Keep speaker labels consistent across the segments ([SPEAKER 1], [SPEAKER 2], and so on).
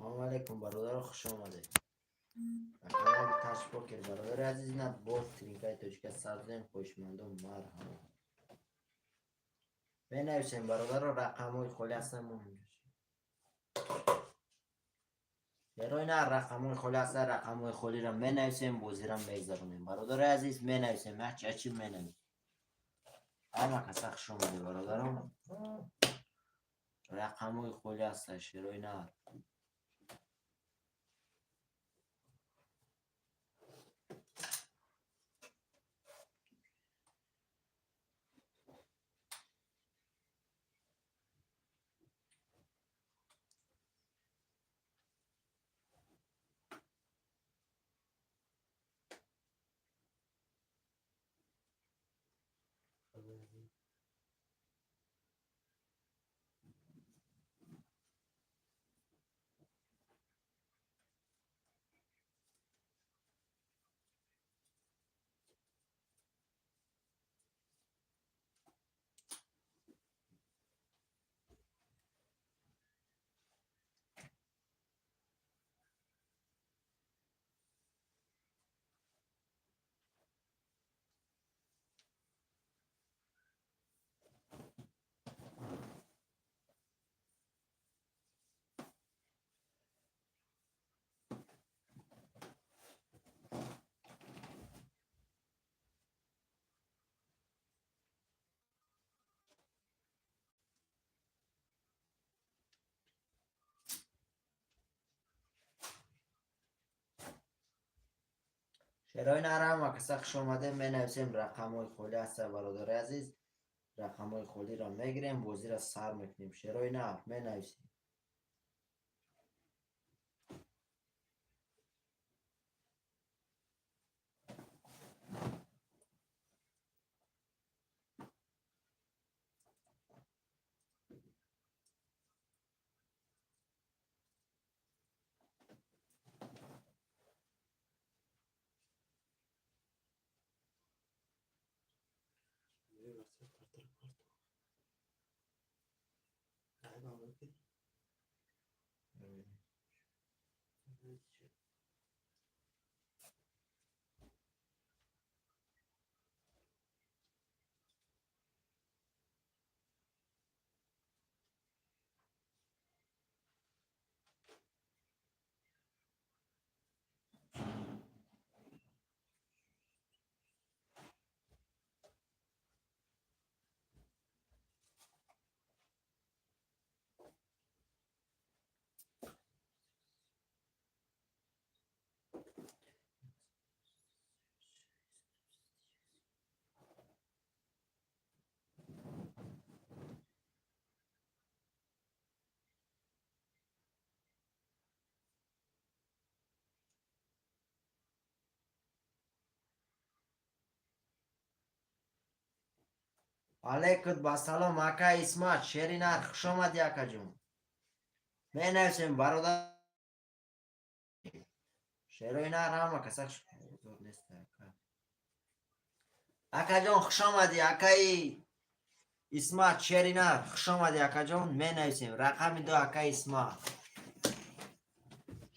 [SPEAKER 1] Салому алейкум, бародаро, хуш омадед. Ба канали Ташпокер, бародари азиз, на боз тринкаи тоҷика сабзем, хоҳишмандон марҳамат. Менависем, бародаро, рақамҳои холӣ ҳастанд. Берои на рақамҳои холӣ ҳастанд, рақамҳои холиро менависем, бозиро мегзаронем. Бародари азиз, менависем, ҳачи менависем. Ҳама каса хуш омадед, бародарон. Рақамҳои холӣ ҳастанд, шерои нар. Шерои нар, ҳама каса хуш омадем. Менависем, рақамҳои холӣ ҳастанд, бародари азиз. Рақамҳои холиро мегирем, бозиро сар мекунем. Шерои нар, менависем. Алейкум басалом, ака Исмат, шери нар, хуш омадӣ, акаҷон. Менависем, бародар. Шерои нар, ҳама каса хуш нест, ака. Акаҷон, хуш омадӣ, акаи Исмат, шери нар, хуш омадӣ, акаҷон. Менависем рақами 2, ака Исмат.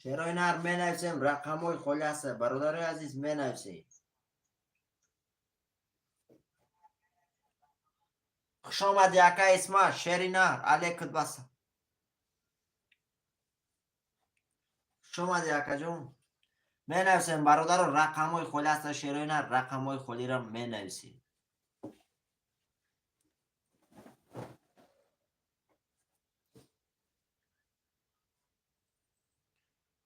[SPEAKER 1] Шерои нар, менависем, рақамҳои холӣ ҳастанд, бародарои азиз, менависем. Хуш омадӣ, ака Исмат, шери нар, алейкум баса. Хуш омадӣ, акаҷон. Менависем, бародаро, рақамҳои холӣ ҳастанд, шерои нар, рақамҳои холиро менависем.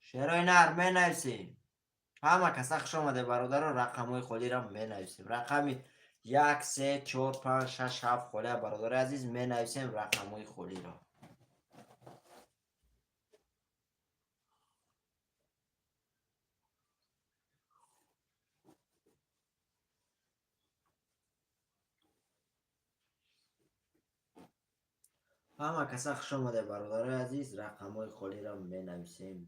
[SPEAKER 1] Шерои нар, менависем. Ҳама каса хуш омадед, бародаро, рақамҳои холиро менависем. Рақами 1, 3, 4, 5, 6, 7 холия, бародари азиз, менависем рақамҳои холиро. Ҳама каса хуш омадед, бародарои азиз, рақамҳои холиро менависем.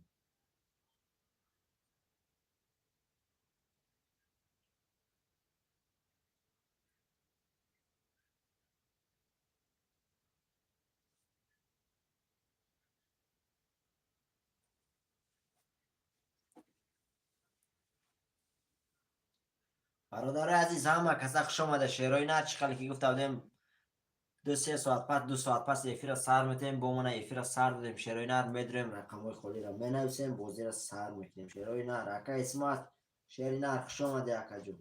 [SPEAKER 1] Бародари азиз, ҳама каса хуш омада. Шерои нар, чӣ хеле ки гуфта будем, 2-3 соат пас, 2 соат пас эфира сар метем. Бо мана эфира сар додем. Шерои нар, медурем, рақамҳои холиро менависем, бозиро сар мекунем. Шерои нар, ака Исмат, шери нар, хуш омаде, акаҷон.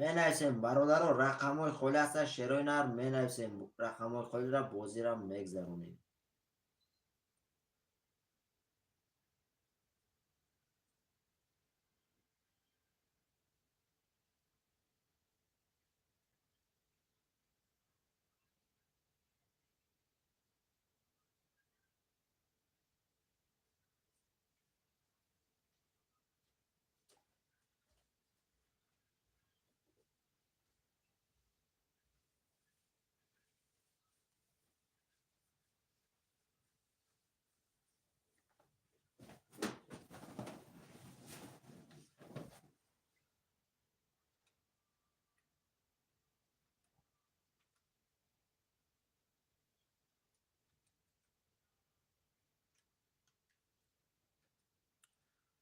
[SPEAKER 1] Менависем, бародаро, рақамҳои холи ҳастанд. Шерои нар, менависем рақамҳои холиро, бозиро мегзаронем.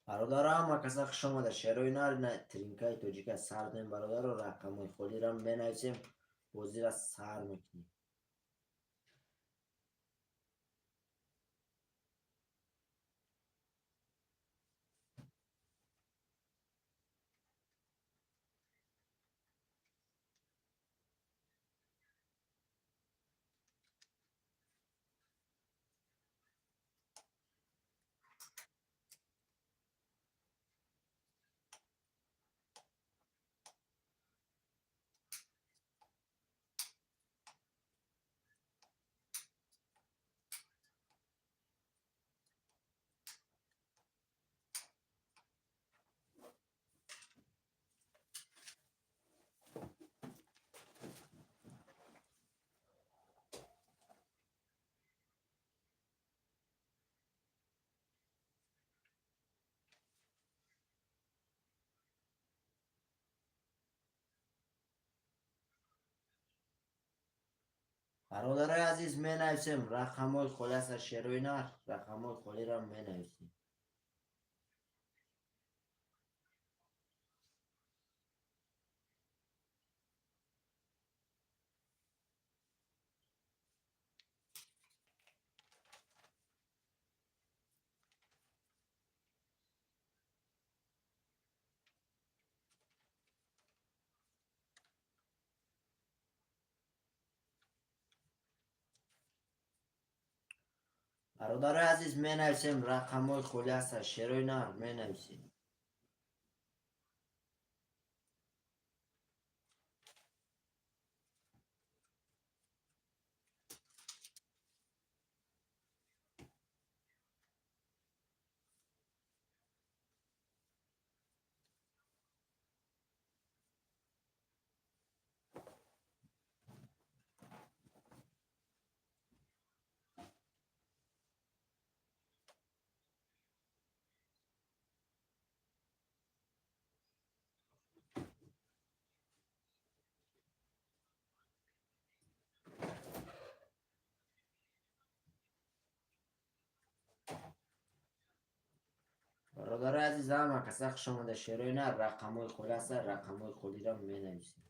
[SPEAKER 1] Бародаро, ҳама каса хуш омада. Шерои нар, тринкаи тоҷика сар додем. Бародаро, рақамҳои холиро менависем, бозиро сар мекунем. Бародарои азиз, менависем рақамҳои холи ҳастанд. Шерои нар, рақамҳои холиро менависем. Бародарои азиз, менависем рақамҳои холи ҳастанд. Шерои нар, менависем. Бародарои азиз, ҳама каса хуш омада. Шерои нар, рақамҳои холи ҳастанд, рақамҳои холиро менависем.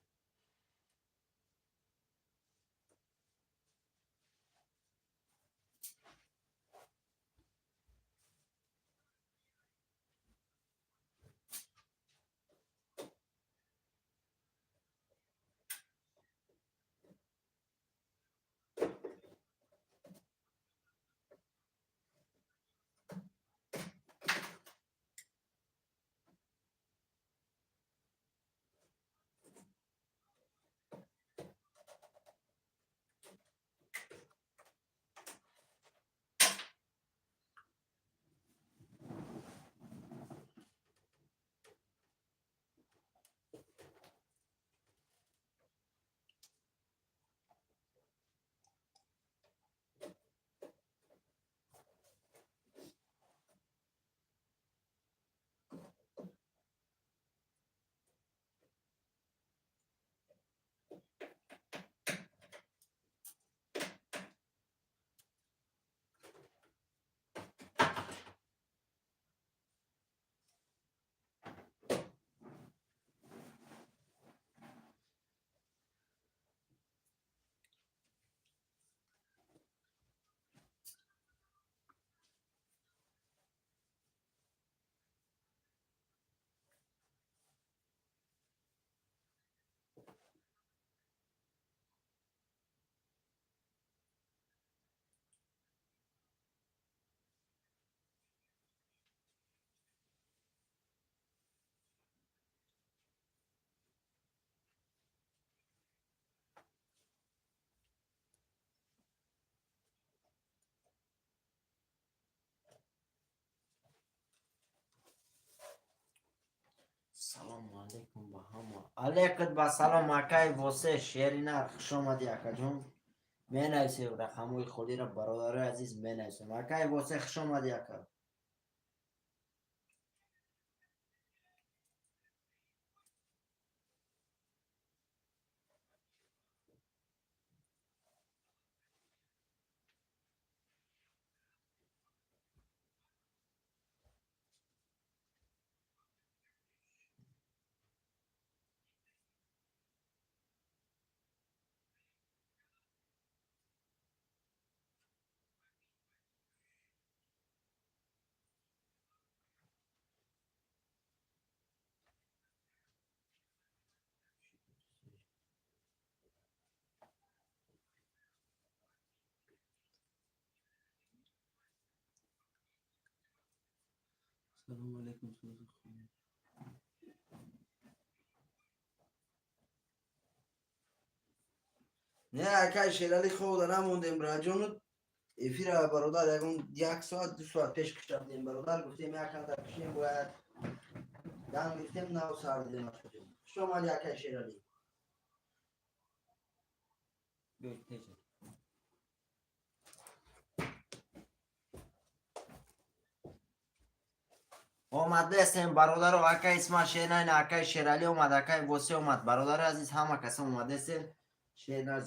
[SPEAKER 1] Ассалому алайкум ба ҳама. Алейкум ба салом, акай Восе, шери нар, хуш омадӣ, акаҷон. Менависем рақамҳои холиро, бародарои азиз, менависем. Акай Восе, хуш омадӣ, ака.
[SPEAKER 2] Салому алейкум, сӯзи хуб.
[SPEAKER 3] Не, акай Шерали, хобда намондем, браҷону. Эфира, бародар, ягон як соат, 2 соат пеш кушта будем, бародар. Гуфтем, яканда кушем, бояд дам гирифтем, нав сар дидем. Хуш омади, акай Шерали.
[SPEAKER 1] Биёед, теҷа. Омадастем, бародаро. Акай Исмат Шернайн, акай Шералӣ омад, акай Восе омад. Бародари азиз, ҳама каса омадастем. Шерназ.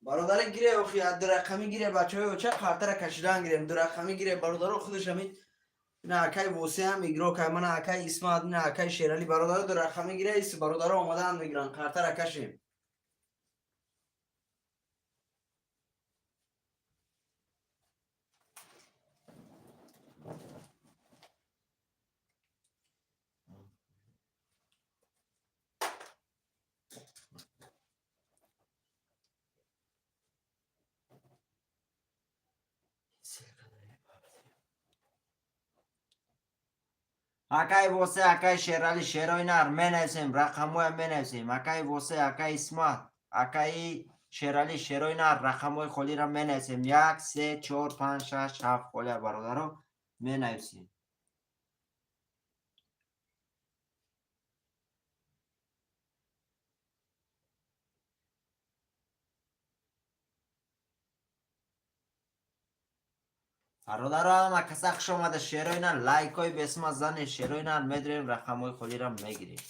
[SPEAKER 3] Бародари, гире, охи, дурақамӣ гире, бачаҳои оча қартара кашидан гирем, дурақамӣ гире, бародаро. Худаш ҳамин ина акай Восеам игрок ай, мана акай Исмат, ина акай Шералӣ. Бародаро, дурақамӣ гире, ис бародаро омадаанд, мегиранд, қартара кашем.
[SPEAKER 1] Акай Восе, акай Шералӣ, шерои нар, менависем, рақамҳоя менависем. Акай Восе, акай Исмат, акаи Шералӣ, шерои нар, рақамҳои холиро менависем. Як, се, чор, панҷ, шаш, ҳафт холия, бародаро, менависем. Бародаро, ҳама каса хуш омада. Шерои нар, лайкҳои бесма занед. Шерои нар, медурем, рақамҳои холиро мегирем.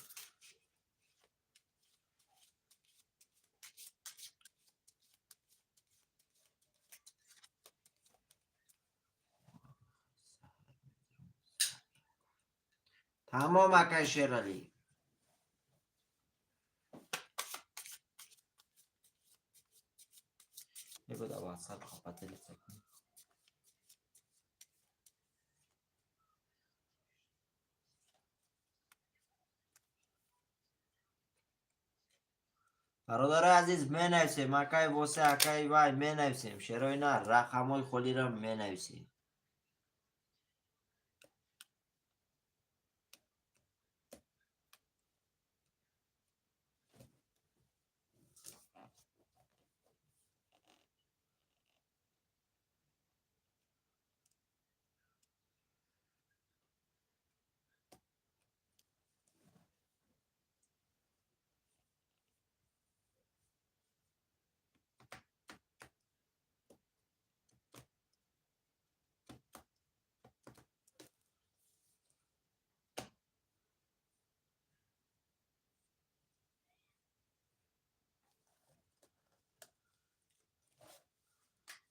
[SPEAKER 1] Тамом, акай Шералӣ. Мебода ватсап поделиться кунем. Бародарои азиз, менависем. Акай Восе, акай вай, менависем. Шерои нар, рақамҳои холиро менависем.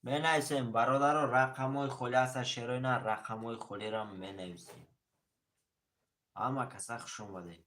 [SPEAKER 1] Менависем, бародаро, рақамҳои холи ҳаста. Шерои нар, рақамҳои холиро менависем. Ҳама каса хуш омадед.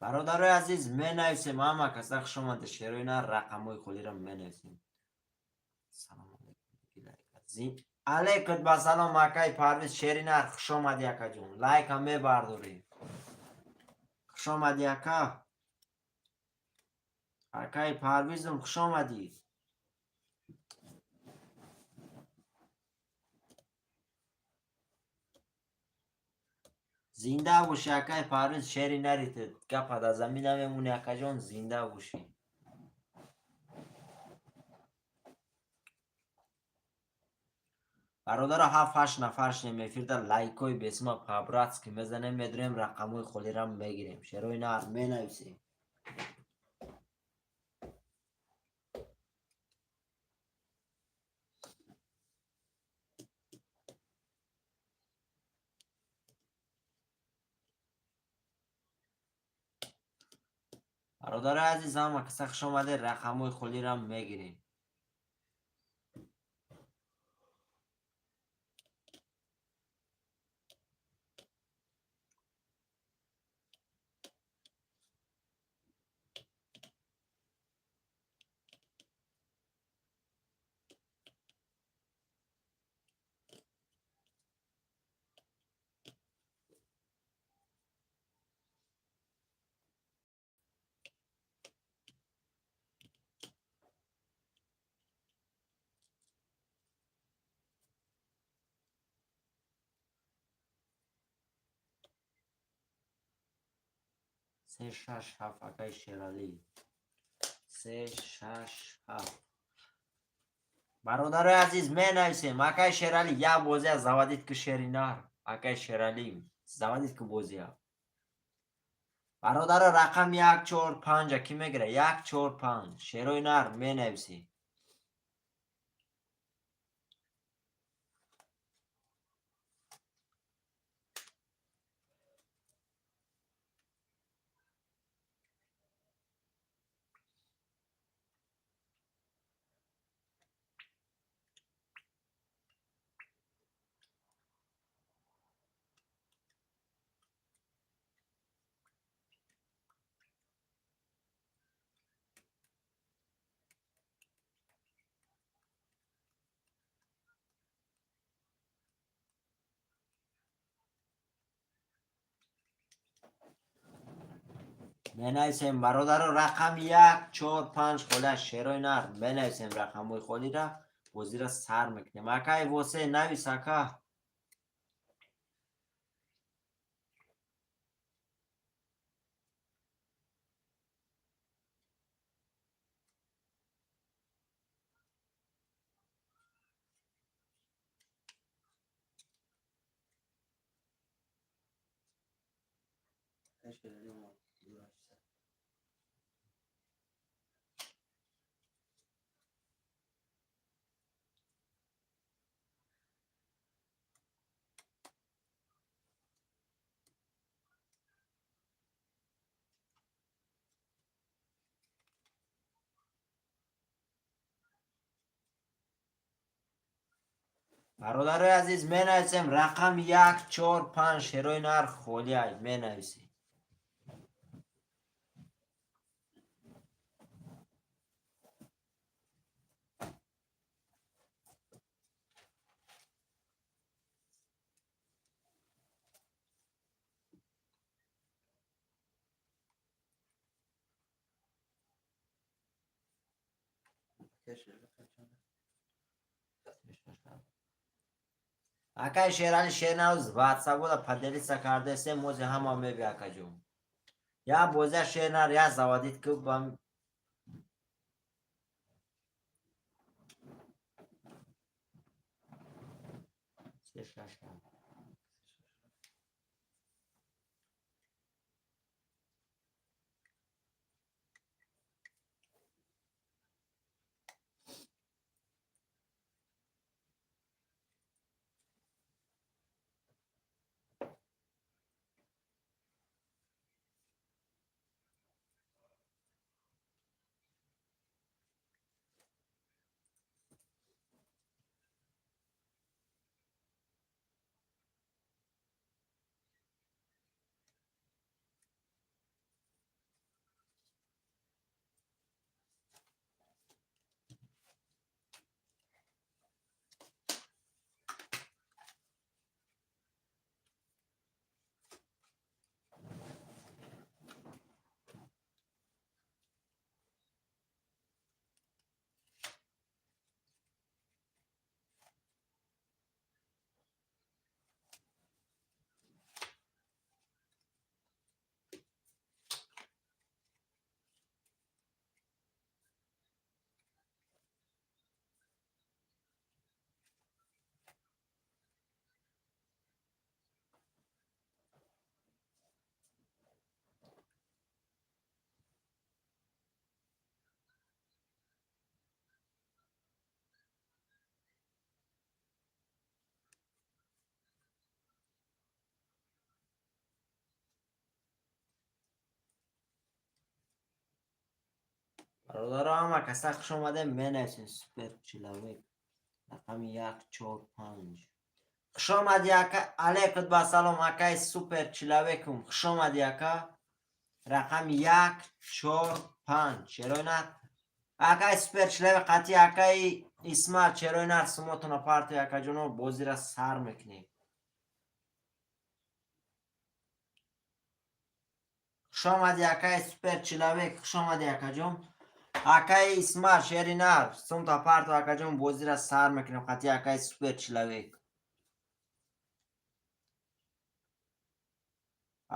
[SPEAKER 1] Бародарои азиз, менависем, ҳама каса хуш омада, шерои нар, рақамҳои холиро менависем. Салом алейкум. Алейкум ба салом, акай Парвиз, шери нар, хуш омадӣ, акаҷон. Лайка мебардорӣ. Хуш омадӣ, ака. Акай Парвизум, хуш омадӣ. Зинда бошӣ, акай Парвиз, шери нари, гапа дар замин намемонӣ, акаҷон, зинда бошӣ. Бародаро, ҳафт ҳашт нафар шудем эфирда, лайкҳои бесима по-братски мезанем, медурем, рақамҳои холиро мегирем. Шерои нар, менависем. Бародарои азиз, ҳама каса хуш омадед, рақамҳои холиро мегирем. Се, шаш, ҳафт, акай Шералӣ, се, шаш, ҳафт. Бародарои азиз, менависем. Акай Шералӣ, як бозия заводить ки, шери нар. Акай Шералӣ, заводить ки бозия. Бародаро, рақам як, чор, панҷа кӣ мегира? Як, чор, панҷ, шерои нар, менависем. Менависем, бародаро, рақами як, чор, панҷ хола, шерои нар, менависем рақамҳои холира, бозира сар мекунем. Акай Восе, навис, ака.
[SPEAKER 2] Шералӣ омад. Дурашса.
[SPEAKER 1] Бародарои азиз, менависем рақам як, чор, панҷ, шерои нар, холиай, менависем.
[SPEAKER 2] Акай Шералӣ қачон?
[SPEAKER 1] Акай Шерали, шернауз ватсабода поделиться кардесем, мози ҳама меби, акаҷон. Я бозия, шернар, я заводить ки бам. Се, шаш, ҳафт. Бародаро, ҳама каса хуш омадем, менависем супер человек. Рақами як, чор, панҷ. Хуш омадӣ, ака. Алейкум ба салом, акаи супер человекум. Хуш омадӣ, ака. Рақами як, чор, панҷ. Шерои нар. Акаи супер человек қатъи акаи Исмат, шерои нар, сумотона партия, акаҷоно, бозира сар мекунем. Хуш омадӣ, акаи супер человек, хуш омадӣ, акаҷон. Акаи Исмат, шери нар, сумта парто, акаҷон, бозира сар мекунем қатъи акаи супер человек.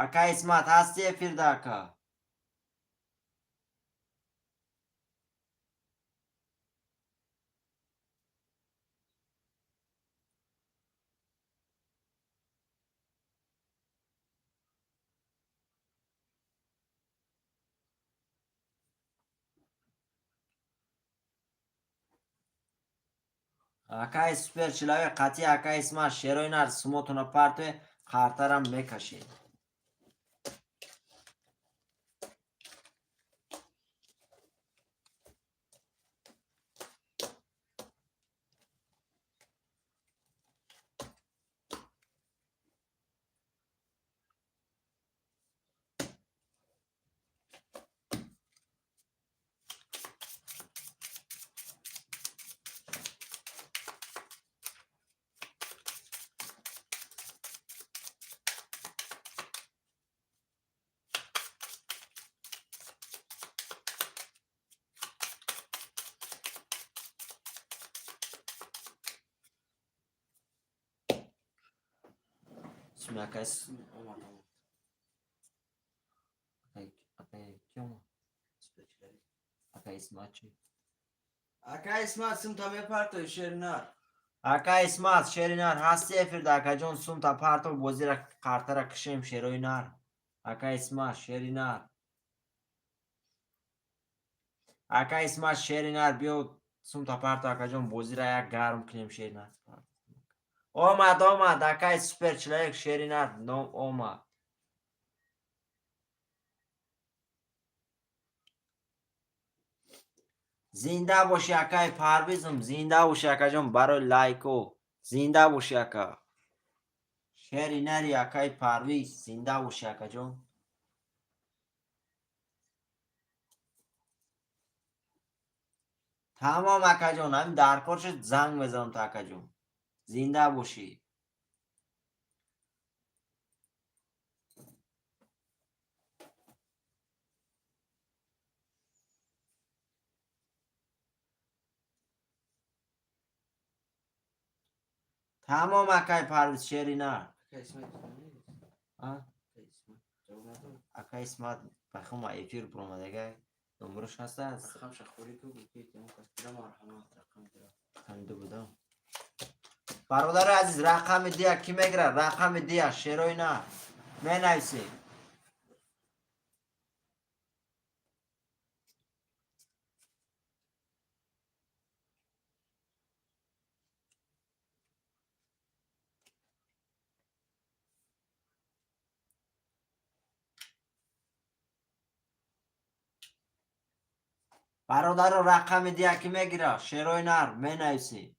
[SPEAKER 1] Акаи Исмат, ҳасти эфирда, ака? Акаи супер человек қатъи акаи Исмат, шерои нар, сумотона партое, қартарам мекашед. Суми акаи
[SPEAKER 2] Омад, омад.
[SPEAKER 1] Акаи ки омад?
[SPEAKER 2] Супер человек.
[SPEAKER 1] Акаи Исмат чӣ?
[SPEAKER 3] Ака Исмат, сумта мепартои, шери нар.
[SPEAKER 1] Ака Исмат, шери нар, ҳасти эфирда, акаҷон, сумта парто, бозира қартара кишем, шерои нар. Ака Исмат, шери нар. Ака Исмат, шери нар, биё сумта парто, акаҷон, бозира як гарм кунем, шери нар. Омад, омад, акаи супер человек, шери нар, ном омад. Зинда бошӣ, акаи Парвизм, зинда бошӣ, акаҷон, барои лайко. Зинда бошӣ, ака. Шери нари акаи Парвиз, зинда бошӣ, акаҷон. Тамом, акаҷон, ҳамин дар кор шуд, занг мезанам то, акаҷон. Зинда бошӣ. Тамом, акаи Парвиз, шери нар.
[SPEAKER 2] Ака Исмат звонит?
[SPEAKER 1] А?
[SPEAKER 2] Ака Исмат ҷавоб надод?
[SPEAKER 1] Ака Исмат бахума эфир буромадага. Номерош ҳаст аст?
[SPEAKER 2] Рақамша холӣ ку, гуфти он кас кира марҳамат, рақам дира.
[SPEAKER 1] Рақами ду будам. Бародари азиз, рақами дия кӣ мегирад? Рақами дия, шерои нар. Менависед. Бародаро, рақами дия кӣ мегирад? Шерои нар, менависед.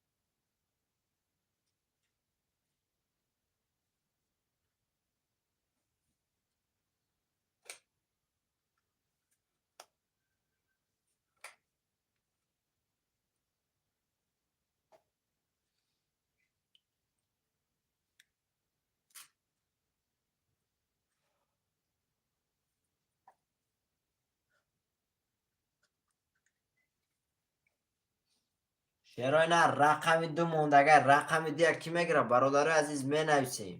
[SPEAKER 1] Шерои нар, рақами ду мондага, рақами дия кӣ мегирад? Бародарои азиз, менависем.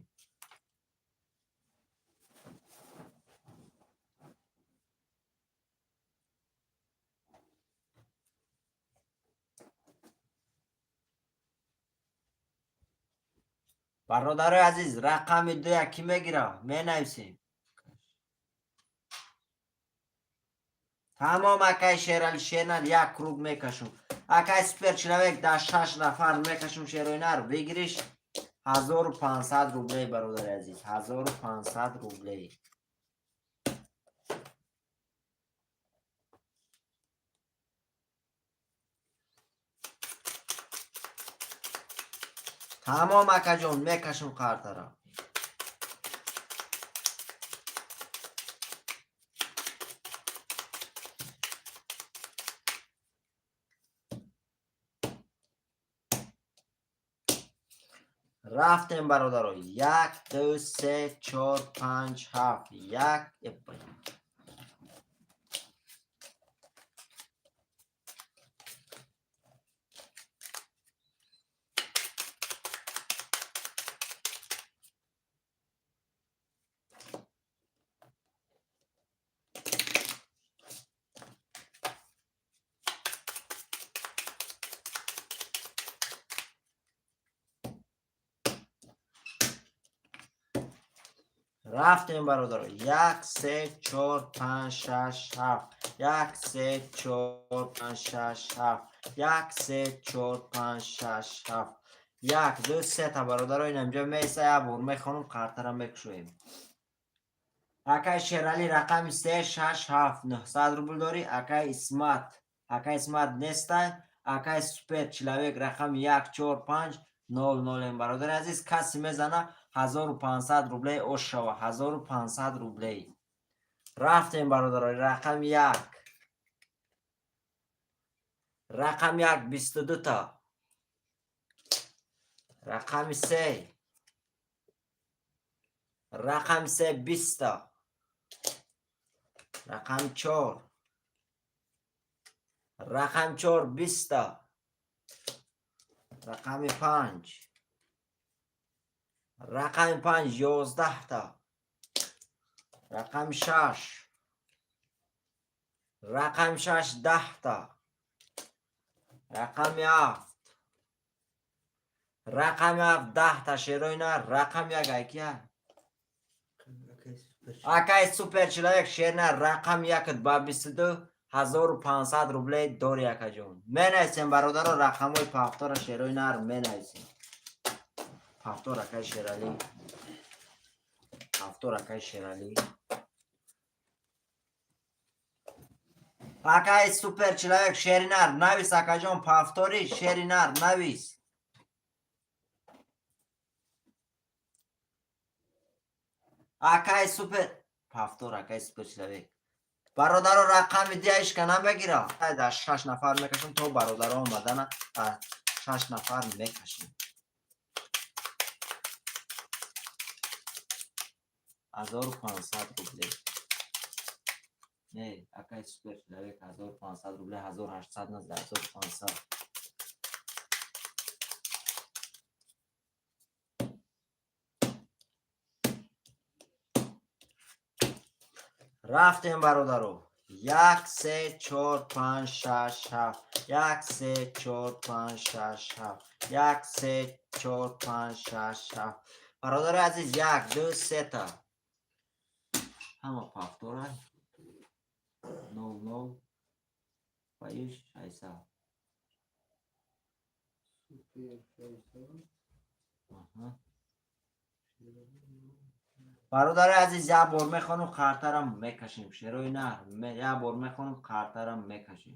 [SPEAKER 1] Бародарои азиз, рақами дуя кӣ мегирад? Менависем. Тамом, акаи Шерали, шернар, як круг мекашум. Акаи супер человек, дар шаш нафар мекашум, шерои нар, выигрыш 1500 рублей, бародари азиз, 1500 рублей. Тамом, акаҷон, мекашем қартара. Рафтем, бародаро. Як, ду, се, чор, панҷ, ҳафт, як. Рафтем, бародаро. Як, се, чор, панҷ, шаш, ҳафт, як, се, чор, панҷ, шаш, ҳафт, як, се, чор, панҷ, шаш, ҳафт, як, ду, сета. Бародаро, инамҷо меиста, як бор мехонам, қартара мекушоем. Акай Шералӣ, рақами се, шаш, ҳафт, 900 рубл дорӣ. Акай Исмат, акай Исмат нестай. Акай Супер Человек, рақами як, чор, панҷ, нол, нолем. Бародари азиз, касе мезана, 1500 рублей ош шава, 1500 рублей. Рафтем, бародаро. Рақами як, рақами як, 22та. Рақами се, рақами се, 20та. Рақами чор, рақами чор, 20та. Рақами панҷ, рақами панҷ, 11та. Рақами шаш, рақами шаш, 10та. Рақами ҳафт, рақами ҳафт, 10та. Шерои нар, рақами як айкия? Акай Супер Человек, шернар, рақами якат ба 22 500 рублей дори. Акаҷон, менависем, бародаро, рақамҳои повтора. Шерои нар, менависем повтор. Акай Шералӣ, повтор. Акай Шералӣ, акай Супер Человек, шеринар, навис. Акаҷон, повтори, шеринар, навис. Акай Супер, повтор. Акай Супер Человек, бародаро, рақами диашка намегира. Дар шаш нафар мекашем, то бародаро омадана дар шаш нафар мекашем. 1500 рублей. Не, акай Супер Человек, 1500 рублей, 1800 назда, 1500. Рафтем, бародаро. Як, се, чор, панҷ, шаш, ҳафт, як, се, чор, панҷ, шаш, ҳафт, як, се, чор, панҷ, шаш, ҳафт. Бародари азиз, як, ду, сета. Ҳама повтора. Нол, нол ва иш 600.
[SPEAKER 2] Супер 600.
[SPEAKER 1] Аҳа. Бародари азиз, як бор мехонам, қартарам мекашем. Шерои нар, як бор мехонам, қартарам мекашем.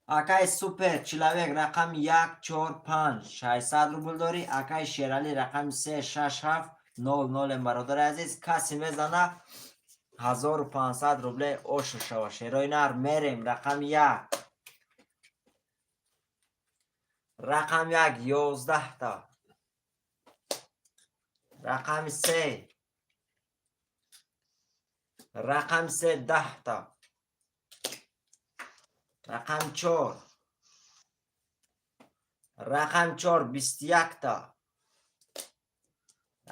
[SPEAKER 1] Акай Супер Человек, рақами як, чор, панҷ, 600 рубл дорӣ. Акай Шералӣ, рақами се, шаш, ҳафт, нол, нолем. Бародари азиз, касе мезана, 1500 рублей ошу шава. Шерои нар, мерем. Рақами як, рақами як, 11та. Рақами се, рақами се, 10та. Рақами чор, рақами чор, 21та.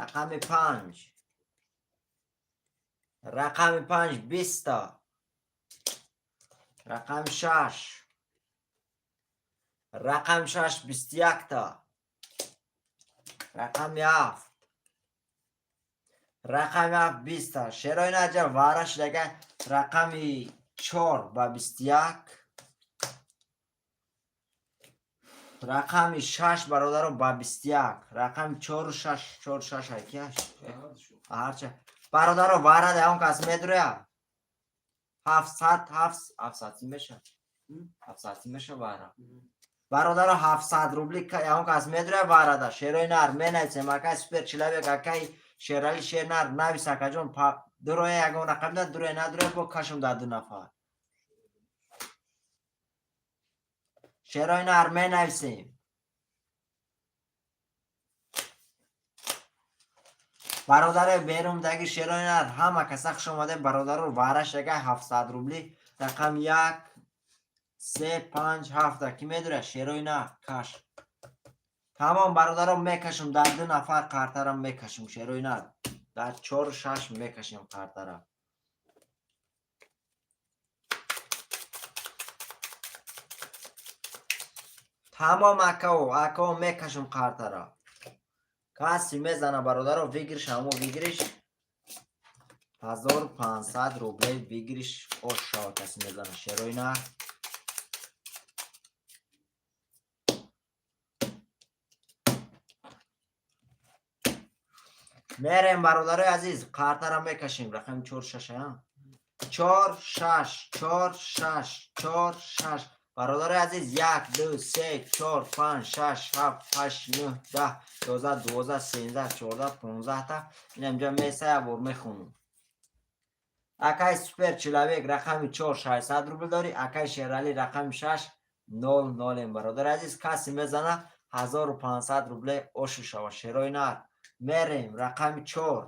[SPEAKER 1] Рақами панҷ, рақами панҷ, 20та. Рақами шаш, рақами шаш, 21та. Рақами ҳафт, рақами ҳафт, 20та. Шерои наҷа вара шудага. Рақами чор ба 21, рақами шаш, бародаро, ба 21. Рақами чору шаш, чору шаш айкияш? Ҳарча, бародаро, вара он кас медуроя. 700, 700 меша. 700 меша вара. Бародаро, 700 рубли ягон кас медура варада. Шерои нар менависем. Акай супер человек, акай Шерали, шер нар навис, акаҷон. Дуроя ягон рақам да, дуроя надуроя, бо кашум дар ду нафар. Шерои нар менависем. Бародарои берундаги, шерои нар, ҳама каса хуш омаде, бародаро. Вараш яга 700 рубли, рақам як, се, панҷ, ҳафта. Ки медура? Шерои нар, каш. Тамом, бародаро, мекашум дар ду нафар қартарам мекашум. Шерои нар, дар чору шаш мекашем қартара. Тамом, акао, акао, мекашум қартара. Каси мезана, бародаро, выигрыш, ҳамо выигрыш 1500 рублей выигрыш ош шава. Каси мезана, шерои нар. Мерем, бародарои азиз, қартара мекашем. Рақами чор, шаша, чор, шаш, чор, шаш, чор, шаш. Бародарои азиз, як, ду, се, чор, панҷ, шаш, ҳафт, ҳашт, нӯҳ, 10, 11, 12, 13, 14, 15-та. Инамҷа меса, як бор мехонам. Акай супер человек, рақами чор, 600 рубл дорӣ. Акай Шералӣ, рақами шаш, нол нолем. Бародари азиз, касе мезана, 1500 рубле ошу шава. Шерои нар, мерем. Рақами чор,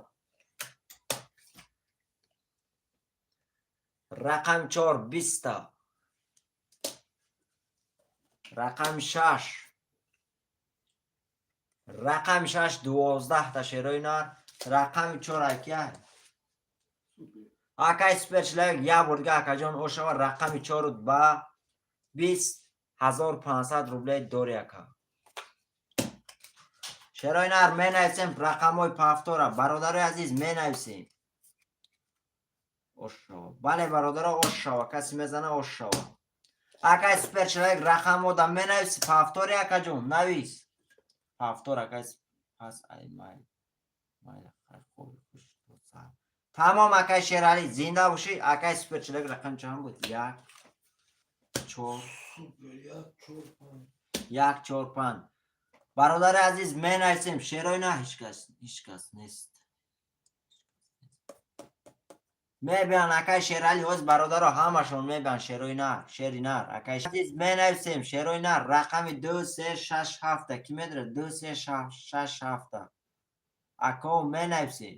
[SPEAKER 1] рақами чор, 20-та. Рақами шаш, рақами шаш, 12-та. Шерои нар, рақами чор акия, акай супер человек, як бор дига, акаҷон, ошава. Рақами чору ба 20, 1500 рубле дори, ака. Шерои нар, менависем рақамҳои повтора. Бародарои азиз, менависем. Ошава, бале, бародаро, ошава. Касе мезана, ошава. Акай супер человек, рақамода менависи повтори, акаҷон, навис повтор, акай. Пас ай май майла, тамом. Акай Шералӣ, зинда бошӣ. Акай супер человек, рақам чанд буд? Як, чор, як, чор, панҷ. Бародари азиз, менависем шерои на. Ҳечкас, ҳечкас нест. Мебиан, акай Шерали, ҳоз бародаро ҳамашон мебиан. Шерои нар, шери нар, акай азиз, менависем. Шерои нар, рақами ду, се, шаш, ҳафта. Ки медонад? Ду, се, шаш, ҳафта. Ако, менависем.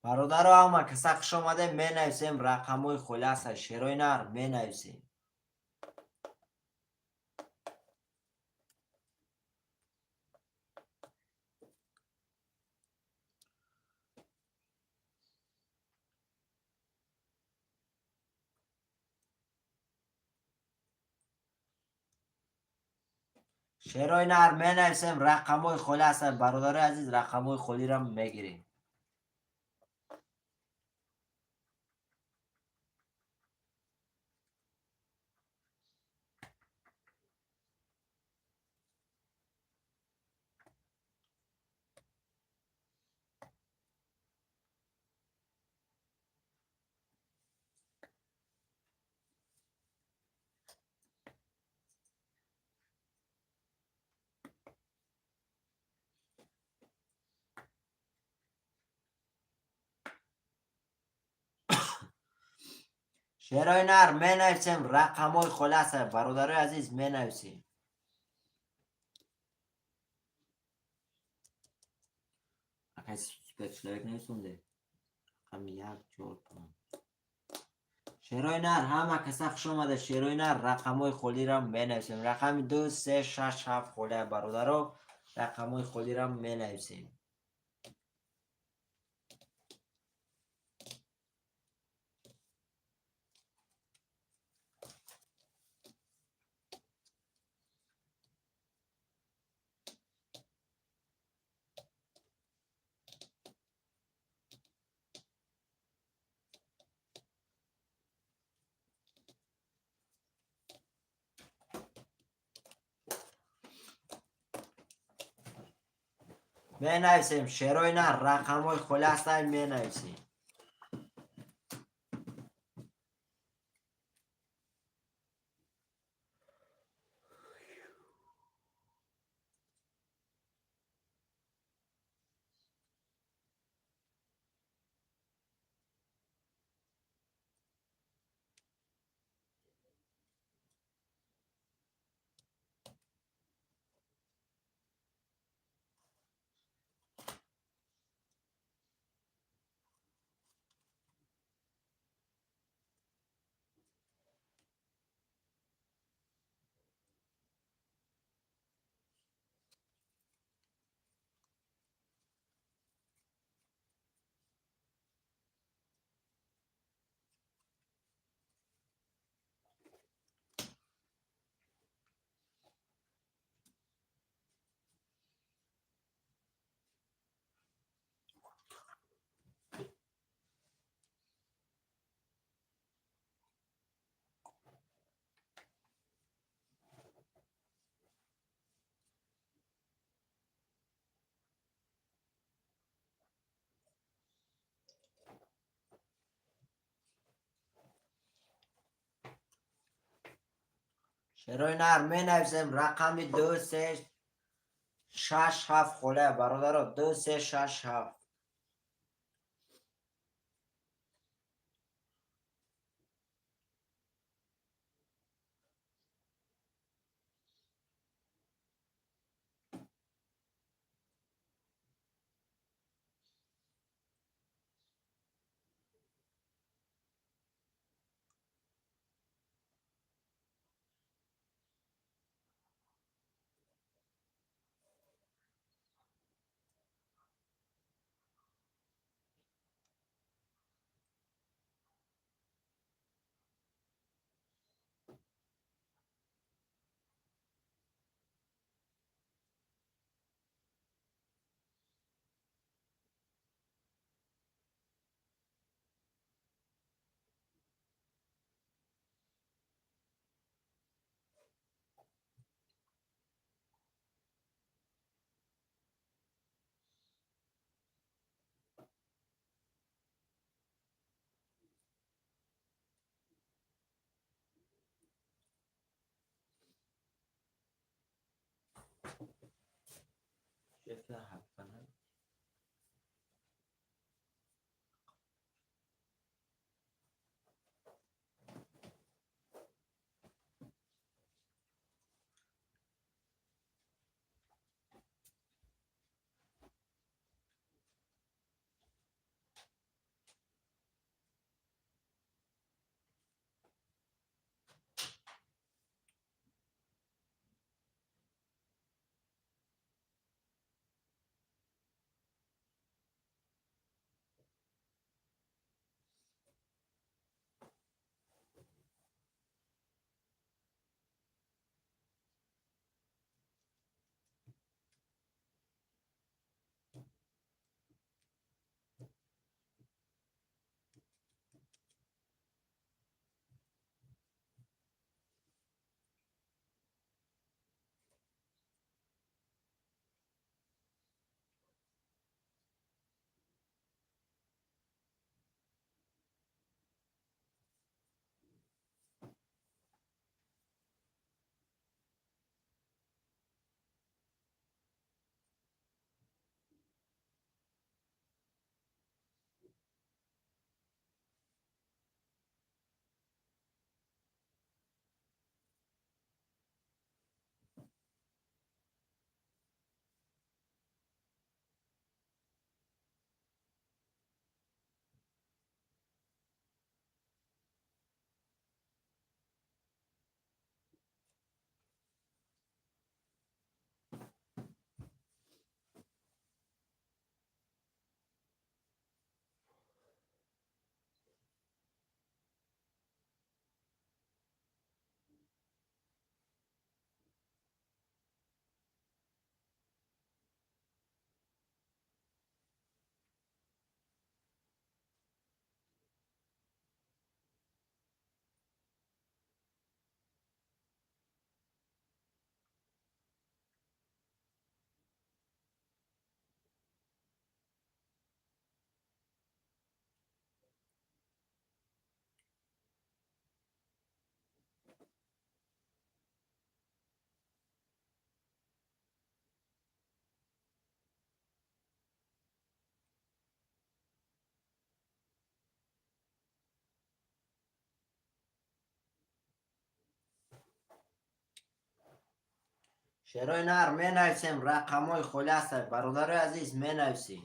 [SPEAKER 1] Бародаро, ҳама каса хуш омадем. Менависем рақамҳои хулоса. Шерои нар, менависем. Шерои нар, менависем рақамҳои хулоса. Бародарои азиз, рақамҳои холиро мегирем. Шерои нар, менависем рақамҳои хулоса. Бародарои азиз, менависем. Акай супер человек нависонде рақами як, чор, панҷ. Шерои нар, ҳама каса хуш омада. Шерои нар, рақамҳои холиро менависем. Рақами ду, се, шаш, ҳафт холия. Бародаро, рақамҳои холиро менависем. Менависем, шерои нар, рақамҳои холи ҳастанд, менависем. Шерои нар, менависем рақами 2, 3, 6, 7 холе, бародаро, 2, 3, 6, 7. Шерои нар, менависем, рақамҳои холӣ ҳастанд, бародарои азиз, менависем.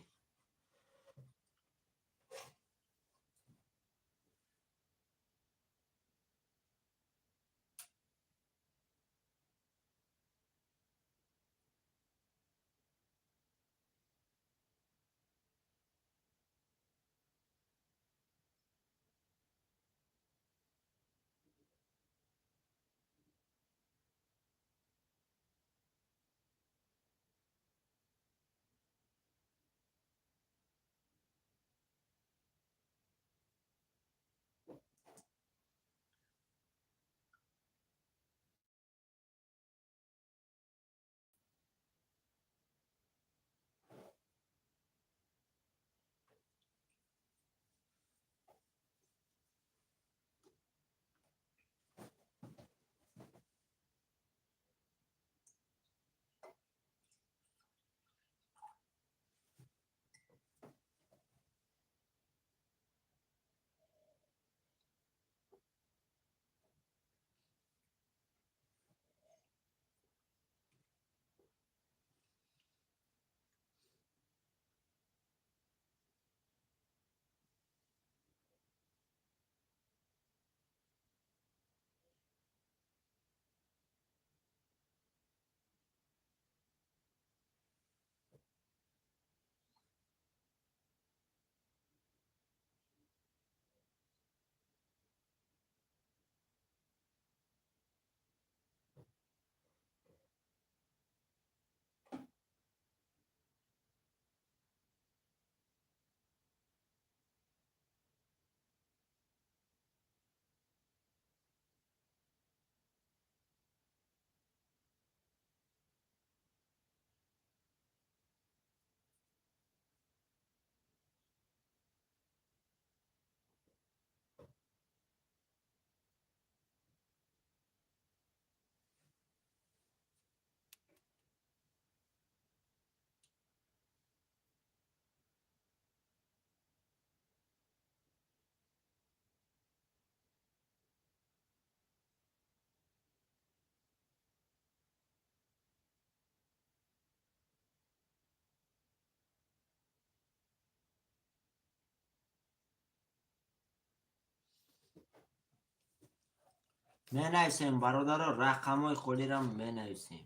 [SPEAKER 1] Менависем, бародаро, рақамҳои холиро менависем.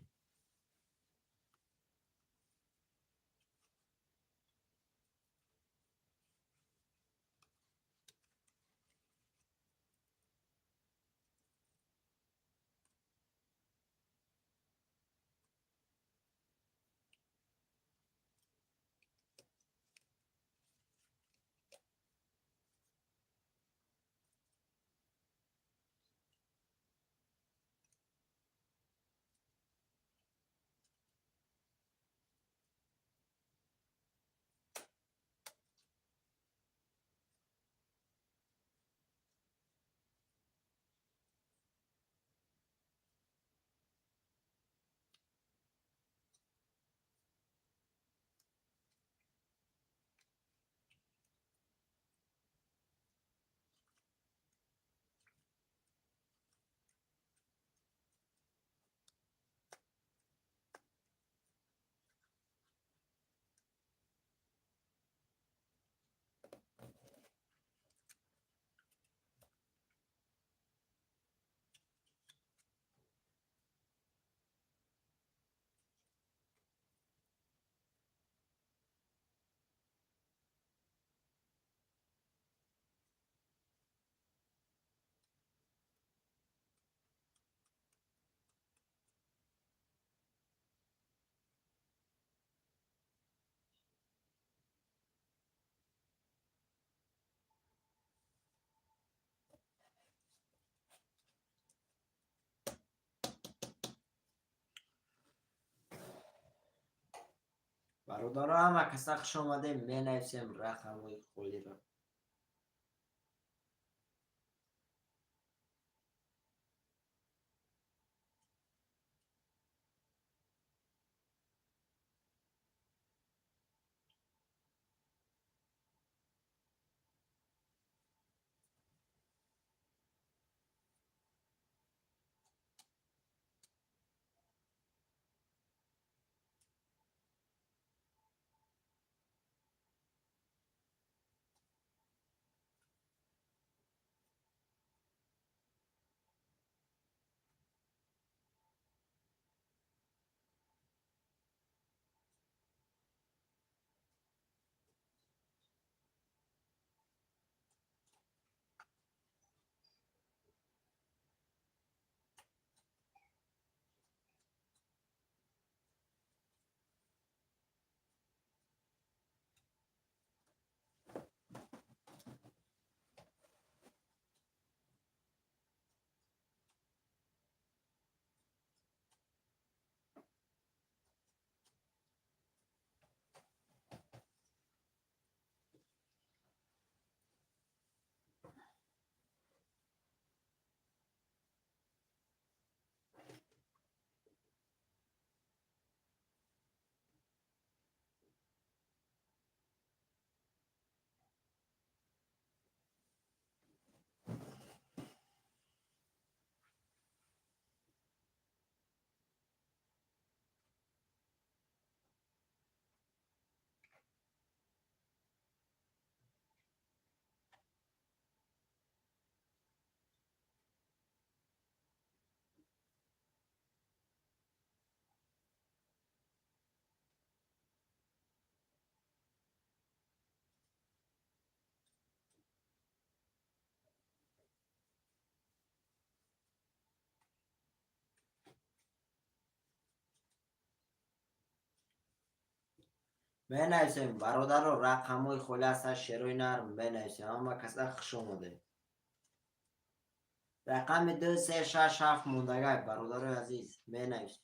[SPEAKER 1] Бародаро, ҳама каса хуш омадем, менависем рақамҳои холиро. Менависем, бародаро, рақамҳои холи ҳастанд, шерои нар менависем. Ҳама каса хуш омадед. Рақами ду, се, шаш, ҳафт мондагай, бародарои азиз, менависем.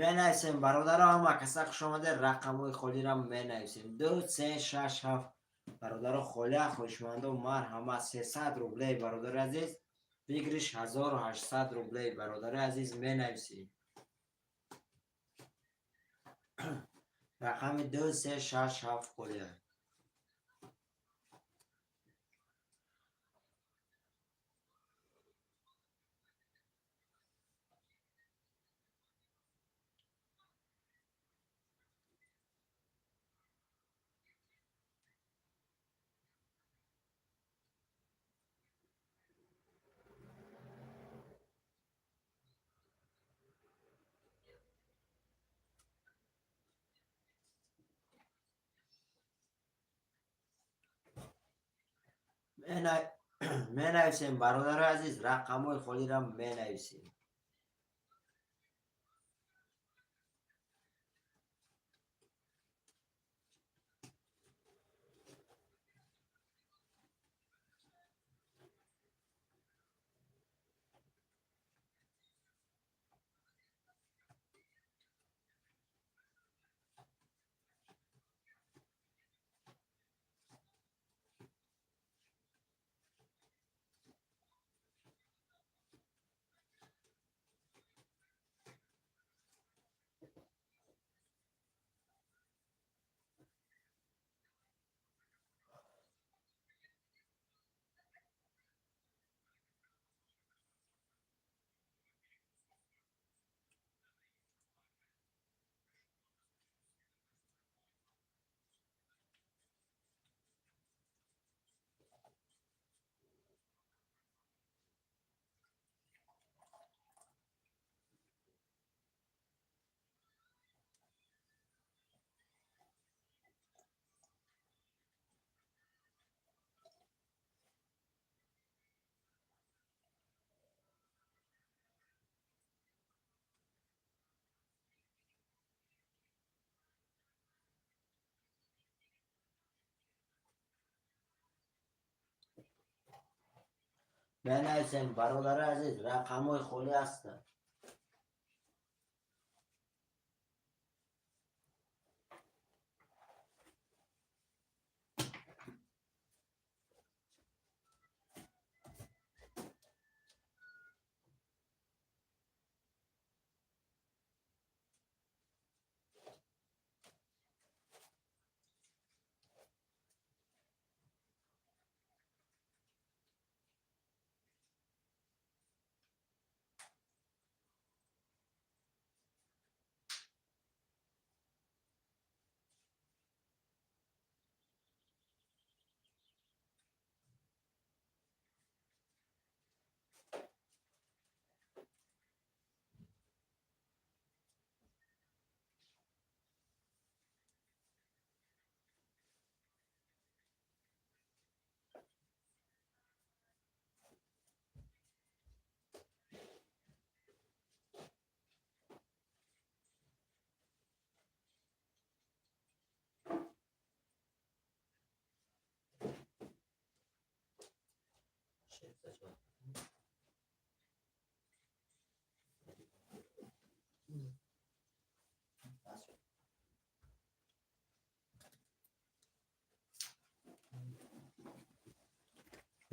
[SPEAKER 1] Менависем, бародаро, ҳама каса хуш омаде. Рақамҳои холиро менависем: ду, се, шаш, ҳафт. Бародаро, холия хоҳишмандо, марҳамат, 300 рублей, бародари азиз, выигрыш 1800 рублей, бародари азиз, менависем. Рақами ду, се, шаш, ҳафт холия. Менависем, бародарои азиз, рақамҳои холиро менависем. Менависем, бародарои азиз, рақамҳои холӣ ҳастанд.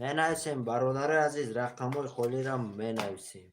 [SPEAKER 1] Менависем, бародарои азиз, рақамҳои холиро менависем.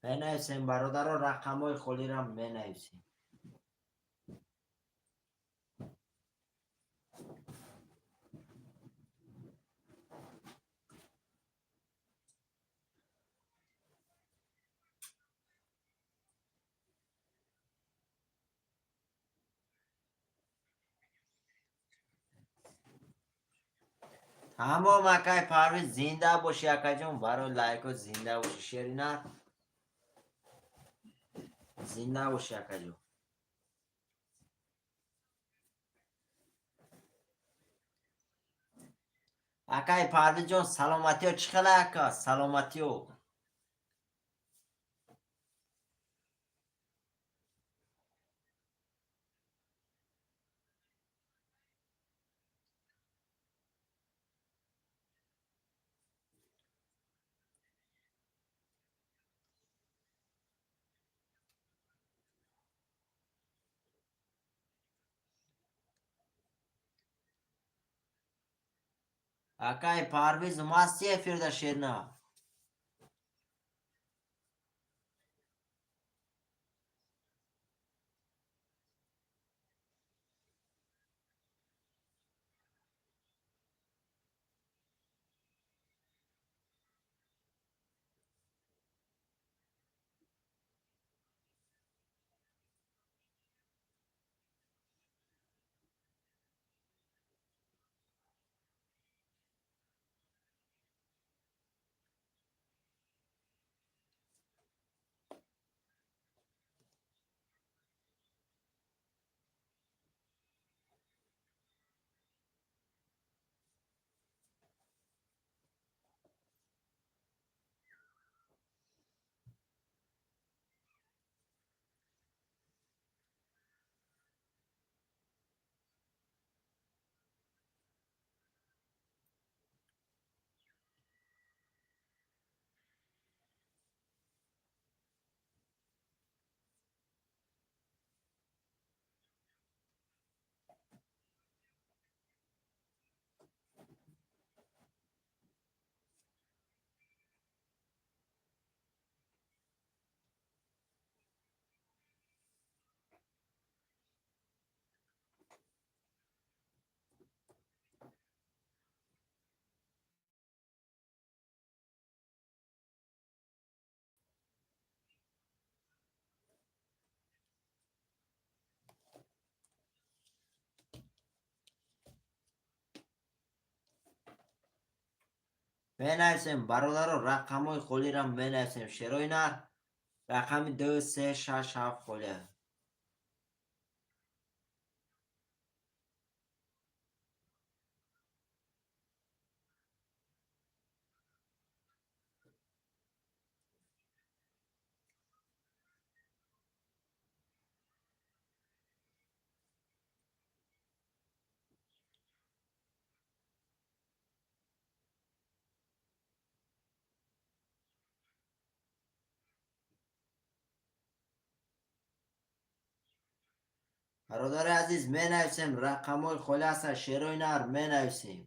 [SPEAKER 1] Менависем, бародаро, рақамҳои холиро менависем. Тамом, акай Парвиз, зинда бошӣ, акаҷон, барои лайко зинда бошӣ, Шерина. Зинда бошӣ, акаҷон. Акай Парвизҷон, саломатиё чӣ хела, ака? Саломатиё. Акай Парвиз масти эфирда шерна. Менависем, бародаро, рақамҳои холиро менависем. Шерои нар рақами 2, 3, 6, 7 холия. Бародари азиз, менависем рақамҳои холи ҳастанд, шерои нар менависем.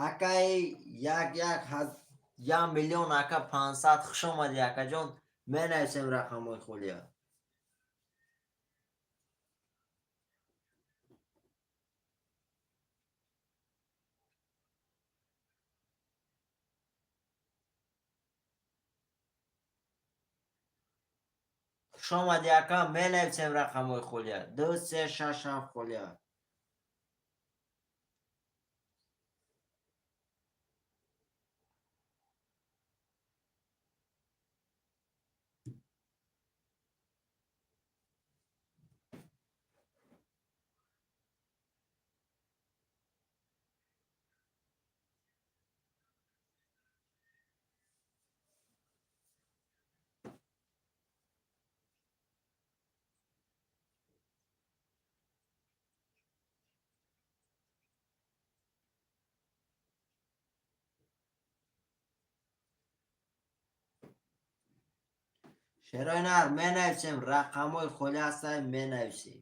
[SPEAKER 1] Акаи як як як миллион ака 500 хуш омадӣ акаҷон, менависем рақамҳои холия. Хуш омадӣ ака, менависем рақамҳои холия. 2, 3, 6, 7 холия. Шерои нар менависем, рақамҳои холи ҳастанд, менависем.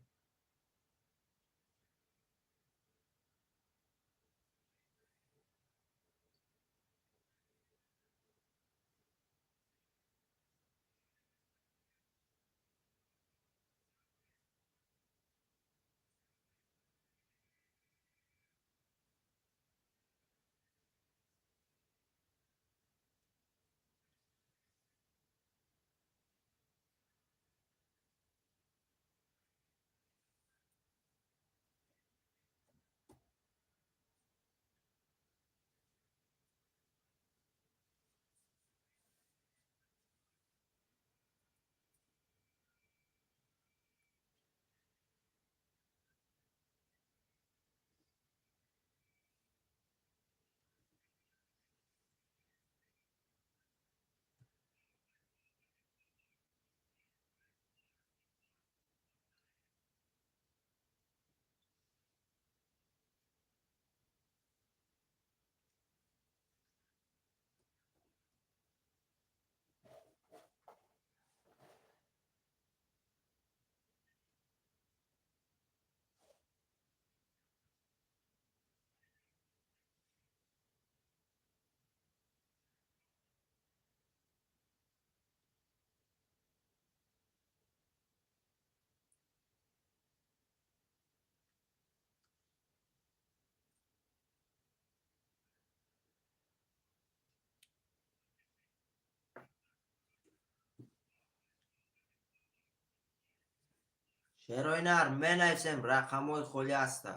[SPEAKER 1] Шерои нар, менависем, рақамҳои холӣ ҳаста.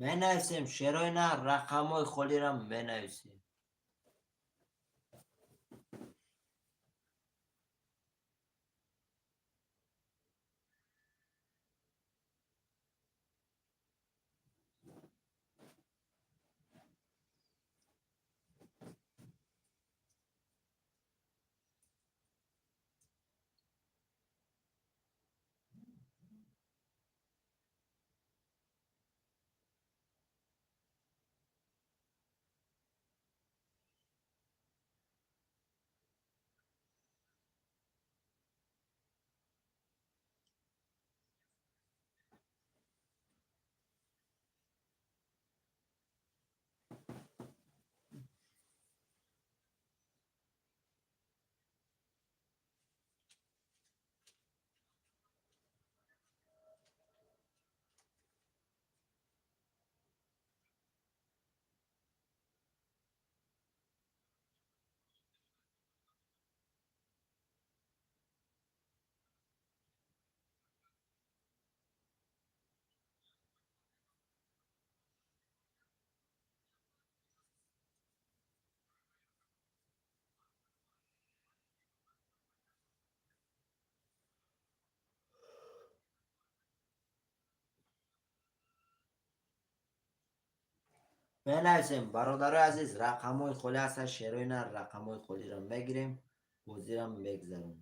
[SPEAKER 1] Менависем, шерои нар, рақамҳои холиро менависем. Менависем, бародарои азиз, рақамҳои холӣ ҳастанд. Шерои нар, рақамҳои холиро мегирем, бозиро мегзаронем.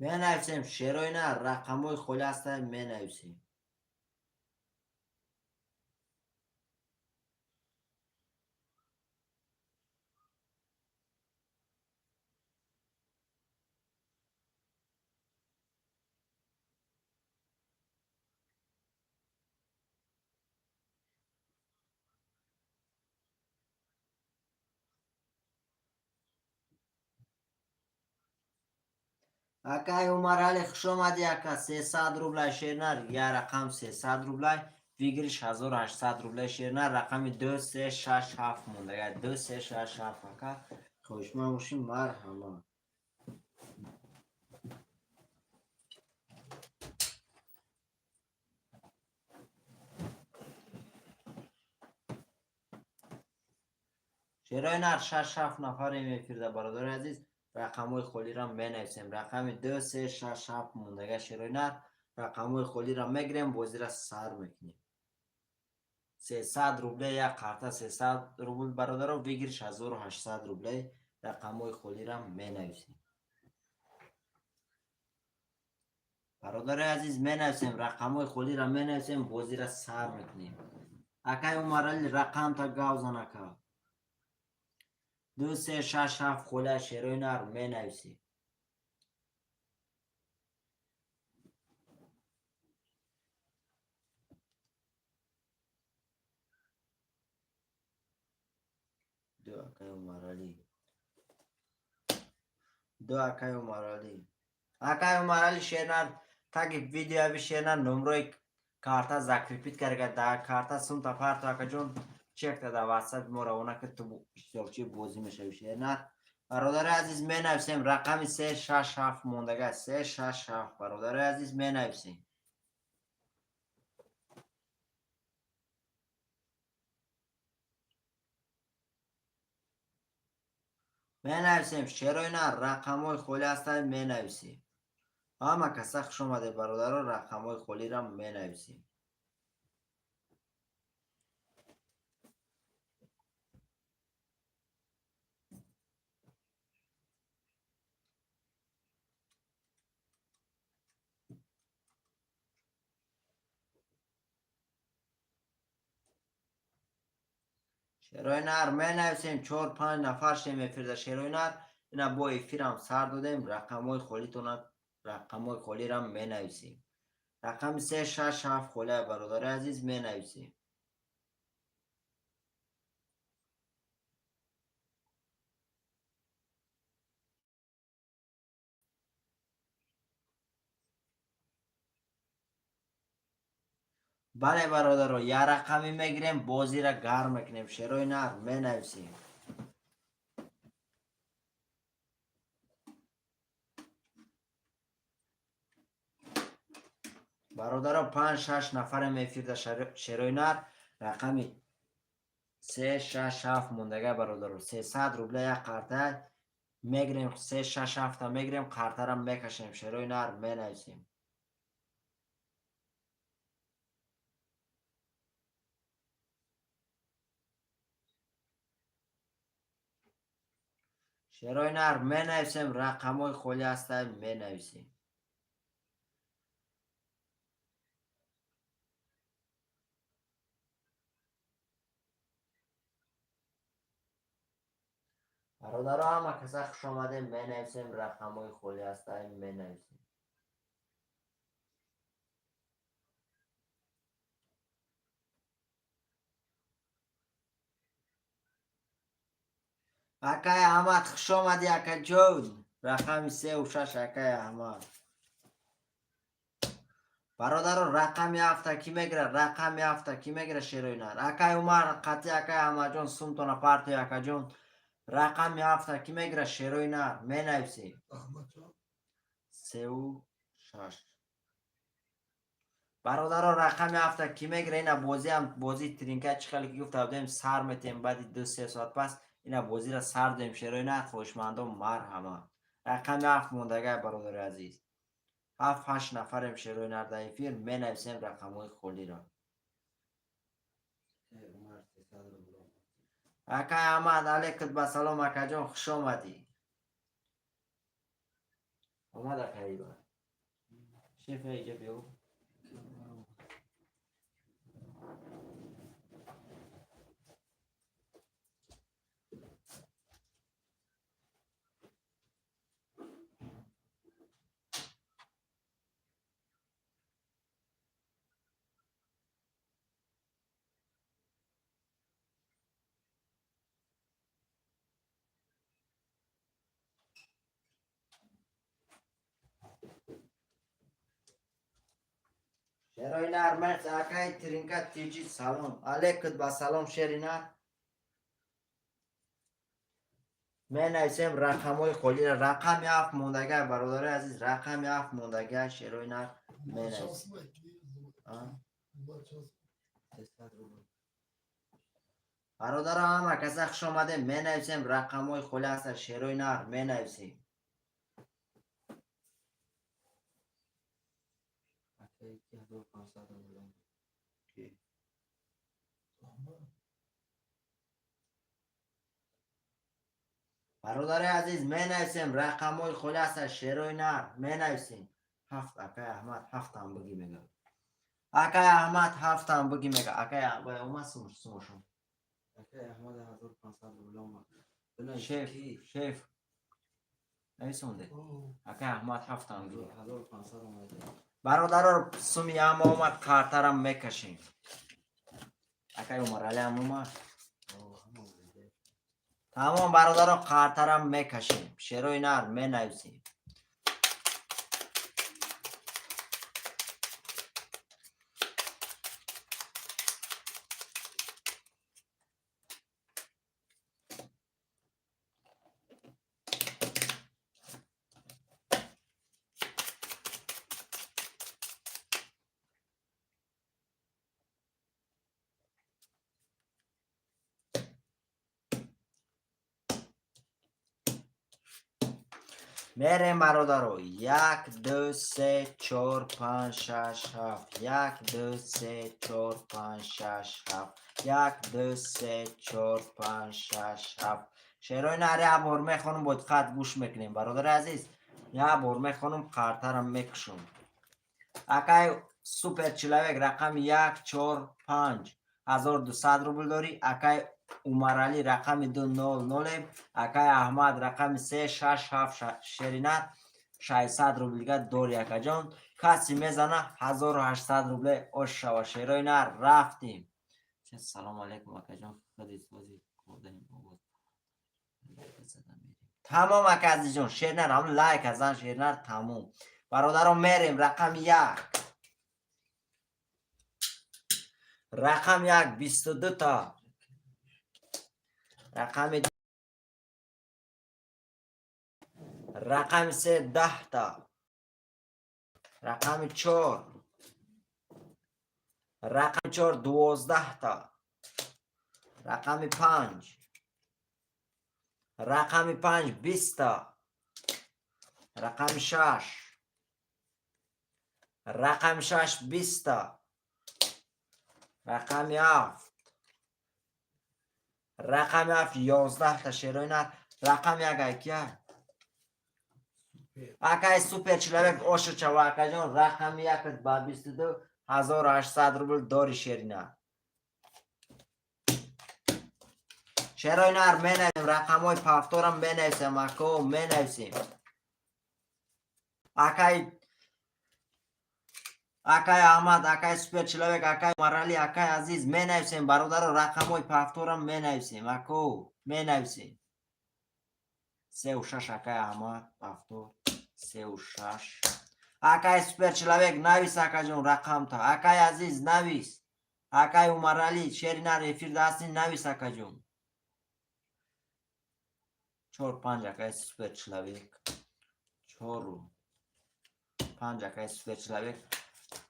[SPEAKER 1] Менависем, шерои нар, рақамҳои холӣ ҳастанд, менависем. Акай Умарали, хуш омадӣ, ака. 300 рублай, шернар, я рақам 300 рублай, выигрыш 1800 рублай. Шернар, рақами 2, 3, 6, 7 мондага, 2, 3, 6, 7. Ака, хоҳишманд бошем, марҳамат. Шерои нар, шаш ҳафт нафарем эфирда, бародари азиз. Рақамҳои холиро менависем, рақами 2, 3, 6, 7 мондага. Шерои нар, рақамҳои холиро мегирем, бозиро сар мекунем. 300 рубле як карта, 300 рубл, бародаро, выигрыш 1800 рубле. Рақамҳои холиро менависем, бародари азиз, менависем, рақамҳои холиро менависем, бозиро сар мекунем. Акай Умарали, рақамта гав зан, ака. 2, 3, 6, 7 холя, шерои нар, менависем. Ду, акай Умаралӣ, ду, акай Умаралӣ, акай Умаралӣ. Шернар, таги видеояби, шернар, номрои карта закрепить карга. Да карта сумта парто, акаҷон, чекта дар ватсап мо равона ки ту иштирокчии бозӣ мешавӣ. Шернар, бародари азиз, менависем, рақами 3, 6, 7 мондага, 3, 6, 7, бародари азиз, менависем. Менависем, шерои нар, рақамҳои холӣ ҳастанд, менависем. Ҳама каса хуш омадед, бародаро, рақамҳои холиро менависем. Шерои нар, менависем. Чор панҷ нафар шем эфирда, шерои нар. Ина бо эфирам сар додем. Рақамҳои холитона, рақамҳои холиро менависем. Рақами 3, 6, 7 холия, бародари азиз, менависем. Бале, бародаро, як рақамӣ мегирем, бозиро гарм мекунем. Шерои нар, менависем. Бародаро, панҷ шаш нафарем эфирда. Шерои нар, рақами 3, 6, 7 мондага, бародаро. 300 рубля як карта мегирем, 3, 6, 7-та мегирем, картара мекашем. Шерои нар, менависем. Шерои нар, менависем, рақамҳои холӣ ҳастанд, менависем. Бародаро, ҳама каса хуш омадем. Менависем, рақамҳои холӣ ҳастанд, менависем. Акай Аҳмад, хуш омадӣ, акаҷон. Рақами 3-у 6, акай Аҳмад. Бародаро, рақами ҳафта кӣ мегирад? Рақами ҳафта кӣ мегирад, шерои нар? Акай Умар қатъи, акай Аҳмадҷон, сумтона партои, акаҷон. Рақами ҳафта кӣ мегирад, шерои нар? Менависем. 3-у 6, бародаро, рақами ҳафта кӣ мегира? Ина бозиам, бозии тринка, чӣ хеле ки гуфта будем, сар метем баъди 2-3 соат пас. Ина бозиро сар додем, шерои нар, хоҳишмандон, марҳамат. Рақами ҳафт мондагай, бародари азиз. Ҳафт ҳашт нафарем, шерои нар, дар эфир. Менависем рақамҳои холиро.
[SPEAKER 2] Умар, 300 рубл.
[SPEAKER 1] Акай Аҳмад, алейкум ба салом, акаҷон, хуш омадӣ. Омад акаиба. Шеф, иҷа биё. Шерои нар, мерси, акаи Тринка Тиҷи, салом. Алейкум ба салом, шери нар. Менависем рақамҳои холиро. Рақами ҳафт мондагай, бародарои азиз, рақами ҳафт мондагай, шерои нар, менависем.
[SPEAKER 2] 300 рубл.
[SPEAKER 1] Бародаро, ҳама каса хуш омадем. Менависем, рақамҳои холи ҳастанд, шерои нар, менависем.
[SPEAKER 2] Акаи 1500 рубл.
[SPEAKER 1] Ки?
[SPEAKER 4] Аҳмад.
[SPEAKER 1] Бародари азиз, менависем, рақамҳои холи ҳастанд, шерои нар, менависем. Ҳафт, акаи Аҳмад, ҳафтам бигӣ мега. Акаи Аҳмад, ҳафтам бигӣ мега. Акаи омад сумошон.
[SPEAKER 2] Акаи Аҳмад 1500 рубл омад. Бинавис.
[SPEAKER 1] Шеф.
[SPEAKER 2] Ки?
[SPEAKER 1] Шеф, нависонде. Акаи Аҳмад ҳафтам бигӣ.
[SPEAKER 2] 1500 омада.
[SPEAKER 1] Бародаро, суми ҳама омад, қартарам мекашем. Акаи Умаралиам омад. Тамом, бародаро, қартарам мекашем. Шерои нар, менависем. Мерем, бародаро. Як, ду, се, чор, панҷ, шаш, ҳафт. Як, ду, се, чор, панҷ, шаш, ҳафт. Як, ду, се, чор, панҷ, шаш, ҳафт. Шерои нар, як бор мехонам, бо диққат гӯш мекунем, бародари азиз. Як бор мехонам, қартарам мекушам. Акай Супер Человек, рақами як, чор, панҷ, 1200 рубл дорӣ. Акай Умаралӣ, рақами ду, нол, нолем. Акай Аҳмад, рақами се, шаш, ҳафт, шеринар, 600 рубл дига дорӣ, акаҷон. Каси мезана, 1800 рубле ош шава. Шерои нар, рафтем. Салому алайкум, акаҷон, худи сози кордаем овоз. Тамом, ака азизҷон, шернар, ҳам лайк азан, шернар, тамом. Бародарон, мерем, рақами як. Рақам як, 22 та. Рақами се, 10 та. Рақами чор. Рақами чор, 12 та. Рақами панҷ. Рақами панҷ, 20 та. Рақами шаш. Рақами шаш, 20 та. Рақами ҳафт. Рақами ҳафт, 11 та, шерои нар. Рақами як айкия. Акай Супер Человек, ошо чава, акаҷон, рақами якат ба 22 800 рубл дори, шерина. Шерои нар, менависем, рақамҳои повторам менависем, ако, менависем. Акай Аҳмад, акай Супер Человек, акай Умаралӣ, акай Азиз, менависем, бародаро, рақамҳои повторам менависем, ако, менависем. Сеу шаш, акай Аҳмад, повтор, сеу шаш. Акай Супер Человек, навис, акаҷон, рақамта. Акай Азиз, навис. Акай Умаралӣ, шери нар, эфирда ҳастӣ, навис, акаҷон. Чор, панҷ, акай Супер Человек. Чору панҷ, акай Супер Человек.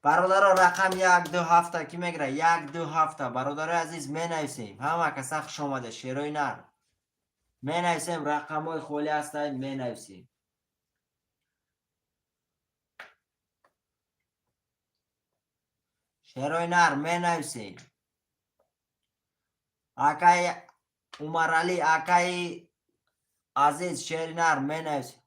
[SPEAKER 1] Бародаро, рақам як, ду, ҳафта кӣ мегирад? Як, ду, ҳафта. Бародарои азиз, менависем. Ҳама каса хуш омада, шерои нар. Менависем, рақамҳои холӣ ҳастанд, менависем. Шерои нар, менависем. Акай Умаралӣ, акаи Азиз, шери нар, менависем.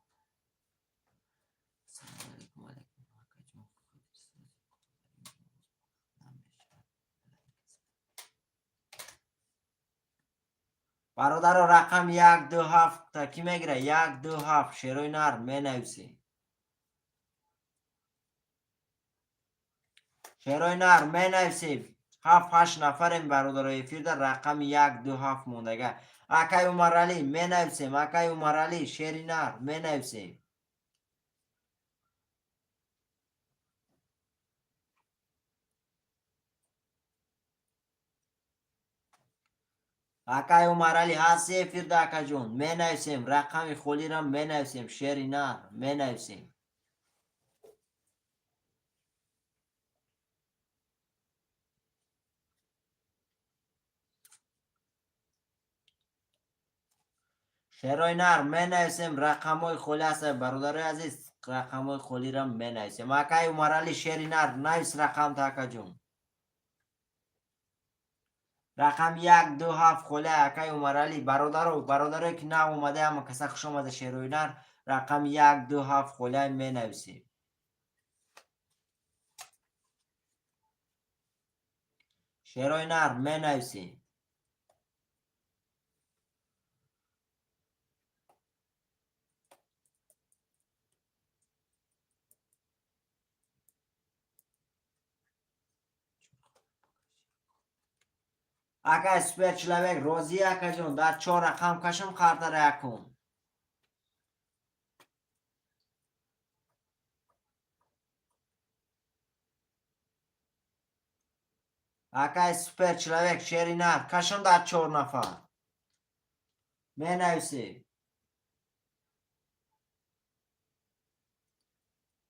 [SPEAKER 1] Бародаро, рақам як, ду, ҳафт та кӣ мегира? Як, ду, ҳафт, шерои нар, менависем. Шерои нар, менависем. Ҳафт, ҳашт нафарем, бародаро, эфирда рақами як, ду, ҳафт мондага. Акай Умаралӣ, менависем. Акай Умаралӣ, шери нар, менависем. Акай Умаралӣ, ҳасти эфирда, акаҷон? Менависем, рақами холира менависем, шери нар, менависем. Шерои нар, менависем, рақамҳои холи ҳаста, бародарои азиз, рақамҳои холира менависем. Акай Умаралӣ, шери нар, навис рақамта, акаҷон. Рақам як, ду, ҳафт холи, акай Умаралӣ. Бародаро, бародарое ки нав омада, ҳама каса хуш омада. Шерои нар, рақами як, ду, ҳафт холиа менависем. Шерои нар, менависем. Акай супер человек, розӣ, акаҷон? Дар чор рақам кашам қартара якум. Акай супер человек, шери нар, кашам дар чор нафар. Менависем.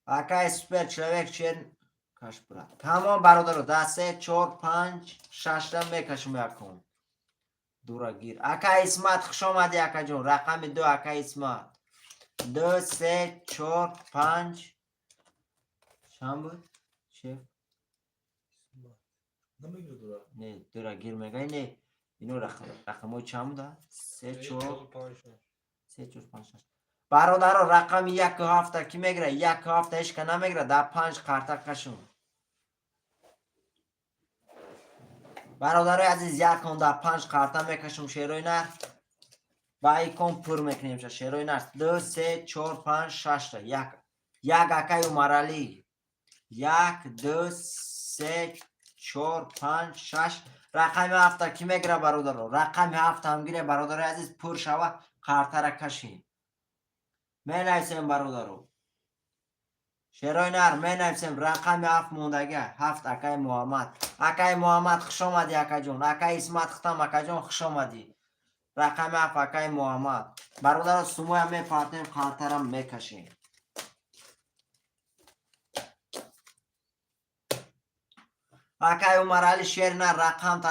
[SPEAKER 1] Акай супер человек, шер каш, брат. Тамом, бародаро, да се, чор, панҷ, шашта мекашам якум. Дура гир. Акай Исмат, хуш омадӣ, акаҷон. Рақами ду, акай Исмат. Ду, се, чор, панҷ. Чанд буд? Шеф?
[SPEAKER 4] Намегира дура.
[SPEAKER 1] Не, дура гир мегай, не. Ино рақамҳои чанд буда? Се, чор,
[SPEAKER 4] панҷ, шаш.
[SPEAKER 1] Се, чор, панҷ, шаш. Бародаро, рақами яку ҳафта кӣ мегира? Яку ҳафта ҳечка намегира, дар панҷ қарта кашум. Бародарои азиз, якон дар панҷ қарта мекашум, шерои нар. Ба икон пур мекунем ша, шерои нар. Ду, се, чор, панҷ, шашта. Як. Як, акай Умаралӣ. Як, ду, се, чор, панҷ, шаш. Рақами ҳафта кӣ мегира, бародаро? Рақами ҳафта ҳам гире, бародарои азиз, пур шава, қартара кашем. Менависем, бародаро. Шерои нар, менависем, рақами ҳафт мондага. Ҳафт, акай Муҳаммад. Акай Муҳаммад, хуш омадӣ, акаҷон. Акай Исмат, хутам, акаҷон, хуш омадӣ. Рақами ҳафт, акай Муҳаммад. Бародаро, сумоям мепартем, қартарам мекашем. Акай Умаралӣ, шер нар, рақам та.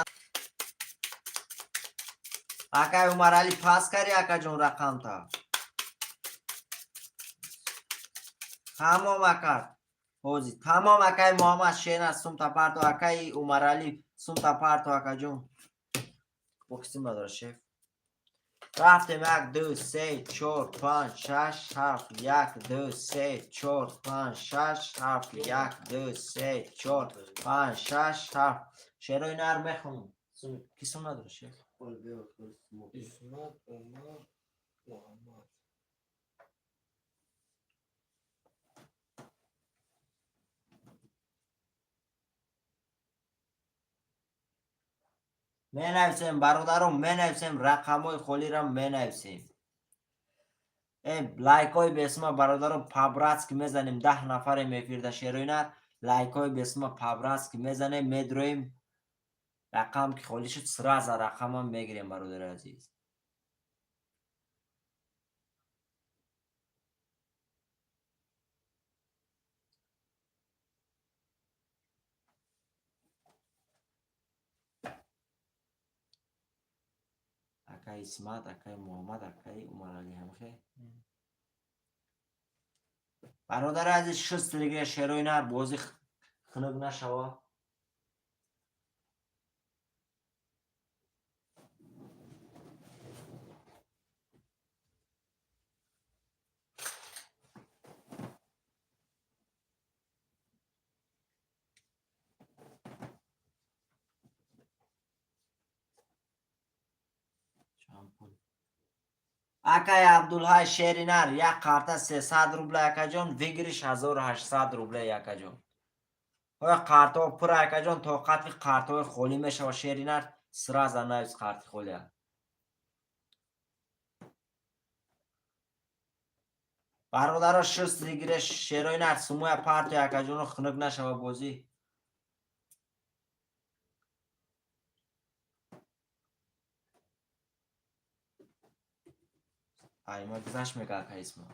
[SPEAKER 1] Акай Умаралӣ, пас кари, акаҷон, рақамта. Тамом, ака. Ҳозир. Тамом, акай Муҳаммад, шер нар, сумта парто, акай Умаралӣ, сумта парто, акаҷон. Бо кисим надора, шеф. Рафтем: як, ду, се, чор, панҷ, шаш, ҳафт. Як, ду, се, чор, панҷ, шаш, ҳафт. Як, ду, се, чор, панҷ, шаш, ҳафт. Шерои нар, мехонам. Ки сум надора, шеф?
[SPEAKER 4] Исмат, Умар, Муҳаммад.
[SPEAKER 1] Менависем, бародарон, менависем, рақамҳои холира менависем. Лайкҳои бесма, бародарон, по-братски мезанем. 10 нафарем эфирда, шерои нар, лайкҳои бесма по-братски мезанем, медроем. Рақам ки холӣ шуд, сразу рақамам мегирем, бародари азиз. Акай Исмат, акай Муҳаммад, акай Умаралӣ, ҳамхе. Бародари азиз, шуст лига, шерои нар, бозӣ хунук нашава. Шампунь. Акай Абдулҳай, шеринар, як қарта 300 рубля, акаҷон, выигрыш 1800 рубля, акаҷон. Оя қартҳо пур, акаҷон, тоқати қартҳои холӣ мешава. Шеринар, сразу навис қарти холия. Бародаро, шуст гире, шерои нар, сумоя партия, акаҷоно, хунук нашава бозӣ. Айма гузашт, мега ака Исма.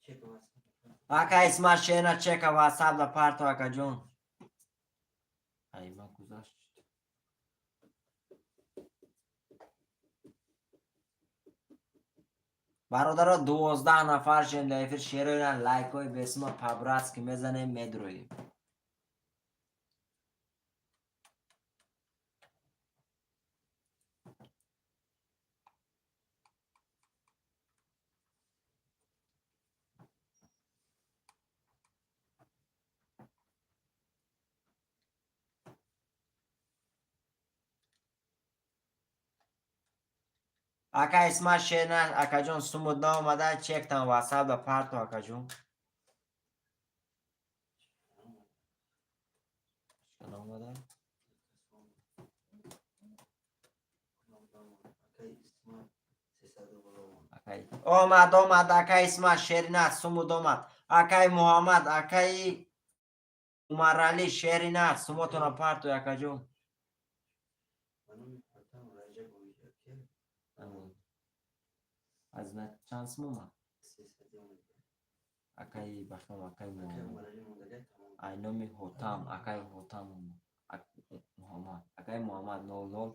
[SPEAKER 2] Чек WhatsApp.
[SPEAKER 1] Ака Исма, шена, чека ватсап да парто, акаҷон. Айма гузашт. Бародаро, 12 нафар шем дар эфир. Шероина, лайкҳои бесима по-братски мезанем, медроем. Ака Исма, шена, акаҷон, сумуд наомада, чектан ватсап да парто, акаҷон. Наомада.
[SPEAKER 2] Акай Исма 300 рубл омад.
[SPEAKER 1] Акай омад, омад, акай Исма, шерина, сумуд омад. Акай Муҳаммад, акаи Умаралӣ, шерина, сумотона парто, акаҷон.
[SPEAKER 2] Ба номи Ҳотам Раҷабович ака.
[SPEAKER 1] Аз чанд сум омад?
[SPEAKER 2] 300 омад.
[SPEAKER 1] Акаи бахшом, акаи
[SPEAKER 2] Акай
[SPEAKER 1] Муҳаммад.
[SPEAKER 2] Умаралӣ мондага, тамом.
[SPEAKER 1] Ай номи Ҳотам, акаи Ҳотам омад. Муҳаммад, акаи Муҳаммад, 00.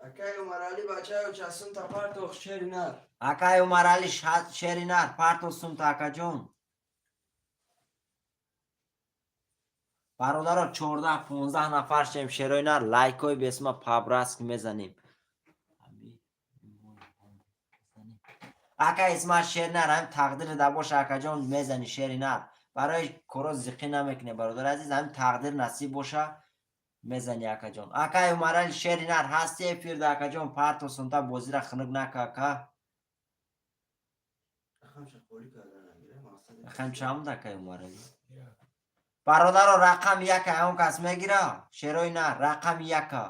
[SPEAKER 3] Акай Умаралӣ, бачаё, часунта партох, шеринар.
[SPEAKER 1] Акаи Умаралӣ, шеринар, парто сумта, акаҷон. Бародаро, 14 15 нафар шем. Шероинар, лайкҳои бесма по-братски мезанем. Ака Исма, шеринар, ҳамин тақдири да боша, акаҷон, мезани, шеринар. Барои коро зиқӣ намекунӣ, бародари азиз, ҳамин тақдир насиб боша, мезани, акаҷон. Акаи Умарали, шеринар, ҳасти эфирда, акаҷон, парто сумта, бозира хунук нака, ака.
[SPEAKER 2] Рақамша холӣ карда нагира, мақсад.
[SPEAKER 1] Рақам чанд буд, акаи Умарали?
[SPEAKER 4] Як.
[SPEAKER 1] Бародаро, рақами яка ҳамон кас мегира, шерои нар, рақами яка.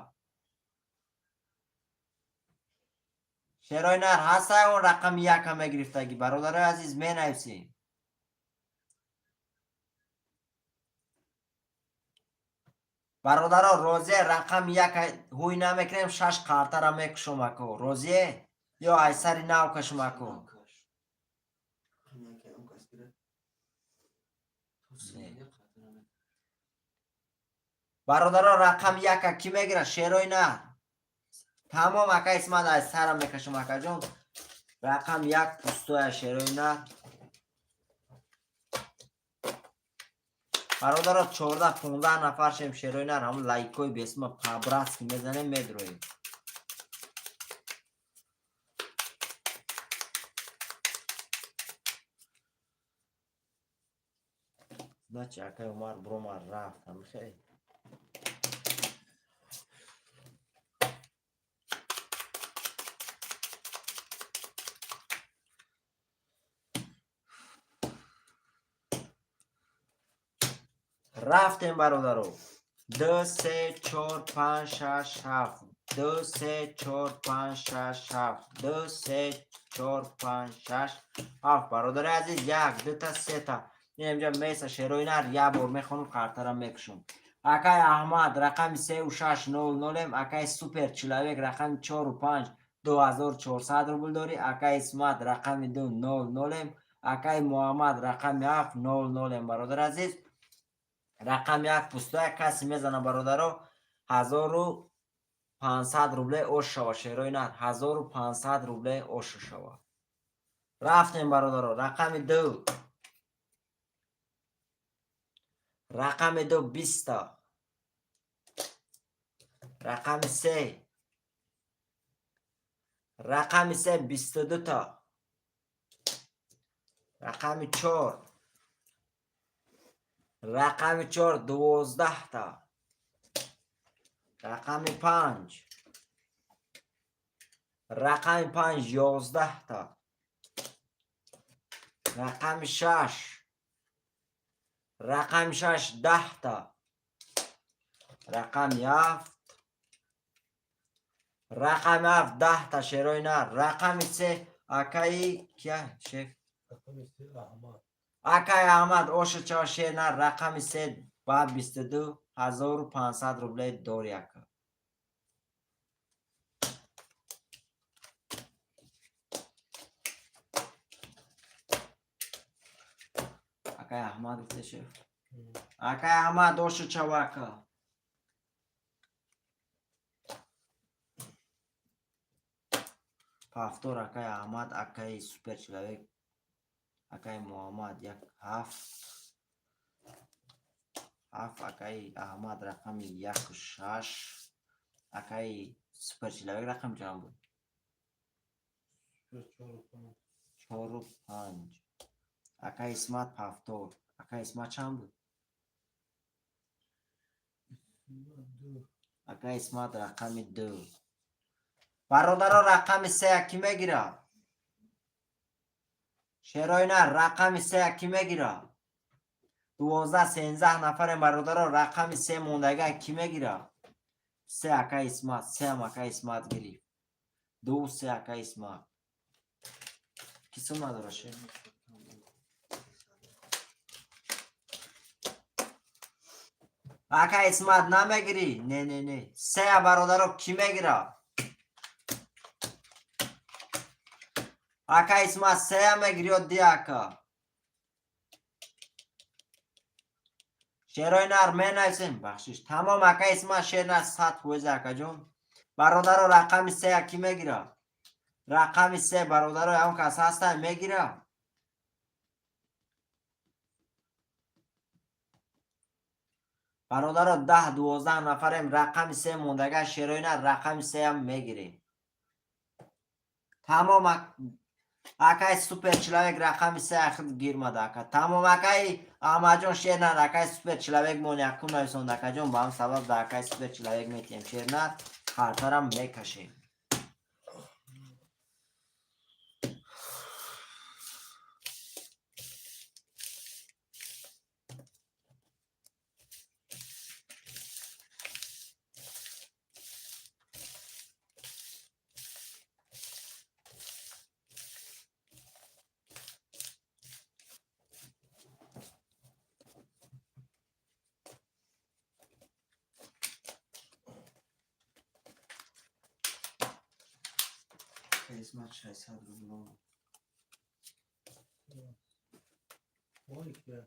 [SPEAKER 1] Шерои нар ҳастай, он рақами яка мегирифтагӣ, бародарои азиз, менависем. Бародаро, розие? Рақами яка ҳуй намекунем, шаш қартара мекушом, ако. Розие ё айсари нав кашум, ако?
[SPEAKER 2] Каш. Рақами яка он кас гирад. То сумоя қатра намекунад.
[SPEAKER 1] Бародаро, рақами яка кӣ мегирад, шерои нар? Тамом, ака Исмат, аз сарам мекашам, акаҷон. Рақам як пустоя, шерои нар. Бародаро, 14 15 нафар шем. Шерои нар, ҳамн лайкҳои бесма по-братски мезанем, медроем. Значит, акай Умар бромар рафт, ҳамихел. Рафтем, бародаро. Ду, се, чор, панҷ, шаш, ҳафт. Ду, се, чор, панҷ, шаш, ҳафт. Ду, се, чор, панҷ, шаш, ҳафт. Бародари азиз, як, дута, сета. Инҷа меса, шерои нар, як бор мехонам, қартара мекушам. Акай Аҳмад, рақами сеу шаш нол нолем. Акай Супер Человек, рақами чору панҷ, 2400 рубл дорӣ. Акай Исмат, рақами ду, нол нолем. Акай Муҳаммад, рақами ҳафт, нол нолем. Бародари азиз, рақами як пустоя, касе мезана, бародаро, 1500 рубле ош шава. Шерои нар, 1500 рубле ош шава. Рафтем, бародаро, рақами ду. Рақами ду 20-та. Рақами се. Рақами се 22-та. Рақами чор. Рақами чор 12-та. Рақами 5, рақами 5, 11-та. Рақами 6, рақами 6, 10-та. Рақами 7, рақами 7, 10-та. Шерои нар. Рақами 3, акаи кия, шеф?
[SPEAKER 4] Рақами 3, Аҳмад.
[SPEAKER 1] Акаи Аҳмад, ошичава, шер нар. Рақами 3 ба 22 500 рублей дори, ака. Акаи Аҳмад гуфте, шеф. Акаи Аҳмад, ошичава, ака. Повтор, акаи Аҳмад, акаи супер человек, акаи Муҳаммад, як, ҳафт, ҳафт. Акаи Аҳмад, рақами яку шаш. Акаи супер человек рақами чанд буд?
[SPEAKER 4] Чору панҷ.
[SPEAKER 1] Чору панҷ. Акаи Исмат, повтор. Акаи Исмат чанд буд?
[SPEAKER 4] Ду.
[SPEAKER 1] Акаи Исмат, рақами 2. Бародаро, рақами сея кӣ мегирад? Шерои нар, рақами сея кӣ мегирад? 12, 13 нафарем, бародаро. Рақами 3 мондага кӣ мегирад? Се, акаи Исмат. Сеам акаи Исмат гирифт. Ду, се, акаи Исмат. Ки сум надора, шер? Ака Исмат, намегирӣ? Не, не, не. Сея, бародаро, кӣ мегирад? Ака Исмат, сея мегирӣ ё ди, ака? Шерои нар менависем. Бахшиш, тамом. Ака Исмат, шер нар, 100%. Акаҷон, бародаро, рақами сея кӣ мегирад? Рақами 3, бародаро, ягон кас ҳаста, мегирад? Бародаро, 10, 12 нафарем. Рақами 3 мондага. Шерои нар, рақами сеям мегирем. Тамом. Акай супер человек, рақами се ахид гирмада, ака. Тамом, акаи Аҳмадҷон, шер нар. Акаи супер человек мон якум нависонд, акаҷон. Ба ҳам сабаб да акаи супер человек метиҳем. Шер нар, хартарам мекашем.
[SPEAKER 3] Исмат, 600 рубло.
[SPEAKER 4] Ой, кия?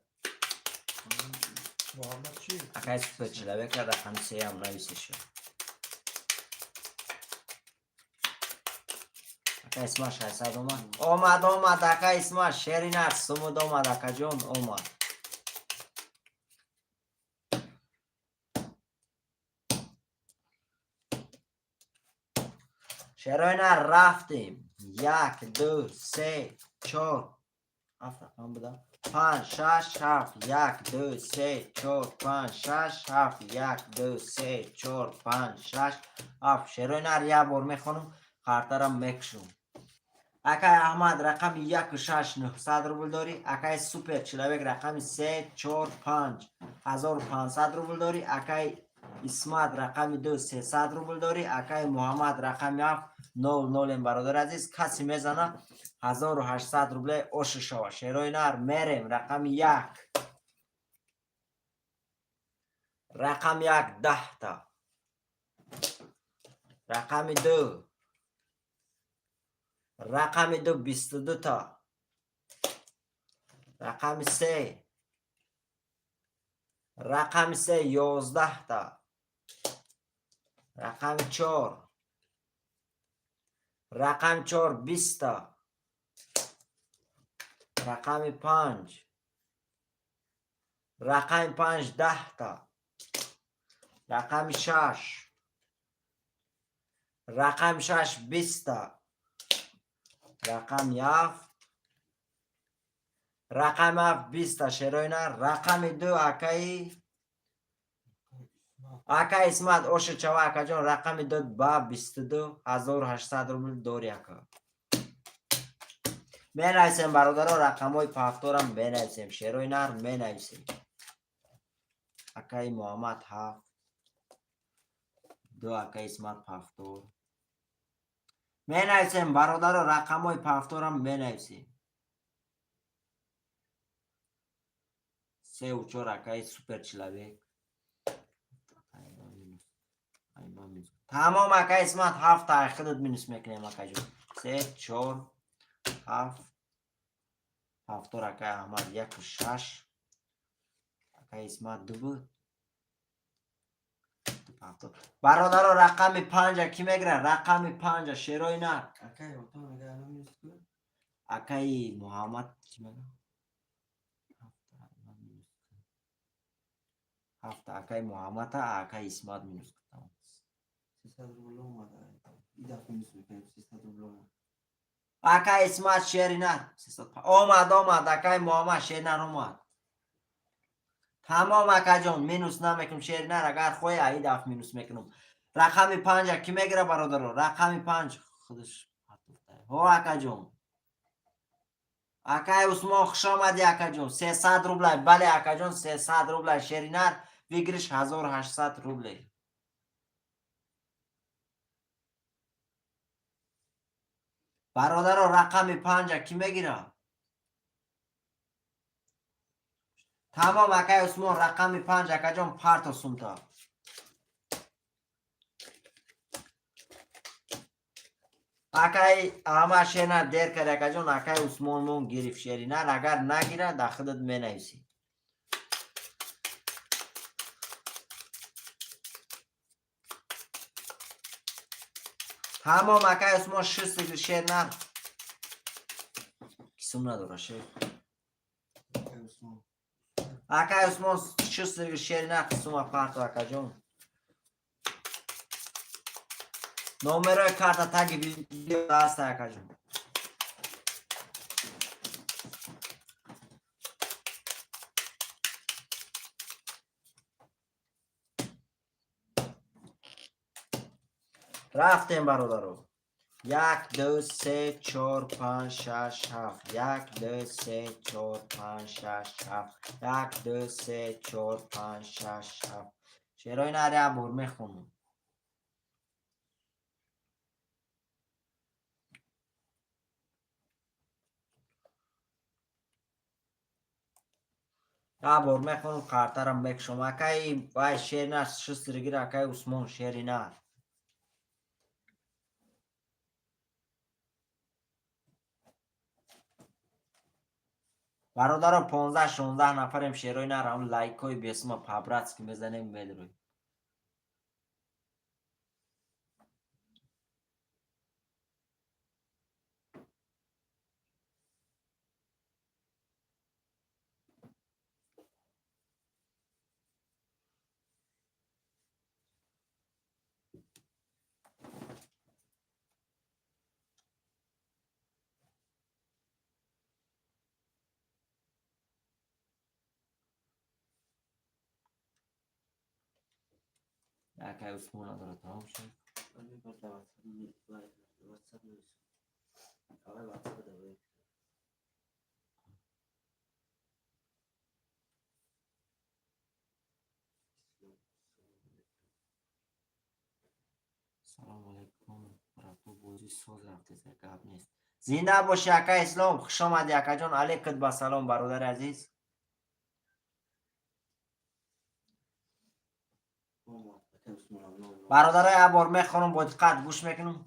[SPEAKER 4] Муҳаммад чӣ?
[SPEAKER 1] Акаи супер человека, рақами сеям нависеша. Ака Исмат, 600 омад, омад, омад. Ака Исмат, шери нар, сумуд омад, акаҷон, омад. Шерои нар, рафтем. Як, ду, се, чор, ҳафт рақам буда, панҷ, шаш, ҳафт. Як, ду, се, чор, панҷ, шаш, ҳафт. Як, ду, се, чор, панҷ, шаш, ҳафт. Шерои нар, як бор мехонам, хартарам мекушам. Акаи Аҳмад, рақами яку шаш, 900 рубл дорӣ. Акаи супер человек, рақами се, чор, панҷ, 1500 рубл дорӣ. Акаи Исмат, рақами 2, 300 рубл дорӣ. Акаи Муҳаммад, рақами 7, нол нолем. Бародари азиз, касе мезана, 1800 рубле ошу шава. Шерои нар, мерем. Рақами 1, рақами 1, 10-та. Рақами 2, рақами 2, 22-та. Рақами 3, рақами 3, 11-та. Рақами 4, рақами 4, 20-та. Рақами 5, рақами 5, 10-та. Рақами 6, рақами 6, 20-та. Рақами 7, рақами 7, 20-та. Шерои нар, рақами 2, акаи
[SPEAKER 4] Исмат.
[SPEAKER 1] Ака Исмат, оши чава, акаҷон, рақами дод ба 22 800 рубл дори, ака. Менависем, бародаро, рақамҳои повторам менависем, шерои нар менависем. Акаи Муҳаммад ҳафт, ду, акаи Исмат повтор. Менависем, бародаро, рақамҳои повторам менависем. Сеу чор, акаи супер человек. Тамом, акаи Исмат, ҳафта худат минус мекунем, акаҷон. Се, чор, ҳафт, повтор, акаи Аҳмад яку шаш, акаи Исмат ду буд. Бародаро, рақами панҷа кӣ мегирад? Рақами панҷа, шерои нар.
[SPEAKER 2] Акай Отон мега, ана минус ку.
[SPEAKER 1] Акаи Муҳаммад чӣ мега? Ҳафта, акаи Муҳаммада, акаи Исмат минус кун. Тамом.
[SPEAKER 2] 300 рубл омад. И дафъа минус мекунем, 300 рубл омад.
[SPEAKER 1] Акаи Исмат, шери нар. Омад, омад, акаи Муҳаммад, шери нар омад. Тамом, акаҷон, минус намекунам, шери нар, агар хоҳӣ, аи дафъ минус мекунам. Рақами панҷа кӣ мегира, бародаро? Рақами панҷ худаш. Ҳо, акаҷон. Акаи Усмон, хуш омадӣ, акаҷон. 300 рублай. Бале, акаҷон, 300 рублай. Шери нар, выигрыш 1800 рублей. Бародаро, рақами панҷа кӣ мегира? Тамом, акаи Усмон, рақами панҷ, акаҷон, парто сумта. Акаи Аҳмад, шеринар дер кард, акаҷон, акаи Усмонмон гирифт шеринар, агар нагира, дар худат менависӣ. Тамом, акаи Усмон, шисти шеринар. Кисум надора шер.
[SPEAKER 2] Акай Усмон.
[SPEAKER 1] Акаи Усмон, шисти шеринар, кисума парто, акаҷон. Номерои карта таги видео аст, акаҷон. Рафтем, бародаро. Як, ду, се, чор, панҷ, шаш, ҳафт. Як, ду, се, чор, панҷ, шаш, ҳафт. Як, ду, се, чор, панҷ, шаш, ҳафт. Шерои нар як бор мехонам. Як бор мехонам, картарам мекушам. Акаи вай шери нар шистри гир, акаи Усмон, шери нар. Бародаро, 15 16 нафарем, шерои нар, ҳам лайкҳои бесума по-братски мезанем, медроем. Акаи Усмон надора, тамом шуд.
[SPEAKER 2] Ами барда WhatsApp нависам. Аввал WhatsApp давай.
[SPEAKER 1] Салому алайкум, брато, бозӣ соз рафтеса, гап нест. Зинда бошӣ, ака Ислом, хуш омадӣ, акаҷон, алейкум ба салом, бародари азиз.
[SPEAKER 2] Омад. Акай Усмонам нол.
[SPEAKER 1] Бародаро, як бор мехонам, бо диққат гӯш мекунам.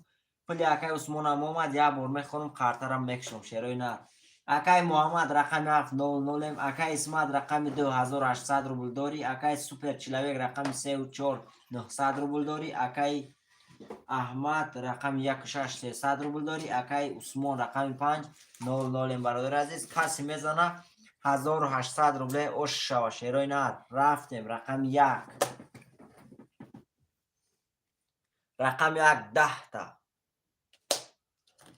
[SPEAKER 1] Пули акаи Усмонам омад, як бор мехонам, картарам мекушам, шерои нар. Акаи Муҳаммад рақами ҳафт нол нолем, акаи Исмат рақами ду 1800 рубл дорӣ, акаи супер человек рақами сеу чор 900 рубл дорӣ, акаи Аҳмад рақами яку шаш 300 рубл дорӣ, акаи Усмон рақами панҷ нол нолем, бародари азиз, касе мезана 1800 рубле ош шава, шерои нар. Рафтем, рақами як. Рақами як 10та.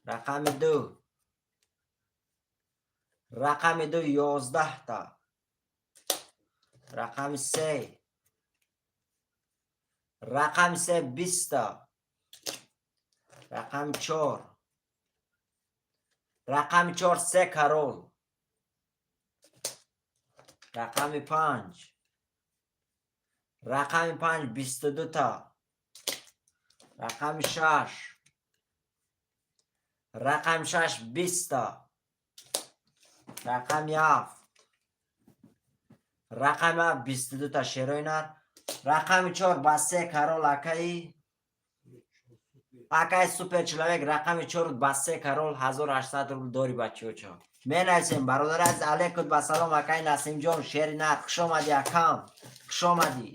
[SPEAKER 1] Рақами ду. Рақами ду 11та. Рақами се. Рақами се 20та. Рақами чор. Рақами чор се король. Рақами панҷ. Рақами панҷ 22та. Рақами шаш. Рақами шаш 20та. Рақами ҳафт. Рақами ҳафт 22та, шерои нар. Рақами чор ба се король, акаи супер человек. Рақами чор ба се король 1800 рубл дори, бачиёчо. Менависем, бародари азиз. Алейкум ба салом, акаи Насимҷон, шери нар, хуш омадӣ, акам, хуш омадӣ.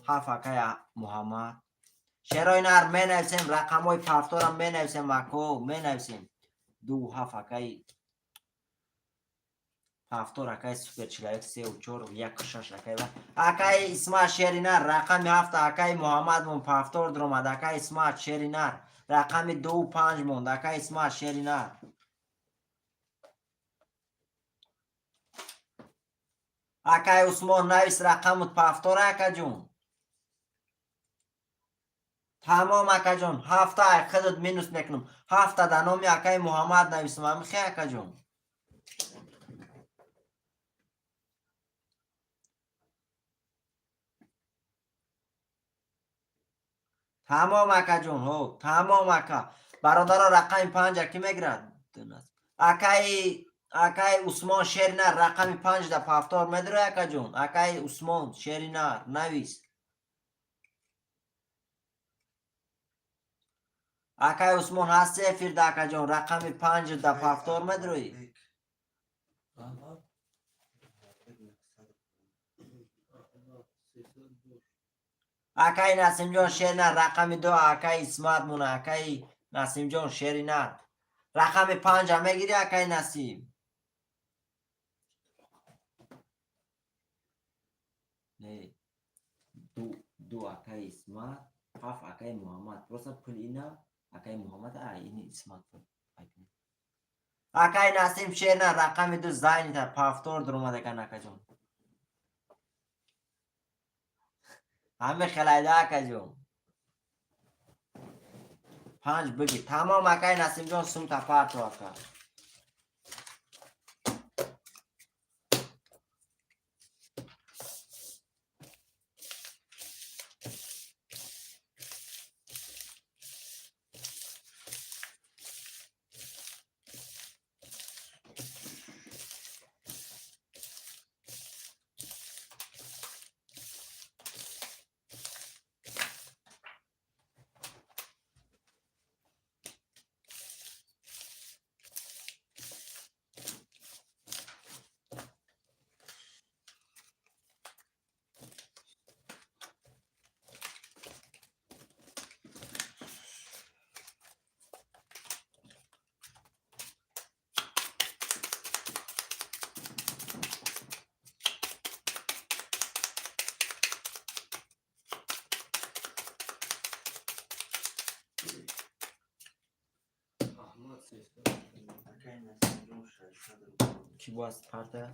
[SPEAKER 1] Ҳафт, акаи Муҳаммад, шерои нар. Менависем рақамҳои повторам, менависем, ако, менависем. Ду, ҳафт, акаи повтор, акаи супер человек, сеу чор, як, шаш, акаи акаи Исмат, шери нар. Рақами ҳафта, акаи Муҳаммад мон, повтор дуромад. Акаи Исмат, шери нар, рақами ду панҷ монд. Акаи Исмат, шери нар. Акаи Усмон, навис рақамут, повтора, акаҷун. Тамом, акаҷон, ҳафта ай худут минус мекунам. Ҳафта дар номи акаи Муҳаммад нависам, амихе, акаҷон. Тамом, акаҷон, ҳо, тамом, ака. Бародаро, рақами панҷа кӣ мегирад? Акаи Усмон, шери нар, рақами панҷ да повтор медиро, акаҷон. Акаи Усмон, шери нар, навис. Акаи Усмон, ҳасти эфирда, акаҷон? Рақами панҷ да повтор медироӣ?
[SPEAKER 4] Аҳмад. Аҳмад 302.
[SPEAKER 1] Акаи Насимҷон, шери нар, рақами ду, акаи Исмат мона. Акаи Насимҷон, шери нар, рақами панҷа мегирӣ, акаи Насим? Не, ду, ду, акаи Исмат, ҳафт, акаи Муҳаммад. Просто пул ина акаи Муҳаммад, а ини Исмат. Акаи Насим, шери нар, рақами ду занята, повтор дуромадакан, акаҷон. Ҳаме хелайда, акаҷон. Панҷ биги. Тамом, акаи Насимҷон, сумта парто, ака.
[SPEAKER 4] Аҳмад 300.
[SPEAKER 2] Акаи Насимҷон 600 рубл.
[SPEAKER 1] Ки боз парта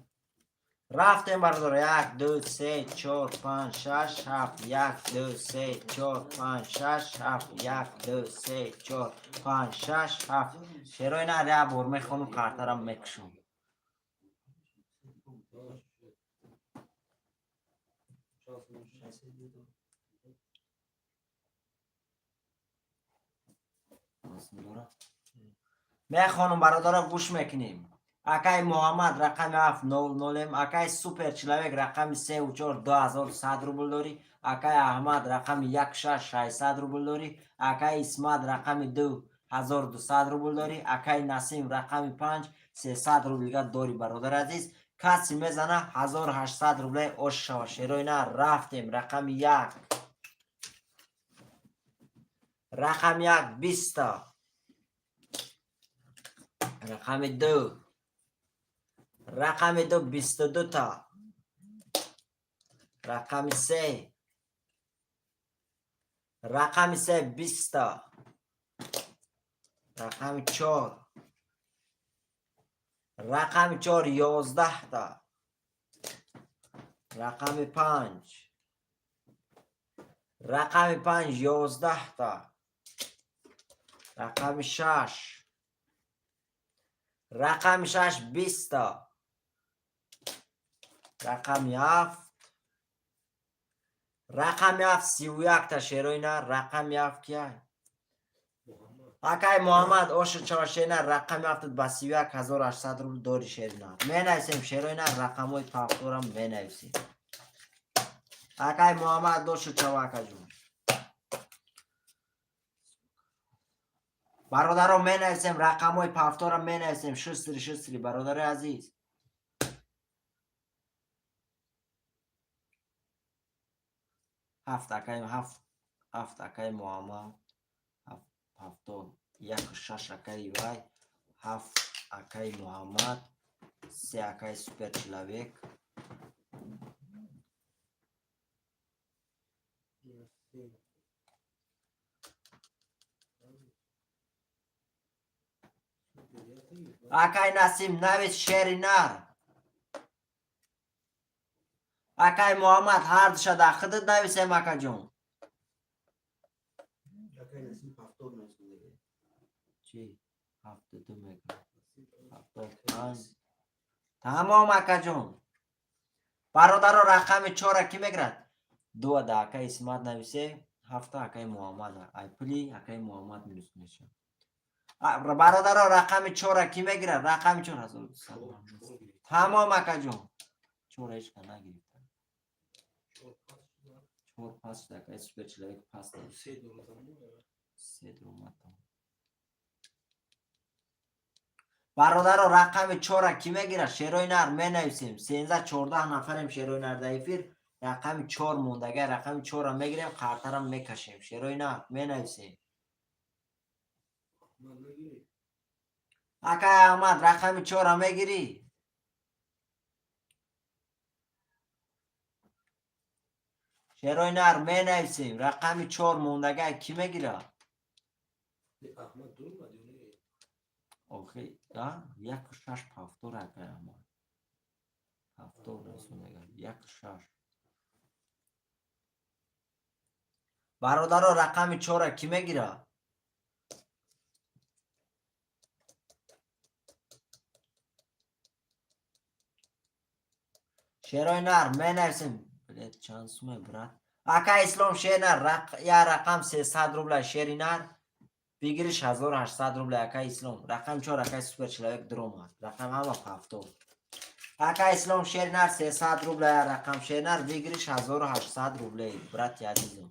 [SPEAKER 1] рафтем, бародаро. Як, ду, се, чор, панҷ, шаш, ҳафт. Як, ду, се, чор, панҷ, шаш, ҳафт. Як, ду, се, чор, панҷ, шаш, ҳафт. Шерои нар, як бор мехонум, картарам мекушам.
[SPEAKER 4] Чанд сум?
[SPEAKER 2] 602.
[SPEAKER 1] Дора. Мехонум, бародаро, гӯш мекунем. Акаи Муҳаммад, рақами ҳафт, нол нолем. Акаи супер человек, рақами сеу чор, 2100 рубл дорӣ. Акаи Аҳмад, рақами як, шаш, 600 рубл дорӣ. Акаи Исмат, рақами ду, 1200 рубл дорӣ. Акаи Насим, рақами панҷ, 300 рублига дорӣ. Бародари азиз, касе мезана, 1800 рубле ош шава. Шерои на, рафтем. Рақами як, рақами як 20та. Рақами ду, рақами ду 22та. Рақами се, рақами се 20та. Рақами чор, рақами чор 11та. Рақами панҷ. Рақами панҷ 11-та. Рақами шаш. Рақами шаш 20-та. Рақами ҳафт. Рақами ҳафт 31-та, шерои нар. Рақами ҳафт кия? Акай Муҳаммад, ошу чава, шери нар, рақами ҳафтат ба 31 800 рубл дори, шери нар. Менависем, шерои нар, рақамҳои повторам менависем. Акай Муҳаммад, ошу чава, акаҷон. Бародаро, менависем, рақамҳои повторам менависем. Шустри, шустри, бародари азиз. Ҳафт, акай, ҳафт, ҳафт, акай Муҳаммад, ҳафт, ҳафтод яку шаш, акаи вай, ҳафт, акаи Муҳаммад, се, акаи супер человек.
[SPEAKER 4] Насим. Супер, я ты.
[SPEAKER 1] Акай Насим, навис, шери нар. Акай Муҳаммад, ҳардуша дар худат нависем, акаҷон.
[SPEAKER 2] Акай Насим, повтор нависондага.
[SPEAKER 1] Чӣ 72 мегӯям? 75. Тамом, акаҷон. Бародаро, рақами чора кӣ мегирад? Дуа да акаи Исмат нависе, ҳафта акаи Муҳаммад. Ай пули акаи Муҳаммад минус мешавад. Бародаро, рақами чора кӣ мегирад? Рақами чор 1200.
[SPEAKER 4] Чор гирифт.
[SPEAKER 1] Тамом, акаҷон, чора ҳеч кас нагирифта.
[SPEAKER 4] Чор пас шуда.
[SPEAKER 1] Чор пас шуда, акаи супер человек пас дод.
[SPEAKER 4] Се дорозам.
[SPEAKER 1] Се дуромад. Бародаро, рақами чора кӣ мегирад? Шерои нар, менависем. 13-14 нафарем, шерои нар, дар эфир. Рақами чор мондага, рақами чорро мегирем, қартарам мекашем. Шерои нар, менависем.
[SPEAKER 4] Аҳмад нагирӣ.
[SPEAKER 1] Акай Аҳмад, рақами чорро мегирӣ? Шерои нар, менависем. Рақами чор мондага, кӣ мегирад?
[SPEAKER 4] Аҳмад дуромад ё не?
[SPEAKER 1] Охи, а яку шаш повтор, акай Аҳмад. Повтор расонага яку шаш. Бародаро, рақами чора кӣ мегирад? Шерои нар, менависем. Блед, чанд суме, брат? Ака Ислом, шери нар, я рақам 300 рубля, шери нар. Бигириш 1800 рубля, ака Ислом. Рақами чор акай супер человек дуромад. Рақам ҳама повтор. Ака Ислом, шери нар, 300 рубля я рақам, шери нар, выигрыш 1800 рублей, брати азизум.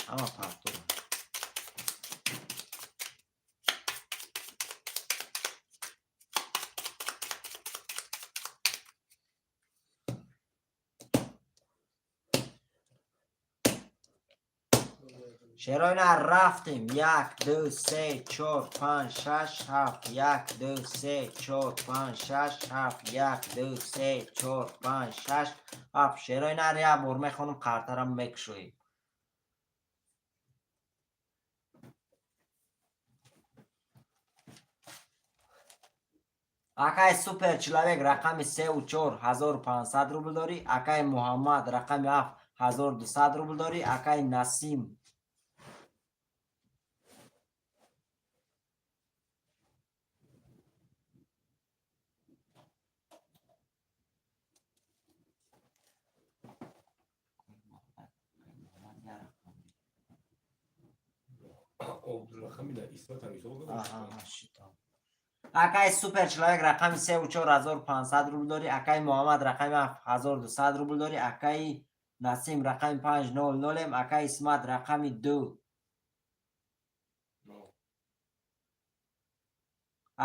[SPEAKER 1] Ҳама повтор. Шерои нар, рафтем. Як, ду, се, чор, панҷ, шаш, ҳафт. Як, ду, се, чор, панҷ, шаш, ҳафт. Як, ду, се, чор, панҷ, шаш, ҳафт. Шерои нар, як бор мехонам, қартарам мекушоем. Акай супер человек, рақами сеу чор 1500 рубл дорӣ. Акай Муҳаммад, рақами ҳафт 1200 рубл дорӣ. Акай Насим.
[SPEAKER 4] Рақами да Исматам ҳисоб.
[SPEAKER 1] Аҳа, шитоб. Акай супер человек, рақами сеу чор 1500 рубл дорӣ. Акай Муҳаммад, рақами ҳафт 1200 рубл дорӣ. Акаи Насим, рақами панҷ нол нолем. Акаи Исмат, рақами ду.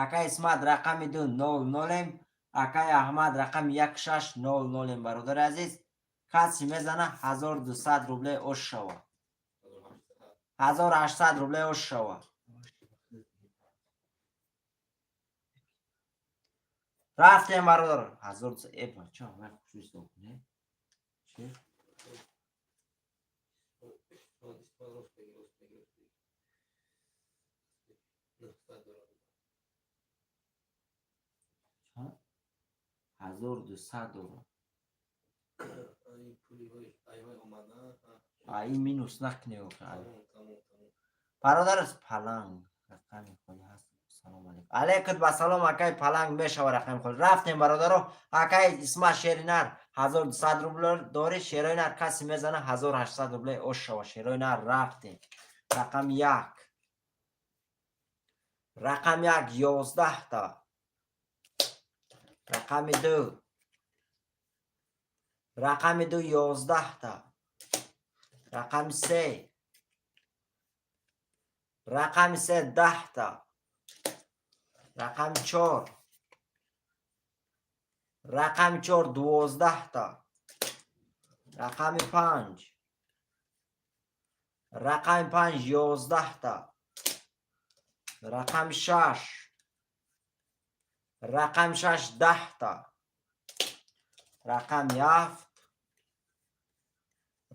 [SPEAKER 1] Акаи Исмат, рақами ду нол нолем. Акаи Аҳмад, рақами як шаш нол нолем. Бародари азиз, касе мезана, 1200 рубле ош шава. 1800 рубле ош шава. Рафтем, бародар. Ҳазор э бача, ман хушистон не? Чи?
[SPEAKER 4] Исмат рост меги, рост меги, рост меги.
[SPEAKER 1] 1200 дорад.
[SPEAKER 4] Ай пули вай, ай вай омада.
[SPEAKER 1] А ин минус накунӣ охи.
[SPEAKER 4] Тамом, тамом, тамом.
[SPEAKER 1] Бародар Паланг, рақами холи ҳаст. Салом алейкум. Алейкум ба салом, акай Паланг, мешава рақами холи. Рафтем, бародаро. Акай Исма, шери нар, 1200 рубл дори, шерои нар, каси мезана 1800 рубле ош шава, шерои нар. Рафтем. Рақами як. Рақами як 11 та. Рақами ду. Рақами ду 11 та. Рақами се. Рақами се 10 та. Рақами чор. Рақами чор 12 та. Рақами панҷ. Рақами панҷ 11 та. Рақами шаш. Рақами шаш 10 та. Рақами ҳафт.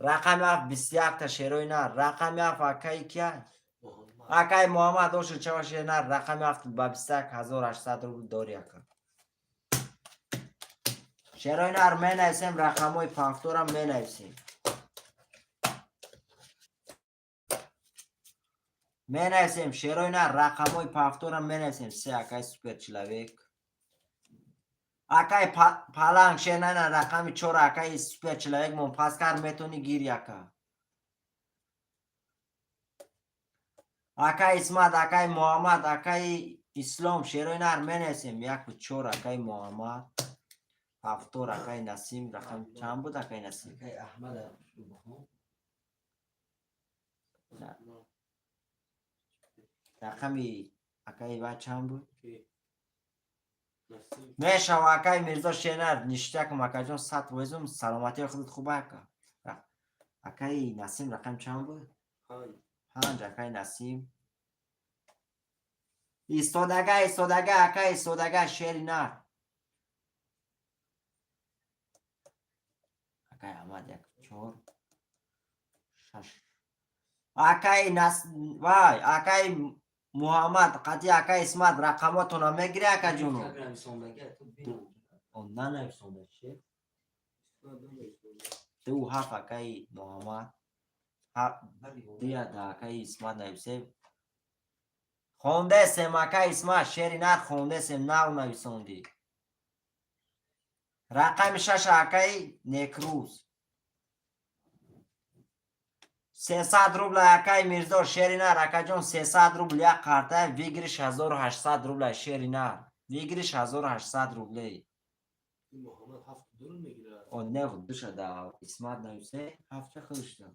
[SPEAKER 1] Рақами ҳафт 21 та, шерои нар. Рақами ҳафт акаи кия?
[SPEAKER 4] Муҳаммад.
[SPEAKER 1] Акаи Муҳаммад, ошо чава, шери нар, рақами ҳафт ба 21 800 рубл дори, ака. Шерои нар, менависем, рақамҳои повторам менависем. Менависем, шерои нар, рақамҳои повторам менависем. Се, акаи супер человек. Акаи Паланг, шер нар, рақами чор, акаи супер человек мон пас кар, метони гири, ака. Акаи Исмат, акаи Муҳаммад, акаи Ислом, шерои нар, менависем. Яку чор, акаи Муҳаммад. Повтор, акаи Насим, рақам чанд буд, акаи Насим?
[SPEAKER 2] Акай Аҳмад бухом.
[SPEAKER 1] На. Рақами акаи ва чанд буд?
[SPEAKER 4] Ки? Насим.
[SPEAKER 1] Мешава, акаи Мирзо Шернар, ништякам, акаҷон, 100%, саломатии худат хуба, ака. Акаи Насим рақам чанд буд?
[SPEAKER 4] Панҷ.
[SPEAKER 1] Панҷ, акаи Насим. Истодага, истодага, акаи истодага, шери нар. Акаи Аҳмад як чор шаш. Акаи Нас вай, акаи Муҳаммад, қатъи акаи Исмат рақамотона мегири, акаҷоно. Он нанависонда че?
[SPEAKER 4] Исмат намевисонда.
[SPEAKER 1] Ду ҳафт, акаи Муҳаммад. Дия да акаи Исмат нависем. Хондесем, акаи Исмат, шери нар, хондесем, нав нависондӣ. Рақами шаш, акаи Некрӯз. 300 рубла, акаи Мирзо, шери нар, акаҷон, 300 рубл як қарта, выигрыш 1800 рубла, шери нар. Выигрыш 1800 рублей.
[SPEAKER 4] Ин Муҳаммад ҳафт дуру мегирад.
[SPEAKER 1] Он не душа да Исмат нависе, ҳафта худшда.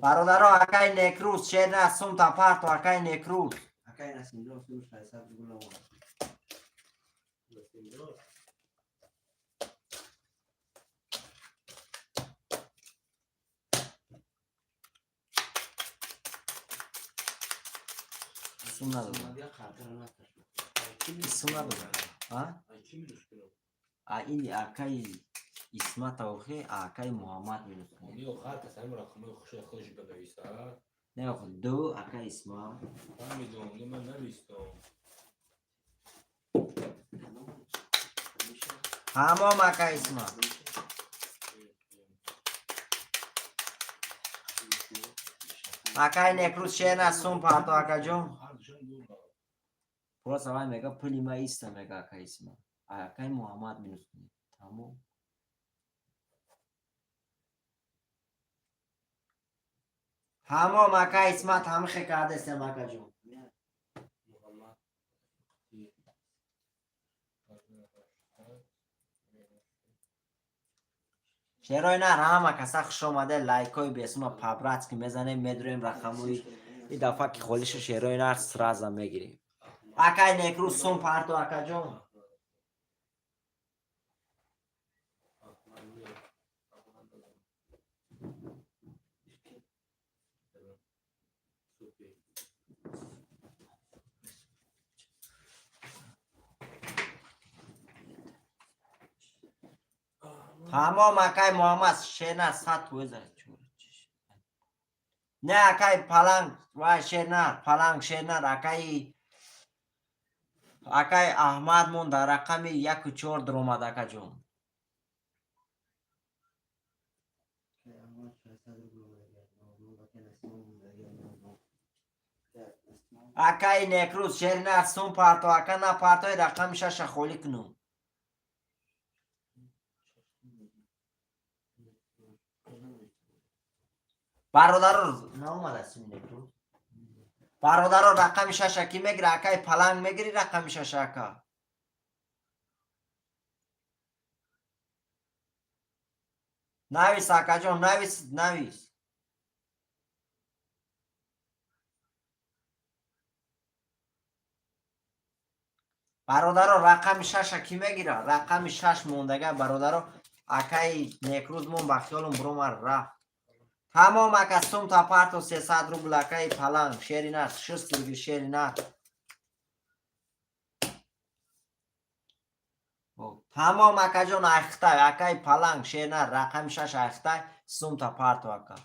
[SPEAKER 1] Бародаро, акаи Некрӯз, шер нар, сумта парто, акаи Некрӯз.
[SPEAKER 2] Акай Насимҷон сум 600 рубл омад.
[SPEAKER 4] Насимҷон.
[SPEAKER 1] Сум надодам.
[SPEAKER 2] Бия қартара накаш.
[SPEAKER 1] Сум надодам. А?
[SPEAKER 4] Ай ки минус кунам?
[SPEAKER 1] А ини акаи Исмат охи, а акаи Муҳаммад минус кунед.
[SPEAKER 4] Они охар кас ҳамин рақамҳои хуши худаш бинависа.
[SPEAKER 1] Не, охи ду, акаи Исмат.
[SPEAKER 4] Фаҳмидом, не, ман навистам.
[SPEAKER 1] Ҳамом, акаи Исмат. Акаи Некрӯз, шер на, сум парто, акаҷон.
[SPEAKER 4] Ҳардушон дура.
[SPEAKER 1] Просто вай мега, пули ма иста, мега акаи Исмат. А акаи Муҳаммад минус кунед. Тамом. Ҳамом, акаи Исмат, ҳамихе кардесем, акаҷон.
[SPEAKER 4] Муҳаммад. Ти. 1800.
[SPEAKER 1] Шерои нар, ҳама каса хуш омаде, лайкҳои бесума по-братски мезанем, медурем рақамҳои и дафъа ки холишу, шерои нар, сразу мегирем. Акаи Некрӯз, сум парто, акаҷон.
[SPEAKER 4] Аҳмад не. Аҳмад надорам. Супер.
[SPEAKER 1] Тамом, акаи Муҳаммад, шер нар, 100%. Не, акаи Паланг, вай, шер нар, Паланг, шер нар, акаи Акай Аҳмадмон дар рақами яку чор дуромад, акаҷон.
[SPEAKER 2] Аҳмад 600 рубл омадагиай. 00 акай Насимон омадагиай 00. Так, Насимон.
[SPEAKER 1] Акаи Некрӯз, шери нар, сум парто, ака, на партои, рақами шаша холӣ кунум. Бародаро, наомада сими Некрӯз. Бародаро, рақами шаша кӣ мегира? Акаи Паланг, мегирӣ рақами шаша, ака? Навис, акаҷон, навис, навис. Бародаро, рақами шаша кӣ мегира? Рақами шаш мондага, бародаро. Акаи Некрӯзмон ба хиёлум буромад, рафт. Тамом, ака, сумта парто, 300 рубл, акаи Паланг, шери нар, шист рубл, шери нар. Тамом, акаҷон, айхтай, акаи Паланг, шери нар, рақами шаш айхтай, сумта парто, ака.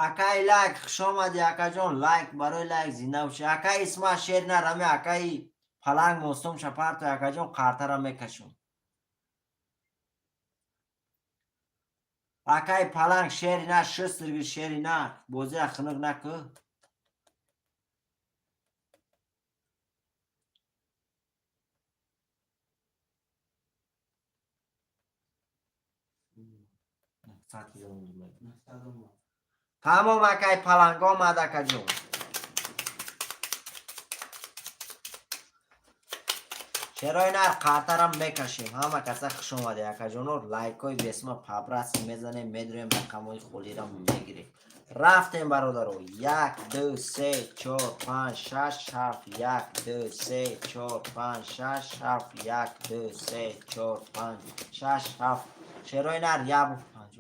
[SPEAKER 1] Акаи Лайк, хушомадӣ, акаҷон. Лайк барои лайк, зинда бошӣ, акаи Исма. Шер нарами, акаи Паланг, мостум шапарто, акаҷон, қартара мекашум. Акаи Паланг, шери нар, шист рубл, шери нар, бозира хунук накӯ.
[SPEAKER 2] 900 омад.
[SPEAKER 1] Тамом, акаи Паланг омад, акаҷон. Шерои нар, қартарам мекашем. Ҳама каса хуш омаде, акаҷоно. Лайкҳои бесма пабраси мезанем, медурем, рақамҳои холиро мегирем. Рафтем, бародаро. Як, ду, се, чор, панҷ, шаш, ҳафт. Як, ду, се, чор, панҷ, шаш, ҳафт. Як, ду, се, чор, панҷ, шаш, ҳафт. Шерои нар, як панҷ.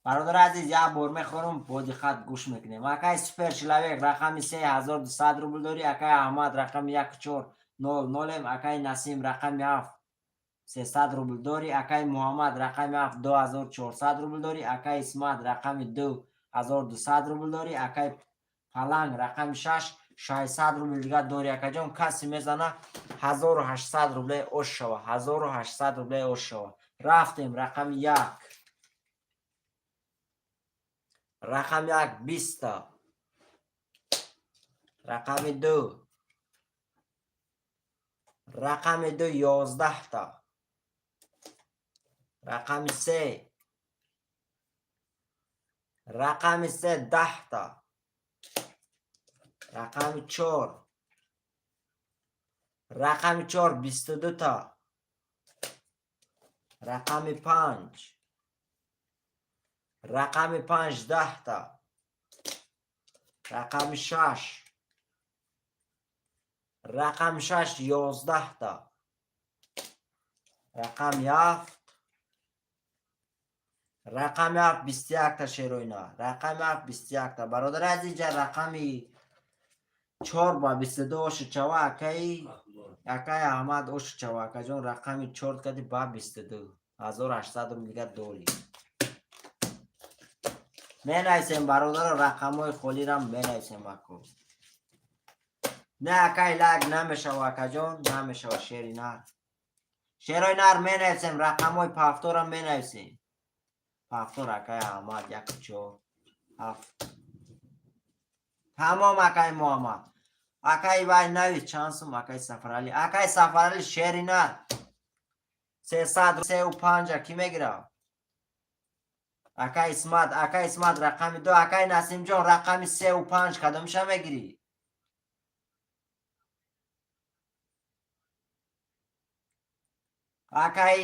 [SPEAKER 1] Бародари азиз, як бор мехорам, бо диққат гӯш мекунем. Акай Супер Человек, рақами се, 1200 рубл дорӣ. Акай Аҳмад, рақами як, чор, нол, нолем. Акай Насим, рақами ҳафт, 300 рубл дорӣ. Акай Муҳаммад, рақами ҳафт, 2400 рубл дорӣ. Акай Исмат, рақами ду, 1200 рубл дорӣ. Акай Паланг, рақами шаш, 600 рубл дига дорӣ, акаҷон. Касе мезана, 1800 рубле ош шава, 1800 рубле ош шава. Рафтем, рақами як. Рақами як, биста. Рақами ду, рақами ду, 11та. Рақами се, рақами се, 10та. Рақами чор, рақами чор, 22та. Рақами панҷ, рақами панҷ, 10та. Рақами шаш, рақами шаш, 11та. Рақами ҳафт, рақами ҳафт, 21та. Шероина, рақами ҳафт, 21та. Бародари азиз, ҷа рақами чор ба 22 оши чава, акаи Аҳмад, оши чава, акаҷон. Рақами чор кади ба 22, 1800 рубл дига дорӣ. Менависем, бародаро, рақамҳои холирам менависем, аку. Не, акай Лайк, намешава, акаҷон, намешава, шери нар. Шерои нар, менависем, рақамҳои пафторам менависем. Пафтор, акаи Аҳмад, як, чор, ҳафт. Тамом, акай Муҳаммад. Акай вай навис чанд сум, акай Сафаралӣ. Акай Сафаралӣ, шери нар. Сесад сеу панҷа кӣ мегирад? Акай Исмат, акай Исмат, рақами ду, акай Насимҷон, рақами сеу панҷ кадомиша мегирӣ? Акай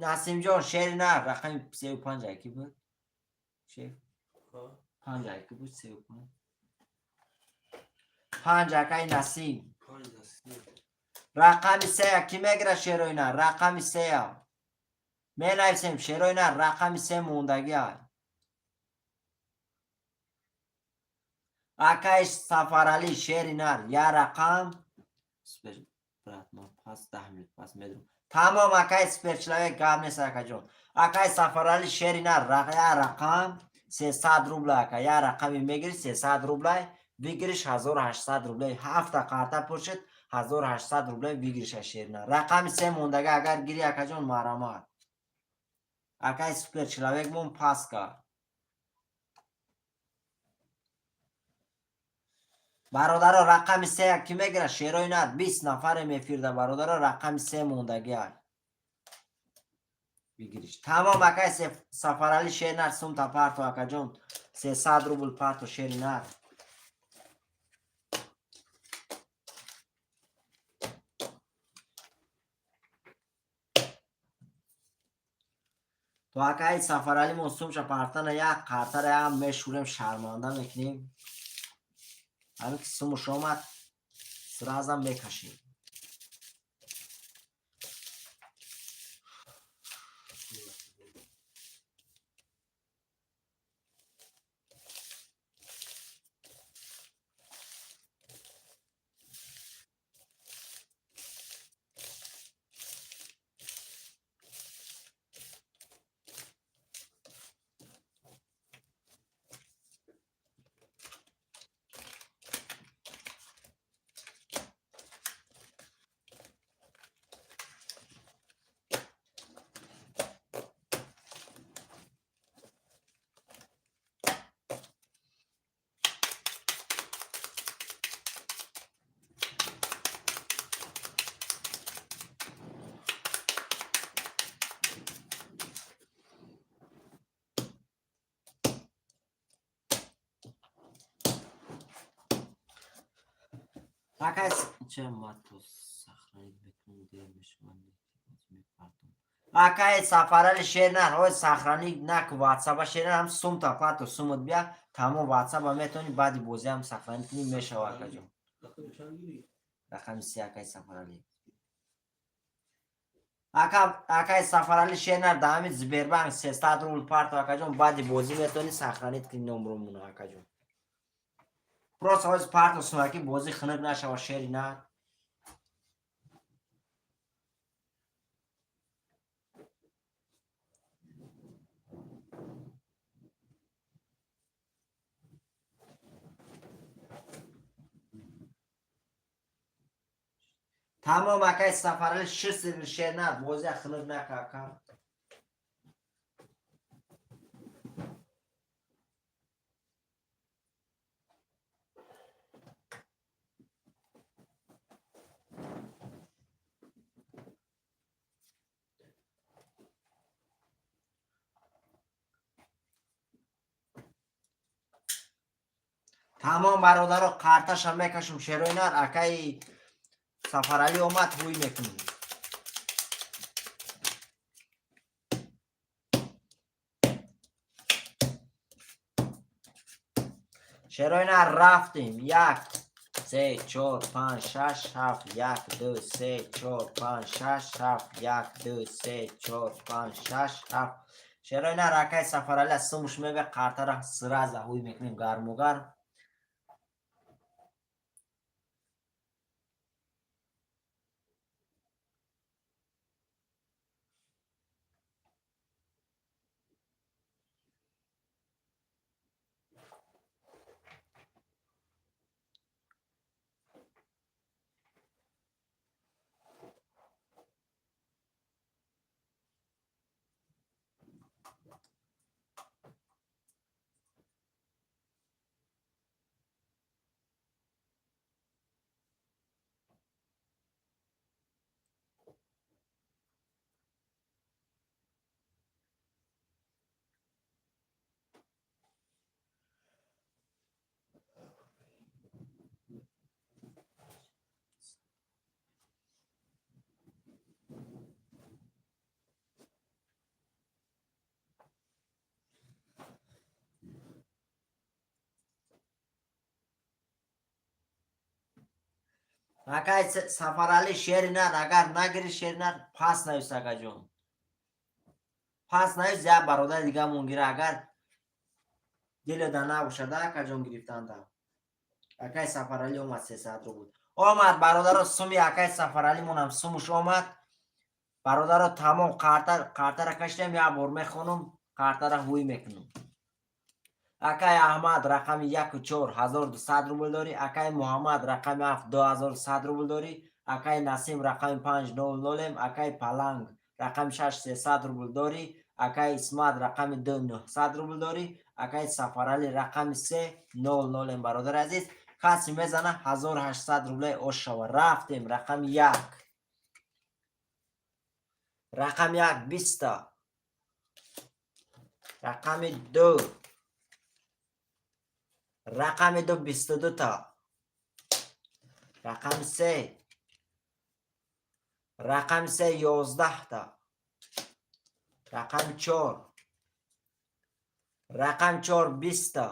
[SPEAKER 1] Насимҷон, шери нар, рақами сеу панҷ ки буд? Шеф? Панҷ ки буд, сеу панҷ. Панҷ, акай Насим. Рақами сея кӣ мегирад, шерои нар? Рақами сея. Менависем, шерои нар, рақами се мондагиа. Акай Сафаралӣ, шери нар, я рақам. Брат, ман пас 10 минут пас медурам. Тамом, акай супер человек, гап нест, акаҷон. Акай Сафаралӣ, шери нар, я рақам 300 рубла, ака. Я рақами мегирӣ, 300 рублай, выигрыш 1800 рублей. Ҳафта карта пур шуд, 1800 рублей выигрыша, шери нар. Рақами се мондага агар гирӣ, акаҷон, марҳамат. Акай супер человек мон пас кард. Бародаро, рақами сея кӣ мегирад, шерои нар? 20 нафарем эфирда, бародаро, рақами се мондагиа. Выигрыш. Тамом, акай Сафаралӣ, шери нар, сумта парто, акаҷон. 300 рубл парто, шери нар. То акаи Сафаралимон сумша партана, як қартараам мешӯрем, шарманда мекунем. Ҳамин ки сумуш омад, сразу мекашем. Акай че ма то сохранить мекунам, дер мешавад, мепартом. Акай Сафарали, шернар, ҳой, сохранить наку ватсапа, шернар, ҳам сумта парто, сумут бия, тамом, ватсапа метавонӣ баъди бозиам сохранить кунӣ, мешава, акаҷон. Рақами се, акай Сафарали. Ака, акай Сафарали, шернар, да ҳамин Сбербанк 300 рубл парто, акаҷон, баъди бозӣ метавонӣ сохранить кунӣ номромуна, акаҷон. Просто ҳози парто сумаки, бозӣ хунук нашава, шери нар. Тамом, акай Сафарали, шист шернар, бозия хунук нака, ака. Тамом, бародаро, карташа мекашум, шерои нар, акаи Сафаралӣ омад, ҳуй мекунем. Шерои нар, рафтем. Як, се, чор, панҷ, шаш, ҳафт, як, ду, се, чор, панҷ, шаш, ҳафт, як, ду, се, чор, панҷ, шаш, ҳафт. Шерои нар, акаи Сафаралӣ сумуш мебе, картара сразу ҳуй мекунем гарму гарм. Акай Сафаралӣ, шери нар, агар нагири, шери нар, пас навис, акаҷон. Пас навис, як бародари дигамон гира, агар дилода набошада, акаҷон, гирифтанда. Акай Сафаралӣ омад, 300 рубл омад, бародаро. Суми акай Сафаралимонам сумуш омад, бародаро. Тамом, қартара кашидам, як бор мехонум, қартара ҳуй мекунум. Акай Аҳмад, рақами яку чор, 1200 рубл дорӣ. Акай Муҳаммад, рақами ҳафт, 2100 рубл дорӣ. Акай Насим, рақами панҷ, нол нолем. Акай Паланг, рақами шаш, 300 рубл дорӣ. Акай Исмат, рақами ду, 900 рубл дорӣ. Акай Сафаралӣ, рақами се, нол нолем. Бародари азиз, касе мезана, 1800 рубле ош шава. Рафтем, рақами як, рақами як 20-та, рақами ду, рақами ду 22-та, рақами се, рақами се 11-та, рақами чор, рақами чор 20-та,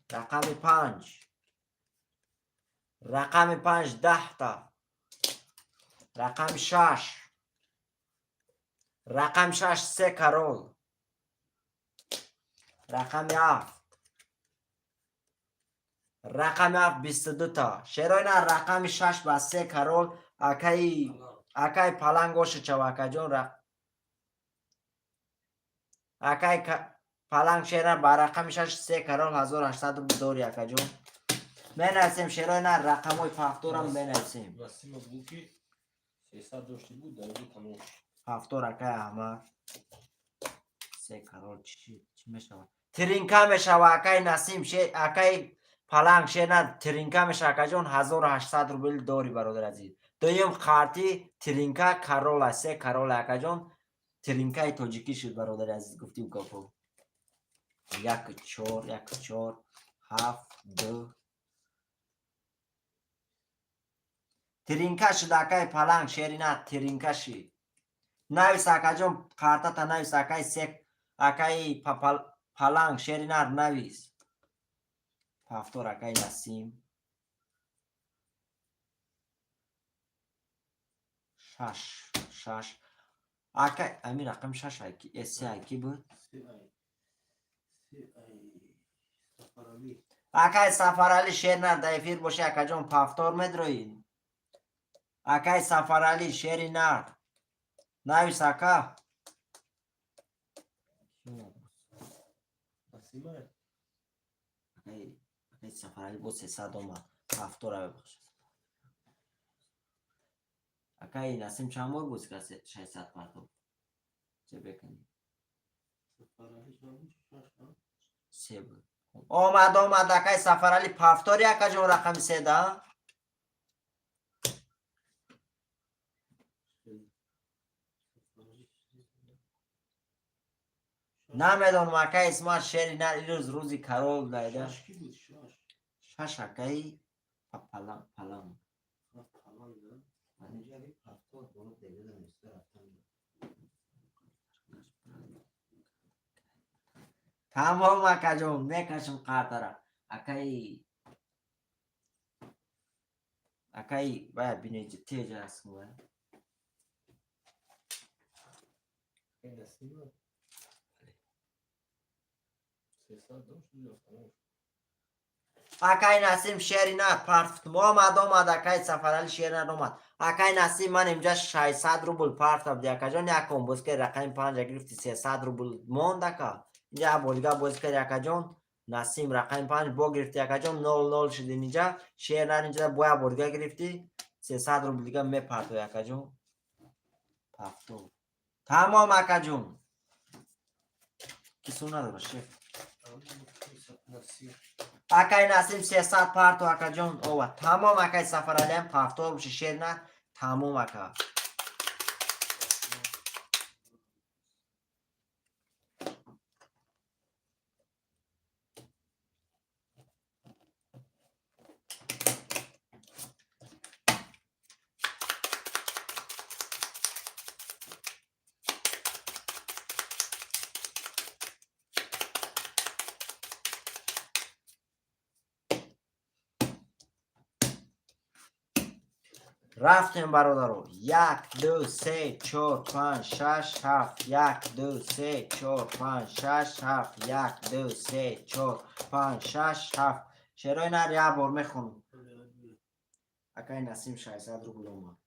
[SPEAKER 1] рақами панҷ, рақами панҷ 10-та, рақами шаш, рақами шаш се король, рақами ҳафт, рақами ҳафт 22-та. Шероина, рақами шаш ба се король, акаи Паланг ошичава, акаҷон. Акаи Паланг, шера, ба рақами шаш се король 1800 рубл дори, акаҷон. Менависем, шероина, рақамҳои пафторам менависем.
[SPEAKER 4] Насима буд ки 300 дошти буд, дар инҷо тамом.
[SPEAKER 1] Пафтор, акаи Аҳмад, се король чӣ мешавад? Тринка мешава, акаи Насим. Акаи Паланг, шера, тринка мешава, акаҷон, 1800 рубл дори, бародари азиз. Дуюм қарти тринка король, се король, акаҷон. Тринкаи тоҷикӣ шуд, бародари азиз. Гуфтим гапо як чор, як чор ҳафт ду тринка шуд, акаи Паланг. Шерина, тринка шид. Навис, акаҷон, картата навис, акаи сек, акаи Паланг, шеринар, навис. Пафтор, акаи Насим, шаш, шаш, акай ами рақами шаш айки се айки буд.
[SPEAKER 4] Се ай. Се ай. Сафаралӣ.
[SPEAKER 1] Акай Сафаралӣ, шернар, дар эфир боши, акаҷон, пафтор медроӣ. Акай Сафаралӣ, шери нар, навис, ака.
[SPEAKER 4] Насима.
[SPEAKER 1] Акай Сафаралӣ бо 300 омад, пафтора бибахшед. Акай Насим чанд бор буд ка 600 партоб че бекунӣ?
[SPEAKER 4] Сафаралӣ чанд буд? Шаш, ҳа?
[SPEAKER 1] Се буд. Омад, омад, акай Сафаралӣ, пафтори, акаҷон, рақами се да.
[SPEAKER 4] Сафаралӣ.
[SPEAKER 1] Намедонам, акай Исмат, шери нар, ирӯз рӯзи король дайда.
[SPEAKER 4] Шаш ки буд? Шаш.
[SPEAKER 1] Шаш акаи Паланг.
[SPEAKER 4] Ҳа, Паланг, да?
[SPEAKER 2] Инҷа 70 боло девида неста рафтан.
[SPEAKER 1] Тамом, акаҷон, мекашам қартара. Акаи бая бинеҷи теҷа аст бая.
[SPEAKER 4] Акаи Насима. 300 дошт, ё тамом.
[SPEAKER 1] Акай Насим, шери нар, партфтум. Омад, омад, акай Сафарали, шери нар омад. Акай Насим, ман инҷа 600 рубл партам ди, акаҷон, якон боз ки рақами панҷа гирифти, 300 рубл монд, ака. Инҷа як бор дига боз карди, акаҷон. Насим, рақами панҷ бо гирифти, акаҷон, нол нол шуд инҷа. Шер нар инҷа бо як бор дига гирифти, 300 рубл дига мепартои, акаҷон. Пафто. Тамом, акаҷон. Ки сум надора, шеф?
[SPEAKER 4] Насим.
[SPEAKER 1] Акай Насим, 300 парто, акаҷон, ова. Тамом, акай Сафаралиам пафтор боши, шер нар. Тамом, ака. Рафтем, бародаро. Як, ду, се, чор, панҷ, шаш, ҳафт. Як, ду, се, чор, панҷ, шаш, ҳафт. Як, ду, се, чор, панҷ, шаш, ҳафт. Шерои нар як бор мехонам. Акай Насим 600 рубл омад.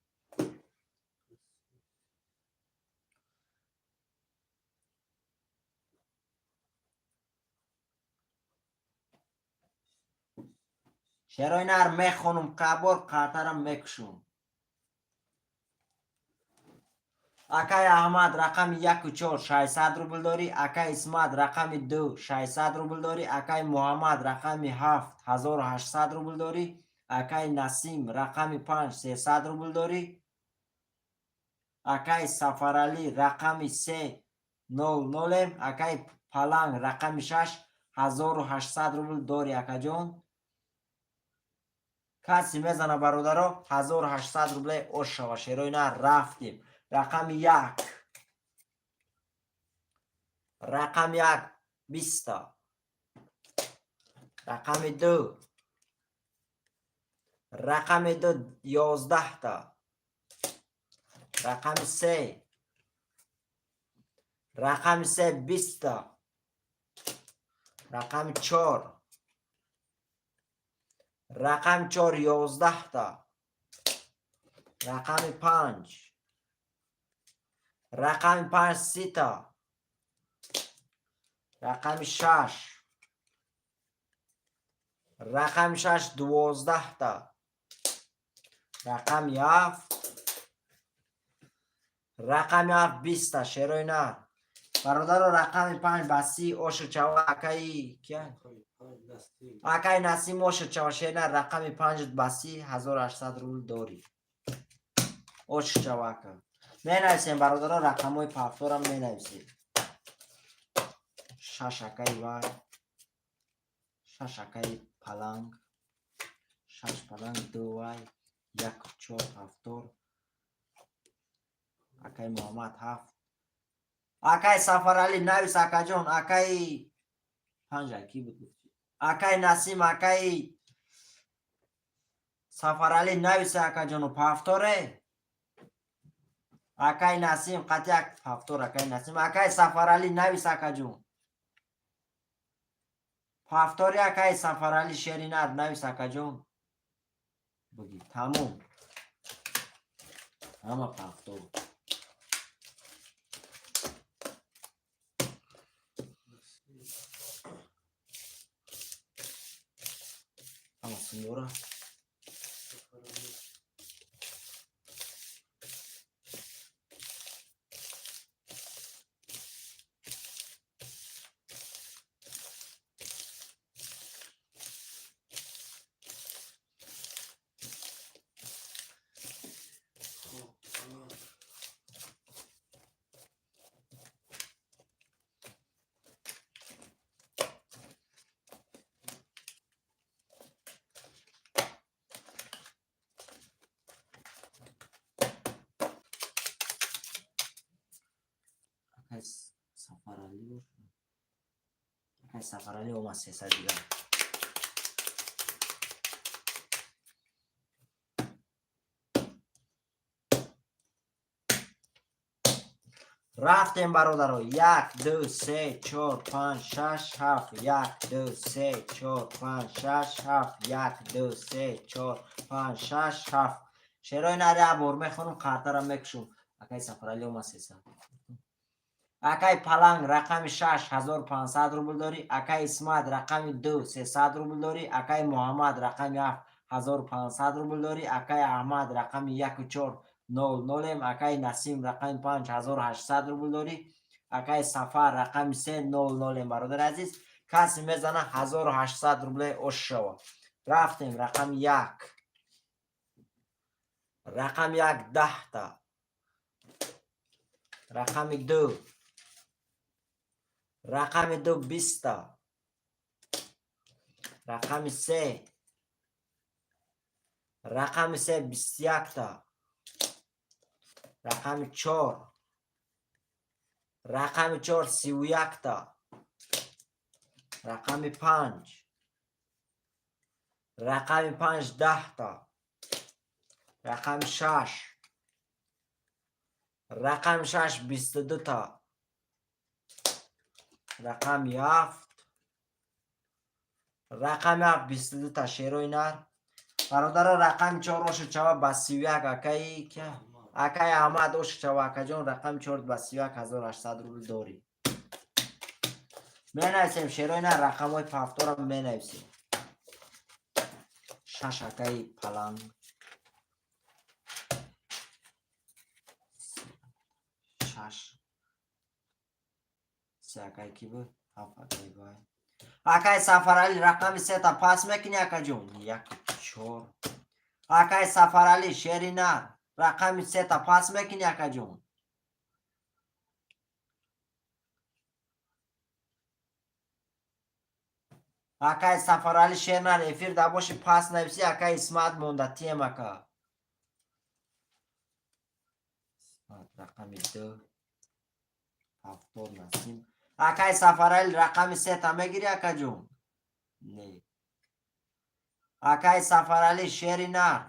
[SPEAKER 1] Шерои нар мехонум, қабор қартарам мекушум. Акай Аҳмад, рақами яку чор, 600 рубл дорӣ. Акай Исмат, рақами ду, 600 рубл дорӣ. Акай Муҳаммад, рақами ҳафт, 1800 рубл дорӣ. Акай Насим, рақами панҷ, 300 рубл дорӣ. Акай Сафаралӣ, рақами се, нол нолем. Акай Паланг, рақами шаш, 1800 рубл дорӣ, акаҷон. Касе мезана, бародаро, 1800 рубле ош шава. Шерои нар, рафтем. Рақами як, рақами як 20-та, рақами ду, рақами ду 11-та, рақами се, рақами се 20-та, рақами чор, рақами чор 11-та, рақами панҷ, рақами панҷ 30-та, рақами шаш, рақами шаш 12-та, рақами ҳафт, рақами ҳафт 20-та. Шерои нар, бародаро, рақами панҷ ба 30 ошу чава. Акаи кия? Акаи Насим, ошу чава. Шери нар, рақами панҷ ба 30, 1800 рубл дорӣ. Ошу чава, ака. Менависем, бародаро, рақамҳои пафторам менависем. Шаш акаи вай, шаш акаи Паланг, шаш Паланг, ду вай, як, чор ҳафтор. Акаи Муҳаммад ҳафт. Акаи Сафаралӣ, навис, акаҷон. Акаи панҷ ки буд гуфтӣ? Акаи Насим, акаи Сафаралӣ, нависа, акаҷону. Пафторе, акаи Насим, қати як пафтор. Акаи Насим, акаи Сафаралӣ, навис, акаҷон. Пафтори, акаи Сафаралӣ. Шеринар, навис, акаҷон. Буги тамом, ҳама пафтор. Ҳама синдора. Акай Сафаралӣ боша. Акай Сафаралӣ омад, 300 дигар. Рафтем, бародаро. Як, ду, се, чор, панҷ, шаш, ҳафт. Як, ду, се, чор, панҷ, шаш, ҳафт. Як, ду, се, чор, панҷ, шаш, ҳафт. Шерои нар як бор мехонам, қартара мекушум. Акай Сафаралӣ омад, 300. Акай Паланг, рақами шаш, 1500 рубл дорӣ. Акай Исмат, рақами ду, 300 рубл дорӣ. Акай Муҳаммад, рақами ҳафт, 1500 рубл дорӣ. Акай Аҳмад, рақами яку чор, нол нолем. Акай Насим, рақами панҷ, 1800 рубл дорӣ. Акай Сафар, рақами се, нол нолем. Бародари азиз, касе мезана, 1800 рубле ош шава. Рафтем. Рақами як, рақами як 10-та, рақами ду, рақами ду 20-та, рақами се, рақами се 21-та, рақами чор, рақами чор 31-та, рақами панҷ, рақами панҷ 10-та. Рақами шаш. Рақами шаш 22 та. Рақами ҳафт. Рақами ҳафт 22 та, шерои нар. Бародаро, рақами чор оши чава ба 31, акаи кия? Акаи Аҳмад оши чава, акаҷон, рақами чор ба 31 800 рубл дорӣ. Менависем, шерои нар, рақамҳои пафтора менависем. Шаш, акаи Паланг. Шаш. Се, акаи кӣ буд? Ҳафт, акаи вай. Акаи Сафаралӣ, рақами сета пас мекунӣ, акаҷон? Як, чор. Акаи Сафаралӣ, шери нар, рақами сета пас мекунӣ, акаҷон? Акаи Сафаралӣ, шер нар, эфир да боши, пас нависӣ, акаи Исмат монда тием, ака. Рақами ду. Ҳафтод, Насим. Акаи Сафаралӣ, рақами сета мегирӣ, акаҷон? Не. Акаи Сафаралӣ, шери нар.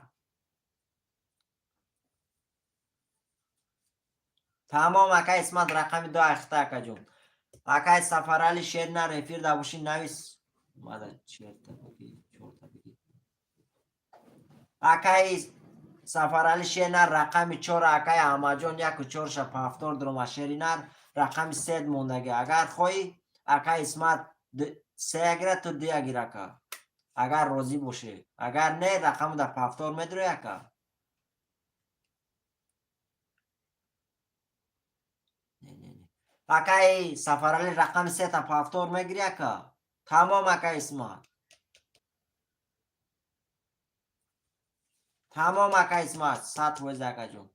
[SPEAKER 1] Тамом, акаи Исмат, рақами ду айхта, акаҷон. Акаи Сафаралӣ, шери нар, эфир да бошӣ, навис. Мада черта бигӣ, чорта бигӣ. Акаи Сафаралӣ, шери нар, рақами чор, акаи Аҳмадҷон яку чорша пафтор дурома, шери нар, рақами сет мондагӣ. Агар хоҳӣ, акаи Исмат се гира, ту дуя гир, ака. Агар розӣ бошӣ. Агар не, рақаму дар пафтор медурӣ, ака. Не, не, не. Акаи Сафаралӣ, рақами сета пафтор мегирӣ, ака? Тамом, акаи Исмат. Тамом, акаи Исмат, 100%, акаҷон.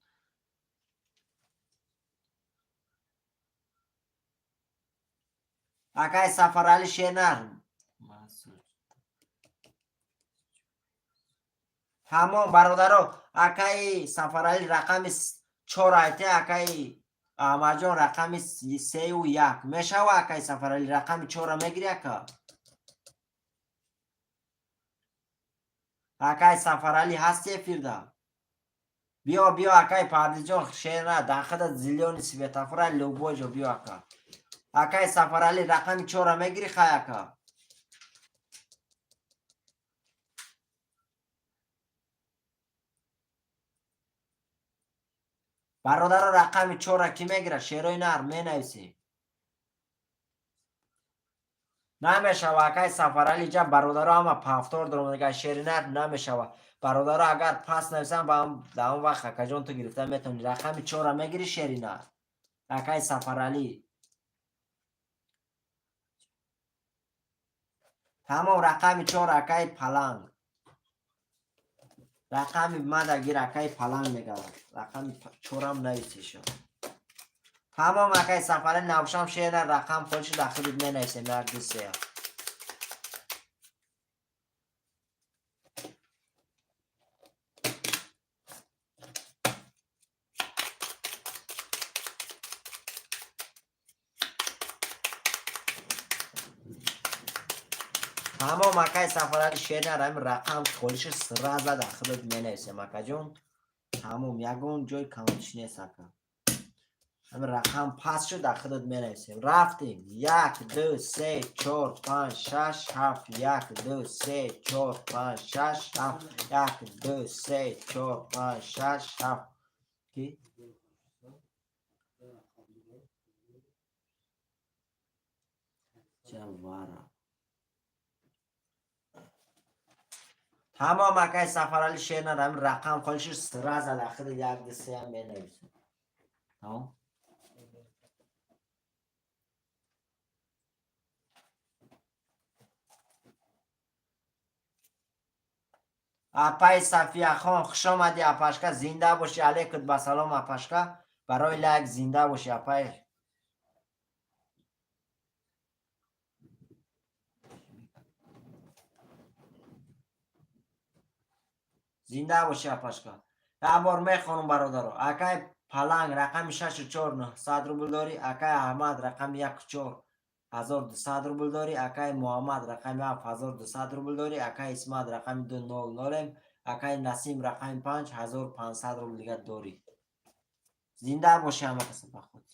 [SPEAKER 1] Акаи Сафаралӣ, шернар. Тамом, бародаро, акаи Сафаралӣ рақами чор айте, акаи Аҳмадҷон рақами сею як. Мешава, акаи Сафаралӣ, рақами чорро мегирӣ, ака? Акаи Сафаралӣ, ҳасти эфирда? Биё, биё, акаи Пардиҷон, шерна, дахада зелёный светофора, любой ҷо биё, ака. Акаи Сафаралӣ, рақами чорро мегирӣ, хай, ака? Бародаро, рақами чорро кӣ мегирад? Шерои нар, менависӣ. Намешава, акаи Сафаралӣ, ҷа бародаро ҳама пафтор дорам, шери нар намешава. Бародаро, агар пас нависам, ба дар он вақт, акаҷон, ту гирифта метавонӣ. Рақами чорро мегирӣ, шери нар? Акаи Сафаралӣ. Тамом, рақами чор, акаи Паланг. Рақами мада гир, акаи Паланг мегавад. Рақами чорам нависиша. Тамом, акаи Сафаралӣ, набошам, шер нар, рақам холиши дар худит менависем, як, ду, се. Тамом, акаи Сафаралӣ, шер нар, ҳамин рақам холиши сразу дар худат менависем, акаҷон. Тамом, ягон ҷой камтиш нест, ака. Ҳамин рақам пас шуд, дар худат менависем. Рафтем. Як, ду, се, чор, панҷ, шаш, ҳафт. Як, ду, се, чор, панҷ, шаш, ҳафт. Як, ду, се, чор, панҷ, шаш, ҳафт. Ки? Ҷавара. Тамом, акаи Сафаралӣ, шер нар, ҳамин рақам холиши сразу дар худи як, ду, сеам менависем. Тамом? Апаи Сафияхон, хуш омадӣ, апашка, зинда бошӣ, алейкум ба салом, апашка, барои лайк, зинда бошӣ, апай. Зинда бошӣ, апашка. Як бор мехонам, бародаро. Акаи Паланг, рақами шашу чор, 900 рубл дорӣ. Акаи Аҳмад, рақами яку чор, 1200 рубл дорӣ. Акаи Муҳаммад, рақами ҳафт, 1200 рубл дорӣ. Акаи Исмат, рақами ду, нол нолем. Акаи Насим, рақами панҷ, 1500 рубл дига дорӣ. Зинда боши, ҳама каса бахуд.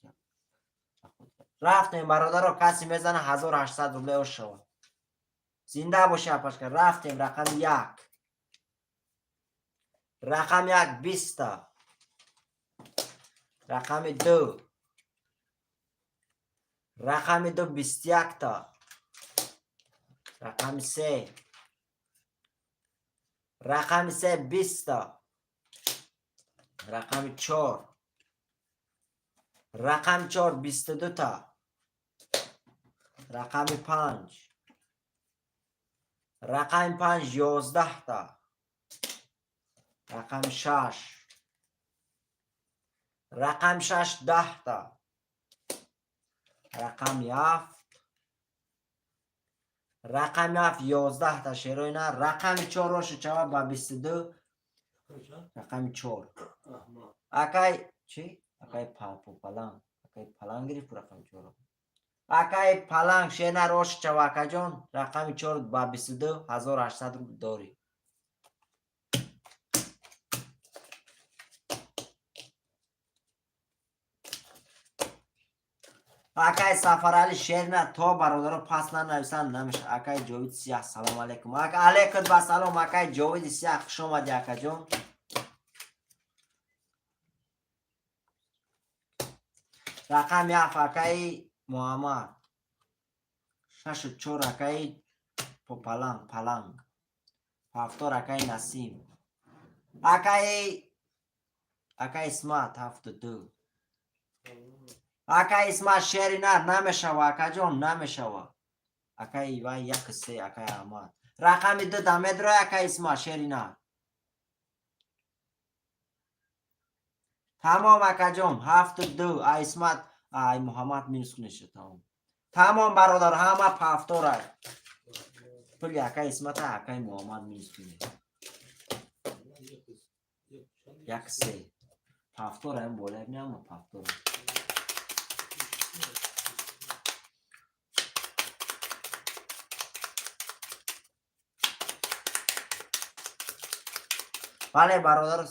[SPEAKER 1] Рафтем, бародаро, касе мезана, 1800 рубле ош шавад. Зинда боши, апашка. Рафтем, рақами як. Рақами як, 20-та. Рақами ду. Рақами ду, 21-та. Рақами се. Рақами се, 20-та. Рақами чор. Рақами чор, 22-та. Рақами панҷ. Рақами панҷ, 11-та. Рақами шаш. Рақами шаш, 10-та. Рақами ҳафт. Рақами ҳафт, 11-та, шерои нар. Рақами чор оши чава ба 22. Рақами чор. Акай чӣ? Акай паланг. Акай паланг гирифт рақами чорро. Акай паланг, шернар, оши чава, акаҷон. Рақами чор ба 22, 1800 рубл дорӣ. Акай Сафарали, шерна, то бародаро пас нанависанд, намеша. Акай Ҷовид Сияҳ, салом алейкум. Алейкум ба салом, акай Ҷовиди Сияҳ, хуш омадӣ, акаҷон. Рақами ҳафт, акаи Муҳаммад. Шашу чор, акаи Паланг, Паланг. Ҳафтор, акаи Насим. Акаи Исмат, 72. Акаи Исмат, шери нар, намешава, акаҷон, намешава. Акаи вай, яку се, акаи Аҳмад. Рақами ду да медрои, акаи Исмат, шери нар. Тамом, акаҷон, 72, а Исмат, ай Муҳаммад минус кунеша, тамом. Тамом, бародар, ҳама пафтора. Пули акаи Исмата акаи Муҳаммад минус куне. Як се. Пафтора ам болай няма пафтора. Бале, бародар,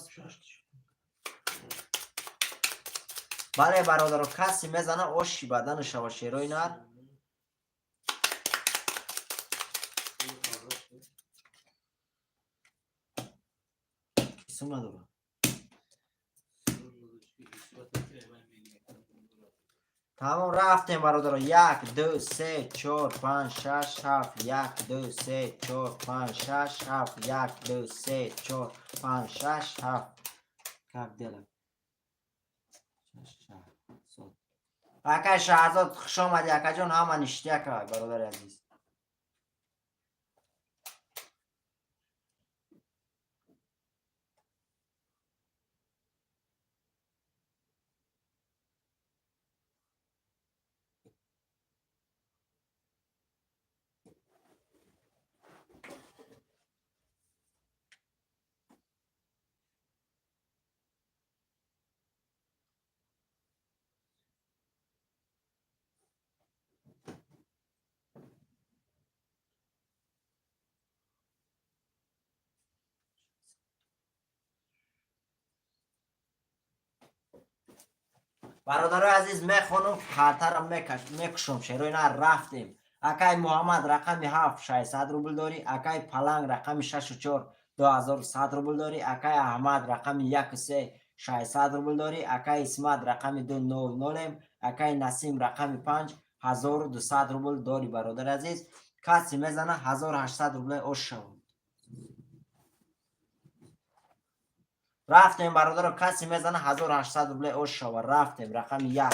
[SPEAKER 1] бале, бародаро, касе мезана, оши бадану шава, шерои нар. Кисум надора. Тамом, рафтем, бародаро. Як, ду, се, чор, панҷ, шаш, ҳафт. Як, ду, се, чор, панҷ, шаш, ҳафт. Як, ду, се, чор, панҷ, шаш, ҳафт. Как дела? Акай Шаҳзод, хуш омадӣ, акаҷон, ҳама ништяк, бародари азиз. Бародарои азиз, мехонам, хартара мекушам, шерои нар. Рафтем. Акай Муҳаммад, рақами ҳафт, 600 рубл дорӣ. Акай Паланг, рақами шашу чор, 2100 рубл дорӣ. Акай Аҳмад, рақами яку се, 600 рубл дорӣ. Акай Исмат, рақами ду, нол нолем. Акай Насим, рақами панҷ, 1200 рубл дорӣ. Бародари азиз, касе мезана, 1800 рубле ош шавад. Рафтем, бародаро, касе мезана, 1800 рубле ош шава. Рафтем, рақами як.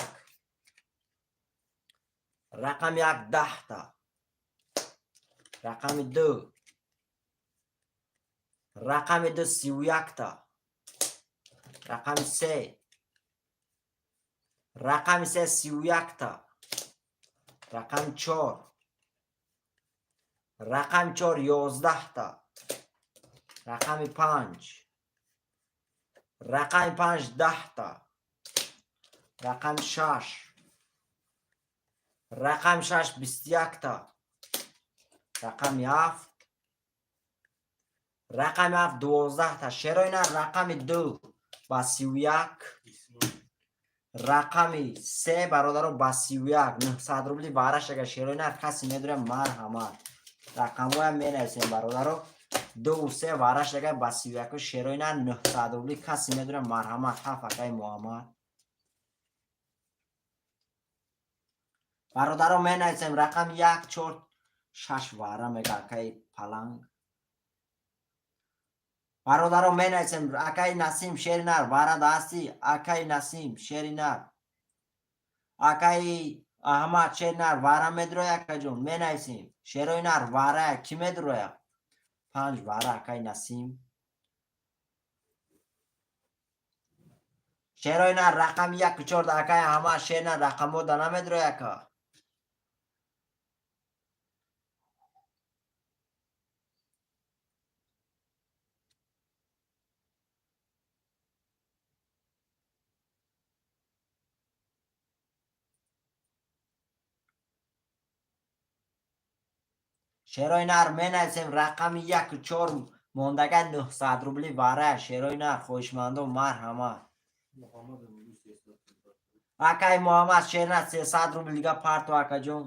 [SPEAKER 1] Рақами як, 10-та. Рақами ду. Рақами ду, 31-та. Рақами се. Рақами се, 31-та. Рақами чор. Рақами чор, 11-та. Рақами панҷ. Рақами панҷ, 10-та. Рақами шаш. Рақами шаш, 21-та. Рақами ҳафт. Рақами ҳафт 12-та. Шерои нар, рақами ду ба 31. Рақами се, бародаро, ба 31, 900 рубли бараш. Агар шерои нар касе медуря, марҳамат. Рақамҳоям менависем, бародаро. Ду се вараш агар ба 31-у, шерои нар, 900 рубли касе медуря, марҳамат. Ҳафт, акаи Муҳаммад. Бародаро, менависем рақами як, чор, шаш вара мега акаи Паланг. Бародаро, менависем. Акаи Насим, шери нар, вара дасти. Акаи Насим, шери нар, акаи Аҳмад, шери нар, вара медуроя. Акаҷон, менависем. Шерои нар, вара кӣ медуроя? Панҷ вара, акаи Насим. Шерои нар, рақами яку чор, акаи Аҳмад. Шери нар, рақамҳо да намедуроя, ака. Шерои нар, менависем. Рақами яку чор мондага, 900 рубли вара. Шерои нар, хоҳишмандон, марҳамат. Акаи Муҳаммад, шернар, 300 рубл дига парто, акаҷон.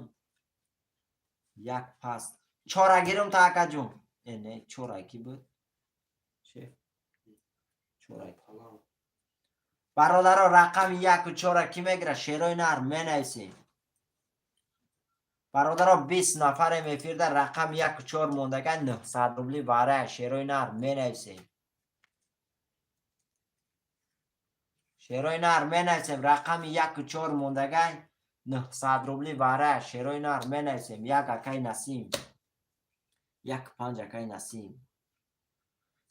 [SPEAKER 1] Як паст чора гирум та, акаҷон. Э, не, чора ки буд, шеф, чора. Бародаро, рақами яку чора кӣ мегира? Шерои нар, менависем. Бародаро, 20 нафарем эфирда. Рақами яку чор мондага, 900 рубли вара. Шерои нар, менависем. Шерои нар, менависем. Рақами яку чор мондагай, 900 рубли вара. Шерои нар, менависем. Як, акаи Насим. Як панҷ, акаи Насим.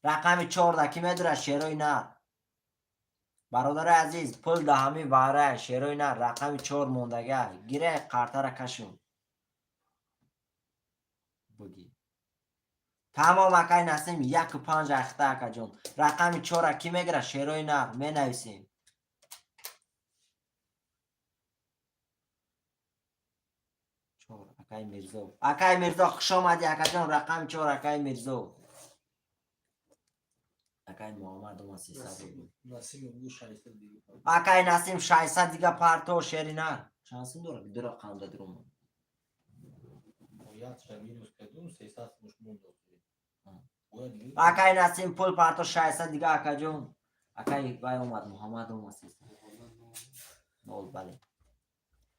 [SPEAKER 1] Рақами чорда кӣ медурад, шерои нар? Бародари азиз, пул да ҳами вара. Шерои нар, рақами чор мондагай, гире, қартара кашун, буги. Тамом, акаи Насим, яку панҷ ахта. Акаҷон, рақами чора кӣ мегирад, шерои нар? Менависем. Чор, акаи Мирзо. Акаи Мирзо, хушомадӣ, акаҷон. Рақами чор, акаи Мирзо. Акаи Муҳаммад омад, 300 рубл. Акаи Насим, 600 дига парто. Шери нар чанд сум дорад? Ду рақам да дурума.
[SPEAKER 4] Якша минус кардум, 300 муш монд.
[SPEAKER 1] Акаи Насим, пул парто, 600 дига, акаҷон. Акаи вай омад, Муҳаммад омад, 300 нол, бале.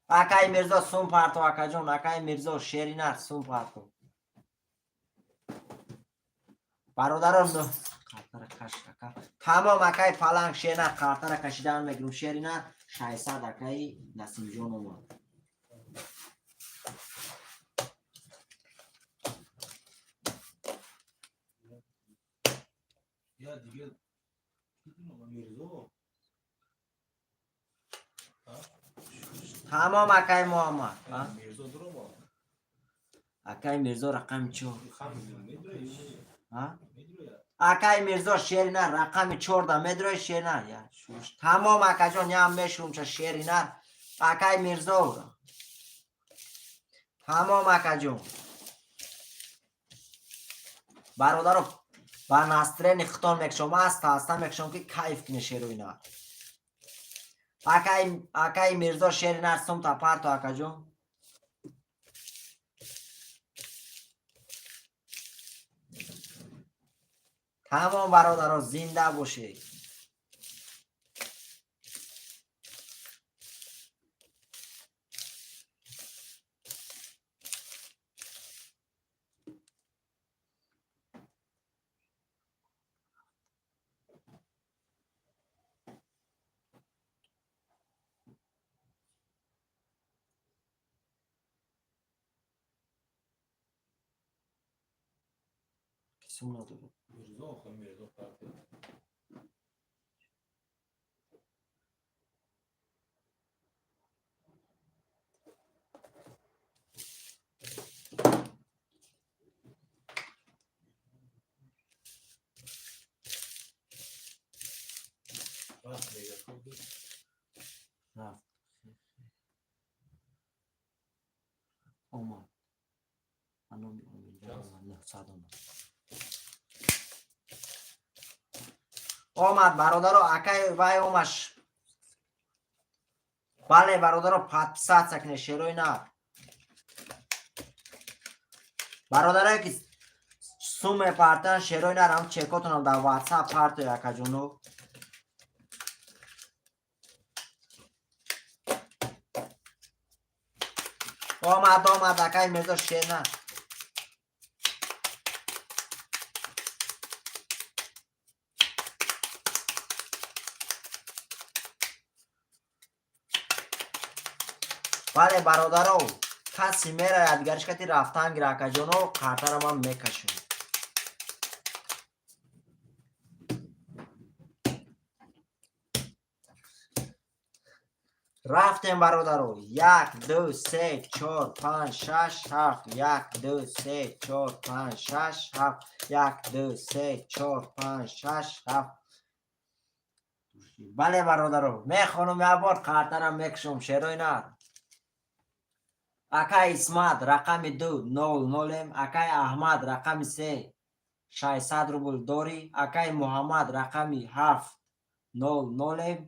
[SPEAKER 1] Акаи Мирзо, сум парто, акаҷон. Акаи Мирзо, шери нар, сум парто. Бародаро, қартара каш, ака. Тамом, акаи Паланг, шеринар, қартара кашидан мегирум. Шеринар, 600, акаи Насимҷон омад.
[SPEAKER 4] Я дига Мирзо.
[SPEAKER 1] Тамом, акаи Муҳаммад.
[SPEAKER 4] Мирзо дурома.
[SPEAKER 1] Акаи Мирзо, рақами чор.
[SPEAKER 4] Медроя.
[SPEAKER 1] Акаи Мирзо, шеринар, рақами чорда медрои, шеринар? Тамом, акаҷон, ям мешурумча. Шеринар, акаи Мирзо. Тамом, акаҷон. Бародаро, ба настроение хитон мекушом, аста аста мекушом, ки кайф куне, шерои нар. Акаи Мирзо, шеринар, сумта парто, акаҷон. Тамом, бародаро, зинда бошед. Сум надорад.
[SPEAKER 4] Мирзо, охо Мирзо парто. Рафт мега хуб.
[SPEAKER 1] Рафт, омад, ба номи Оминҷон омад, 900 омад. Омад, бародаро, акай вай омаш. Бале, бародаро, подписаться кунед, шерои нар. Бародарое ки сум мепартан, шерои нар, ҳам чекотонам дар WhatsApp партои, акаҷоно. Омад, омад, акай Мирзо, шер нар. Бале, бародаро, касе мераяд, дигариш кати рафтан гира, акаҷоно, қартара ман мекашам. Рафтем, бародаро. Як, ду, се, чор, панҷ, шаш, ҳафт. Як, ду, се, чор, панҷ, шаш, ҳафт. Як, ду, се, чор, панҷ, шаш, ҳафт. Бале, бародаро, мехонам як бор, қартарам мекушам, шерои нар. Акай Исмат, рақами ду, нол нолем. Акай Аҳмад, рақами се, 600 рубл дорӣ. Акай Муҳаммад, рақами ҳафт, нол нолем.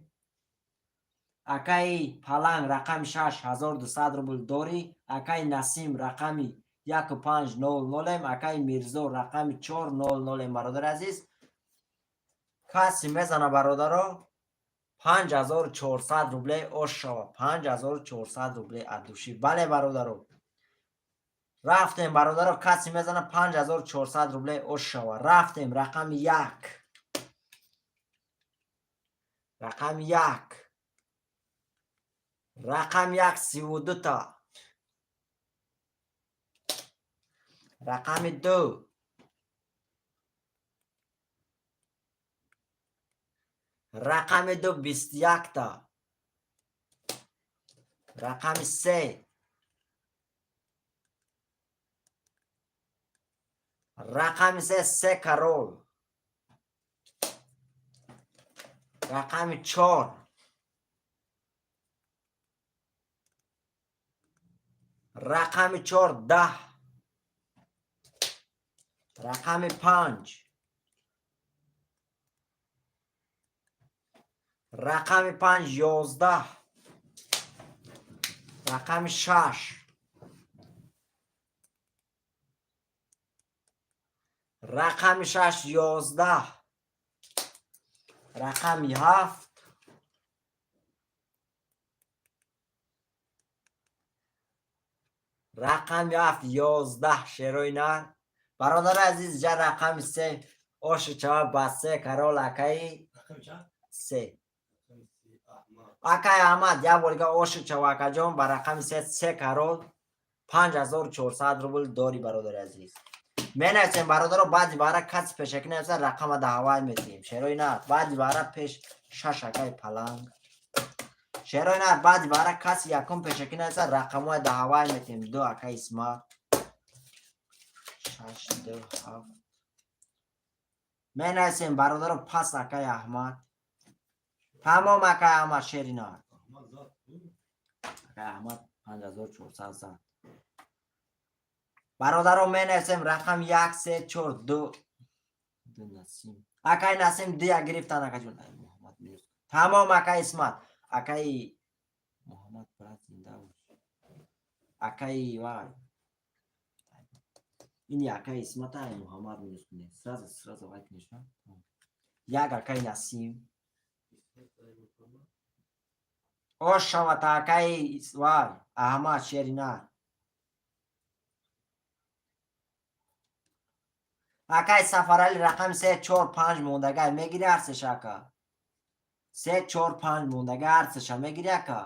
[SPEAKER 1] Акаи Паланг, рақами шаш, 1200 рубл дорӣ. Акаи Насим, рақами яку панҷ, нол нолем. Акаи Мирзо, рақами чор, нол нолем. Бародари азиз, касе мезана, бародаро, 5400 рубле ош шава, 5400 рубле от души. Бале, бародаро, рафтем, бародаро, касе мезана, 5400 рубле ош шава. Рафтем, рақами як, рақами як, рақами як, 32-та. Рақами ду, рақами ду, 21-та. Рақами се, рақами се, се король. Рақами чор, рақами чор, 10. Рақами панҷ, рақами панҷ, 11. Рақами шаш, рақами шаш, 11. Рақами ҳафт, рақами ҳафт, 11. Шерои нар, бародари азиз, ҷа рақами се оши чава ба се король, акаи се, акаи Аҳмад, як бор дига оши чава, акаҷон, ба рақами се, се король, 5400 рубл дорӣ. Бародари азиз, менависем, бародаро, баъди баъра каси пешакӣ нависа, рақама да ҳавай метиҳем. Шерои нар, баъди баъра пеш шаш, акаи Паланг. Шерои нар, баъди баъра каси якум пешакӣ нависа, рақамҳои да ҳавай метиҳем. Ду, акаи Исмат, шаш, ду, ҳафт. Менависем, бародаро, пас акаи Аҳмад. Тамом, акаи Аҳмад, шери нар, акаи Аҳмад 5400 зад. Бародаро, менависем рақам як, се, чор, ду, ду. Насим, акаи Насим дуя гирифтан, акаҷон. Муҳаммад минус. Тамом, акаи Исмат, акаи Муҳаммад, брат, зинда бош. Акаи вай, ини акаи Исмата, ай Муҳаммад минус кунед, сразу, сразу вай кунеш. Як, акаи Насим, ош шавата, акаи вай Аҳмад, шери нар. Акаи Сафарали, рақами се, чор, панҷ мондагай, мегири ҳарсеша, ака? Се, чор, панҷ мондагай, ҳарсеша мегири, ака?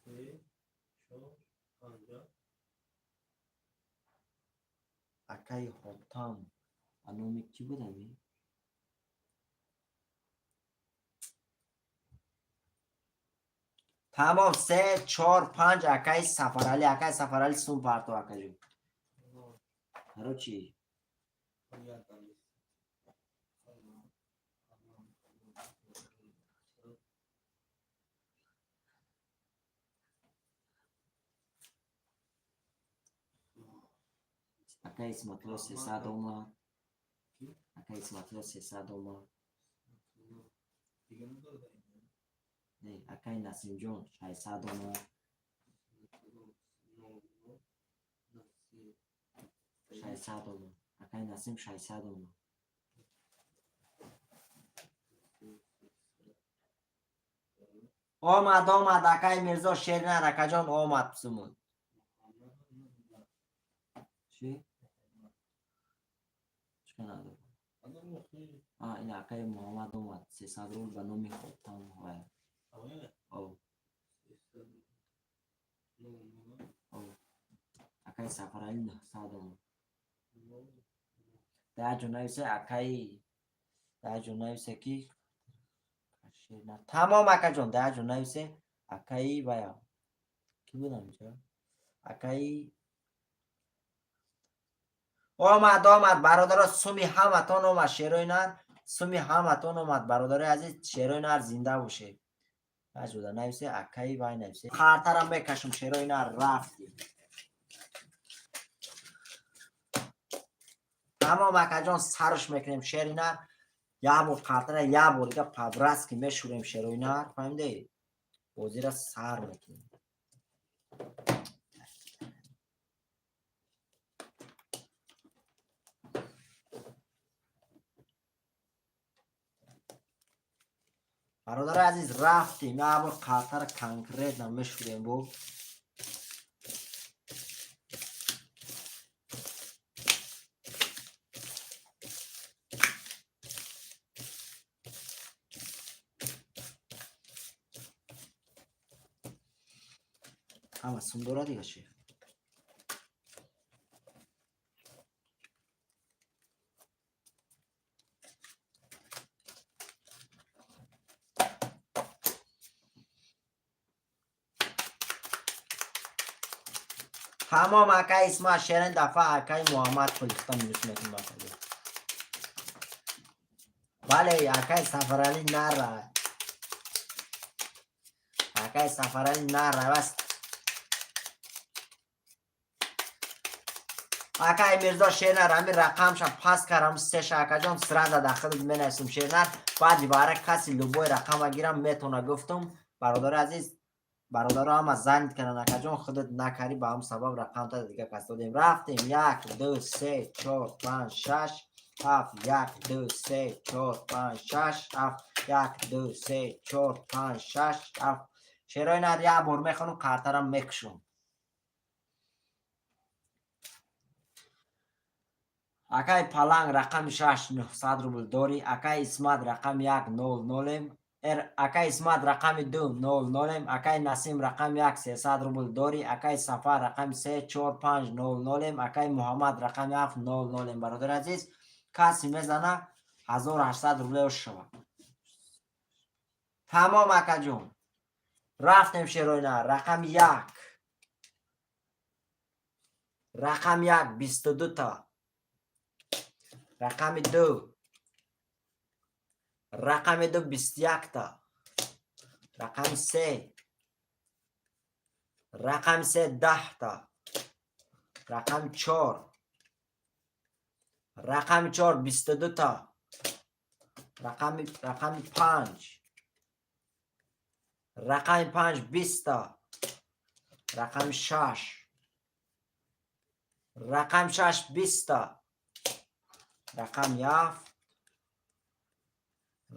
[SPEAKER 4] Се, чор, панҷа.
[SPEAKER 1] Акаи Ҳотам, а номи кӣ буд ами? Тамом, се, чор, панҷ, акаи Сафаралӣ. Акаи Сафаралӣ, сум парто, акаҷон. Короче,
[SPEAKER 4] Понятно.
[SPEAKER 1] Акай Исматулло 300 омад. Акай Исматулло 300 омад. Не, акай Насимҷон 600 омад. 600 омад. Акай Насим 600 омад. Омад, омад, акай Мирзо Шеринар, акаҷон омад сумуд. Чӣ? Чӣ надорам? А, ин акаи Муҳаммад омад. 300 рубл ба номи Хотам вай. О. О. Акаи Сафарали 900 омад. Дар ҷо нависе акаи, дар ҷо нависе ки тамом акаҷон, дар ҷо нависе акаи вая. Кӣ будам инҷо? Акаи омад, омад, бародаро, суми ҳаматон омад, шерои нар, суми ҳаматон омад, бародарои азиз, шерои нар зинда бошед. Аҷуда нависе акаи вай нависе. Қартарам мекашам, шерои нар рафти. Тамом акаҷон, сарш мекунем шери нар. Як бор қартара, як бор дига по-братски мешӯрем шерои нар, фаҳмидед? Бозира сар мекунем. Бародарои азиз, рафтем, як бор қартара конкретно мешӯрем бо. Ҳама сум дорад дига шеф. Тамом акай Исмат Шерин дафъа акай Муҳаммад пулихта минус мекунем акаҷон. Бале, акай Сафарали нара. Акай Сафарали нара бас. Акай Мирзо Шернар ҳамин рақамша пас кардам сеша акаҷон, сразу дахил менависам Шернар. Баъди бара каси любой рақама гирам метона гуфтум. Бародари азиз, бародаро ҳама занг карданд акаҷон, худат накарӣ, ба ҳам сабаб рақамта дига кас додем. Рафтем, як, ду, се, чор, панҷ, шаш, ҳафт, як, ду, се, чор, панҷ, шаш, ҳафт, як, ду, се, чор, панҷ, шаш, ҳафт. Шерои нар як бор мехонам, қартарам мекушам. Акай Паланг рақами шаш 900 рубл дорӣ. Акай Исмат рақами як нол нолем. Акай Исмат рақами ду нол нолем. Акай Насим рақами як 300 рубл дорӣ. Акай Сафар рақами се чор панҷ нол нолем. Акай Муҳаммад рақами ҳафт нол нолем. Бародари азиз, касе мезана 1800 рубле шава. Тамом акаҷон. Рафтем шерои нар. Рақами як. Рақами як 22 та. Рақами ду. Рақами ду 21 та. Рақами се. Рақами се 10 та. Рақами чор. Рақами чор 22 та. Рақами панҷ. Рақами панҷ 20 та. Рақами шаш. Рақами шаш 20 та. Рақами ҳафт.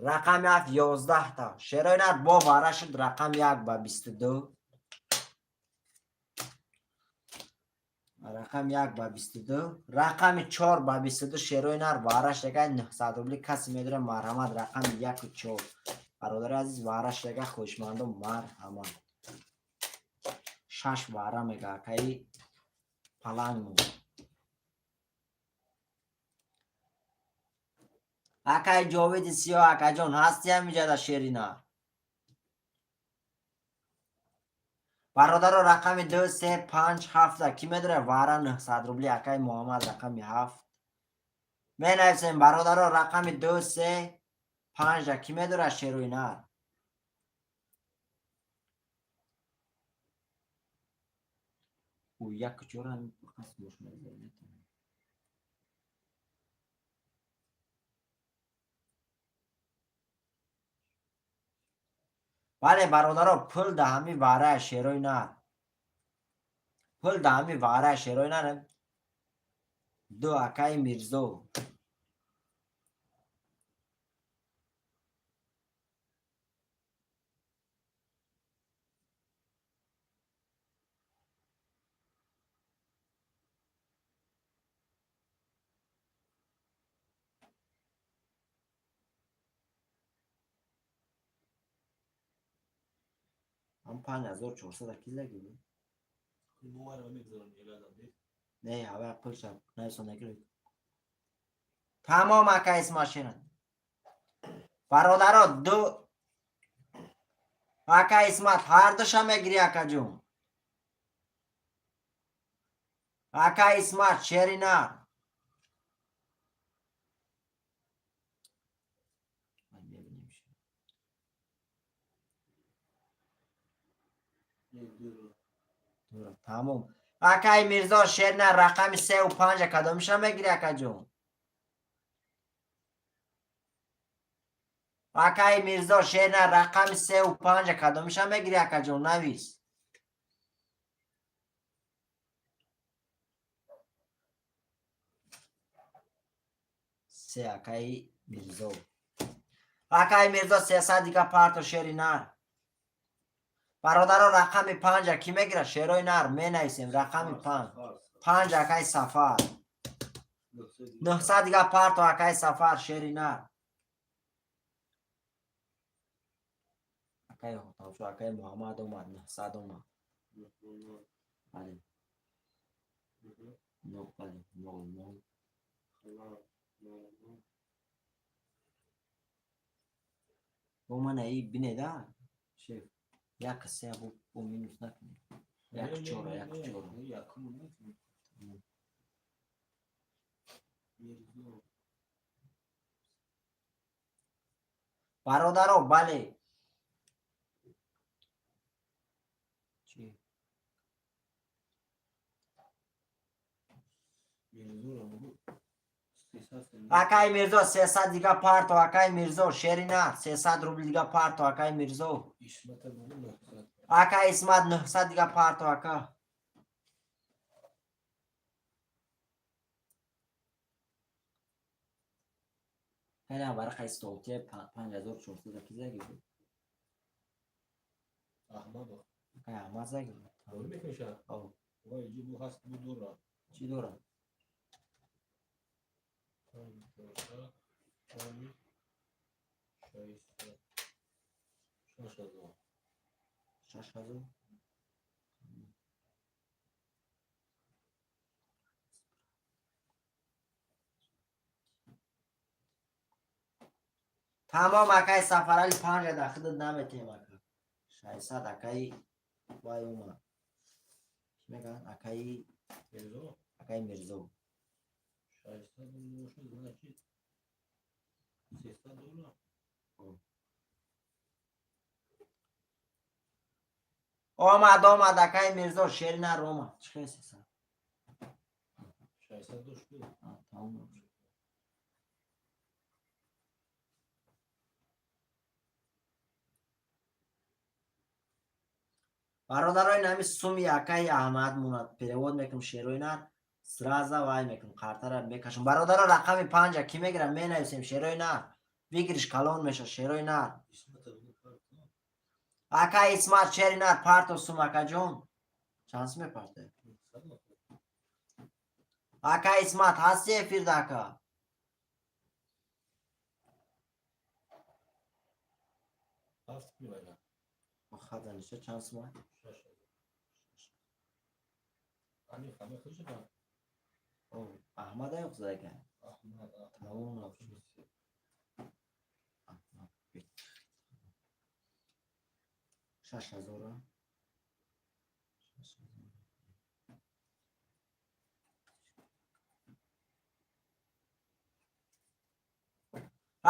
[SPEAKER 1] Рақами ҳафт 11 та. Шерои нар бо вара шуд рақами як ба 22. Рақами як ба 22. Рақами чор ба 22 шерои нар вара шага 900 рубли касе медора марҳамат рақами яку чор. Бародари азиз, вара шага хоҳишмандо марҳамат. Шаш вара мега акаи Палангмо. Акаи Ҷовиди Сиёҳ акаҷон ҳасти ҳамиҷа дар шерина. Бародаро рақами ду, се, панҷ, ҳафта кӣ медора вара 900 рубли акаи Муҳаммад рақами ҳафт. Менависем бародаро рақами ду, се, панҷа кӣ медора шерои нар? Ӯ як чора ҳамин фақат муш мезанад. Бале, бародаро, пул да ҳами варая шерои нар, пул да ҳами варая шерои нар. Ду, акаи Мирзо. Ҳам 5400 ки загиди?
[SPEAKER 4] Бовар мегзарам ягадам.
[SPEAKER 1] Не, ҳава пулша нависон накунед. Тамом, ака Исмат. Бародаро, ду, ака Исмат, ҳардуша мегирӣ, акаҷун. Ака Исмат, шери нар. Мебинем. Дура, тамом. Акаи Мирзо, шерна, рақами сеу панҷа кадомиша мегирӣ, акаҷун? Акаи Мирзо, шерна, рақами сеу панҷа кадомиша мегирӣ, акаҷун? Навис. Се, акаи Мирзо. Акаи Мирзо, 300 дига парто, шери нар. Бародаро, рақами панҷа кӣ мегирад? Шерои нар, менависем рақами панҷ. Панҷ, акаи Сафар. 900 дига парто, акаи Сафар, шери нар. Акаи Ҳотамшо, акаи Муҳаммад омад, 900 омад. Бале. Нол, бале, нол, нол. Бо мана и бинеда, шеф. Як се бо минус накунем. Як чора, як чора.
[SPEAKER 4] Якум накунем. Мирзо.
[SPEAKER 1] Бародаро, бале. Чӣ?
[SPEAKER 4] Мирзоро бугу. 300.
[SPEAKER 1] Акаи Мирзо, 300 дига парто, акаи Мирзо, шери нар, 300 рубл дига парто, акаи Мирзо.
[SPEAKER 4] Исмата бугу 900.
[SPEAKER 1] Ака Исмат, 900 дига парто, ака. Хеле варақаи столте 5400 ки заги буд.
[SPEAKER 4] Аҳмадов.
[SPEAKER 1] Акаи Аҳмад заги буд.
[SPEAKER 4] Дорӣ мекунӣ?
[SPEAKER 1] Ав.
[SPEAKER 4] Вай иҷи бу ҳаст, бу дора.
[SPEAKER 1] Чӣ дорам?
[SPEAKER 4] Панҷ чорсад, панҷ шашсад, 6000.
[SPEAKER 1] 6000? Тамом, акаи Сафарали, панҷа да худат наметем, ака. 600, акаи вай омад. Чӣ мегӯянд? Акаи
[SPEAKER 4] Мирзо.
[SPEAKER 1] Акаи Мирзо.
[SPEAKER 4] 600 бошад, значит 300 доллар.
[SPEAKER 1] Омад, омад, акаи Мирзо, шеринар омад. Чӣ хел 300?
[SPEAKER 4] 600 дошт.
[SPEAKER 1] Тамом. Бародарои, нами суми акаи Аҳмад монад, перевод мекунам, шерои нар, сразу вай мекунам, картара мекашам. Бародаро, рақами панҷа кӣ мегирам? Менависем, шерои нар. Выигрыш калон меша, шерои нар.
[SPEAKER 4] Исмата бугу парто.
[SPEAKER 1] Ака Исмат, шери нар, парто сум, акаҷон. Чанд сум мепарте?
[SPEAKER 4] 900.
[SPEAKER 1] Ака Исмат, ҳасти эфирда, ака?
[SPEAKER 4] Ҳафт мивайна.
[SPEAKER 1] Хазаниша чанд сум?
[SPEAKER 4] 6000. Ами ҳама худшуда.
[SPEAKER 1] Аҳмад аяқ зада.
[SPEAKER 4] Аҳмад.
[SPEAKER 1] Тамом набошад. Аҳмад. 6000-а? 6000.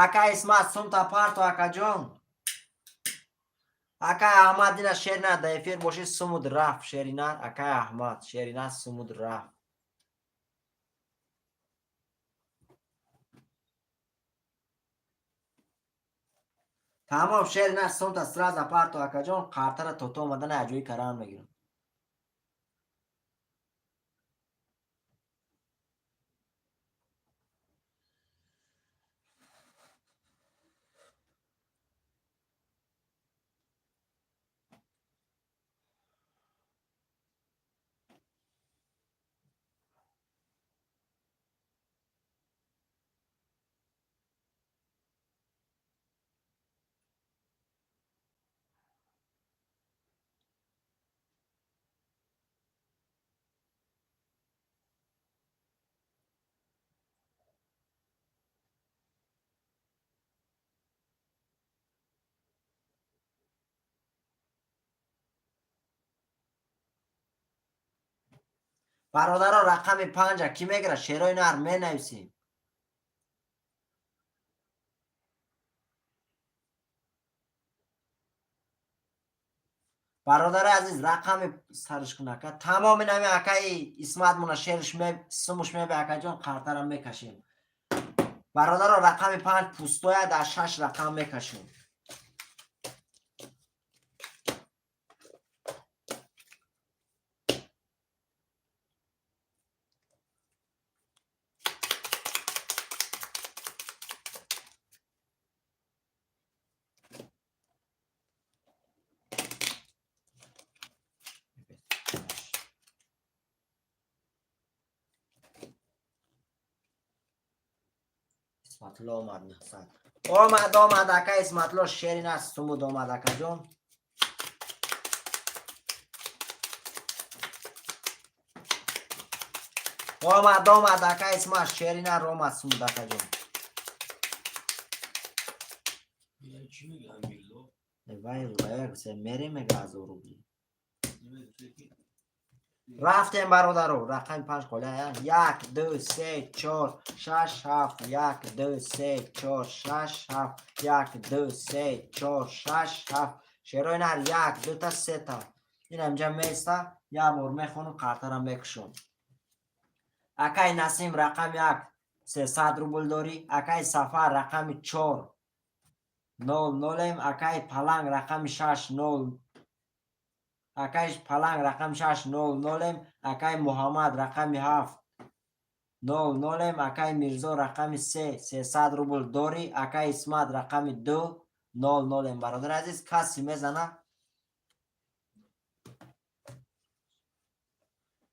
[SPEAKER 1] Ака Исмат, сумта парто, акаҷон. Акай Аҳмад, ина шерина, да эфир боши, сумуд рафт, шерина, акай Аҳмад, шерина, сумуд рафт. Тамом, шери нар, сумта сразу парто, акаҷон, қартара то омадана аҷои каран мегирам. Бародаро, рақами панҷа кӣ мегирад? Шерои нар, менависем. Бародари азиз, рақами сарш кун, ака. Тамоми нами акаи Исматмона шерш сумуш мебе, акаҷон, қартара мекашем. Бародаро, рақами панҷ пустоя, дар шаш рақам мекашем. Исматулло омад, 900 омад, омад, ака Исматулло, шерин аст, сумуд омад, акаҷон. Омад, омад, ака Исмат, шеринар омад, сумуд, акаҷон.
[SPEAKER 4] Чӣ мегӯям, Мирзо?
[SPEAKER 1] Вай мерем, мега, 1000 рубли. Рафтем, бародаро, рақами панҷ қоля: як, ду, се, чор, шаш, ҳафт, як, ду, се, чор, шаш, ҳафт, як, ду, се, чор, шаш, ҳафт. Шерои нар, як, дута, сета. Ин инҷа места, як бор мехонам, қартара мекушам. Акаи Насим, рақами як, 300 рубл дорӣ. Акаи Сафар, рақами чор, нол нолем. Акаи Паланг, рақами шаш, нол. Акаи Паланг, рақами шаш, нол нолем. Акаи Муҳаммад, рақами ҳафт, нол нолем. Акаи Мирзо, рақами се, 300 рубл дорӣ. Акаи Исмат, рақами ду, нол нолем. Бародари азиз, касе мезана?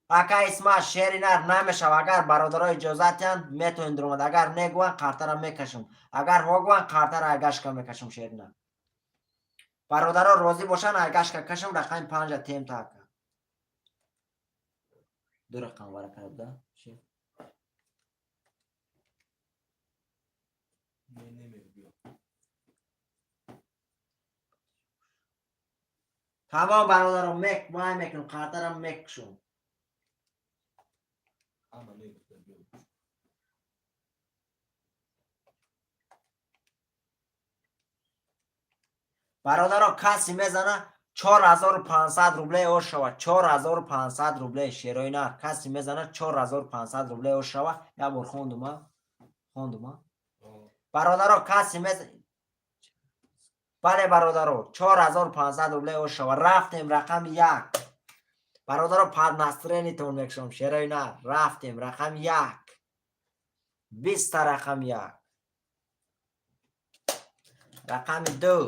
[SPEAKER 1] Ака Исмат, шери нар намешава. Агар бародаро иҷозат диҳанд, метавонед дуромад. Агар негӯянд, қартара мекашам. Агар ҳо гӯянд, қартара айгашка мекашам. Шери нар, бародаро розӣ бошанд, айгашка кашам. Рақами панҷа темта, ака. Ду рақам варака да.
[SPEAKER 4] Не, намегӯям.
[SPEAKER 1] Тамом, бародаро, мек вай мекунам, қартара мекушам.
[SPEAKER 4] Ҳама мегуфта, биё.
[SPEAKER 1] Бародаро, касе мезана, 4500 рубле ош шава. 4500 рубле, шерои нар, касе мезана, 4500 рубле ош шава. Як бор хондума, хондума. Бародаро, касе мез, бале, бародаро, 4500 рубле ош шава. Рафтем, рақами як. Бародаро, под настроение тон мекушам. Шерои нар, рафтем, рақами як, 20-та. Рақами як, рақами ду,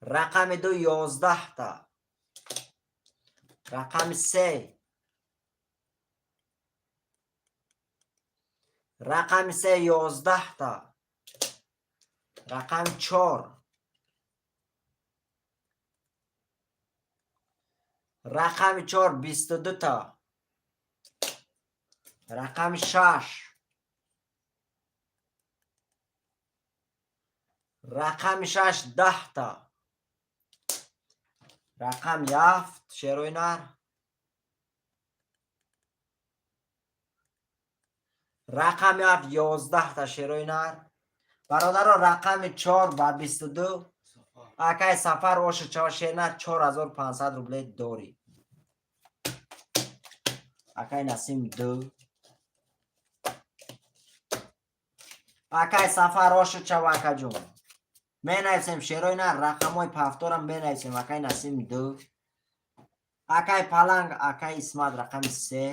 [SPEAKER 1] рақами ду, 11-та. Рақами се, рақами се, 11-та. Рақами чор, рақами чор, 22-та. Рақами шаш, рақами шаш, 10-та. Рақами ҳафт, шерои нар, рақами ҳафт, 11-та, шерои нар. Бародаро, рақами чор ба 22. Акай Сафар, ошу чава, шернар, 4500 рубле дорӣ. Акай Насим, ду. Акай Сафар, ошуд шава, акаҷон. Менависем, шерои нар, рақамҳои пафторам менависем. Акай Насим ду, акай Паланг, акай Исмат рақами се,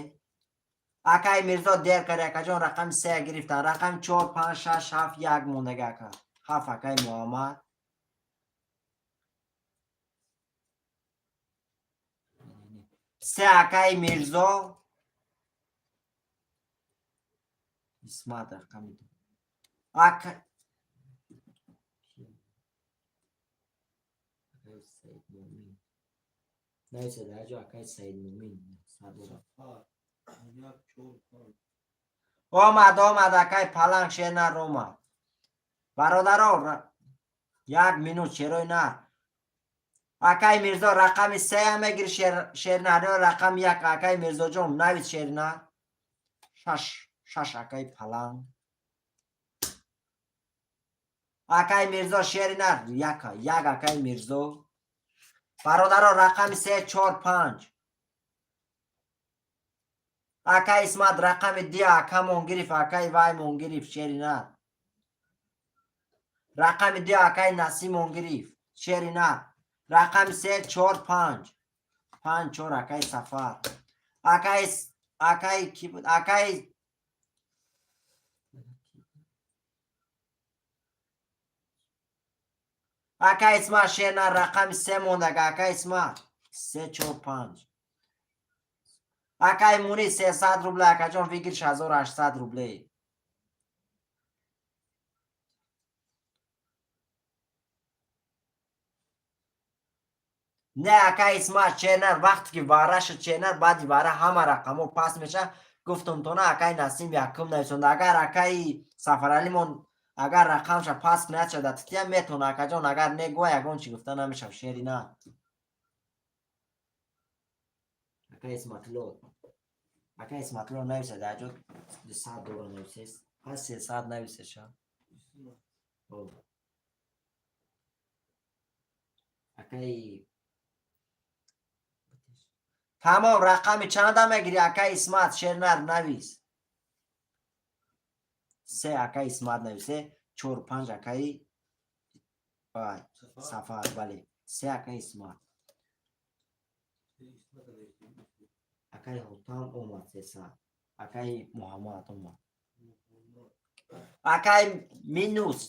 [SPEAKER 1] акай Мирзо дер карди, акаҷон, рақами се гирифтан. Рақами чор, панҷ, шаш, ҳафт, як мондаги, ака. Ҳафт, акай Муҳаммад. Се, акай Мирзо. Исмат рақами ду. Ака акай Саид Мумин нависа дар ҷо, акай Саид Мумин садора.
[SPEAKER 4] Сафар як, чор, панҷ.
[SPEAKER 1] Омад, омад, акай Паланг, шернар омад. Бародаро, як минут, шерои нар. Акай Мирзо, рақами сеям мегири, шернар, ё рақами як? Акай Мирзоҷон, навис, шернар. Шаш, шаш, акай Паланг. Акай Мирзо, шеринар яка, як, акай Мирзо. Бародаро, рақами се, чор, панҷ. Акай Исмат, рақами ди акамон гирифт, акай ваймон гирифт, шеринар. Рақами ди акай Насимон гирифт, шеринар. Рақами се, чор, панҷ. Панҷ, чор, акай Сафар. Акай ки буд? Акай Исмат, шернар, рақами се мондага, акай Исмат. Се, чор, панҷ. Акай Муни, 300 рубле, акаҷон, выигрыш 1800 рубле. Не, акай Исмат, шернар, вақте ки вара шуд, шернар, баъди вара ҳама рақамҳо паст меша. Гуфтум тона, акай Насим якум нависонда. Агар акаи Сафаралимон агар рақамша паст кунад, шада тития метона, акаҷон, агар не гӯя, ягон чӣ гуфта намешав, шери на. Акай Исматулло, акай Исматулло нависа дар ҷо 200 доллар нависес. Пас 300 нависеша.
[SPEAKER 4] Исмат.
[SPEAKER 1] Акай тамом, рақами чанда мегирӣ, акай Исмат, шернар, навис. Се, акай Исмат нависе, чор, панҷ, акаи вай.
[SPEAKER 4] Сафар.
[SPEAKER 1] Сафар, бале. Се, акай Исмат.
[SPEAKER 4] Исмат нависем.
[SPEAKER 1] Акаи Ҳотам омад, 300. Акаи Муҳаммад омад.
[SPEAKER 4] Муҳаммад.
[SPEAKER 1] Акаи Минус,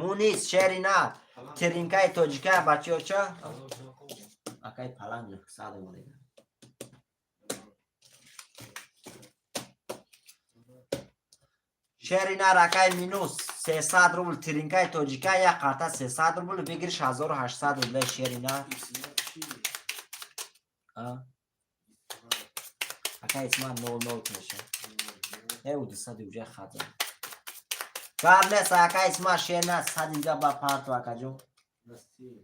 [SPEAKER 1] Мунис, шеринар.
[SPEAKER 4] Паланг.
[SPEAKER 1] Теринкаи тоҷика, бачаёча.
[SPEAKER 4] Паланг чанд омад?
[SPEAKER 1] Акаи Паланг 100 омад. Шеринар, акаи Минус, 300 рубл, тиринкаи тоҷика, як қарта 300 рубл, выигрыш 1800 рубле, шеринар.
[SPEAKER 4] Исмат чӣ?
[SPEAKER 1] А?
[SPEAKER 4] Исмат.
[SPEAKER 1] Акаи Исмат нол нол меша.
[SPEAKER 4] Нол, нол.
[SPEAKER 1] Э, 200 уҷа хат зад. Гап нест, акаи Исмат, шеринар, сад инҷа ба парту, акаҷон.
[SPEAKER 4] Насим.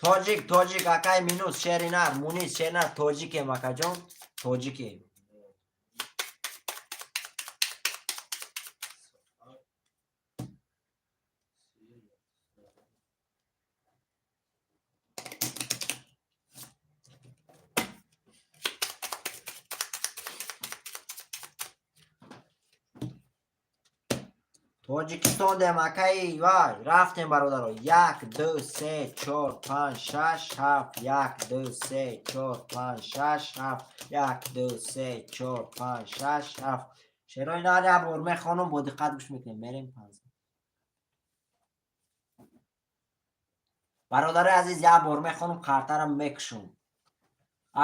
[SPEAKER 1] Тоҷик, тоҷик, акаи Минус, шеринар, Мунис, шеринар, тоҷикем, акаҷон, тоҷикем.
[SPEAKER 4] Сафар. Се, сафар.
[SPEAKER 1] Тоҷикистон дем, акаи вай, рафтем, бародаро. Як, ду, се, чор, панҷ, шаш, ҳафт, як, ду, се, чор, панҷ, шаш, ҳафт, як, ду, се, чор, панҷ, шаш, ҳафт. Шерои нар як бор мехонам, бо диққат гӯш мекунем. Мерем панҷ. Бародарои азиз, як бор мехонам, қартарам мекушам.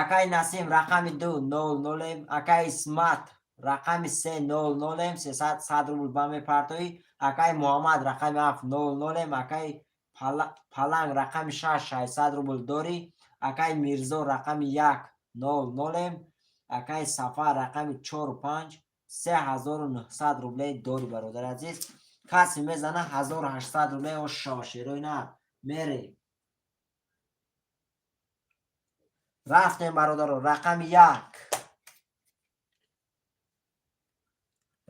[SPEAKER 1] Акаи Насим, рақами ду, нол нолем. Акаи Исмат, рақами се, нол нолем, сесад сад рубл ба мепартоӣ. Акаи Муҳаммад, рақами ҳафт, нол нолем. Акаи Паланг, рақами шаш, 600 рубл дорӣ. Акаи Мирзо, рақами як, нол нолем. Акаи Сафар, рақами чору панҷ, 3900 рубле дорӣ, бародари азиз. Касе мезана, 1800 рубле ошава, шерои на мере. Рафтем, бародаро, рақами як.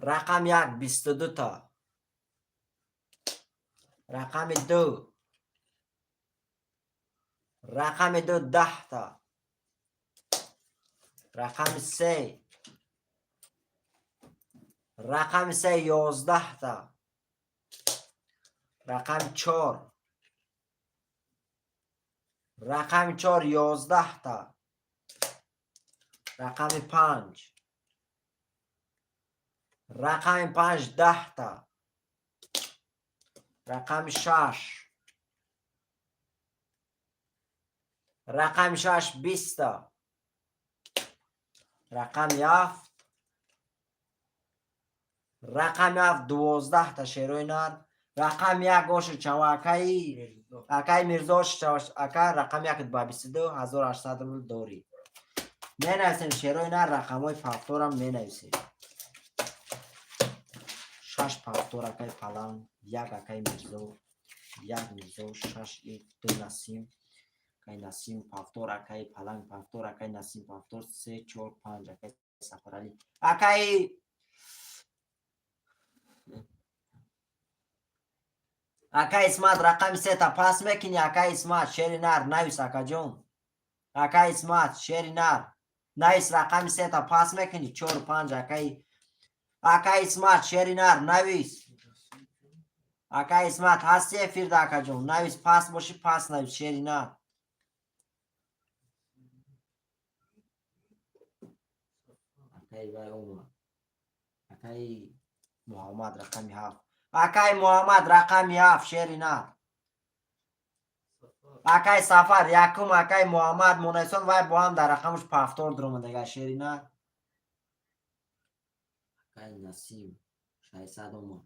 [SPEAKER 1] Рақами як, 22 та. Рақами ду. Рақами ду, 10 та. Рақами се. Рақами се 11-та. Рақами чор. Рақами чор 11-та. Рақами панҷ. Рақами панҷ 10-та. Рақами шаш. Рақами шаш 20-та. Рақами ҳафт. Рақами ҳафт 12-та, шерои нар. Рақами як оши чава, акаи акаи Мирзо оши чава, ака, рақами як ба 22 800 рубл дорӣ. Менависем, шерои нар, рақамҳои повторам менависем. Шаш повтор, акаи Паланг, як акаи Мирзо, як Мирзо, шаш, ду Насим, акаи Насим повтор, акаи Паланг повтор, акаи Насим повтор, се, чор, панҷ, акаи Сафаралӣ, акаи Исмат, рақами сета пас мекунӣ, акаи Исмат, шери нар, навис, акаҷон. Акаи Исмат, шери нар, навис, рақами сета пас мекунӣ, чор, панҷ, акаи Исмат, шери нар, навис. Акаи Исмат, ҳасти эфирда, акаҷон, навис, пас бошӣ, пас навис, шери нар. Акаи вай омад. Акаи Муҳаммад, рақами ҳафт. Акаи Муҳаммад, рақами ҳафт, шери нар. Акаи Сафар, якум акаи Муҳаммад Мунайсон, вай бо ҳам дар рақамаш повтор дуромадага, шери нар. Акаи Насим 600 омад.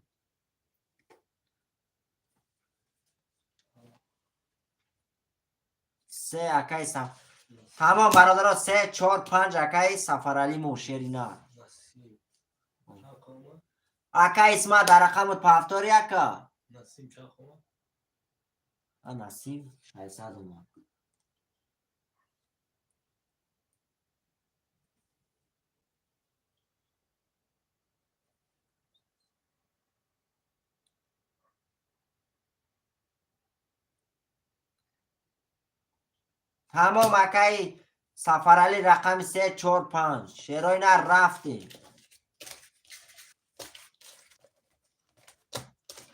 [SPEAKER 1] Се, акаи Сафар. Тамом, бародаро, се, чор, панҷ, акаи Сафаралиму, шери нар.
[SPEAKER 4] Насим чанд омад?
[SPEAKER 1] Акаи Исмат, дар рақамат повтори, ака.
[SPEAKER 4] Насим чанд омад?
[SPEAKER 1] А, Насим 600 омад. Тамом, акаи Сафаралӣ, рақами се, чор, панҷ. Шерои нар, рафтем.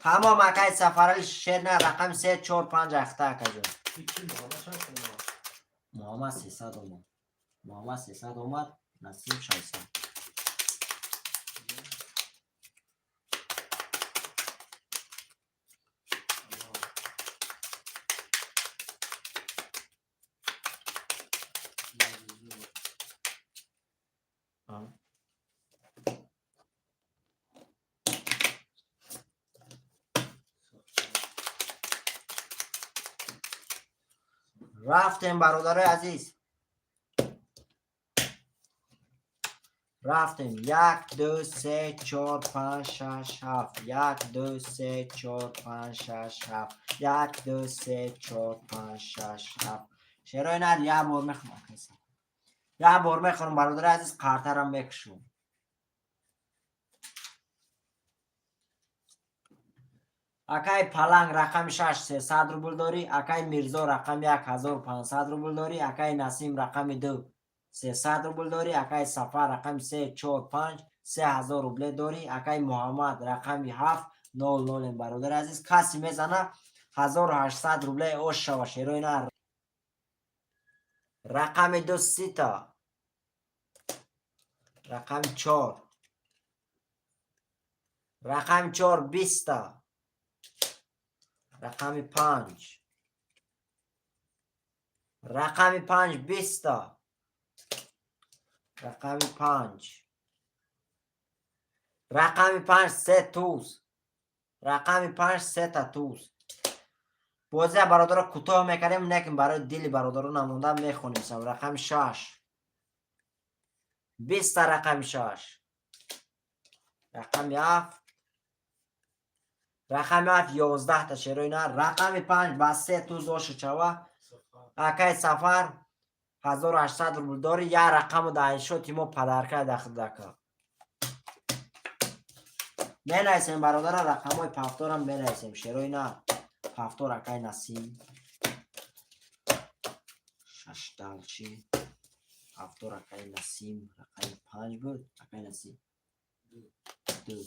[SPEAKER 1] Тамом, акаи Сафаралӣ, шер нар, рақами се, чор, панҷ, ахта, акаҷон.
[SPEAKER 4] Ки Муҳаммад чанд омад?
[SPEAKER 1] Муҳаммад 300 омад. Муҳаммад 300 омад, Насим 600. А? Рафтем, бародарои азиз, рафтем. Як, ду, се, чор, панҷ, шаш, ҳафт. Як, ду, се, чор, панҷ, шаш, ҳафт. Як, ду, се, чор, панҷ, шаш, ҳафт. Шерои нар, як бор мехонам, як бор мехонам, бародари азиз, қартарам мекушам. Акаи Паланг, рақами шаш, 300 рубл дорӣ. Акаи Мирзо, рақами як, 1500 рубл дорӣ. Акаи Насим, рақами ду, 300 рубл дорӣ. Акаи Сафар, рақами се, чор, панҷ, 3000 рубле дорӣ. Акаи Муҳаммад, рақами ҳафт, нол нолем, бародари азиз, касе мезана, 1800 рубле ош шава, шерои нар. Рақами ду 30-та. Рақами чор. Рақами чор 20-та. Рақами панҷ. Рақами панҷ 20-та. Рақами панҷ. Рақами панҷ се туз. Рақами панҷ сета туз. Бозия, бародаро, кӯтоҳ мекардем, лекин барои дили бародаро намонда мехонем. Рақами шаш. 20-та, рақами шаш. Рақами ҳафт. Рақами ҳафт 11-та, шерои нар. Рақами панҷ ба се туз ошу чава. Акаи Сафар, 1800 рубл дорӣ, як рақаму дар иншоти мо подарка дахдака. Менависем, бародаро, рақамҳои повторам менависем, шерои нар. Повтор, акаи Насим. Шаш далчи. Повтор, акаи Насим, рақами панҷ буд, акаи Насим. Ду,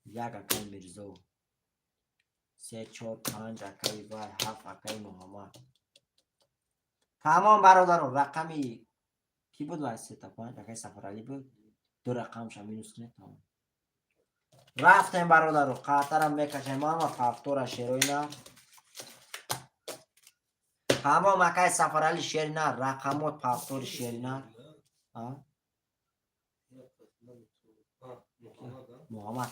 [SPEAKER 1] як акаи Мирзо, се, чор, панҷ акаи вай, ҳафт акаи Муҳаммад. Тамом, бародаро. Рақами кӣ буд вай? Сета, панҷ акаи Сафаралӣ буд. Ду рақамша минус кунед, тамом. Рафтем, бародаро, қатарам мекашем. Ама повтора, шерои нар. Тамом, акаи Сафаралӣ, шери нар, рақамот повтори, шери нар. Муҳаммад.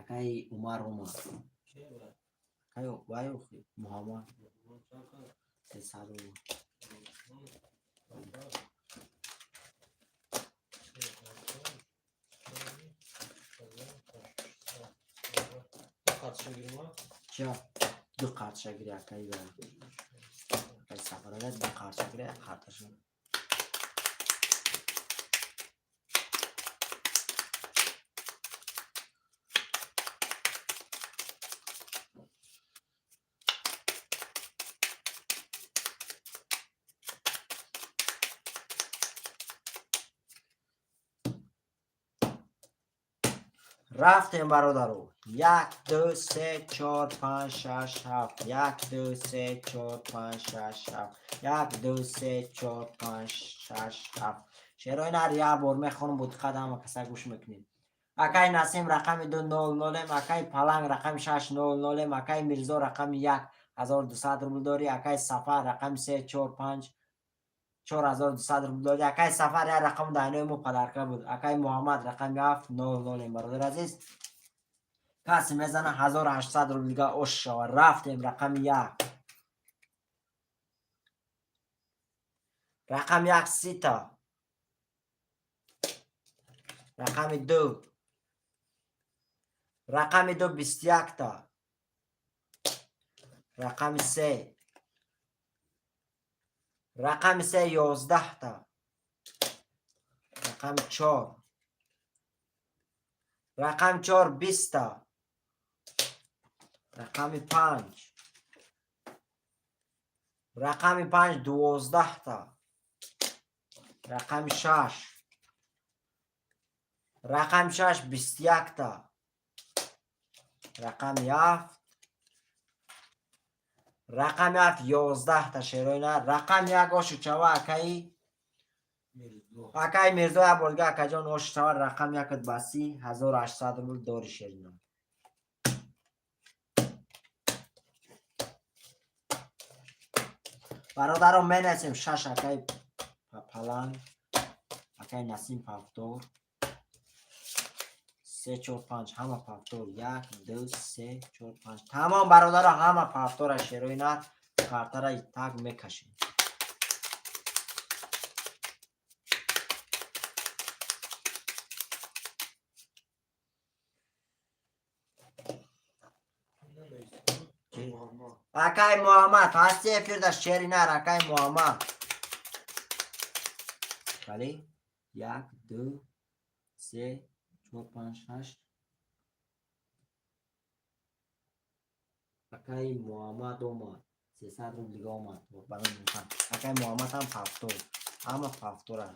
[SPEAKER 1] Акаи Умар омад. Акаи вай, охи Муҳаммад, 300 омад. Ча, ду қартша гири, акаи вай, акаи Сафаралӣ, ду қартша гири, як қарташа. Рафтем, бародаро. Як, ду, се, чор, панҷ, шаш, ҳафт. Як, ду, се, чор, панҷ, шаш, ҳафт. Як, ду, се, чор, панҷ, шаш, ҳафт. Шерои нар як бор мехонам, бо диққат ҳама каса гӯш мекунед. Акаи Насим, рақами ду, нол нолем. Акаи Паланг, рақами шаш, нол нолем. Акаи Мирзо, рақами як, 1200 рубл дорӣ. Акаи Сафар, рақами се, чор, панҷ, 4200 рубл дорӣ. Акаи Сафар, як рақам дайнои мо подарка буд. Акаи Муҳаммад, рақами ҳафт, нол нолем. Бародар азиз, касе мезана, 1800 рубл дига ош шава. Рафтем, рақами як. Рақами як 30-та. Рақами ду. Рақами ду 21-та. Рақами се. Рақами се 11-та. Рақами чор. Рақами чор 20-та. Рақами панҷ. Рақами панҷ 12-та. Рақами шаш. Рақами шаш 21-та. Рақами ҳафт. Рақами ҳафт 11-та, шерои нар. Рақами як ошу чава, акаи Мирзо. Як бор дига, акаҷон, ошу чава. Рақами якат басӣ, 1800 рубл дори, шерина. Бародарон, менависем шаш, акаи Паланг, акаи Насим повтор, се, чор, панҷ, ҳама повтор. Як, ду, се, чор, панҷ. Тамом, бародаро, ҳама повтора, шерои нар, картара так мекашем. Акаи Муҳаммад ҳасти эфирда, шери нар, акаи Муҳаммад? Бале. Як, ду, се, чор, панҷ, шаш. Акаи Муҳаммад омад, 300 рубл дига омад барои. Акаи Муҳаммад ҳам повтор, ҳама повтора.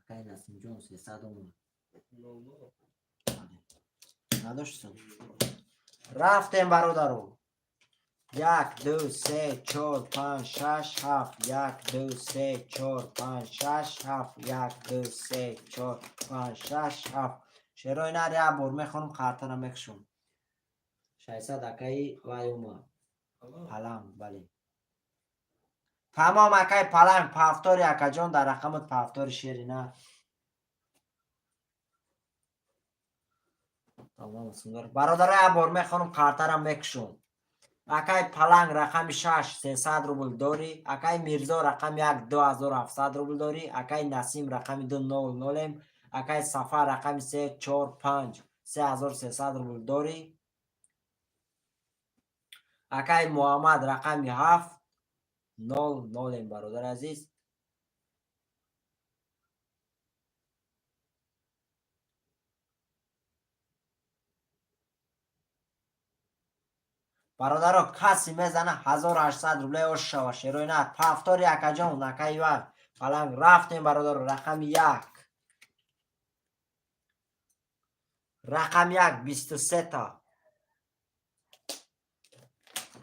[SPEAKER 1] Акаи Насимҷон, 300 омад. Надоштум. Рафтем, бародаро. Як, ду, се, чор, панҷ, шаш, ҳафт. Як, ду, се, чор, панҷ, шаш, ҳафт. Як, ду, се, чор, панҷ, шаш, ҳафт. Шерои нар як бор мехонам, қартара мекушам. 600, акаи вай омад, Паланг. Бале. Тамом, акай Паланг, повтори, акаҷон, дар рақамат повтори, шери на. Тамом, сундар. Бародаро, як бор мехонам, картарам мекушум. Акай Паланг, рақами 6, 300 рубл дорӣ. Акай Мирзо, рақами 1, 2700 рубл дорӣ. Акай Насим, рақами 2, 0 нолем. Акай Сафар, рақами 3, 4, 5, 3300 рубл дорӣ. Акай Муҳаммад, рақами 7, 0 нолем, бародари азиз. Бародаро, касе мезана 1800 рубле ош шава, шерои нар. Повтори, акаҷон, акай ва Паланг, рафтем, бародаро. Рақами 1, рақами 1, 23-та.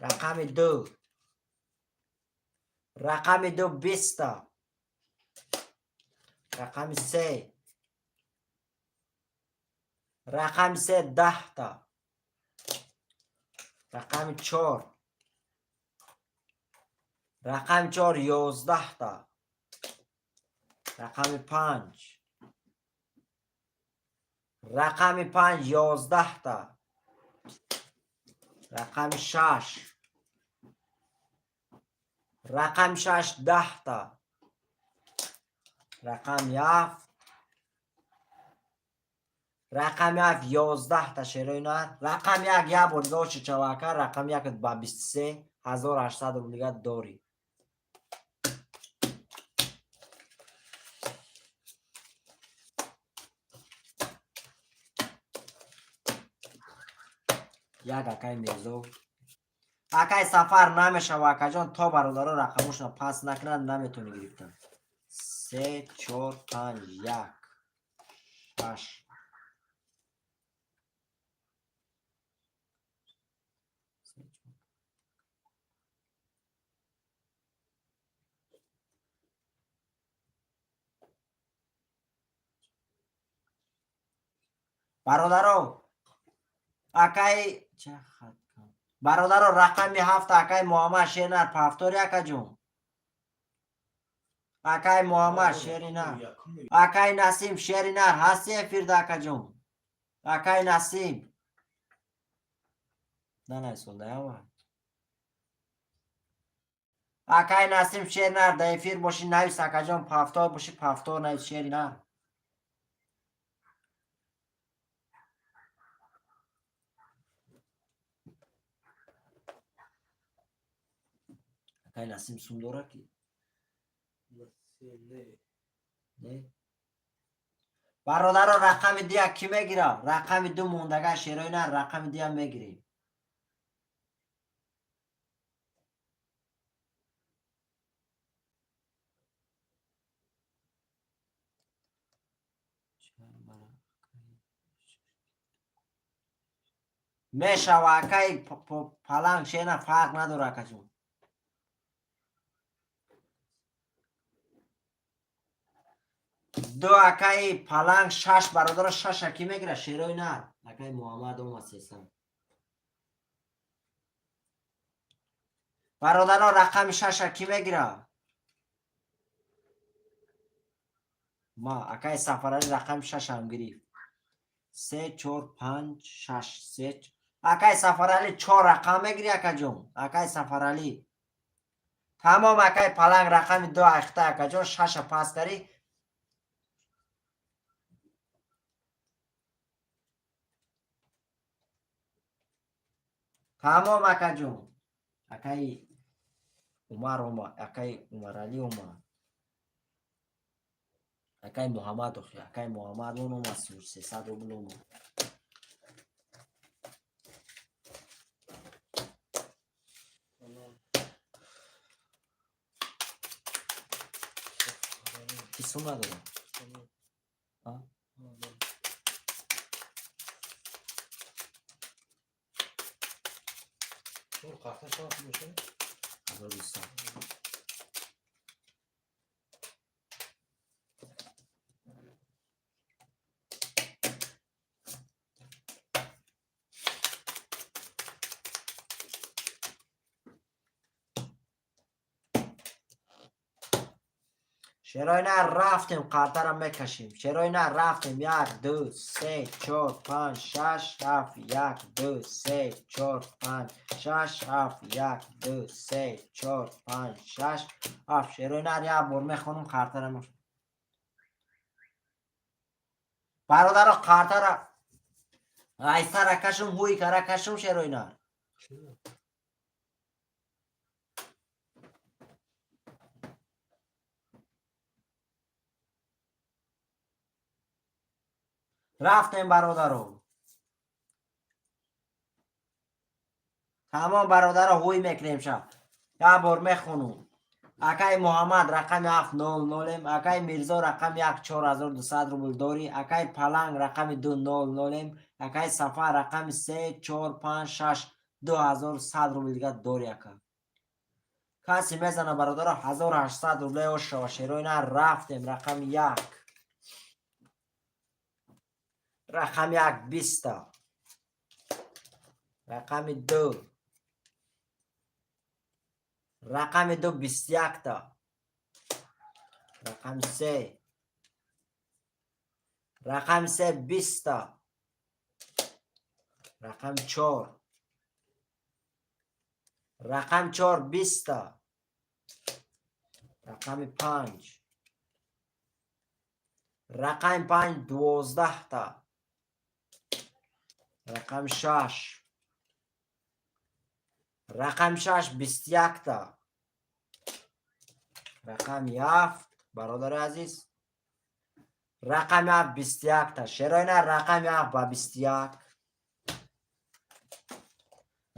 [SPEAKER 1] Рақами 2, рақами 2, 20-та. Рақами 3, рақами 3, 10-та. Рақами 4, рақами 4, 11-та. Рақами 5, рақами 5, 11-та. Рақами 6, рақами 6, 10-та. Рақами 7, рақами 7, 11-та, шерои нар. Рақами 1, як бор дига очи чавака, рақами 1 ба 23 1800 рубл дига дорӣ. Як акай Мирзо, акай Сафар намешава, акаҷон, то бародаро рақамошона пас накунанд, наметавонӣ гирифтан. Се, чор, панҷ, як, шаш. Бародаро, акай, бародаро, рақами 7, акай Муҳаммад, шеринар, повтори, акаҷон. Акай Муҳаммад, шеринар. Акай Насим, шеринар, ҳасти эфирда, акаҷон? Акай Насим нанайсондаява. Акай Насим, шеринар, да эфир боши, навис, акаҷон. Повтор боши, повтор навис, шеринар. Акай Насим сум дора ки? Не, бародаро, рақами 2-я кӣ мегира? Рақами 2 мондага, шерои нар, рақами 2-я мегирем. Мешава, акай Паланг, шена, фарқ надора, акаҷон. 2, акаи Паланг, 6, бародаро, 6-а кӣ мегира, шерои нар? Акаи Муҳаммад омад, 300. Бародаро, рақами 6-а кӣ мегира? Ма, акаи Сафаралӣ рақами 6-ам гирифт. Се, чор, панҷ, шаш, се. Акаи Сафаралӣ, чор рақам мегири, акаҷон? Акаи Сафаралӣ, тамом. Акаи Паланг, рақами 2 айхта, акаҷон, 6-а пас карӣ. Тамом, акаҷон. Акаи Умар омад, акаи Умаралӣ омад, акаи Муҳаммад, охи, акаи Муҳаммад он омад, 300 рубл омад. Ки сум надорад? А?
[SPEAKER 4] Карта чанд бошад?
[SPEAKER 1] 1200. Шерои нар, рафтем, қартара мекашим. Шерои нар, рафтем. Як, ду, се, чор, панҷ, шаш, ҳафт. Як, ду, се, чор, панҷ, шаш, ҳафт. Як, ду, се, чор, панҷ, шаш, ҳафт. Шерои нар, як бор мехонам қартара. Бародаро, қартара айсара кашум, ҳуи кара кашум, шерои нар. Рафтем, бародаро, тамом, бародаро, ҳуй мекунем ша. Як бор мехонум. Акаи Муҳаммад, рақами ҳафт нол нолем. Акаи Мирзо, рақами як, 4200 рубл дорӣ. Акаи Паланг, рақами ду нол нолем. Акаи Сафар, рақами се, чор, панҷ, шаш, 2100 рубл дига дорӣ. Ака, касе мезана, бародаро, 1800 рубле ошава. Шерои на, рафтем. Рақами як, рақами як 20-та, рақами ду, рақами ду 21-та, рақами се, рақами се 20-та, рақами чор, рақами чор 20-та, рақами панҷ, рақами панҷ 12-та, рақами шаш, рақами шаш 21-та, рақами ҳафт, бародари азиз, рақами ҳафт 21-та. Шероина, рақами ҳафт ба 21,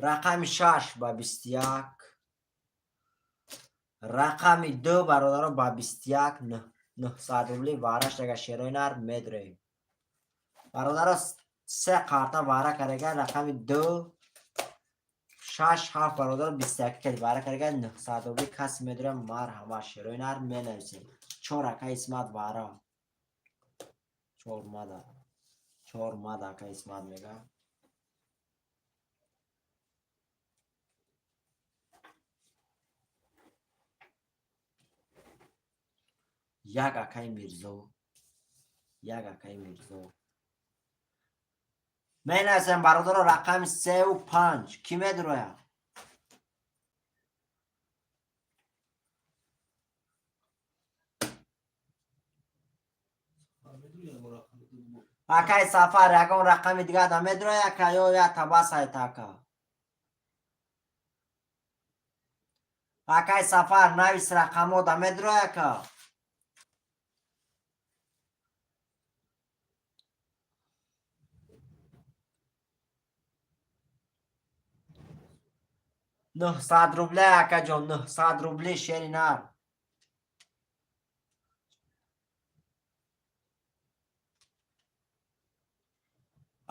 [SPEAKER 1] рақами шаш ба 21, рақами ду, бародаро, ба 21, 900 рубли вараш дага. Шероинар медроем, бародаро, се қарта вара карага. Рақами ду, шаш, ҳафт, бародаро, 21 кади вара карага, 900 рубли каси медорем. Марҳама, шероинар менависем. Чор, ака Исмат, вара чор мада, чор мада, ака Исмат мега. Як, акаи Мирзо, як, акаи Мирзо. Менависем, бародаро, рақами сеу панҷ. Кӣ медурояд? Акаи Сафар, ягон рақами дигар намедурояд, ака, ё я табасайта, ака? Акаи Сафар, навис, рақамҳо дамедурояд, ака. 900 рубле, акаҷон, 900 рубли, шери нар.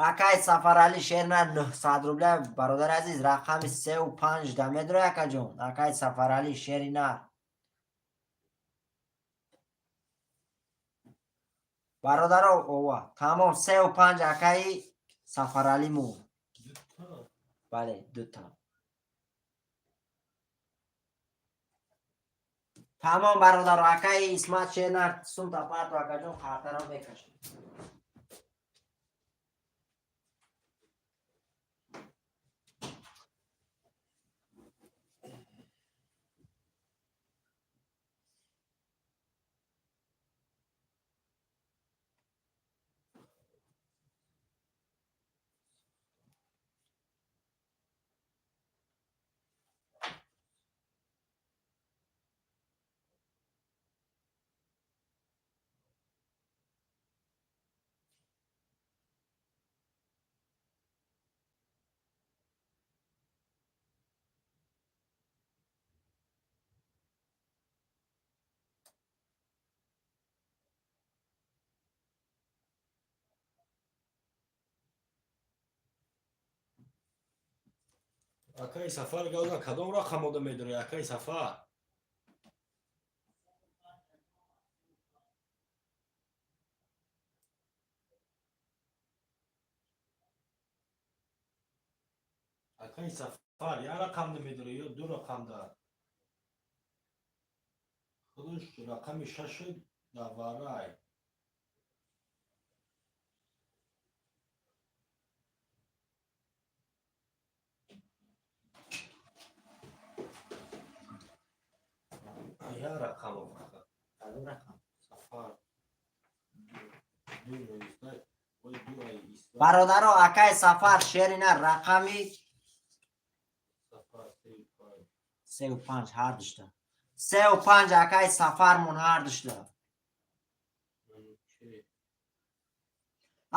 [SPEAKER 1] Акаи Сафаралӣ, шери нар, 900 рубле. Бародари азиз, рақами сеу панҷ дамедурояд, акаҷон? Акаи Сафаралӣ, шери нар. Бародаро, ова тамом, сеу панҷ, акаи Сафаралиму. Бале, дута. Тамом, бародаро. Акаи Исмат, шернар, сумта парту, акаҷон, қартаро мекашем.
[SPEAKER 4] Акаи Сафар, гавза, кадом рақам ода медорӣ, акаи Сафар? Акаи Сафар, як рақамда медорӣ ё ду рақамда? Худаш рақами шаши даварай. Я рақам фақат.
[SPEAKER 1] Кадом рақам?
[SPEAKER 4] Сафар. Ду нависта, ой, ду ай Исмат.
[SPEAKER 1] Бародаро, акай Сафар шерина рақами
[SPEAKER 4] Сафар сею панҷ.
[SPEAKER 1] сею панҷ ҳар душта. Сею панҷ акай Сафармон ҳар душта.
[SPEAKER 4] Мануче.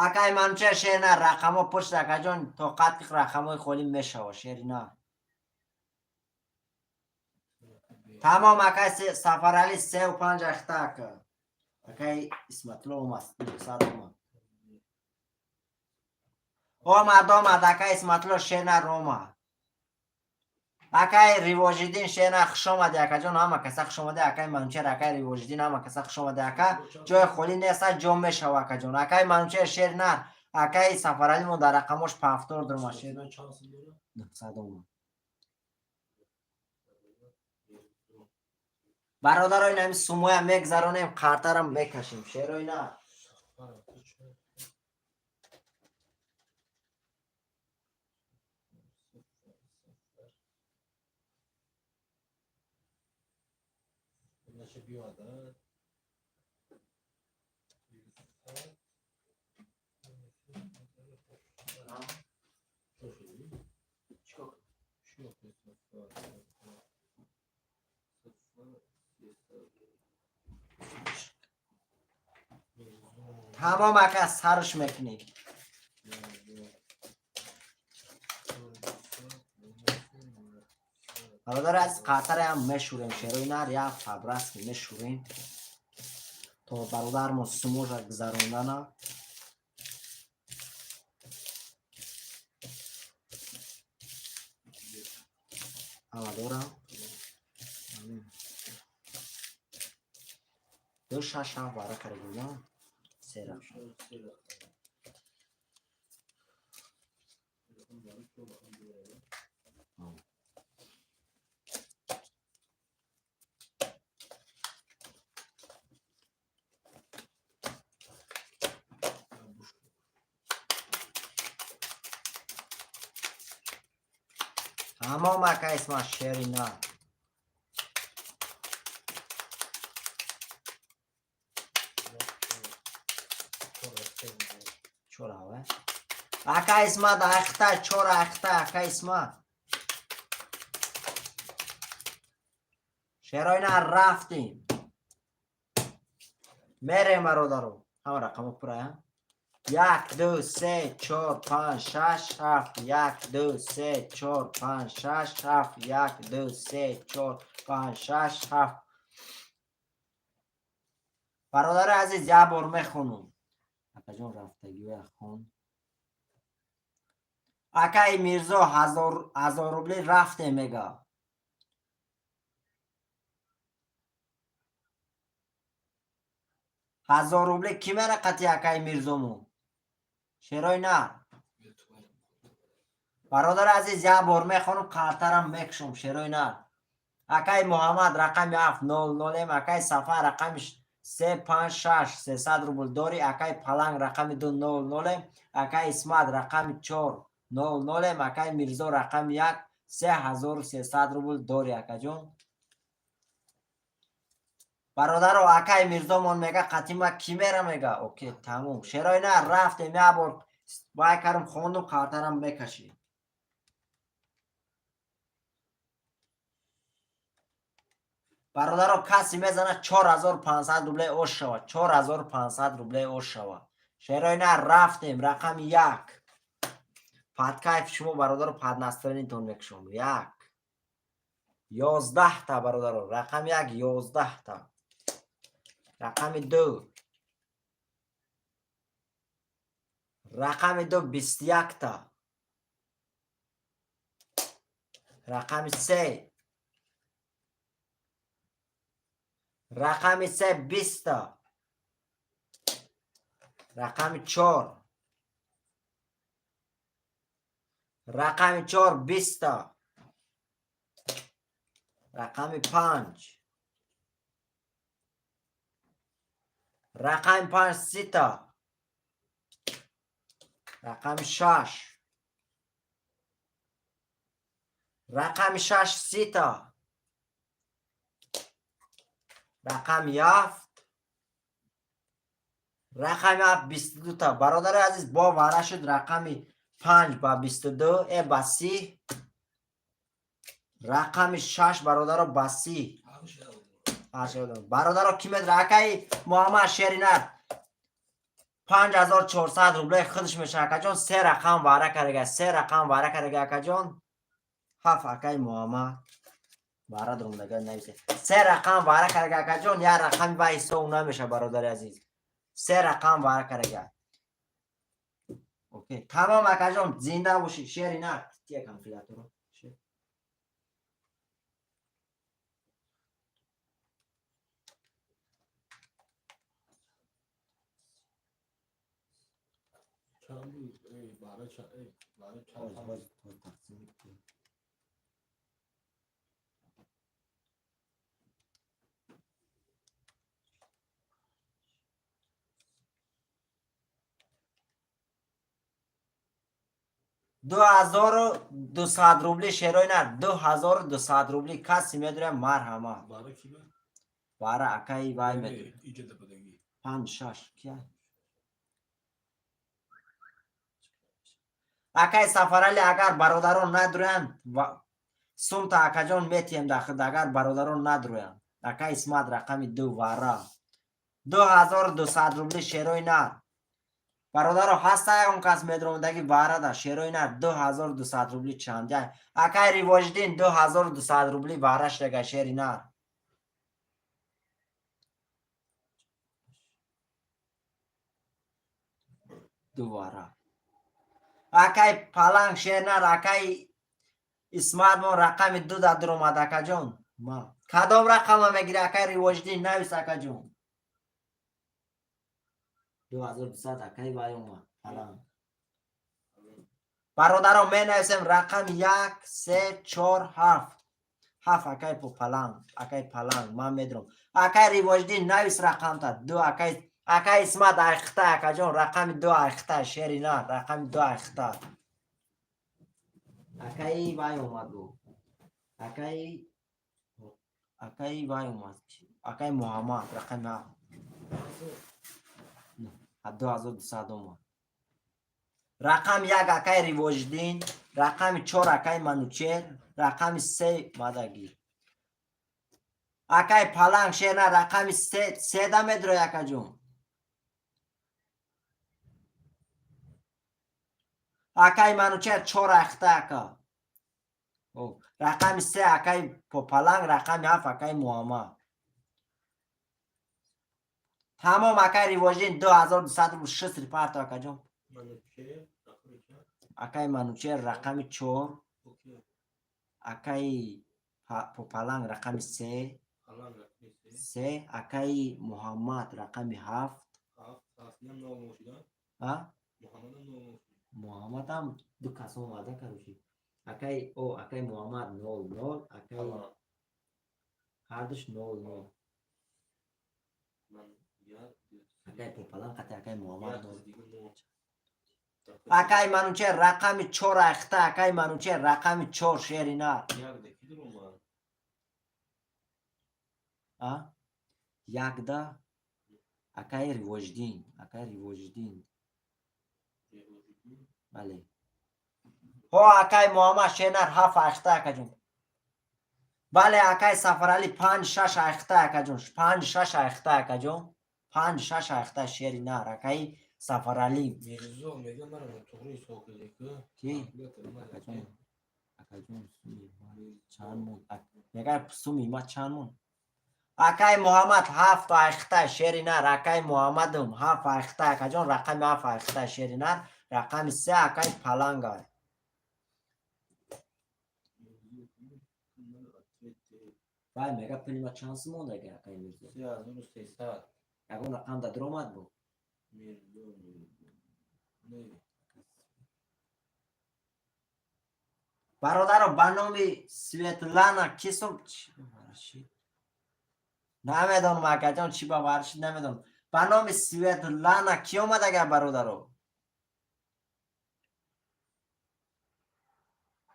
[SPEAKER 1] Акай Манучер шерина рақамо пушт, акаҷон, тоқат ки рақамои холӣ мешава, шерина. Тамом, акай Сафарали сею панҷ ахта ака. Акай Исматулло омад, 900 омад. Омад, омад, акай Исматулло шерина омад. Акай Ривожиддин шерина, хуш омадӣ, акаҷон, ҳама каса хуш омадӣ, акай Манучер, акай Ривожиддин, ҳама каса хуш омадӣ, ака. Ҷои холӣ нест, ҷо мешава, акаҷон. Акай Манучер шерина, акай Сафаралимон дар рақамош пафтор дурума шер.
[SPEAKER 4] Шерина чанд сум дорад?
[SPEAKER 1] 900 омад. Бародаро, ин ҳами сумоя мегзаронем, қартарам мекашем. Шерои на.
[SPEAKER 4] Сафар, ту чӣ? Иначе биёд, а? Чо шуди?
[SPEAKER 2] Чикор?
[SPEAKER 4] Чӣ охи Сафар? Сафар. Сафар, сесад. Мирзо.
[SPEAKER 1] Тамом, ака, сарш мекунӣ.
[SPEAKER 4] Мирзо. Чорсад, нӯҳсад.
[SPEAKER 1] Бародар аз қартараам мешӯрем, шерои нар, як фабраски мешӯрем то бародармо суможа гузарондана. Ама дорам. Ду шаш ҳафт варақа гӯям. Се рақам.
[SPEAKER 4] Се рақам. Телефон дорӣ, чор рақам дорад.
[SPEAKER 1] Тамом, ака Исмат, шери на. Чор ава. Ака Исмат, ахта, чор ахта, ака Исмат. Шерои на, рафтем. Мерем, бародаро. Ҳама рақамо пурая. Як, ду, се, чор, панҷ, шаш, ҳафт. Як, ду, се, чор, панҷ, шаш, ҳафт. Як, ду, се, чор, панҷ, шаш, ҳафт. Бародари азиз, як бор мехонум. Акаҷон, рафтагиҳоя хон. Акаи Мирзо ҳазор рубли рафтем мега. 1000 рубли кӣ мера қати акаи Мирзому? Шерои на. Бародари азиз, як бор мехонум, қартарам мекушам, шерои на. Акаи Муҳаммад рақами ҳафт нол нолем, акаи Сафар рақами се панҷ шаш 300 рубл дорӣ, акаи Паланг рақами ду нол нолем, акаи Исмат рақами чор нол нолем, акаи Мирзо рақами як 3300 рубл дорӣ, акаҷон. Бародаро, акаи Мирзомон мега, қатима кӣ мера мега. Окей, тамом. Шерои на, рафтем, як бор вай карм, хондум, қартарам мекашӣ. Бародаро, касе мезана 4500 рубле ош шава, 4500 рубле ош шава. Шерои на, рафтем, рақами як. Под кайф шумо, бародаро, под настроение тон мекушом. Як. 11-та, бародаро, рақами як 11-та. Рақами ду. Рақами ду 21-та. Рақами се. Рақами се 20-та. Рақами чор. Рақами чор 20-та. Рақами панҷ. Рақами панҷ сита. Рақами шаш. Рақами шаш сита. Рақами ҳафт. Рақами ҳафт 22та. Бародари азиз, бо вара шуд рақами панҷ ба 22, ба 30. Рақами шаш, бародаро, ба 30. Бародаро, ки медра? Акаи Муҳаммад Шеринар 5400 рубле худш меша, акаҷон. Се рақам вара карага, се рақам вара карага, акаҷон. Ҳафт акаи Муҳаммад вара дурумдага нависе. Се рақам вара карага, акаҷон, як рақами ба ҳисоб намеша, бародари азиз. Се рақам вара карага. Окей. Тамом, акаҷон, зинда бошӣ, Шеринар. Тия калькуляторо.
[SPEAKER 4] Чанд буд? Эй, бара чанд, эй, бара чанд?
[SPEAKER 1] Боз, боз, боз тақсим мекунем. 2200 рубли, шерои нар, 2200 рубли. Каси медурем, марҳамат.
[SPEAKER 4] Бара ки ба?
[SPEAKER 1] Бара акаи вай медурем.
[SPEAKER 4] Иҷада будагӣ.
[SPEAKER 1] Панҷ, шаш кия? Акаи Сафарали, агар бародарон надурӯянд, сумта, акаҷон, метиҳем дахд, агар бародарон надурӯянд. Акаи Исмат, рақами ду вара. 2200 рубли, шерои нар. Бародаро, ҳаста ягон кас медромадаги варада, шерои нар, 2200 рубли чанд? Акаи Ривоҷиддин, 2200 рубли вара шудага, шери нар. Ду вара. Акаи Паланг, шернар, акаи Исматмон рақами ду да дуромад, акаҷон. Ма. Кадом рақама мегири, акаи Ривоҷиддин, навис, акаҷон. 2200 акаи вай омад. Паланг. Бародаро, менависем рақами як, се, чор, ҳафт. Ҳафт акаи Паланг, акаи Паланг, ман медурам. Акаи Ривоҷиддин, навис рақамта. Ду акаи Исмат айхта, акаҷон, рақами ду айхта, шери нар, рақами ду айхта. Акаи вай омад бу. Акаи вай омад. Акаи Муҳаммад, рақами ҳафт. 2200 омад. Рақами як акаи Ривоҷиддин, рақами чор акаи Манучер, рақами се мадагир. Акаи Паланг, шерна, рақами се, седа медрои, акаҷон. Акаи Манучер чор ахта, ака. Рақами се акаи Паланг, рақами ҳафт акаи Муҳаммад. Тамом, акаи Ривоҷиддин, 2200 рубл шистри парто, акаҷон.
[SPEAKER 4] Манучер, рақами чанд?
[SPEAKER 1] Акаи Манучер рақами чор,
[SPEAKER 4] Окей.
[SPEAKER 1] акаи Паланг рақами се,
[SPEAKER 4] Паланг рақами се.
[SPEAKER 1] Се, акаи Муҳаммад рақами ҳафт.
[SPEAKER 4] Ҳафт, ҳафт, инам нол нол шуда?
[SPEAKER 1] А?
[SPEAKER 4] Муҳаммадам нол нол шуда.
[SPEAKER 1] Муҳаммадам ду кас омада, короче. Акаи Муҳаммад нол нол, акаи
[SPEAKER 4] Паланг.
[SPEAKER 1] ҳардуш нол нол.
[SPEAKER 4] Ман як, ду, се.
[SPEAKER 1] Акаи Паланг қати акаи Муҳаммад
[SPEAKER 4] Як
[SPEAKER 1] нол.
[SPEAKER 4] дига нол.
[SPEAKER 1] Акаи Манучер рақами чор ахта, акаи Манучер рақами чор, шери нар.
[SPEAKER 4] Як да ки дуромад?
[SPEAKER 1] А? Якда акаи Ривоҷиддин, акаи Ривоҷиддин.
[SPEAKER 4] Ривоҷиддин.
[SPEAKER 1] Бале. Ҳо, акаи Муҳаммад шернар ҳафт ахта, акаҷон. Бале, акаи Сафаралӣ панҷ шаш ахта, акаҷон. Панҷ шаш ахта, акаҷон. Панҷ шаш ахта, шери нар, акаи Сафаралӣ.
[SPEAKER 4] Мирзо мега мара нотуғри ҳисоб кардӣ ку?
[SPEAKER 1] Ки?
[SPEAKER 4] Калькулятор мара.
[SPEAKER 1] Акаҷон, акаҷон, суми ма чанд мон? Мега суми ма чанд мон? Акаи Муҳаммад ҳафт ахта, шери нар, акаи Муҳаммадум ҳафт ахта, акаҷон, рақами ҳафт ахта, шери нар, рақами се акаи Паланга. Вай мега пули ма чанд сум мондаги, акаи Мирзо?
[SPEAKER 4] 3300.
[SPEAKER 1] Ягон рақам да дуромад бу?
[SPEAKER 4] Мирзо, Мирзо. Не.
[SPEAKER 1] Бародаро, ба номи Светлана кисум чӣ ба варшид? Намедонам, акаҷон, чӣ ба варшид, намедонам. Ба номи Светлана ки омадага, бародаро?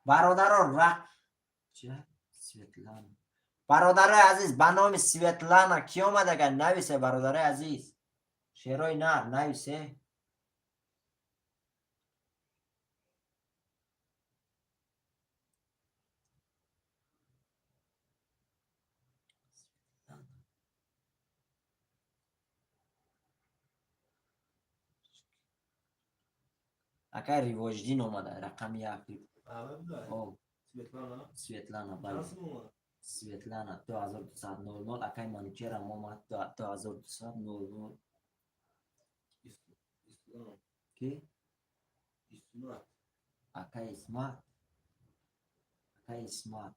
[SPEAKER 1] Бародаро, Светлана, бародарои азиз, ба номи Светлана ки омадага, нависе, бародарои азиз. Шерои нар, нависе. Акай Ривоҷдин омада, рақами як. Светлана, бале, Светлана, 2200. Акай Манучерам омад, 2200. Ки? Акай Исмат, акай Исмат,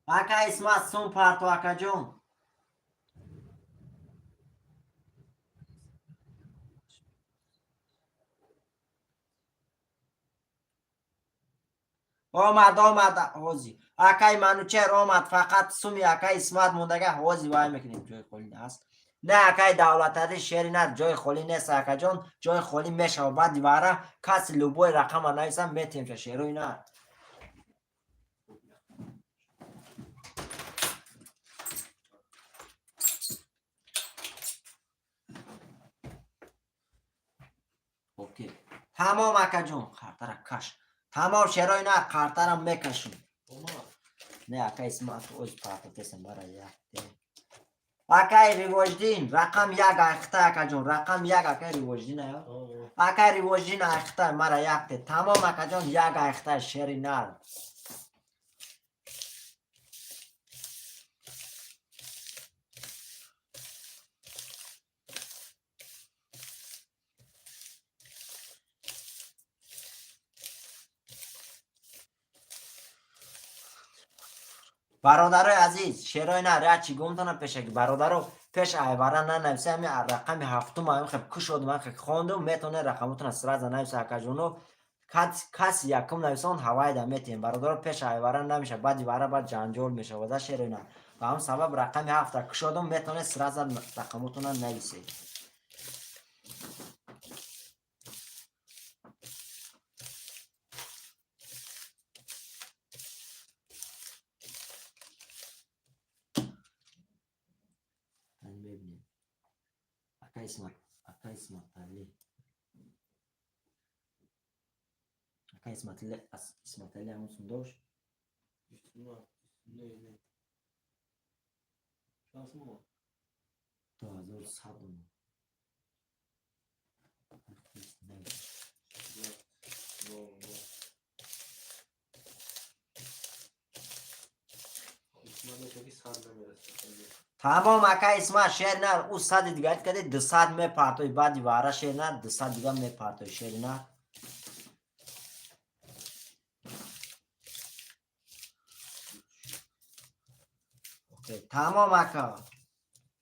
[SPEAKER 1] акай Исмат, сум парто, акаҷон. Омад, омад, ҳози акай Манучер омад. Фақат суми акай Исмат мондага, ҳози вай мекунем. Ҷои холӣ аст? Не, акай Давлатади, шери нар, ҷои холӣ нест, акаҷон. Ҷои холӣ мешава баъди вара. Каси любой рақама нависам, метемша, шерои нар. Окей, тамом, акаҷон, қартара каш. Тамом, шерои нар, қартарам мекашем. Не, ака Исмат, оз партотесем бара як. Акай Ривоҷдин, рақам як, айхта, акаҷон, рақам як, акай Ривоҷдин ая. Акай Ривоҷдин, айхта, мара якте. Тамом, акаҷон, як айхта, шери нар. Бародарои азиз, шерои нар, як чӣ гумтона пешаки, бародаро, пеш айвара нанависа. Ами рақами ҳафтум ами хеб кушодум, ами хеб хондум, метавонед рақамотона сразу нависа, акаҷоно. Каси якум нависон, ҳавайда метиҳем, бародаро. Пеш айвара намеша, баъди вара баъд ҷанҷол мешавада, шерои нар. Ба ҳамн сабаб рақами ҳафта кушодум, метавонед сразу рақамотона нависед. Мебинем. Ака Исмат, ака Исматали, ака Исматали, Исматали ҳамон сум дошт.
[SPEAKER 4] Не, не. Чанд сум омад?
[SPEAKER 1] 2100 омад.
[SPEAKER 4] Нол, нол. Исмат мешавад, ки 100 намерасад.
[SPEAKER 1] Тамом, ака Исмат, шер нар, ӯ сади дига кади, 200 мепартои. Баъди вара, шер нар, 200 дига мепартои, шери нар. Окей, тамом, ака.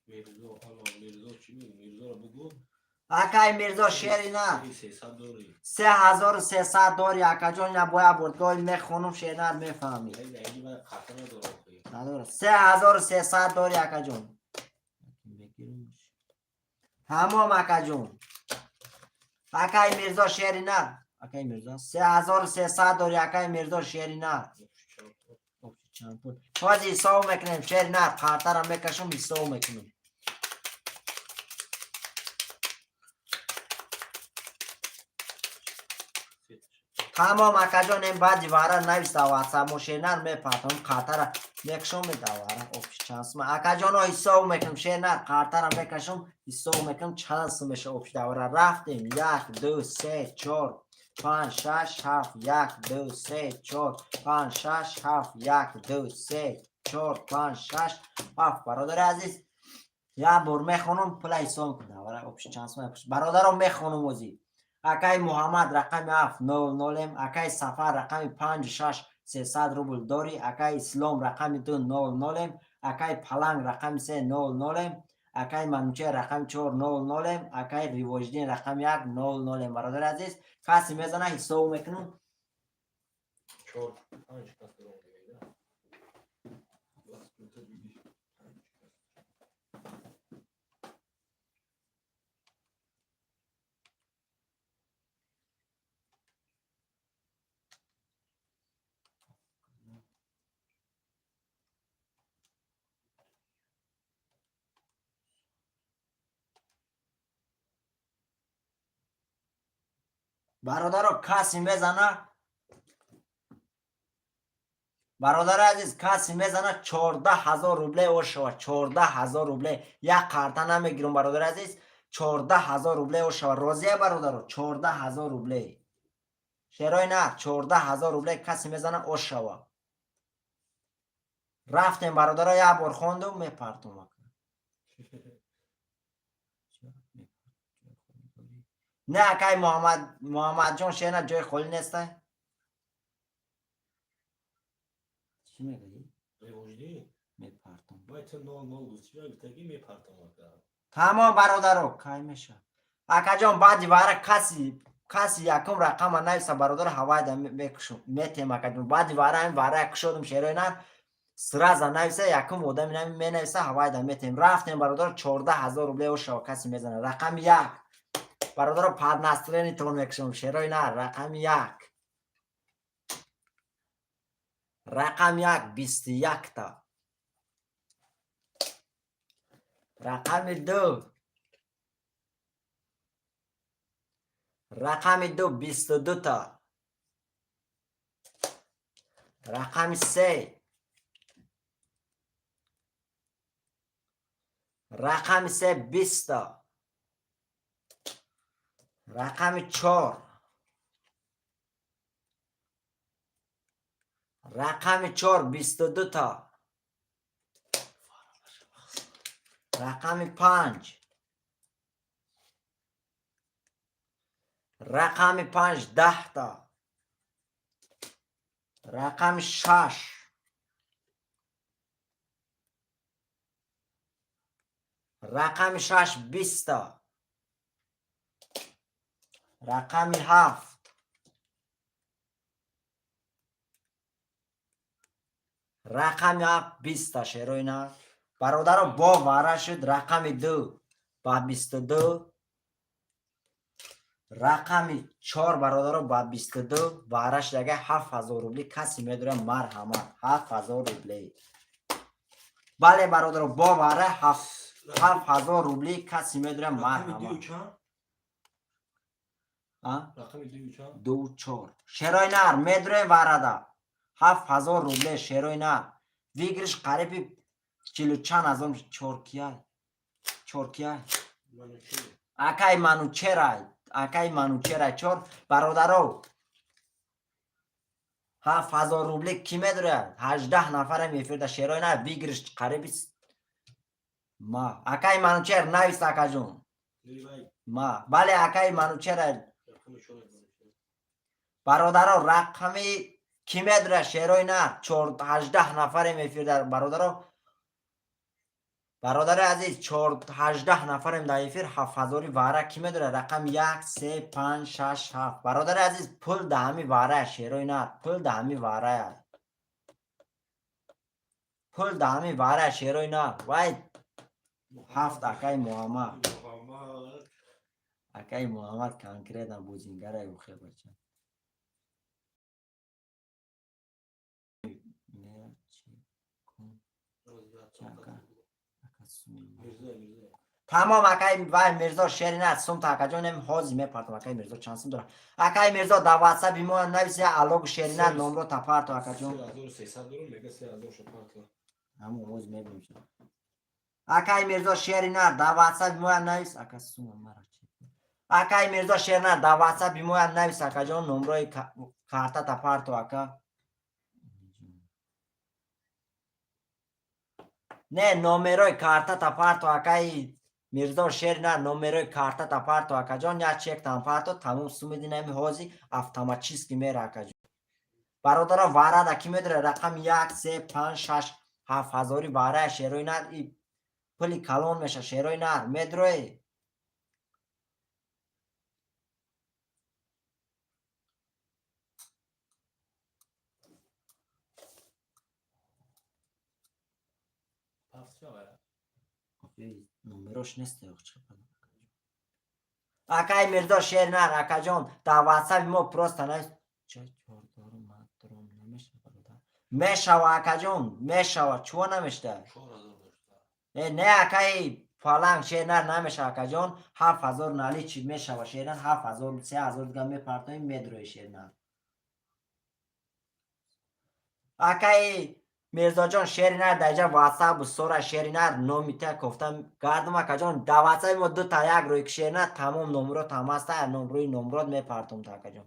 [SPEAKER 4] Мирзо, ало, Мирзо чӣ мегӯ? Мирзоро бугӯ.
[SPEAKER 1] Акай Мирзо, шери нар.
[SPEAKER 4] 300 дорӣ.
[SPEAKER 1] 3300 дори, акаҷон. Ина боя бурдгоҳи мехонум, шернар, мефаҳмӣ.
[SPEAKER 4] Айди ман қата надорам охи.
[SPEAKER 1] Надора. 3300 дори, акаҷон. Тамом, акаҷон. Акай Мирзо, шери нар. Акай Мирзо, 3300 дори, акай Мирзо, шери нар. Чанд пул? Ҳозир ҳисоб мекунем, шери нар, қартара мекашум, ҳисоб мекунем. Тамом, акаҷон, ин баъди вара нависта ватсап мо, шернар, мепартам, қартара мекашом, медавара общий чанд сум. Акаҷоно, ҳисоб мекунем, шернар, қартара мекашом, ҳисоб мекунем, чанд сум меша общий давра. Рафтем: як, ду, се, чор, панҷ, шаш, ҳафт, як, ду, се, чор, панҷ, шаш, ҳафт, як, ду, се, чор, панҷ, шаш, ҳафт. Бародари азиз, як бор мехонам, пула ҳисоб кун, давра общий чанд сум. Бародаро, мехонам озӣ. Акаи Муҳаммад, рақами ҳафт, нол нолем. Акаи Сафар, рақами панҷу шаш, 300 рубл дорӣ. Акаи Ислом, рақами ду, нол нолем. Акаи Паланг, рақами се, нол нолем. Акаи Манучер, рақами чор, нол нолем. Акаи Ривоҷдин, рақами як, нол нолем. Бародари азиз, касе мезана, ҳисоб мекунам.
[SPEAKER 4] Чор, панҷ кас дорам дига. Бас, панҷ кас.
[SPEAKER 1] Бародаро, касе мезана, бародари азиз, касе мезана, 14 000 рубле ошава, 14 000 рубле. Як карта намегирам, бародари азиз, 14 000 рубле ошава. Розия, бародаро, 14 000 рубле. Шерои нар, 14 000 рубле касе мезана, ошава. Рафтем, бародаро, як бор хондум, мепартум. Не, акай Муҳаммад, Муҳаммадҷон, шена ҷои холӣ нестай. Чӣ мегӯӣ?
[SPEAKER 4] Ревождӣ?
[SPEAKER 1] Мепартум.
[SPEAKER 4] Бай ту 00 гуфти, гуфтаги мепартам, ака.
[SPEAKER 1] Тамом, бародаро, кай меша, акаҷон? Баъди вара каси якум рақама нависа, бародаро, ҳавайда мекушум, метем, акаҷон. Баъди вара ҳами вара кушодум, шерои нар, сразу нависа, якум одами менависа, ҳавайда метем. Рафтем, бародаро, 14 000 рубле ошава, каси мезана. Рақами як, бародаро, под настроение тон мекушам. Шерои нар, рақами як, рақами як 21-та, рақами ду, рақами ду 22-та, рақами се, рақами се 20-та, рақами чор, рақами чор 22-та, рақами панҷ, рақами панҷ 10-та, рақами шаш, рақами шаш 20-та, рақами ҳафт, рақами ҳафт 20-та. Шерои нар, бародаро, бо вара шуд. Рақами ду ба 22, рақами чор, бародаро, ба 22 вара шуд. Агар 7000 рубли касе медорад, марҳамат, 7000 рубле. Бале, бародаро, бо вара 7000 рубли касе медорад,
[SPEAKER 4] Рақами
[SPEAKER 1] марҳамат.
[SPEAKER 4] дую чанд?
[SPEAKER 1] А?
[SPEAKER 4] Рақами дую чанд?
[SPEAKER 1] Ду чор. Шерои нар, медроем варада 7000 рубле. Шерои нар, выигрыш қариби чилу чанд ҳазор. Чоркияй, чоркияй?
[SPEAKER 4] Манучер.
[SPEAKER 1] Акай Манучерай, акай Манучерай чор. Бародаро, 7000 рубле кӣ медорад? 18 нафарам эфирда. Шерои нар, выигрыш қариби ма. Акай Манучер, навис, акаҷон.
[SPEAKER 4] Вай.
[SPEAKER 1] Ма, бале, акай Манучерай.
[SPEAKER 4] Рақами чор, Манучер.
[SPEAKER 1] Бародаро, рақами кӣ медорад? Шерои нар, 18 нафарем эфирда, бародаро. Бародари азиз, 18 нафарем дар эфир. 7000-и вара кӣ медорад? Рақам як, се, панҷ, шаш, ҳафт. Бародари азиз, пул да ҳами вара. Шерои нар, пул да ҳами варая, пул да ҳами вара. Шерои нар, вай ҳафт. Акаи Муҳаммад.
[SPEAKER 4] Муҳаммад.
[SPEAKER 1] Акаи Муҳаммад конкретно бозингарай, ухе бача. Мера, чӣ кун? Ака. Ака, сум.
[SPEAKER 4] Мирзо, Мирзо.
[SPEAKER 1] Тамом, акаи вай Мирзо, шери на сум та, акаҷон, нем ҳозир мепартам. Акаи Мирзо чанд сум дорад? Акаи Мирзо, дар ватсапи мо нависи, аллогу, шери на, номро та парто, акаҷон.
[SPEAKER 4] 3300 дорум, мега 3000 шо парто.
[SPEAKER 1] Ҳамон ҳозир мебинем. Акаи Мирзо, шери на, дар ватсапи мо навис. Ака, сума мара чӣ? Акаи Мирзо, шери на, дар ватсапи мо навис, акаҷон, номрои карта та парто, ака. Не, номерои карта та парто, акаи Мирзо, шери на, номерои карта та парто, акаҷон. Як чек там парто, тамом, сумиди нами ҳозир автоматически мера, акаҷон. Бародаро, варада кӣ медорад? Рақами як, се, панҷ, шаш, 7000-и варая. Шерои нар, и пули калон меша. Шерои нар, медрои?
[SPEAKER 4] Ҳафт ча?
[SPEAKER 1] Номерош нест. Акаи Мирзо, шер нар, акаҷон, дар ватсапи мо просто навис. Мешава, акаҷон, мешава, чуво намешта?
[SPEAKER 4] 4000 дошта.
[SPEAKER 1] Э, не, акаи. Паланг, шернар намешава, акаҷон. 7000 наличи мешава, шернар. 7000, 3000 дига мепартоем, медрои, шернар. Акаи Мирзоҷон, шеринар, даҷа ватсап сора, шеринар, номи та кофта гардум, акаҷон. Да ватсапи мо дута як рӯи шеринар, тамом номро тамаста, номрӯи номрод мепартом та, акаҷон.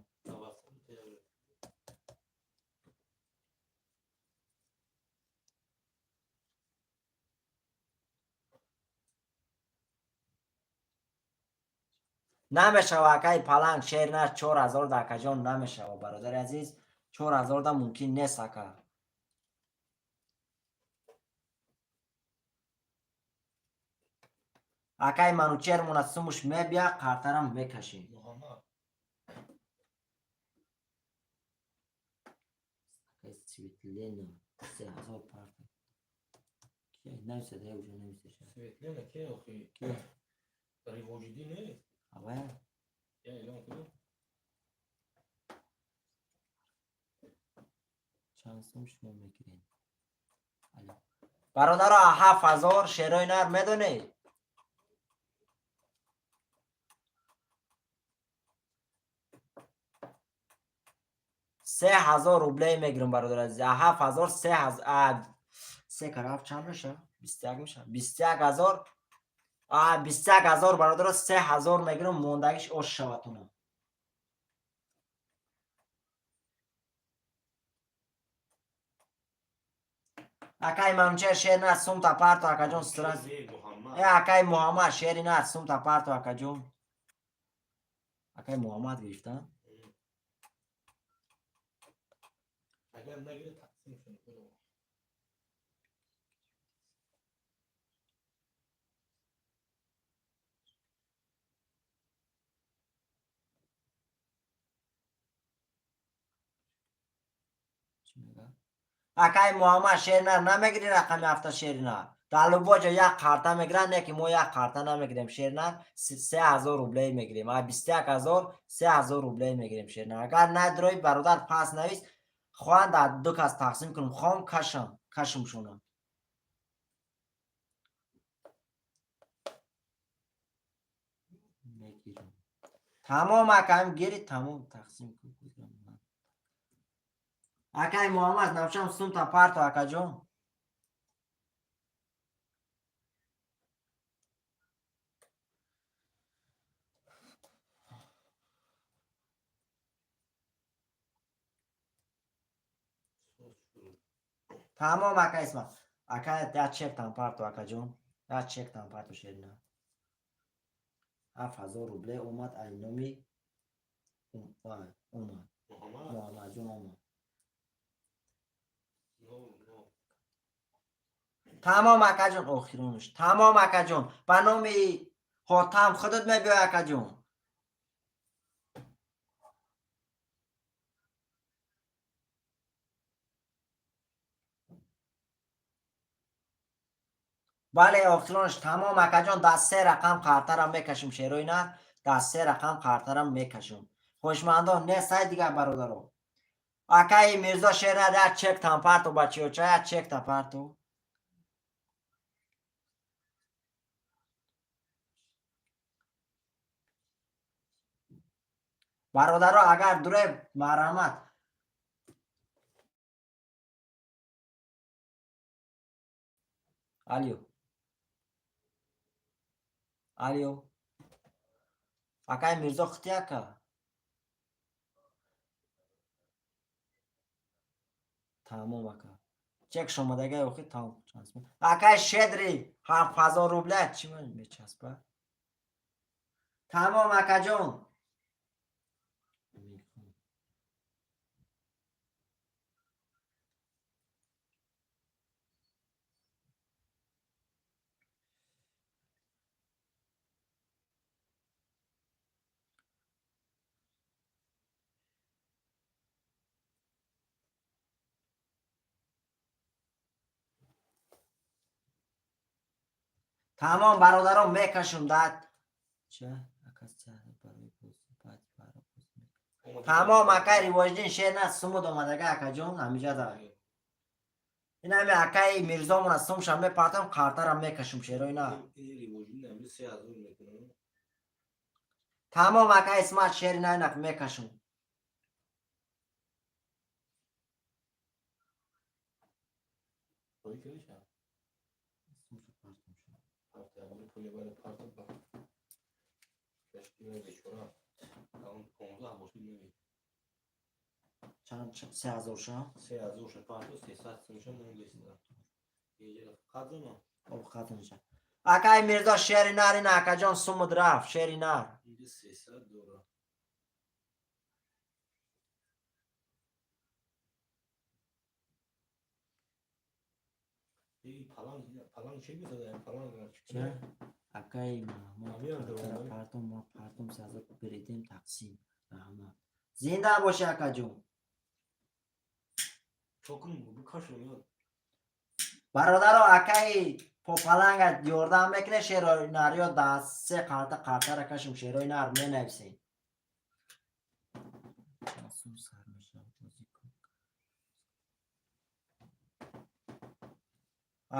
[SPEAKER 1] Намешава, акаи Паланг, шеринар, 4000 да, акаҷон, намешава, бародари азиз, 4000 да мумкин нест, ака. Акаи Манучермона сумуш мебия, қартарам мекашем.
[SPEAKER 4] Муҳаммад.
[SPEAKER 1] Акаи Светлена, 3000 парта. Нависад, уже нависаша.
[SPEAKER 4] Светлена ке охи? Ривоҷидӣ нест?
[SPEAKER 1] Авая.
[SPEAKER 4] Я эълон кунам.
[SPEAKER 1] Чанд сум шумо мегиред? Бародаро, 7000, шерои нар, медонед? 3000 рублей мегирам, бародар азиз. 7000, се кара чанд меша? 21 меша. 21 000, 21 000, бародаро, 3000 мегирам, мондагиш ош шаватона. Акаи Манучер, шер на, сумта парто, акаҷон, сразу.
[SPEAKER 4] Муҳаммад.
[SPEAKER 1] Э, акаи Муҳаммад, шери на, сумта парто, акаҷон. Акаи Муҳаммад гирифтан.
[SPEAKER 4] Агар нагире, тақсим шуд.
[SPEAKER 1] Чӣ мега? Акаи Муҳаммад, шерина намегири, рақами ҳафта, шерина. Дар любой ҷо як қарта мегиранд, не ки мо як қарта намегирем, шерина, 3000 рублей мегирем. А 21 000, 3000 рублей мегирем, шерина. Агар надрои, бародар, пас навис, хоҳанд дар ду кас тақсим кунем, хом кашам, кашумшонам. Мегирам. Тамом, акаим гири, тамом тақсим кун. Акаи Муҳаммад, навшам, сумта парто, акаҷон. Тамом, ака Исма. Ака, як чектам парто, акаҷон. Як чектам парто, шерина. 7000 рубле омад ай номи омад.
[SPEAKER 4] Муҳаммад.
[SPEAKER 1] Муҳаммадҷон омад.
[SPEAKER 4] Но, но.
[SPEAKER 1] Тамом, акаҷон, охиронаш. Тамом, акаҷон. Ба номи Ҳотам худат мебиёй, акаҷон. Бале, охиронаш тамом, акаҷон, дар се рақам қартарам мекашем, шерои на, дар се рақам қартарам мекашем. Хоҳишмандон нестай дигар, бародаро. Акаи Мирзо, шера, як чек тампарту, бачиёча, як чек тампарту. Бародаро, агар дуре, марҳамат. Алё. Алё. Акаи Мирзо, хути, ака. Тамом, ака. Чек шомадагай охи, тамом. Акаи Шедри, 7000 рубля чӣ мечаспа? Тамом, акаҷон. Тамом, бародарон, мекашум дад. Ча? Тамом, акай Ривоҷдин, шер на, сумуд омадага, акаҷон, ҳамиҷа да. Ин ҳами акаи Мирзомона сумшам мепартам, қартарам мекашум, шерои на.
[SPEAKER 4] Ривоҷдин. 3000 мекунам.
[SPEAKER 1] Тамом, ака Исмат, шери найнақ мекашам.
[SPEAKER 4] Ой, киша? Парта, пули бара парта ба. Кашки вай бечора. Тамом, 15 бошид меви.
[SPEAKER 1] Чанд, 3000 ша?
[SPEAKER 4] 3000 ша парта, 300 сумша мондеста. Еҷа қад зама?
[SPEAKER 1] Об хатмша. Акай Мирзо, шери нар ина, акаҷон, сумуд рафт, шери нар.
[SPEAKER 4] Инҷа 300 дора. Эй, паланг, паланг чӣ мезада? Паланг
[SPEAKER 1] Ча? Акай Маҳмуд,
[SPEAKER 4] Амир
[SPEAKER 1] қартара
[SPEAKER 4] Дурон.
[SPEAKER 1] Партом, мо партом 3000 беридем, тақсим. Раҳмат. Зинда бошӣ, акаҷон.
[SPEAKER 4] Чокун бикашам ё.
[SPEAKER 1] Бародаро, акаи Попаланга ёрдам мекуне, шерои нар ё да се қарта қартара кашем, шерои нар менависем. Чанд сар мешавад бозӣ кун.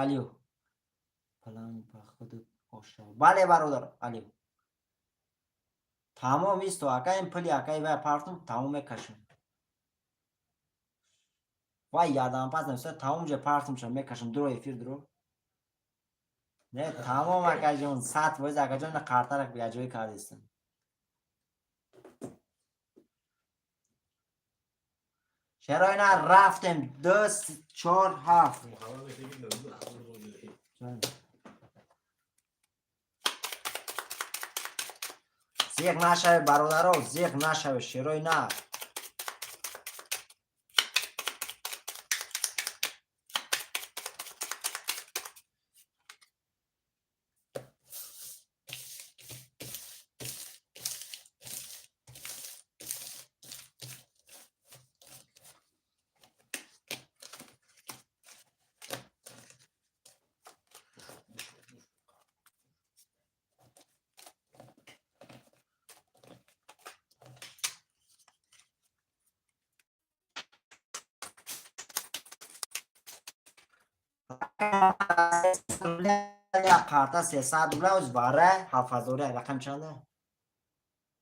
[SPEAKER 1] Алио. Паланг ба худат ошав. Бале, бародар, алио. Тамом исто, ака, ин пули акаи вай партум, тамом мекашем. Вай ядам пас нависа, тамом ҷа партумша мекашем, дуро эфир дуро. Не, тамом, акаҷон, 100%, акаҷон, на қартарак яҷоӣ кардистам. Шерои нар рафтем, ду, чор, ҳафт.
[SPEAKER 4] Муҳаммад мешавад 9000 бозӣ.
[SPEAKER 1] Зиқ нашаве, бародаро, зиқ нашаве, шерои нар. Карта 300 рубля, оз вара 7000, рақам чанда?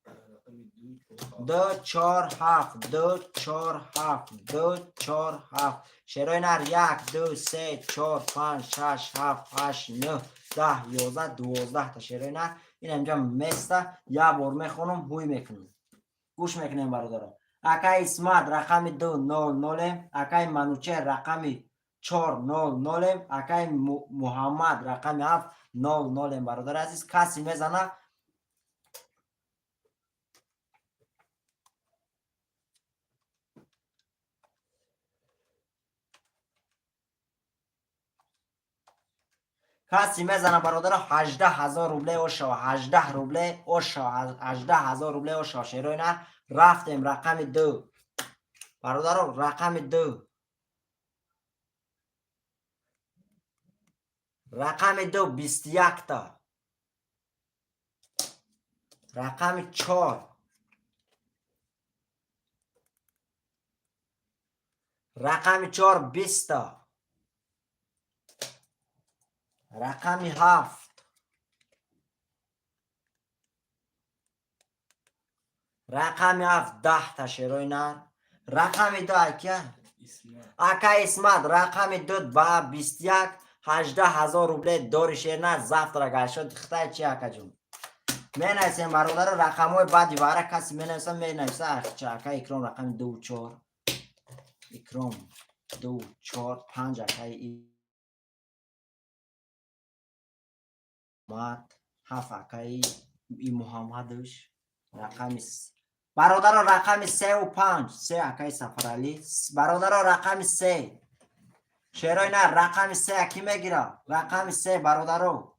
[SPEAKER 4] Рақами 2 4.
[SPEAKER 1] Ду, чор, ҳафт, ду, чор, ҳафт, ду, чор, ҳафт. Шерои нар як, ду, се, чор, панҷ, шаш, ҳафт, ҳашт, нӯҳ, 10, 11, 12 та шерои нар. Ин инҷа места, як бор мехонам, ҳуй мекунам. Гӯш мекунем, бародарон. Акаи Исмат рақами ду нол нолем, акаи Манучер рақами чор нол нолем, акаи Муҳаммад рақами ҳафт нол нолем, бародари азиз, касе мезана. Касе мезана, бародаро, 18 000 рубле ошава, 18 рубле ошава, 18 000 рубле ошава, шерои нар рафтем, рақами ду. Бародаро, рақами ду. Рақами ду 21 та. Рақами чор. Рақами чор 20 та. Рақами ҳафт. Рақами ҳафт 10 та, шерои нар. Рақами ду акя?
[SPEAKER 4] Исмат.
[SPEAKER 1] Ака Исмат, рақами ду ба 21, 18 000 рубле дори, шернар, завтра гашод хитай чи, акаҷон? Менависем, бародаро, рақамҳои баъди вара касе менависа, менависа, ахча, ака Икром рақами ду чор. Икром ду чор панҷ, акаи Мат ҳафт, акаи и Муҳаммадуш рақами бародаро, рақами сеу панҷ, се, акаи Сафаралӣ, бародаро, рақами се, шерои нар, рақами се ки мегира? Рақами се, бародаро,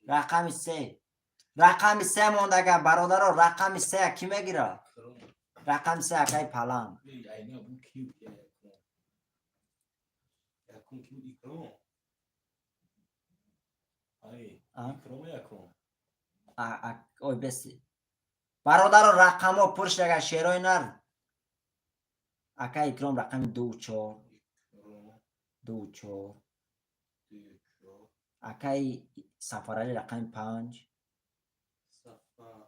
[SPEAKER 1] рақами се, рақами се мондага, бародаро, рақами се ки мегира? Рақами се, акаи Паланг.
[SPEAKER 4] Айна бу ки якум ки Икром. Ай, Икром якум.
[SPEAKER 1] Ой, беси, бародаро, рақамҳо пур шудага, шерои нар, ака Икром рақами ду чор, ду чор, акаи Сафаралӣ рақами 5.
[SPEAKER 4] Сафар.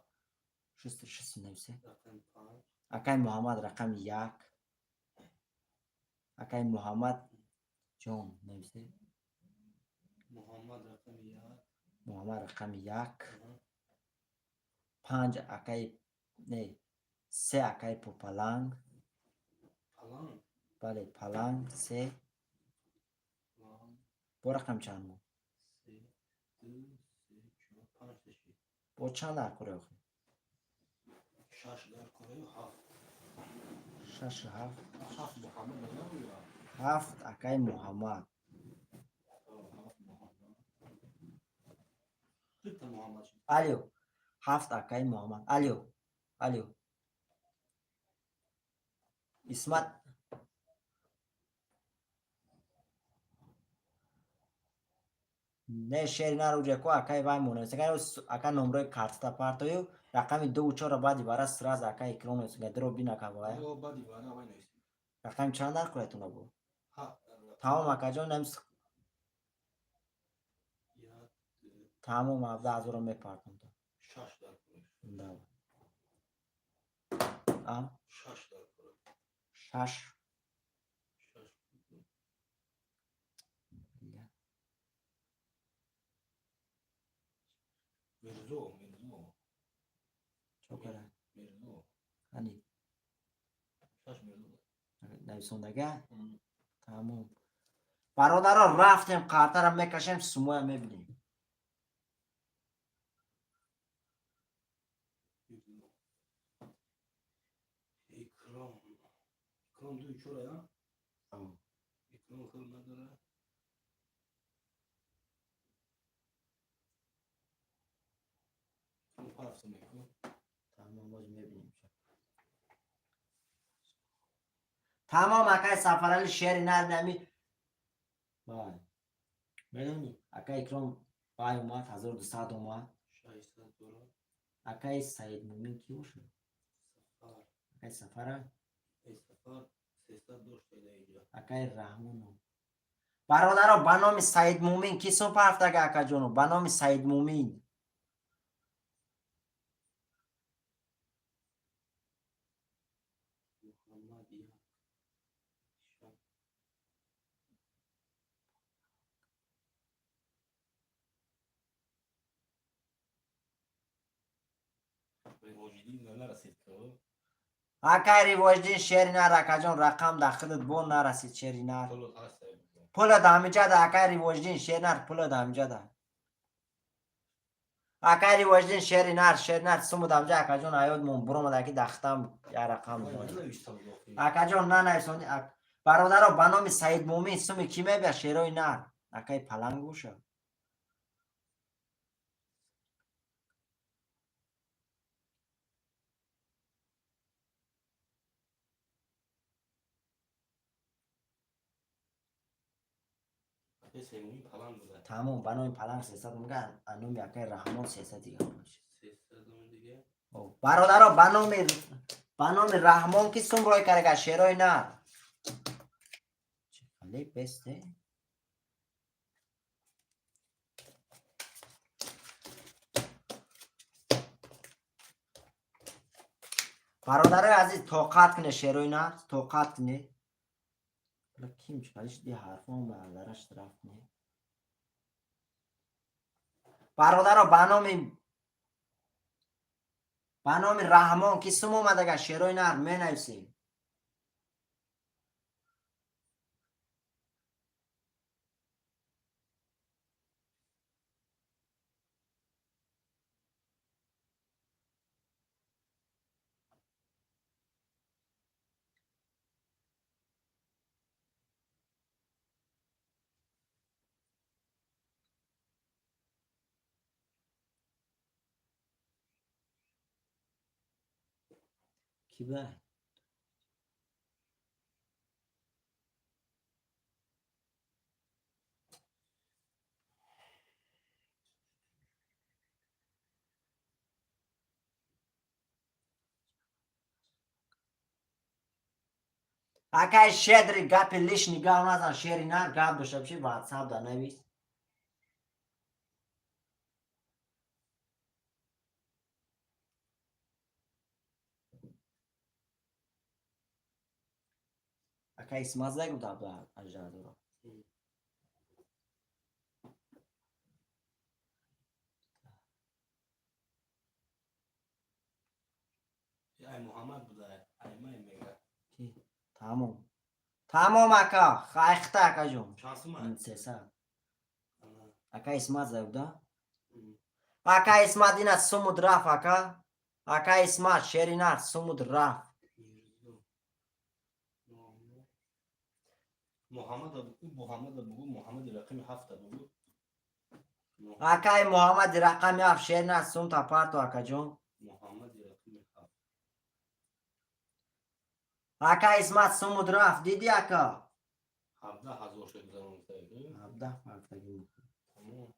[SPEAKER 1] Шуст шуст нависе.
[SPEAKER 4] Рақами 5.
[SPEAKER 1] Акай Муҳаммад рақами 1. Акай Муҳаммад ҷон нависе.
[SPEAKER 4] Муҳаммад рақами 1.
[SPEAKER 1] Муҳаммад рақами 1. 5 акай, не, 3 акай Попаланг.
[SPEAKER 4] Паланг.
[SPEAKER 1] Бале, Паланг 3.
[SPEAKER 4] Паланг.
[SPEAKER 1] Бо рақам чанд буд?
[SPEAKER 4] 3, 2, 3, 4, 5 та шид.
[SPEAKER 1] Бо чанд дар кора охи?
[SPEAKER 4] 6 дар кораю 7.
[SPEAKER 1] 6, 7.
[SPEAKER 4] 7 Муҳаммад набуд?
[SPEAKER 1] 7 акай Муҳаммад.
[SPEAKER 4] 7 Муҳаммад. Дута Муҳаммад шид.
[SPEAKER 1] Алё, 7 акай Муҳаммад. Алё, алё. Исмат, не, шери наруҷа ку акай вай монависа. Ака номрои картата партою, рақами дуву чорро баъди вара сразу акай Икром нависа. Дро бинака вая.
[SPEAKER 4] Ё, баъди вара вай нависем.
[SPEAKER 1] Рақами чанд дар кораятона бу?
[SPEAKER 4] Ҳа.
[SPEAKER 1] Тамом, акаҷон, намис.
[SPEAKER 4] 1, 2.
[SPEAKER 1] Тамом, 17 000-ро мепартом.
[SPEAKER 4] 6 дар кора.
[SPEAKER 1] Давай. А?
[SPEAKER 4] 6 дар кора.
[SPEAKER 1] 6.
[SPEAKER 4] 6.
[SPEAKER 1] Бля.
[SPEAKER 4] Мирзо, Мирзо.
[SPEAKER 1] Чо кара?
[SPEAKER 4] Мирзо.
[SPEAKER 1] Ани.
[SPEAKER 4] 6 Мирзо.
[SPEAKER 1] Нависондага? Тамом. Бародаро, рафтем, қартара мекашем, сумоя мебинем.
[SPEAKER 4] Мирзо. Икром. Икром дуи чора, я? Икром хел надора. Икром парф мекун.
[SPEAKER 1] Тамом, боз мебинем. Тамом, акай Сафарали шери нар нами. Вай. Медони? Акай Икром вай омад, 1200 омад.
[SPEAKER 4] 600 дора.
[SPEAKER 1] Акай Саид Мумин ки бошад?
[SPEAKER 4] Сафар.
[SPEAKER 1] Акай Сафара?
[SPEAKER 4] Эй, Сафар 300 дошта ида иҷа.
[SPEAKER 1] Акай Раҳмонов. Бародаро, ба номи Саид Мумин ки сум пафтага, акаҷоно? Ба номи Саид Мумин.
[SPEAKER 4] Муҳаммад 1. 6. Ривоҷиддин нарасид ко.
[SPEAKER 1] Акай Ривоҷдин шери нар, акаҷон, рақам да худат бо нарасид шери нар.
[SPEAKER 4] Пулот ҳаст.
[SPEAKER 1] Пула дамиҷада, акай Ривоҷдин шери нар, пула дамиҷада. Акай Ривоҷдин шери нар, шери нар суму дамҷа, акаҷон, аёдмон буромада ки дахтам я рақам дорад.
[SPEAKER 4] Навишта буд охи.
[SPEAKER 1] Акаҷон, нанависони. Бародаро, ба номи Саид Мумин суми кӣ мебия шерои нар? Акай Паланг боша.
[SPEAKER 4] Акай Саид Паланг буда.
[SPEAKER 1] Тамом, ба номи Паланг 300 мега, а номи акай Раҳмон 300 дига боша.
[SPEAKER 4] 300 номи дига.
[SPEAKER 1] О, бародаро, ба номи Раҳмон ки сум рой карага шерои нар? Чӣ хеле бесте? Бародарои азиз, тоқат куне, шерои нар, тоқат куне. Ла ким чалиш ди ҳарфон ба алараш рафт не. Бародаро, ба номи Раҳмон ки сум омадага шерои нар, менависем. Ки бай? Акай Шедри, гапи лишний гап назан, шери нар, гап дошта боши, ватсап да навис. Ака Исмат зай гуфт 17 18 ҳазора.
[SPEAKER 4] Ай Муҳаммад буда, ай май мега.
[SPEAKER 1] Тамом, тамом, ака, хайхта, акаҷон.
[SPEAKER 4] Чанд сума?
[SPEAKER 1] 300. Ака Исмат зай буда. Ака Исмат, ина сумуд рафт, ака. Ака Исмат, шеринар, сумуд рафт.
[SPEAKER 4] Муҳаммада бугу, Муҳаммада бугу, Муҳаммади рақами ҳафта бугу.
[SPEAKER 1] Акаи Муҳаммади рақами ҳафт, шеринар, сумта парто, акаҷон.
[SPEAKER 4] Муҳаммади рақами ҳафт.
[SPEAKER 1] Ака Исмат, сумуд рафт, дидӣ, ака?
[SPEAKER 4] 17 000 шуд гузаронда.
[SPEAKER 1] 17 партаги.
[SPEAKER 4] Тамом.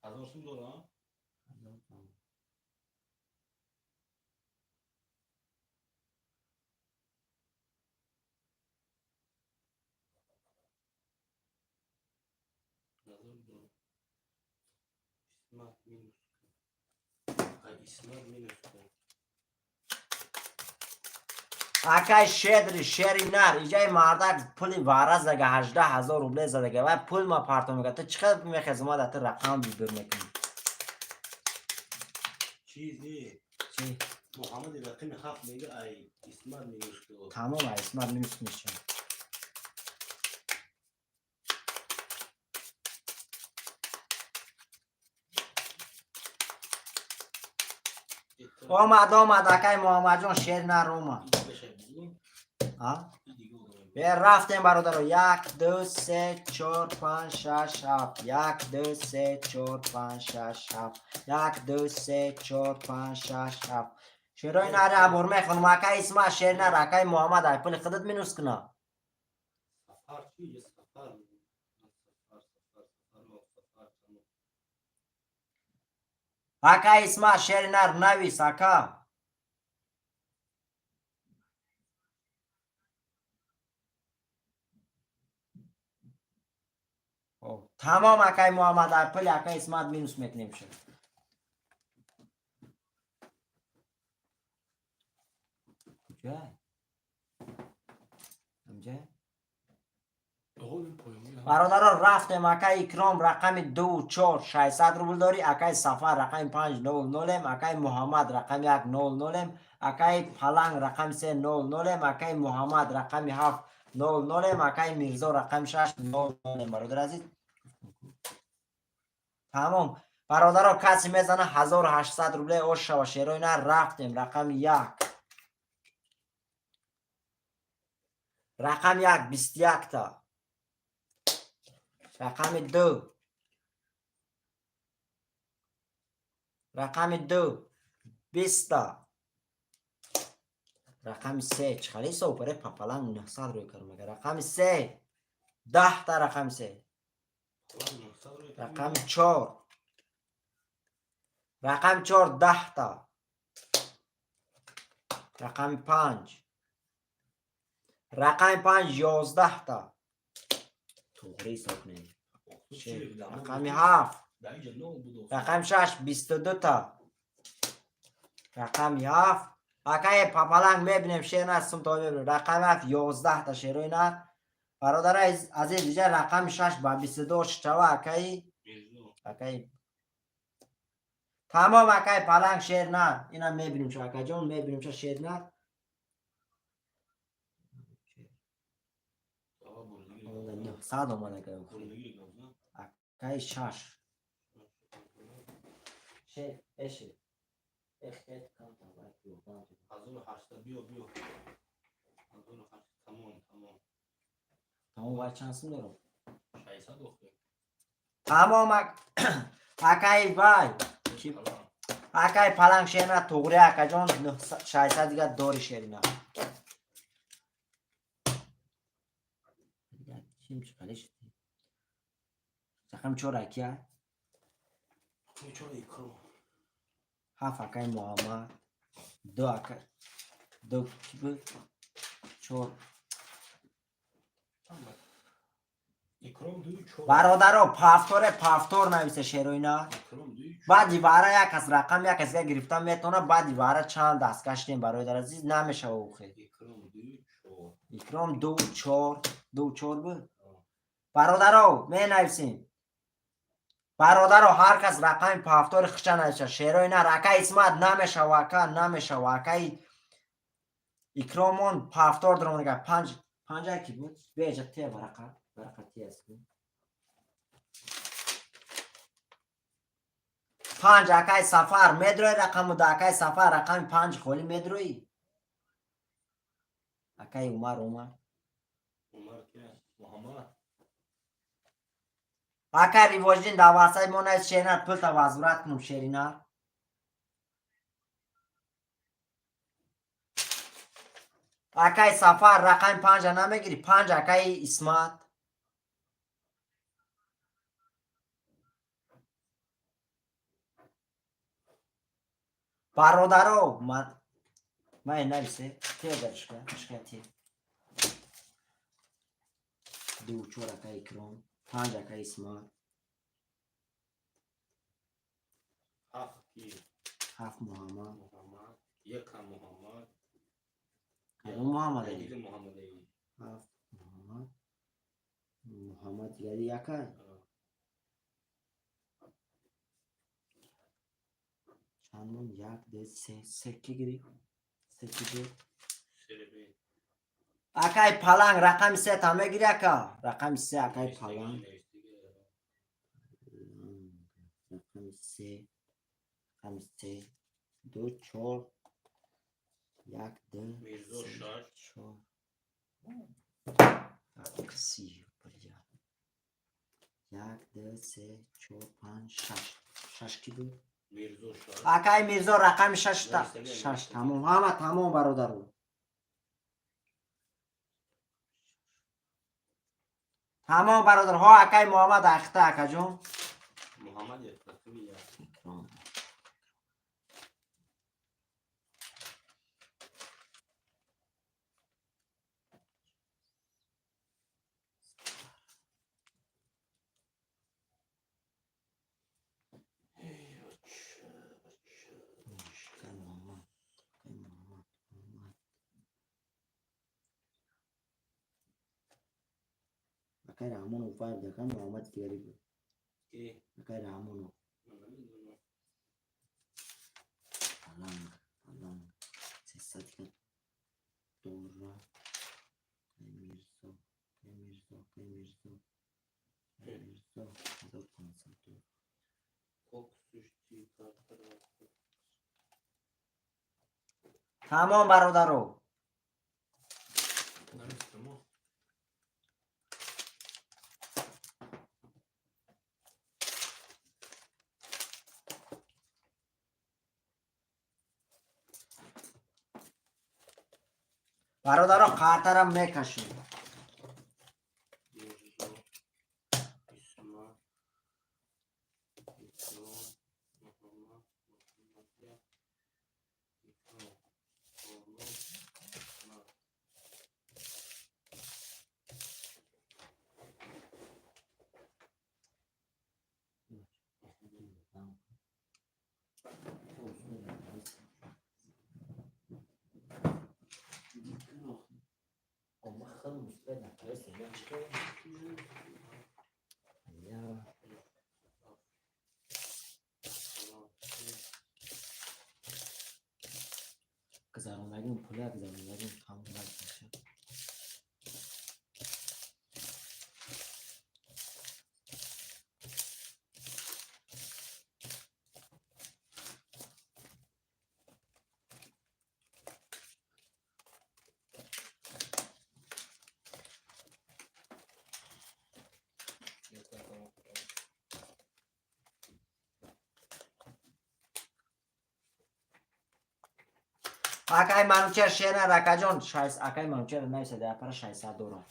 [SPEAKER 4] 1000 сум дора?
[SPEAKER 1] 1000.
[SPEAKER 4] 1000 дора. Исмат минус. Ай Исмат минус кун.
[SPEAKER 1] Акай Шедри, шеринар, иҷаи мардак пули вара зага, 18 000 рубле задага, вай пул ма парто мега. Ту чӣ қадр мехези, ма да ту рақам выбор мекунӣ.
[SPEAKER 4] Чизи.
[SPEAKER 1] Чӣ?
[SPEAKER 4] Муҳаммади рақами ҳафт мега, ай Исмат минус кун.
[SPEAKER 1] Тамом, ай Исмат минус мешавад. Омад, омад, акай Муҳаммадҷон, шеринар омад. А? Бе, рафтем, бародаро. Як, ду, се, чор, панҷ, шаш, ҳафт. Як, ду, се, чор, панҷ, шаш, ҳафт. Як, ду, се, чор, панҷ, шаш, ҳафт. Шерои нари абор мехонам. Акай Исмат, шеринар, акай Муҳаммад, ай пули худат минус куна.
[SPEAKER 4] Сафар чи? Сафар. Сафар, сафар, сафар, сафар. Тамом.
[SPEAKER 1] Акай Исмат, шеринар, навис, ака. Тамом, акай Муҳаммад, ай пули акай Исмат минус мекунем шуд. Куҷа? Амҷа? Бародаро, рафтем. Акай Икром, рақами ду, чор, 600 рубл дорӣ. Акай Сафар, рақами панҷ, нол нолем. Акай Муҳаммад, рақами як, нол нолем. Акай Паланг, рақами се, нол нолем. Акай Муҳаммад, рақами ҳафт, нол нолем. Акай Мирзо, рақами шаш, нол нолем. Бародар азиз, тамом, бародаро, касе мезана, 1800 рубле ош шава. Шерои на, рафтем. Рақами як, рақами як, 21-та. Рақами ду, рақами ду, 20-та. Рақами се, чӣ хеле ҳисоб баре, папалан 900 рӯй кар мега. Рақами се, 10-та. Рақами се. Рақами чор, рақами чор, 10-та. Рақами панҷ, рақами панҷ, 11-та. Туғри ҳисоб кунем. Рақами ҳафт, рақами шаш, 22-та. Рақами ҳафт, акае папаланг, мебинем, шер на, сумто мебинем. Рақами ҳафт, 11-та. Шерои на, бародари азиз, иҷа рақами шаш ба 22 шава, акаи, акаи. Тамом, акаи Паланг, шер на, ина мебинем чо, акаҷон, мебинем чо, шер на. 900 омада, акаи шаш. Шер эши. Эхет.
[SPEAKER 4] 1800, биё, биё. 1800, тамом, тамом.
[SPEAKER 1] Тамом, вай чанд сум дорам?
[SPEAKER 4] 600 охи.
[SPEAKER 1] Тамом, акаи вай. Акаи Паланг, шерина туғри, акаҷон, 600 дига дори, шерина. Чим чиқали шуд? Рақами чор акия?
[SPEAKER 4] Чор икром.
[SPEAKER 1] Ҳафт акаи Муҳаммад, ду ака, ду ки буд? Чор.
[SPEAKER 4] Икром ду чор.
[SPEAKER 1] Бародаро, повторе, повтор нависе, шероина.
[SPEAKER 4] Икром ду чор.
[SPEAKER 1] Баъди вара як кас рақам як кас гирифта метавона. Баъди вара чанд даст кашидем, бародар азиз, намешава ухе.
[SPEAKER 4] Икром ду чор.
[SPEAKER 1] Икром ду чор, ду чор буд. Бародаро, менависем. Бародаро, ҳар кас рақами повтори хича нависа. Шерои нар, акай Исмат намешава, ака намешава, акай Икромон повтор дорам. Панҷ, панҷа ки буд? Беҷа те варақа, варақа те аст. Панҷ, акай Сафар медрои рақаму да, акай Сафар рақами панҷ холӣ медроӣ? Акай Умар, Умар.
[SPEAKER 4] Умар ки? Муҳаммад.
[SPEAKER 1] Акай Ривоҷдин, дар васаи мо наист. Шеринар, пулта возврат кунам, Шеринар. Акай Сафар, рақами панҷа намегирӣ? Панҷ, акаи Исмат. Бародаро, ман нависе тегаршка шка те ду чор, акаи Икром панҷ, акаи Исмат.
[SPEAKER 4] Ҳафт ки?
[SPEAKER 1] Ҳафт Муҳаммад.
[SPEAKER 4] Муҳаммад якам, Муҳаммад.
[SPEAKER 1] Кадом Муҳаммад?
[SPEAKER 4] Дига Муҳаммад.
[SPEAKER 1] Ҳафт Муҳаммад, Муҳаммад дигари якай. Чанд мон? Як, ду, се. Се ки гирифт? Се ки буд? Акай Паланг, рақами се та мегири, ака? Рақами се, акай Паланг, рақами се, рақами се, ду, чор, як, ду,
[SPEAKER 4] Мирзо.
[SPEAKER 1] се,
[SPEAKER 4] Шаш.
[SPEAKER 1] чор. Так, си, бля. Як, ду, се, чор, панҷ, шаш. Шаш ки буд?
[SPEAKER 4] Мирзо шаш.
[SPEAKER 1] Акай Мирзо, рақами шашта.
[SPEAKER 4] Навиштагӣ.
[SPEAKER 1] Шаш, тамом, ҳама тамом, бародару. Тамом, бародар. Ҳо, акай Муҳаммад, ахта, акаҷон.
[SPEAKER 4] Муҳаммад як, рақами як.
[SPEAKER 1] Икром. Акай Муҳаммад, акай Муҳаммад, Муҳаммад. Акай Раҳмонов вай буд, акай Муҳаммад дигари буд.
[SPEAKER 4] Ки?
[SPEAKER 1] Акай Раҳмонов.
[SPEAKER 4] Ман намедонам.
[SPEAKER 1] Паланг, Паланг, сесад ка дора. Акай Мирзо, акай Мирзо, акай Мирзо, акай Мирзо, 1500 доллар.
[SPEAKER 4] Кок сушти картара.
[SPEAKER 1] Тамом, бародаро.
[SPEAKER 4] Намедонам.
[SPEAKER 1] Бародаро, қартарам мекашем.
[SPEAKER 4] Мирзо, Исмат, Икром, Муҳаммад, Муҳаммад як, Икром, Оллоҳ, Исмат.
[SPEAKER 1] Гузарондагим, пуля гузарондагим, тамом мешавад. Акай Манучер шена, ракаҷон, акай Манучер нависад, апара 600 дорам.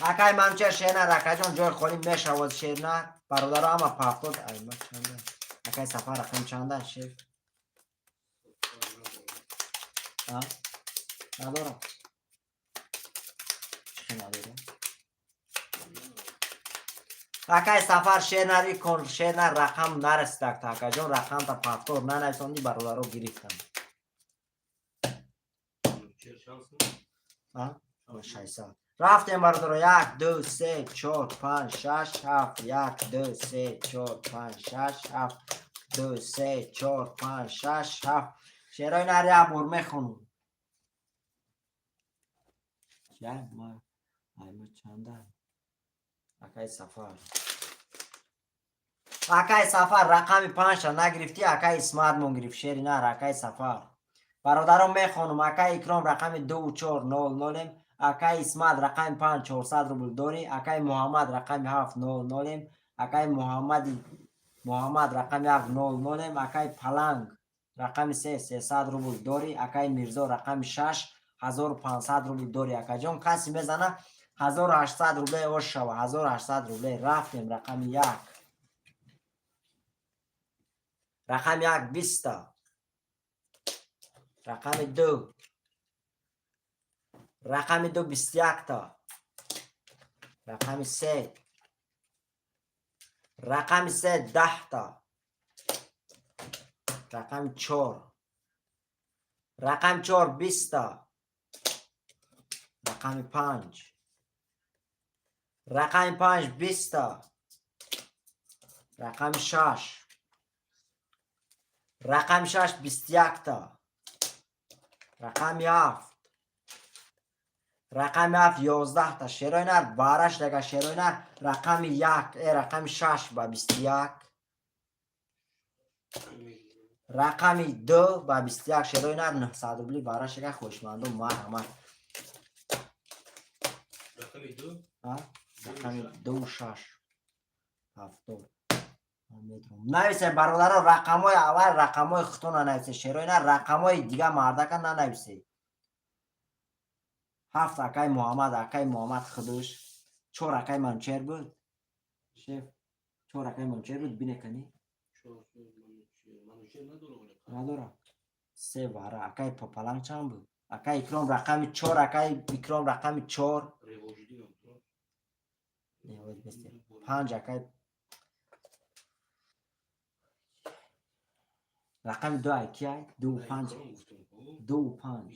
[SPEAKER 1] Акай Манучер шена, ракаҷон, ҷои холӣ мешавад, шерна. Бародаро, ама пафтод айма чанда? Акай Сафар, рақам чанда, шеф? А? Надорам. Чӣ надорам? Акай Сафар, шернари кон, шерна рақам нарасидак, акаҷон, рақамта пафтор нанависонди, бародаро гирифтам.
[SPEAKER 4] Чер шанс?
[SPEAKER 1] А? 600. Рафтем, бародаро. Як, ду, се, чор, панҷ, шаш, ҳафт. Як, ду, се, чор, панҷ, шаш, ҳафт. Ду, се, чор, панҷ, шаш, ҳафт. Шерои нар як бор мехонум. Як ма айма чанда? Акай Сафар. Акай Сафар, рақами панҷта нагирифтӣ, акай Исмат мон гирифт. Шери нар, акай Сафар. Бародарон, мехонум. Акай Икром, рақами ду чор нол нолем. Акай Исмат, рақами панҷ, 400 рубл дорӣ. Акай Муҳаммад, рақами ҳафт, нол нолем. Акай Муҳаммади Муҳаммад, рақами ҳафт, нол нолем. Акай Паланг, рақами се, 300 рубл дорӣ. Акай Мирзо, рақами шаш, 1500 рубл дорӣ. Акаҷон, касе мезана, 1800 рубле ош шава, 1800 рубле. Рафтем, рақами як. Рақами як 20-та. Рақами ду. Рақами ду 21-та. Рақами се. Рақами се 10-та. Рақами чор. Рақами чор 20-та. Рақами панҷ. Рақами панҷ 20-та. Рақами шаш. Рақами шаш 21-та. Рақами ҳафт. Рақами ҳафт 11-та. Шерои нар бараш дага, шерои нар. Рақами як, рақами шаш ба 21. Рақами ду ба 21, шерои нар, 900 рубли бараш дага. Хоҳишмандон, марҳамат.
[SPEAKER 4] Рақами ду.
[SPEAKER 1] Рақами ду шаш ҳафтод. Нависе, бародаро, рақамҳои аввал рақамҳои худтона нависе, шерои нар, рақамҳои дига мардака нанависе. Ҳафт акай Муҳаммад, акай Муҳаммад худуш. Чор акай Манучер буд. Шеф, чор акай Манучер буд, бине кани. Надора. Се вара акай Папаланг чанд буд? Акай Икром рақами чор, акай Икром рақами чор. Панҷ акай рақами ду ай ки ай? Ду панҷ. Ду панҷ.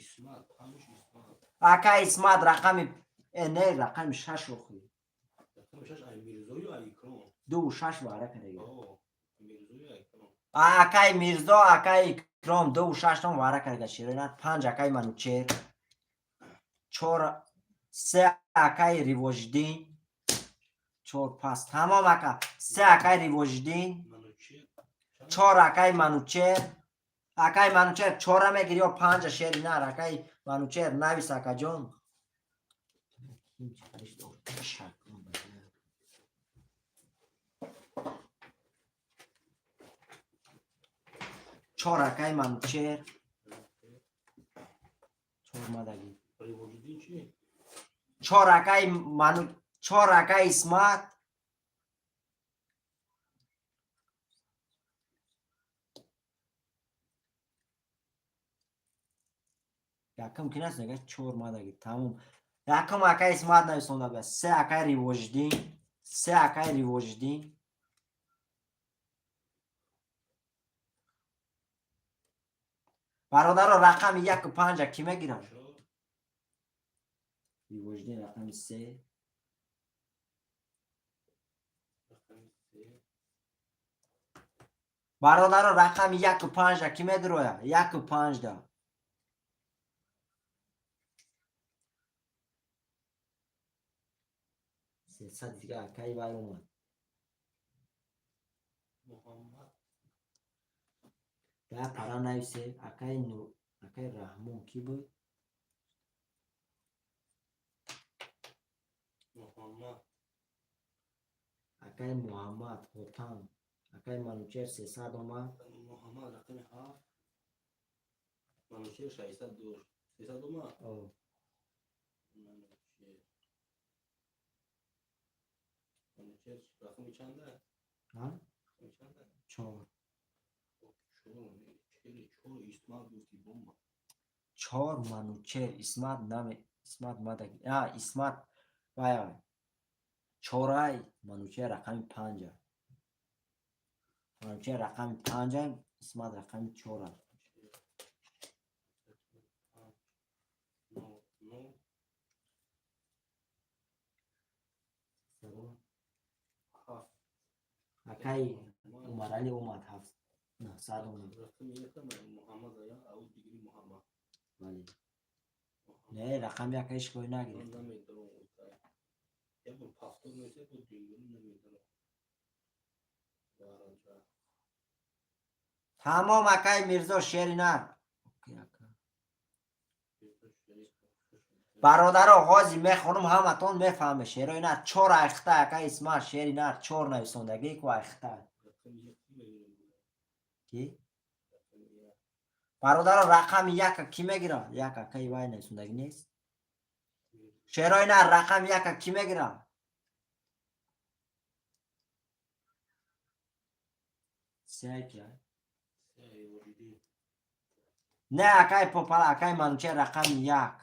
[SPEAKER 1] Акай Исмат рақами не, рақами шаш охи. Ду шаш вара кардаги. Акай Мирзо, акай Икром ду шаштон вара карда, широинат. Панҷ акай Манучер. Чор, се акай Ривоҷиддин. Чор пас. Тамом, ака. Се акай Ривоҷиддин. Чор акай Манучер. Акай Манучер, чора мегири ё панҷа, шери нар, акай Манучер, навис, акаҷон. Чор акай Манучер. Чор мадаги. Чор акай Ману, чор акай Исмат. Якум ки наст, нега чор мадаги. Тамом. Якум акай Исмат нависонда буд. Се акай Ривоҷиддин. Се акай Ривоҷиддин. Бародаро, рақами яку панҷа кӣ мегирад? Ривоҷиддин рақами се. Бародаро, рақами яку панҷа кӣ медурояд? Яку панҷда. 300 дига акай вай омад. Да пара нависе, акай Нур, акай Раҳмон кӣ буд? Акай Муҳаммад Ҳотам, акай Манучер 300 омад.
[SPEAKER 4] Муҳаммад рақами ҳафт. Манучер 600 дошт. 300 омад?
[SPEAKER 1] О.
[SPEAKER 4] Манучер. Манучер рақами чанда?
[SPEAKER 1] Ҳа?
[SPEAKER 4] Рақами чанда?
[SPEAKER 1] Чор.
[SPEAKER 4] Чор, чор Исмат гуфти бомба.
[SPEAKER 1] Чор Манучер, Исмат наме, Исмат мадаги. А, Исмат вай вай. Чорай Манучер рақами панҷа. Манучер рақами панҷа, Исмат рақами чора.
[SPEAKER 4] Нол, нол.
[SPEAKER 1] Акаи Умаралӣ омад, ҳафт 900 омад.
[SPEAKER 4] Рақами якам Муҳаммад ая, ау дигари Муҳаммад.
[SPEAKER 1] Бале, не, рақами яка ҳеч кой
[SPEAKER 4] Ман
[SPEAKER 1] нагирифтам.
[SPEAKER 4] Намедонам. Як бор повтор мешавад, бо дуюм намедонам. Варанҷа.
[SPEAKER 1] Тамом, акаи Мирзо шери нар. Окей, ака. Бародаро, ҳозир мехонум, ҳаматон мефаҳме. Шерои нар чор айхта, ака Исмат шери нар чор нависондагӣ ку айхта.
[SPEAKER 4] Рақами як ки мегирам?
[SPEAKER 1] Ки?
[SPEAKER 4] Рақами як.
[SPEAKER 1] Бародаро, рақами яка кӣ мегирад? Як акаи вай нависондагӣ нест. Шерои нар, рақами яка кӣ мегирад? Сеай ки?
[SPEAKER 4] Се Ривоҷиддин.
[SPEAKER 1] Не, акаи Попала, акаи Манучер, рақами як.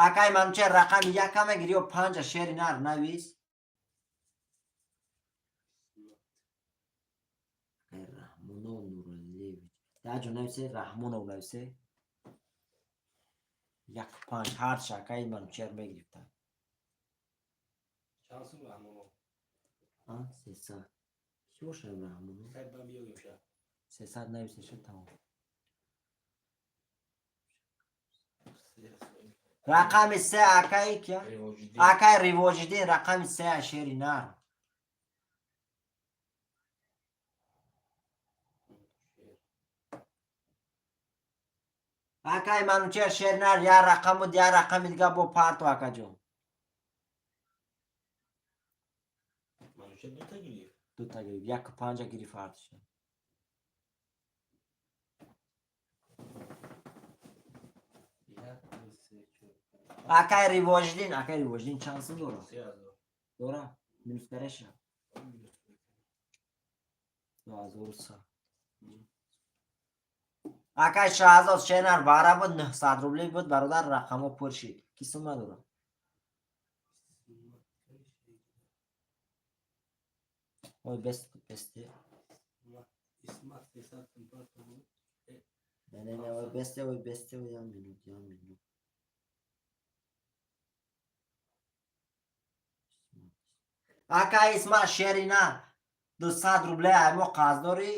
[SPEAKER 1] Акаи Манучер, рақами яка мегири ё панҷа, шери нар навис? Акаи Раҳмонов Нуралиевич. Даҷо нависе, Раҳмонов нависе. Як панҷ ҳарча акаи Манучер мегирифта.
[SPEAKER 4] Чанд сум, Раҳмонов?
[SPEAKER 1] А, 300. Кӣ бошад Раҳмонов?
[SPEAKER 4] Хай, ба биёгим ша.
[SPEAKER 1] 300 нависеша, тамом.
[SPEAKER 4] Се.
[SPEAKER 1] Рақами се акаи кия?
[SPEAKER 4] Ривоҷиддин.
[SPEAKER 1] Акаи Ривоҷиддин, рақами се, шери нар.
[SPEAKER 4] Шер.
[SPEAKER 1] Акаи Манучер, шери нар, як рақам буд, як рақами дига бо парто, акаҷон.
[SPEAKER 4] Манучер дута гирифт.
[SPEAKER 1] Дута гирифт, яку панҷа гирифт ҳардуша.
[SPEAKER 4] Як, ду, се, чор, панҷ.
[SPEAKER 1] Акаи Ривоҷиддин, акаи Ривоҷиддин чанд сум дорад?
[SPEAKER 4] 3000.
[SPEAKER 1] Дора? Минус кареша?
[SPEAKER 4] Минус.
[SPEAKER 1] 2100. Акаи Шаҳзод, шернар бара буд, 900 рубли буд, бародар, рақамҳо пур шид. Ки сум надорад? Ой, бест бесте.
[SPEAKER 4] Исмат 300 сум парто буд.
[SPEAKER 1] Не, не, не, ой, бесте, ой, бесте, ой, як минут, як минут. Акаи Исмат, шерина, 200 рубле мо қарз дорӣ,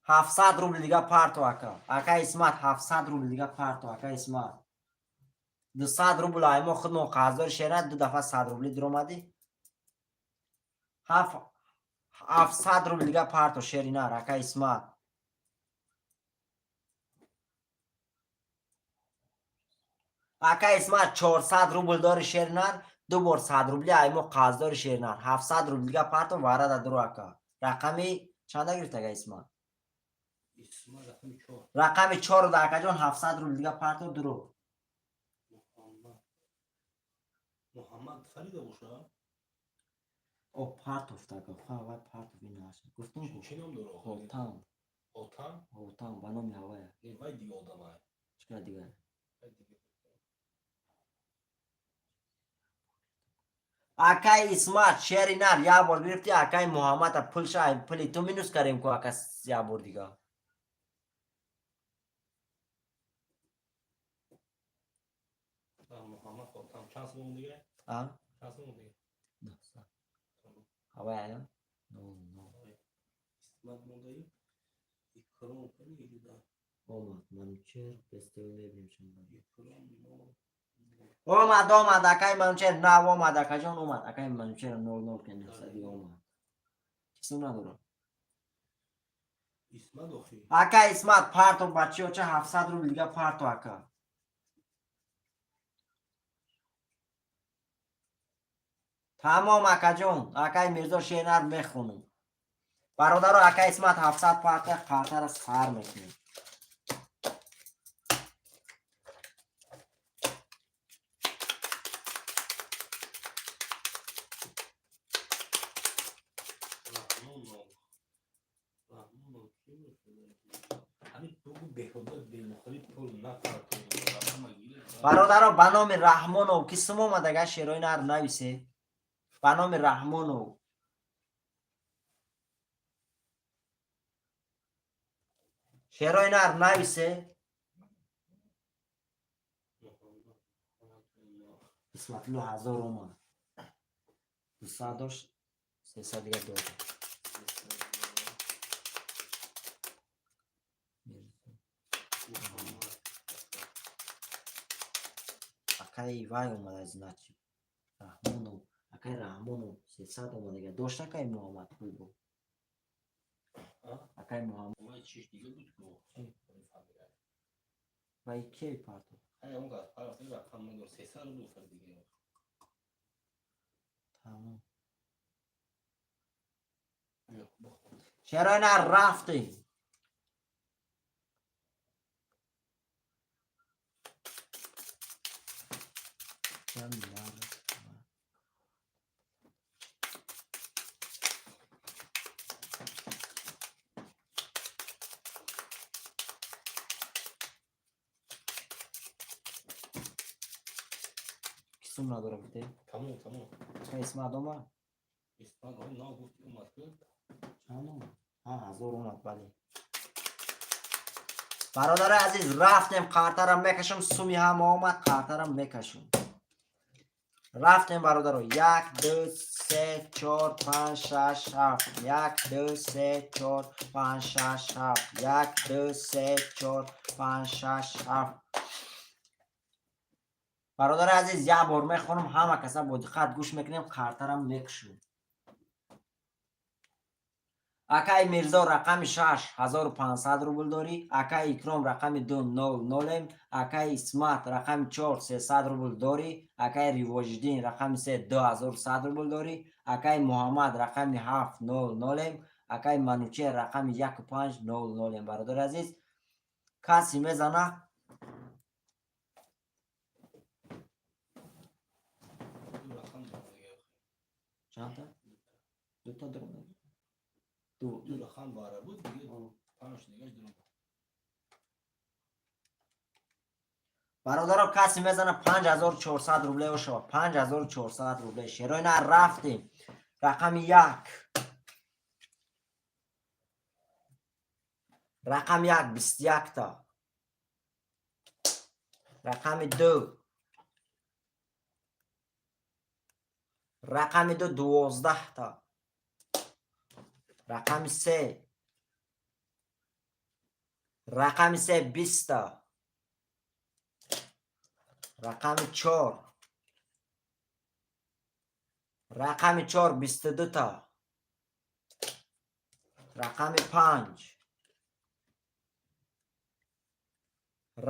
[SPEAKER 1] 700 рубли дига парто, ака. Ака Исмат, 700 рубли дига парто, ака Исмат. 200 рубл мо худмон қарздори, шерина, ду дафъа 100 рубли диромадӣ. 700 рубли дига парто, шеринар, ака Исмат. Ака Исмат, 400 рубл дори, шеринар, ду бор 100 рубли ай мо қарздори, шеринар. 700 рубли дига парто, варада дуро, ака. Рақами чанда гирифт, ака Исмат?
[SPEAKER 4] Исмат рақами чор.
[SPEAKER 1] Рақами чору да, акаҷон, 700 рубли дига парто, дуро.
[SPEAKER 4] Муҳаммад. Муҳаммад Фарида боша?
[SPEAKER 1] О, партофт, ака, ха, вай партоф, ин наша. Гуфтум ку.
[SPEAKER 4] Чӣ ном дора?
[SPEAKER 1] Хотам.
[SPEAKER 4] Отам?
[SPEAKER 1] Хотам, ба номи ҳавая.
[SPEAKER 4] Не, вай дига одамай.
[SPEAKER 1] Чӣ дигар?
[SPEAKER 4] Вай дига.
[SPEAKER 1] Акаи Исмат, шери нар, як бор гирифти, акаи Муҳаммада пулша пули ту минус кардем ку, ака, як бор дига.
[SPEAKER 4] А, Муҳаммад Хотам. Чанд сум дига?
[SPEAKER 1] А?
[SPEAKER 4] Чанд сум дига?
[SPEAKER 1] 900. Ҳавая? Нол, нол.
[SPEAKER 4] Исмат мондаи. Икром кани ида.
[SPEAKER 1] Омад, Манучер, бестео мебинем шумо.
[SPEAKER 4] Икром нол.
[SPEAKER 1] Омад, омад, акаи Манучер, нав омад, акаҷон, омад. Акаи Манучер нол нол ки 900 дига омад. Чӣ надорам?
[SPEAKER 4] Исмат охи.
[SPEAKER 1] Ака Исмат, парто, бачиоча, 700 рубл дига парто, ака. Тамом, акаҷон, акаи Мирзо шернар мехонум. Бародаро, ака Исмат 700 парта, қартара сар мекунем.
[SPEAKER 4] Раҳмонов. Раҳмонов ки бошад? Ҳамин бугу беҳуда бемухолиф пул напарто. Рақама гирифт.
[SPEAKER 1] Бародаро, ба номи Раҳмонов ки сум омадага, шерои нар нависе. Ба номи Раҳмонов. Шерои нар нависе.
[SPEAKER 4] Муҳаммад.
[SPEAKER 1] Исматулло 1000 омад. 200 дошт, 300 дига дод. Акаи вай омада, значит, Раҳмонов, акаи Раҳмонов 300 омадага. Дошт акаи Муҳаммад пул бо. Акаи Муҳаммад.
[SPEAKER 4] Вай чиш дига буд ку. Фамилия.
[SPEAKER 1] Вай кей парто?
[SPEAKER 4] Ҳай, он газ парафта, рақам надор, 300 рубл фар дига.
[SPEAKER 1] Тамом.
[SPEAKER 4] Биё, бихон.
[SPEAKER 1] Чаро на рафтем? Чанд мард? Ки сум надора гуфте?
[SPEAKER 4] Тамом, тамом.
[SPEAKER 1] Ка Исмат омад?
[SPEAKER 4] Исмат он на гуфти, омад ку.
[SPEAKER 1] Чанд омад? Ҳа, 1000 омад, бале. Бародари азиз, рафтем, қартарам мекашам, суми ҳама омад, қартарам мекашам. Рафтем, бародаро. Як, ду, се, чор, панҷ, шаш, ҳафт. Як, ду, се, чор, панҷ, шаш, ҳафт. Як, ду, се, чор, панҷ, шаш, ҳафт. Бародари азиз, як бор мехонам, ҳама каса бо диққат гӯш мекунем, қартарам мекушем. Акаи Мирзо, рақами шаш, 1500 рубл дорӣ. Акаи Икром, рақами ду, нол нолем. Акаи Исмат, рақами чор, 300 рубл дорӣ. Акаи Ривоҷиддин, рақами се, 2100 рубл дорӣ. Акаи Муҳаммад, рақами ҳафт, нол нолем. Акаи Манучер, рақами яку панҷ, нол нолем. Бародари азиз, касе мезана?
[SPEAKER 4] Ду рақам дорам дига.
[SPEAKER 1] Чандта? Дута дорам. Ду.
[SPEAKER 4] Ду рақам бара буд дига, панҷ дигаш дурам.
[SPEAKER 1] Бародаро, касе мезана, 5400 рубле ошава, 5400 рубле. Шерои на, рафтем. Рақами як, рақами як, 21-та. Рақами ду, рақами ду, 12-та. Рақами се, рақами се, 20-та. Рақами чор, рақами чор, 22-та. Рақами панҷ,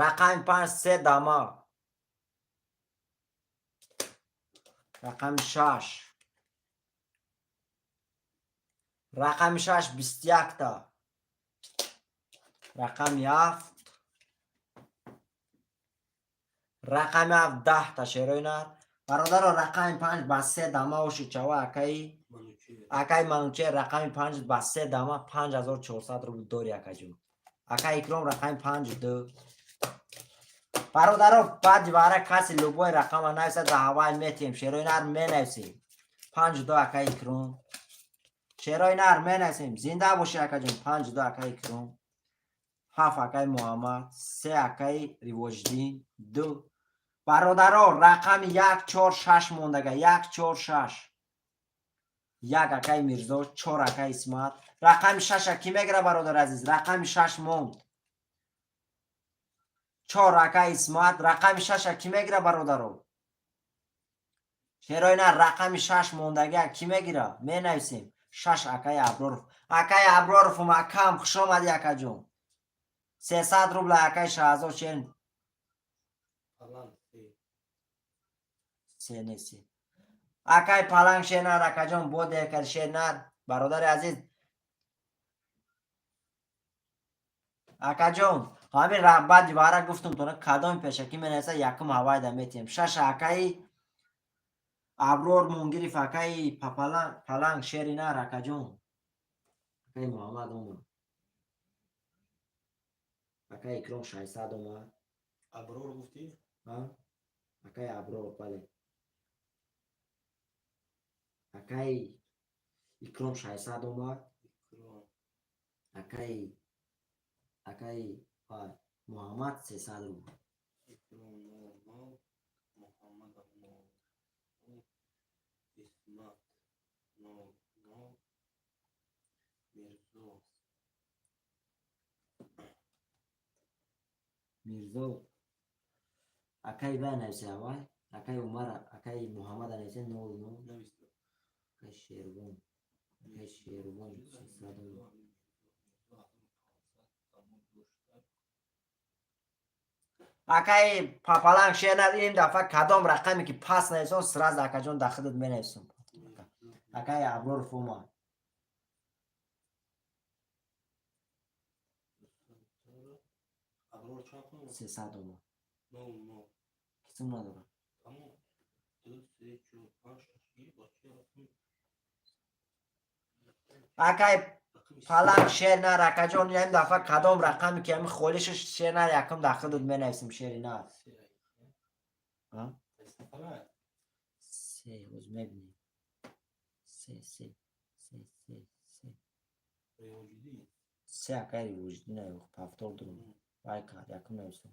[SPEAKER 1] рақами панҷ, се дама. Рақами шаш, рақами шаш, 21-та. Рақами ҳафт, рақами ҳафт, 10-та. Шерои нар, бародаро, рақами панҷ ба се дама оши чава, акаи
[SPEAKER 4] Манучер.
[SPEAKER 1] Акаи Манучер, рақами панҷ ба се дама, 5400 рубл дори, акаҷон. Акаи Икром, рақами панҷ, ду. Бародаро, баъди вара каси любой рақама нависад, ба ҳавай метиҳем. Шерои нар, менависем. Панҷ ду, акаи Икром. Шерои нар, менависем. Зинда бошӣ, акаҷон. Панҷ ду, акаи Икром. Ҳафт, акаи Муҳаммад. Се, акаи Ривоҷиддин. Ду. Бародаро, рақами як, чор, шаш мондага. Як, чор, шаш. Як, акаи Мирзо. Чор, акаи Исмат. Рақами шаша кӣ мегира, бародари азиз? Рақами шаш монд. Чор, акаи Исмат. Рақами шаша кӣ мегира, бародаро? Шерои на, рақами шаш мондагия кӣ мегира? Менависем. Шаш, акаи Аброров. Акаи Аброровум, акам, хушомадӣ, акаҷон. 300 рубла, акаи Шаҳзод Шерин.
[SPEAKER 4] Паланг се.
[SPEAKER 1] Се не, се. Акаи Паланг Шернар, акаҷон, бодекар Шернар, бародари азиз. Акаҷон, ҳамин баъди вара гуфтум тона, кадоми пешакӣ менависа, якум ҳавайда метиҳем. Шаш, акаи Аброр Мунгириф, акаи Папаланг, Паланг Шеринар, акаҷон. Акаи Муҳаммад омад. Акаи Икром 600 омад.
[SPEAKER 4] Аброр гуфтӣ?
[SPEAKER 1] Ҳа? Акаи Аброр, бале. Акаи Икром 600 омад.
[SPEAKER 4] Икром.
[SPEAKER 1] Акаи Муҳаммад 300 рубл.
[SPEAKER 4] Икром нол нол. Муҳаммадам нол нол. Исмат нол нол. Мирзо.
[SPEAKER 1] Мирзо. Акаи вай нависе, авай. Акаи Умар, акаи Муҳаммад нависе 00. Акаи Шервон, акаи Шервон 600. Акаи Папаланг, шер, ин дафъа кадом рақаме ки пас нависон, сразу, акаҷон, дар худат менависам. Акаи Аброров омад. 300 омад. Кисум надорад. Акай Паланг, шер нар, акаҷон, ин дафъа кадом рақаме ки ҳами холӣ шуд, шер нар, якум дар худат менависем, шери нар. Се ҳоз мебинем. Се, се, се, се, се, се. Акай Ривоҷиддин повтор дурум вай кард, якум нависам.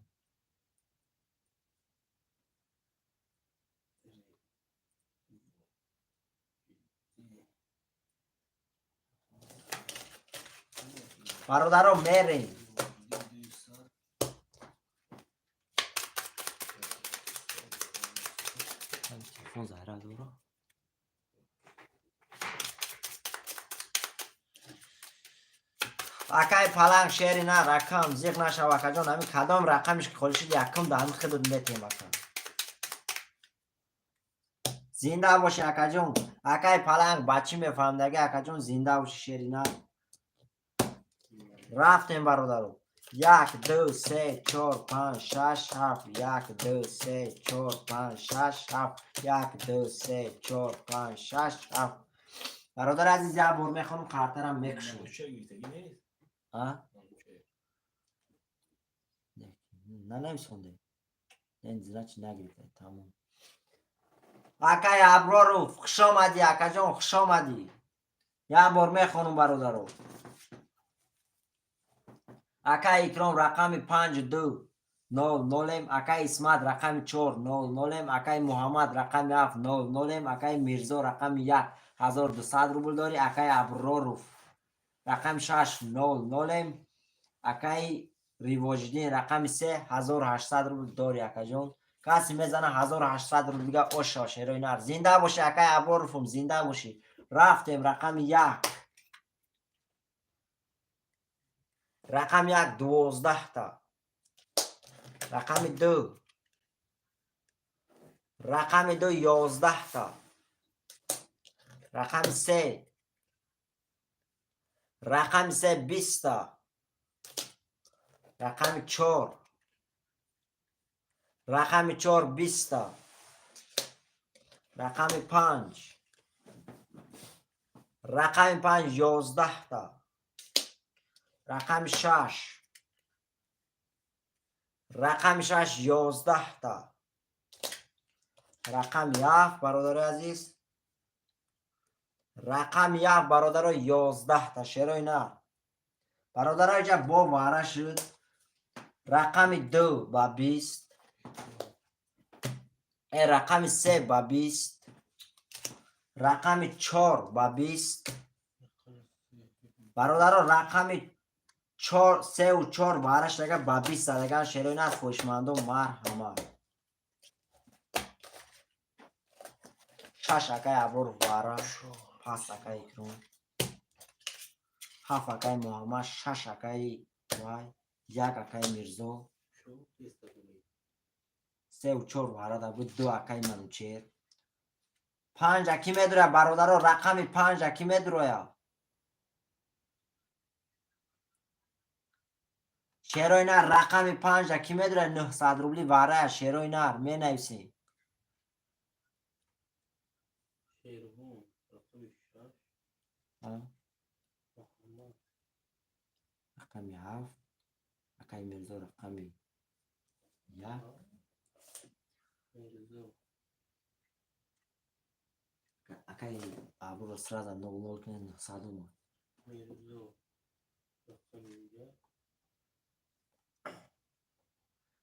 [SPEAKER 1] Бародаро, мерем. Телефон заҳра дора. Акай Паланг, шери на, рақам зиқ нашав, акаҷон. Ҳами кадом рақамиш ки холӣ шуд, якум да ҳами худат метем, ака. Зинда бошӣ, акаҷон. Акай Паланг ба чӣ мефаҳмдаги, акаҷон, зинда бошӣ, шери на. Рафтем, бародаро. Як, ду, се, чор, панҷ, шаш, ҳафт. Як, ду, се, чор, панҷ, шаш, ҳафт. Як, ду, се, чор, панҷ, шаш, ҳафт. Бародари азиз, як бор мехонам, қартарам мекушам. А нанависонде, значит, нагирифта, тамом. Акай Аброров, хушомадӣ, акаҷон, хушомадӣ. Як бор мехонам, бародаро. Акай Икром, рақами 5 2 0 нолем. Акай Исмат, рақами 4 0 нолем. Акай Муҳаммад, рақами 7 0 нолем. Акай Мирзо, рақами 1, 1200 рубл дорӣ. Акай Аброров, рақами 6 0 нолем. Акай Ривоҷиддин, рақами 3, 1800 рубл дорӣ, акаҷон. Касе мезана, 1800 рубл дига оша, шерои нар. Зинда бошӣ, акай Аброровум, зинда бошӣ. Рафтем. Рақами 1, рақами 1, 12та. Рақами 2, рақами 2, 11та. Рақами 3, рақами 3, 20та. Рақами 4, рақами 4, 20та. Рақами 5, рақами 5, 11та. Рақами 6, рақами 6, 11та. Рақами 7, бародарои азиз, рақами 7, бародаро, 11та, шерои нар. Бародаро, иҷа бо вара шуд. Рақами 2 ба 20, рақами 3 ба 20, рақами 4 ба 20. Бародаро, рақами сеу чор вара шудага, ба 20 задаган, шерои нар. Хоҳишмандон, марҳамат. 6, акай Аброр, вара пас. Акай Икром 7, акай Муҳаммад 6, акаи вай 1, акаи Мирзо сеу чор варада буд, 2, акаи Манучер. 5 ки медуроя, бародаро? Рақами 5 ки медуроя, шерои нар? Рақами 5 ки медуроя? 900 рубли варая, шерои нар, менависем.
[SPEAKER 4] Шервон, рақами 6.
[SPEAKER 1] А?
[SPEAKER 4] Муҳаммад.
[SPEAKER 1] Рақами 7, акаи Мирзо, рақами 1.
[SPEAKER 4] Мирзо.
[SPEAKER 1] Акаи Аброр сразу 00 кунед, 900 омад.
[SPEAKER 4] Мирзо, рақами 1.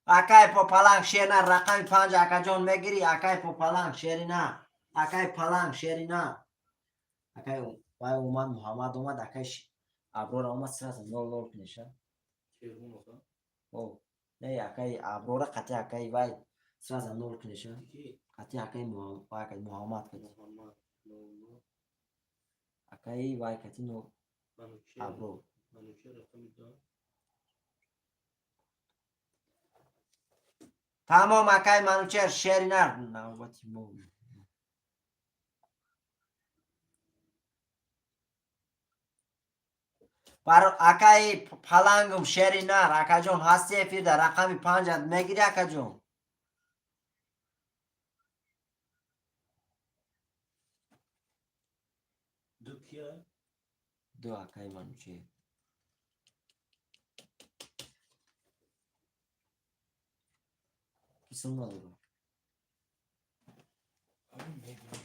[SPEAKER 1] Акай Попаланг, шер нар, рақами 5, акаҷон, мегирӣ? Акай Попаланг, шери на. Акай Паланг, шери на. Акай вай омад, Муҳаммад омад, акай Аброра омад, сразу 00 кунеша.
[SPEAKER 4] Шервон оха.
[SPEAKER 1] О, не, акаи Аброра қати акаи вай. Сразу нол кунеша.
[SPEAKER 4] Ки
[SPEAKER 1] Қати акаи вай кати Муҳаммад кати.
[SPEAKER 4] Муҳаммад 00.
[SPEAKER 1] Акаи вай кати но
[SPEAKER 4] Манучер.
[SPEAKER 1] Аброр.
[SPEAKER 4] Манучер рақами 2.
[SPEAKER 1] Тамом, акаи Манучер, шери нар, навбати мо. Акаи Палангум, шери нар, акаҷон, ҳасти эфирда, рақами панҷат мегири, акаҷон?
[SPEAKER 4] Ду кия?
[SPEAKER 1] Ду акаи Манучер. Ки сум надорам.
[SPEAKER 4] Ами мебинам,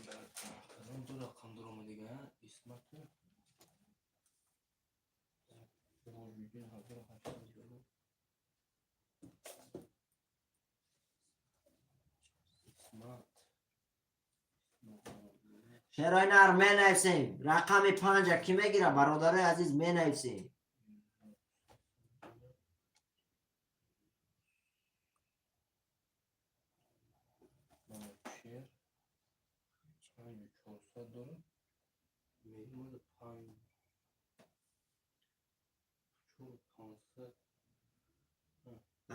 [SPEAKER 4] казан ду рақам дуромадига, Исмату. Сироҷиддин 1800. Исмат.
[SPEAKER 1] Шерои нар, менависем. Рақами панҷа кӣ мегира, бародарои азиз, менависем.
[SPEAKER 4] Манучер 5400 дорад. Меомада панҷ чор пансад.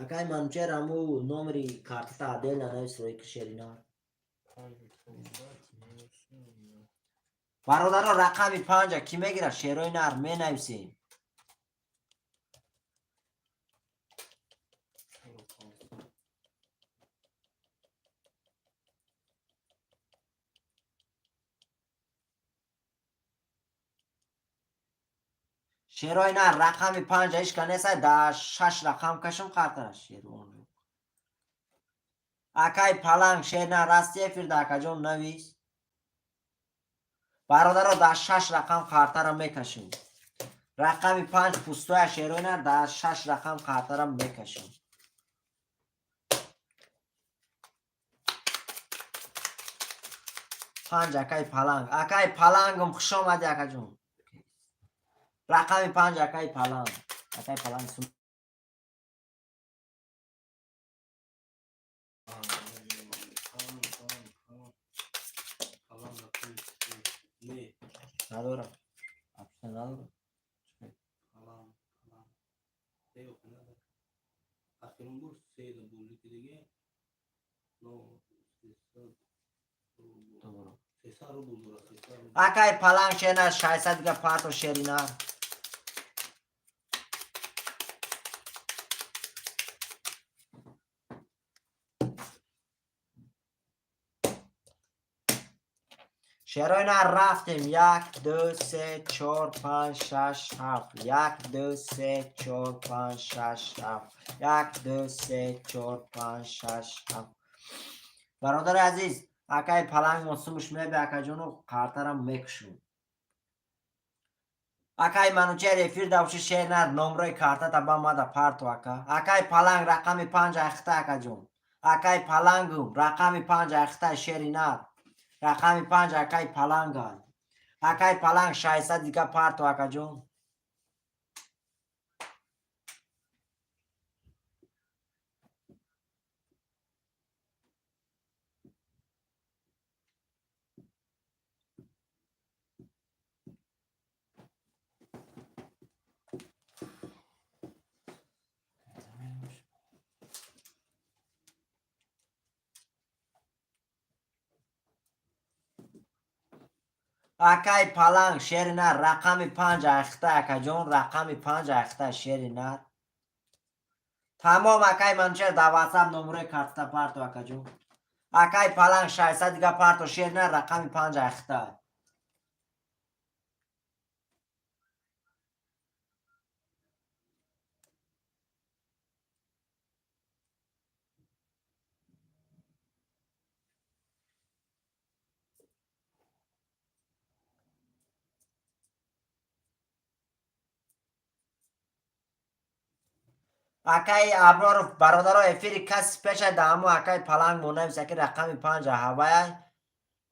[SPEAKER 1] Акаи Манучер, аму номери картата отдельно навис, рои ки, шери нар.
[SPEAKER 4] 5400 минус.
[SPEAKER 1] Бародаро, рақами панҷа кӣ мегира, шерои нар, менависем.
[SPEAKER 4] 4500.
[SPEAKER 1] Шерои нар, рақами панҷа ҳеч ка несай, да шаш рақам кашум картара, шерон. Акаи Паланг, шер нар, расти эфирда, акаҷон, навис. Бародаро, дар шаш рақам картара мекашем. Рақами панҷ пустоя, шерои нар, дар шаш рақам картара мекашем. Панҷ, акаи Паланг. Акаи Палангум, хуш омадӣ, акаҷон. Рақами панҷ, акаи Паланг. Акаи Паланг сум.
[SPEAKER 4] Панҷ, панҷ, панҷ. Палан рақами се. Не.
[SPEAKER 1] Надорам. Абша надорам.
[SPEAKER 4] Палан, палан. Не, охи надорам. Ахирон бор се да бозӣ ки диге. Но, 300 рубл.
[SPEAKER 1] Добро.
[SPEAKER 4] 300 рубл дорад, 300 рубл.
[SPEAKER 1] Акаи Паланг, шена 600 дига парто, шери нар. Шерои нар, рафтем. Як, ду, се, чор, панҷ, шаш, ҳафт. Як, ду, се, чор, панҷ, шаш, ҳафт. Як, ду, се, чор, панҷ, шаш, ҳафт. Бародари азиз, акаи Паланг мосумуш мебе, акаҷону, картарам мекушум. Акаи Манучер, эфир давши, шер нар, номрои картата ба мада парто, ака. Акаи Паланг, рақами панҷ айхта, акаҷон. Акаи Палангум, рақами панҷ айхта, шери нар. Рақами панҷ акаи Паланга. Акаи Паланг, 600 дига парто, акаҷон. Акаи Паланг, шери нар, рақами панҷ айхта, акаҷон, рақами панҷ айхта, шери нар. Тамом, акаи Манучер, дар ватсап номрои картата парто, акаҷон. Акаи Паланг, 600 дига парто, шери нар, рақами панҷ айхта. Акаи Аброров, бародаро, эфири каси пеша даҳамо, акаи Паланг монависа, ки рақами панҷа ҳавая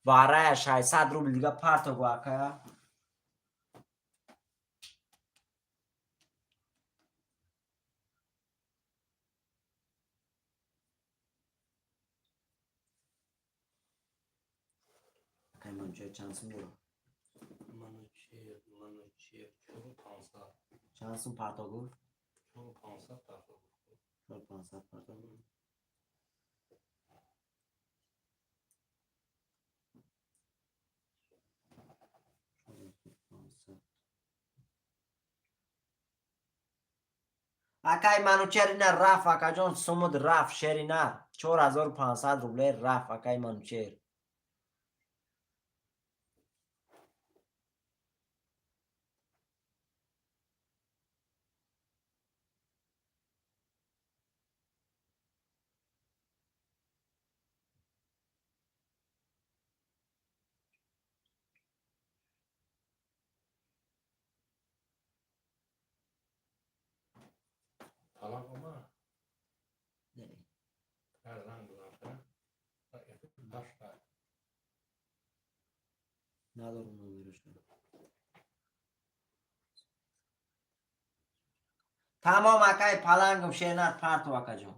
[SPEAKER 1] варая 600 рубл дига парто гу, акая. Манучер чанд сум дорад?
[SPEAKER 4] Манучер, Манучер, 4500.
[SPEAKER 1] Чанд сум парто гуфт?
[SPEAKER 4] 4500 парто гуфт.
[SPEAKER 1] 4500 парто гуфт. Акай Манучер, ина рафт, акаҷон, сумуд рафт, шерина, 4500 рубле рафт, акай Манучер.
[SPEAKER 4] Талаб омад? Занг гузашта. Дашта.
[SPEAKER 1] Надорум номерошо. Тамом, акай Палангум, шернар, парту, акаҷон.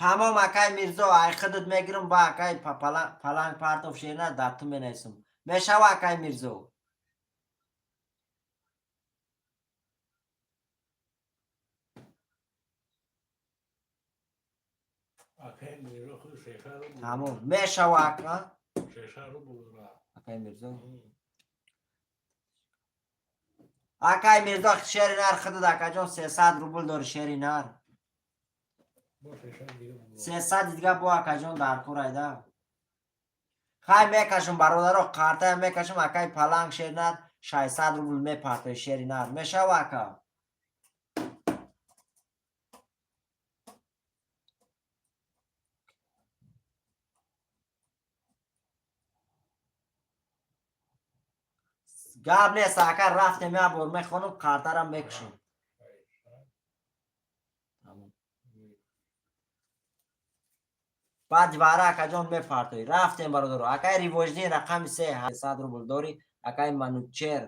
[SPEAKER 1] Тамом, акай Мирзо, ай худат мегирам ба акай Паланг партов, шернар, дар ту менависам. Мешава, акай Мирзо?
[SPEAKER 4] Акай Мирзо худ 600 рубл.
[SPEAKER 1] Тамом, мешава, ака.
[SPEAKER 4] 600 рубл ра.
[SPEAKER 1] Акай Мирзо, акай Мирзо, шери нар, худат, акаҷон, 300 рубл дори, шери нар.
[SPEAKER 4] Бо 600 дига буд.
[SPEAKER 1] 300 дига бо, акаҷон, дар кор айда. Хай, мекашам, бародаро, қартая мекашам. Акай Паланг, шеринар, 600 рубл мепартои, шеринар. Мешава, ака? Гап нест, ака, рафтем, як бор мехонам, қартарам мекушам. Тамом. Баъди вара, акаҷон, мепартоӣ. Рафтем, бародаро. Акай Ривоҷдин, рақами се, 100 рубл дорӣ. Акай Манучер,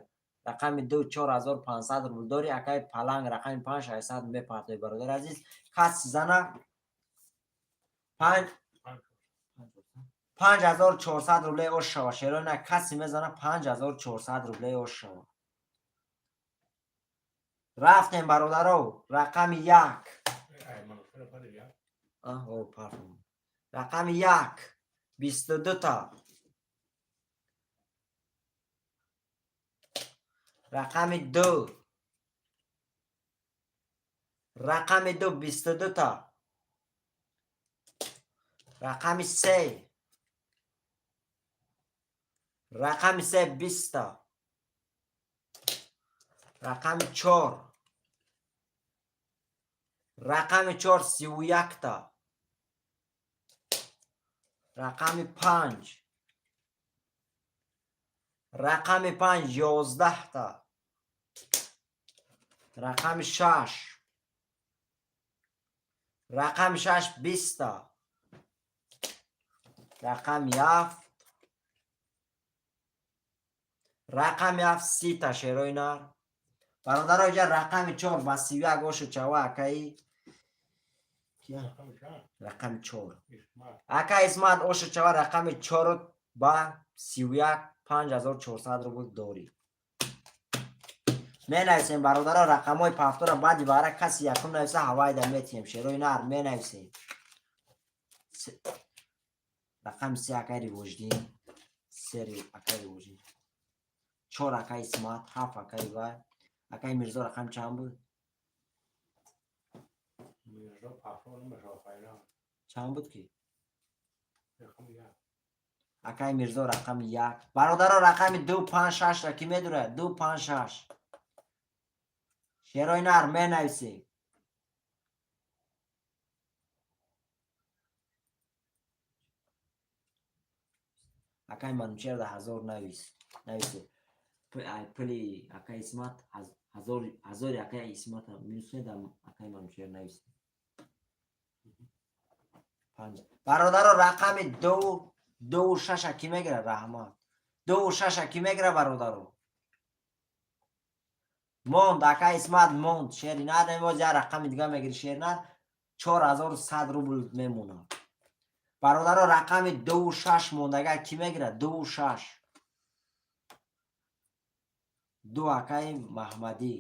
[SPEAKER 1] рақами ду, 4500 рубл дорӣ. Акай Паланг, рақами панҷ, 600 мепартоӣ. Бародари азиз, каси зана панҷ 5400 рубле ош шава. Шерона, каси мезана, 5400 рубле ош шава. Рафтем, бародаро. Рақами як.
[SPEAKER 4] Ай Манучер пари я.
[SPEAKER 1] О, пардон. Рақами як, 22 та. Рақами ду, рақами ду, 22 та. Рақами се, рақами се, 20 та. Рақами чор, рақами чор, 31 та. Рақами панҷ, рақами панҷ, 11 та. Рақами шаш, рақами шаш, 20 та. Рақами ҳафт, рақами ҳафт, 30 та. Шерои нар, бародаро, иҷа рақами чор ба 31 ошу чава, акаи.
[SPEAKER 4] Рақами чанд?
[SPEAKER 1] Рақами чор.
[SPEAKER 4] Исмат.
[SPEAKER 1] Ака Исмат, ошу чава, рақами чору ба 31, 5400 рубл дорӣ. Менависем, бародаро, рақамҳои пафтора. Баъди вара каси якум нависа, ҳавайда метиҳем. Шерои нар, менависем. Рақами се, акаи Ривоҷдин, сери акаи Ривоҷдин, чор, акаи Исмат, ҳафт, акаи вай, акаи Мирзо. Рақам чанд буд?
[SPEAKER 4] Мирзо пафто намешава хайран.
[SPEAKER 1] Чанд буд ки?
[SPEAKER 4] Рақами як.
[SPEAKER 1] Акаи Мирзо, рақами як. Бародаро, рақами ду, панҷ, шашра ки медурад? Ду, панҷ, шаш. Шерои нар, менависем. Акаи Манучер да 1000 навис, нависе. Пули акаи Исмат ҳазори акаи Исмата минус да акаи Манучер нависе. Панҷ. Бародаро, рақами дуву шаша кӣ мегира? Раҳмат. Дуву шаша кӣ мегира, бародаро? Монд, ака Исмат монд. Шеринар немоз як рақами дига мегири, Шеринар 4100 рубл мемонад. Бародаро, рақами дуву шаш мондага кӣ мегира? Дуву шаш. Ду акаи Маҳмадӣ.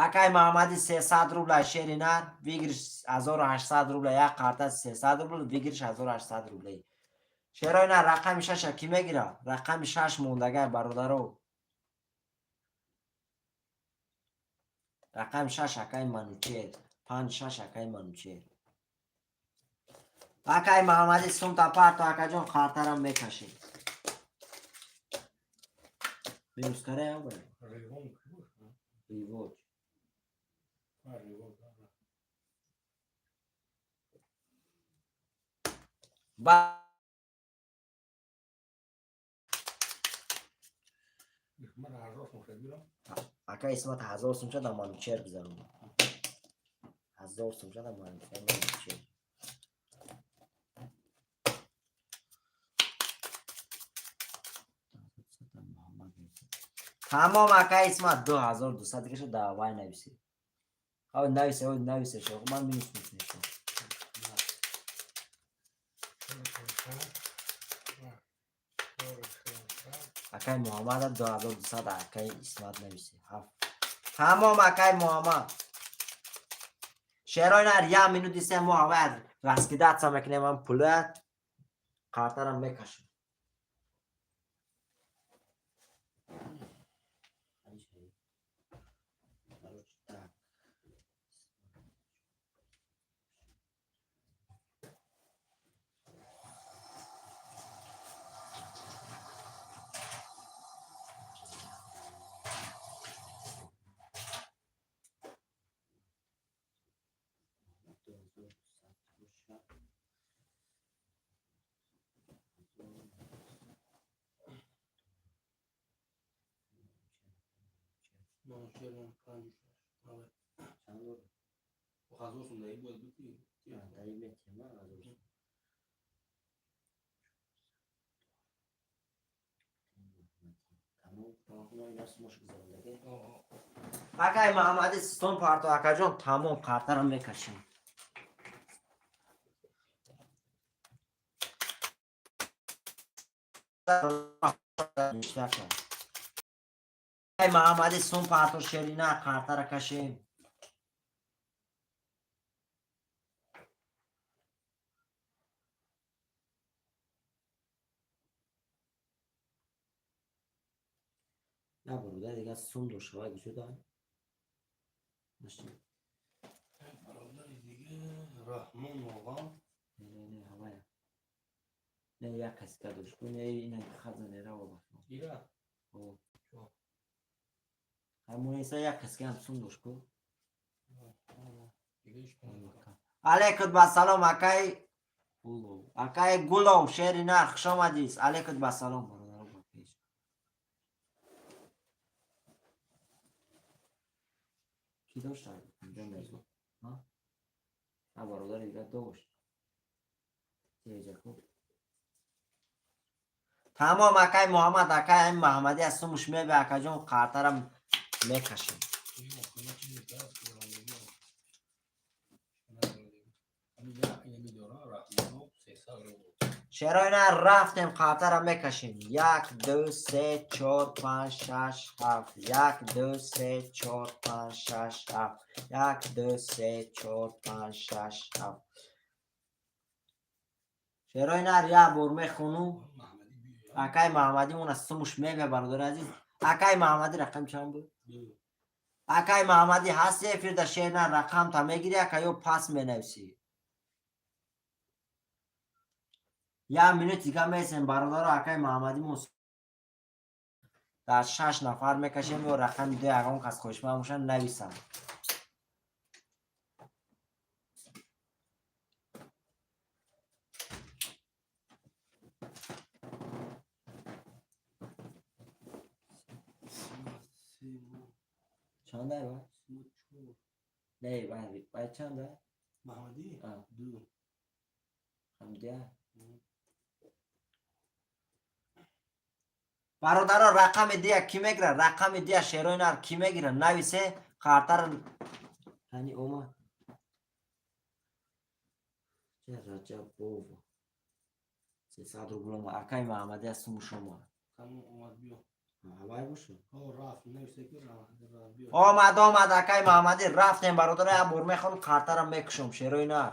[SPEAKER 1] Акаи Маҳмадӣ 300 рубла, Шеринар выигрыш 1800 рубла, як қарта 300 рубл, выигрыш 1800 рублей. Шероина, рақами шаша кӣ мегира? Рақами шаш мондага, бародаро. Рақами шаш акаи Манучер. Панҷ шаш акаи Манучер. Акаи Маҳаммадӣ, сумта парто, акаҷон, қартарам мекашем. Минус караям бай.
[SPEAKER 4] Ревон ки боша?
[SPEAKER 1] Ривоҷ.
[SPEAKER 4] А, Ревон, да.
[SPEAKER 1] Ба
[SPEAKER 4] Ман 1000 сум гирам.
[SPEAKER 1] Ака Исмат 1000 сумча да Манучер гузарон. 1000 сумча да Манучер. Тамом, ака Исмат 2200 дигаша да вай нависи. Ав нависе, ав нависе, шо ман минус мекунем. Акай Муҳаммада 2200 акай Исмат нависе. Ҳафт. Тамом, акай Муҳаммад. Шерои нар, як минути се мо аввал раскидаться мекунем, ам пулат қартарам мекашем. Короче, так.
[SPEAKER 4] Манучерам панҷу шаш. Давай.
[SPEAKER 1] Чанд бор?
[SPEAKER 4] 1000 сум даи бояд бити.
[SPEAKER 1] Даи метиҳем, 1000 сум. Тамом, тамом, гузарондаге. Акай Маҳаммади, стон парто, акаҷон, тамом, қартаро мекашем. Бештар кар. Акай Маҳаммади, сум парто, шерина, қартара кашем. На бародар, дига сум дошта гузода.
[SPEAKER 4] Бародари дига Раҳмон оға.
[SPEAKER 1] Не, не, ҳавая. Не, як касика дошт. Не, ина хаза не рава ба.
[SPEAKER 4] Ира.
[SPEAKER 1] О. Ҳамониса як касика ҳам сум дошт ку.
[SPEAKER 4] Дига ҳеч кам.
[SPEAKER 1] Алейкум ба салом, акай Гулов. Акай Гулов, шери нар, хуш омадиз. Алейкум ба салом, бародаро, ба пеш. Кӣ дошт? Инҷо мезу. Ҳа? А бародар дига дошт. Теҷаку. Тамом, акай Муҳаммад, акай ҳамин Маҳаммадӣ аз сумуш мебе, акаҷон, қартарам мекашем.
[SPEAKER 4] Ин охирина чизе даст гузарондагӣ. Ҳамин як инами дора Раҳмонов 300 рубл.
[SPEAKER 1] Шерои нар, рафтем, қартара мекашем. Як, ду, се, чор, панҷ, шаш, ҳафт. Як, ду, се, чор, панҷ, шаш, ҳафт. Як, ду, се, чор, панҷ, шаш, ҳафт. Шерои нар, як бор мехону.
[SPEAKER 4] Маҳаммадӣ биё.
[SPEAKER 1] Акай Маҳаммадимон аз сумуш мебе, бародари азиз. Акай Маҳаммадӣ рақам чанд буд?
[SPEAKER 4] Ду.
[SPEAKER 1] Акай Маҳаммадӣ ҳасти эфирда, шер нар, рақамта мегирӣ, ака, ё пас менависӣ? Як минут дига месем, бародаро, акай Маҳаммадимон дар шаш нафар мекашем ё рақами ду ягон кас хоҳишманд бошанд, нависанд.
[SPEAKER 4] Се мо.
[SPEAKER 1] Чандай ба?
[SPEAKER 4] Симо чор.
[SPEAKER 1] Не, бай, бай чандай?
[SPEAKER 4] Маҳмадӣ?
[SPEAKER 1] А.
[SPEAKER 4] Ду.
[SPEAKER 1] Ҳамдия. Бародаро, рақами дия кӣ мегира? Рақами дия, шерои нар, кӣ мегира? Нависе қартар. Ҳани омад. Че Раҷабова. 300 рубл омад. Акай Маҳамадия сумуш омад.
[SPEAKER 4] Тамом, омад, биё.
[SPEAKER 1] Ҳавай боша.
[SPEAKER 4] О, рафт, нависе ки рафт, биё.
[SPEAKER 1] Омад, омад, акай Маҳамадӣ, рафтем, бародаро, як бор мехонам, қартарам мекушам, шерои нар.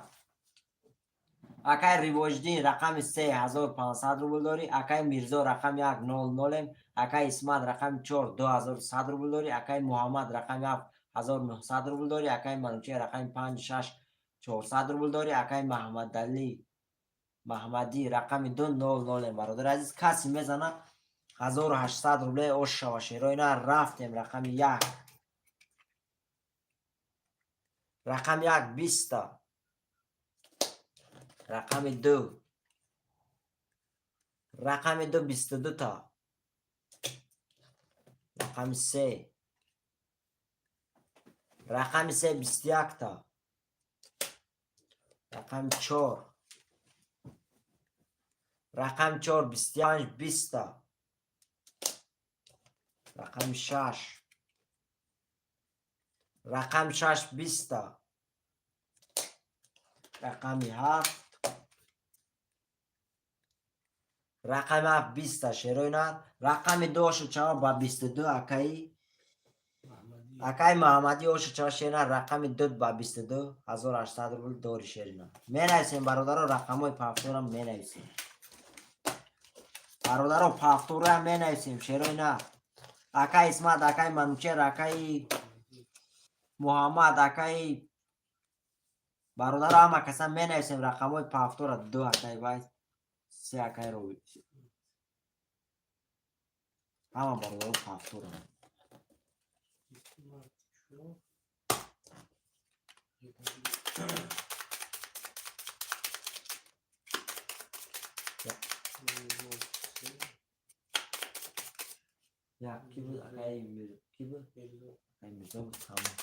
[SPEAKER 1] Акай Ривоҷдин рақами се 1500 рубл дорӣ, акай Мирзо рақами як нол нолем, акай Исмат рақами чор 2100 рубл дорӣ, акай Муҳаммад рақами ҳафт 1900 рубл дорӣ, акай Манучер рақами панҷ шаш 400 рубл дорӣ, акай Маҳаммадалӣ Маҳмадӣ рақами ду нол нолем. Бародари азиз, касе мезана, 1800 рубле ош шава, шерои нар. Рафтем, рақами як. Рақами як биста. Рақами ду. Рақами ду 22 та. Рақами се. Рақами се 21 та. Рақами чор. Рақами чор 25 биста. Рақами шаш. Рақами шаш биста. Рақами ҳафт. Рақами ҳафт биста, шерои нар. Рақами ду ошу чава ба 22, акаи
[SPEAKER 4] Маҳмадӣ.
[SPEAKER 1] Акаи Маҳамадӣ ошу чава, шерина, рақами ду ба 22 1800 рубл дори, шерина. Менависем, бародаро, рақамҳои повторам менависем. Бародаро, повторам менависем, шерои нар. Акаи Исмат, акаи Манучер, акаи Муҳаммад, акаи бародаро, ҳама каса менависем рақамҳои повтора. Ду акаи вай, се акаи Рови. Ҳама бародаро повтора.
[SPEAKER 4] Исмат чор. Ривоҷ се.
[SPEAKER 1] Як ки буд, акаи Мир ки буд?
[SPEAKER 4] Мирзо.
[SPEAKER 1] Акаи Мирзо буд, тамом.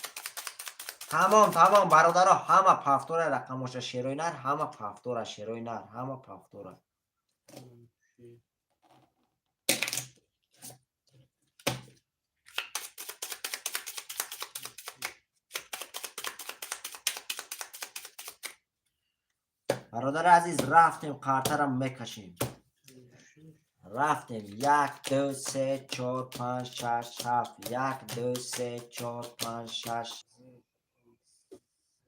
[SPEAKER 1] Тамом, тамом, бародаро, ҳама повтора рақамоша, шерои нар, ҳама повтора, шерои нар, ҳама повтора.
[SPEAKER 4] Манучер.
[SPEAKER 1] Бародари азиз, рафтем, қартарам мекашем. Рафтем. Як, ду, се, чор, панҷ, шаш, ҳафт. Як, ду, се, чор, панҷ, шаш.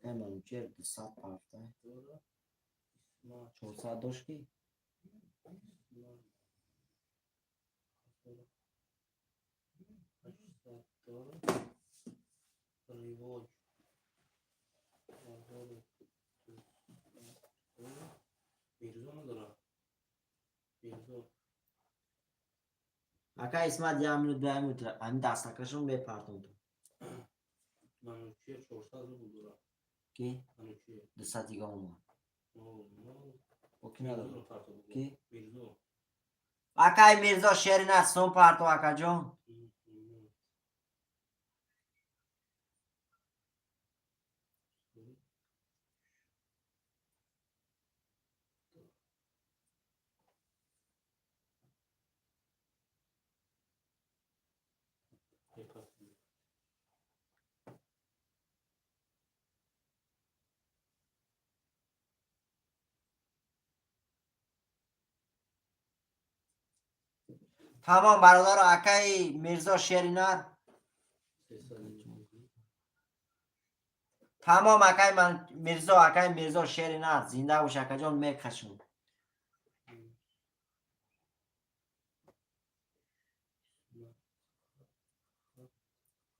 [SPEAKER 1] Э, Манучер 200 парта.
[SPEAKER 4] Дора. Исмат.
[SPEAKER 1] 400 дошт ки?
[SPEAKER 4] Исмат. 1800 дора. Ривоҷ. 1200 дора. Мирзо надора. Мирзо.
[SPEAKER 1] Ака Исмат, як минут, ду минут, ҳамин дастакашон мепартом ту.
[SPEAKER 4] Манучер 400 рубл дора.
[SPEAKER 1] Ки?
[SPEAKER 4] Манучер.
[SPEAKER 1] 200 дига омад.
[SPEAKER 4] Нол, нол.
[SPEAKER 1] О, ки надорад?
[SPEAKER 4] Мирзоро парто бугӯ.
[SPEAKER 1] Ки?
[SPEAKER 4] Мирзо.
[SPEAKER 1] Акай Мирзо, шерина, сум парто, акаҷон.
[SPEAKER 4] Нол. Се. Мепартем.
[SPEAKER 1] Тамом, бародаро, акаи Мирзо, шеринар.
[SPEAKER 4] 300.
[SPEAKER 1] Тамом, акаи ман Мирзо, акаи Мирзо, шеринар, зинда бош, акаҷон, мекашам.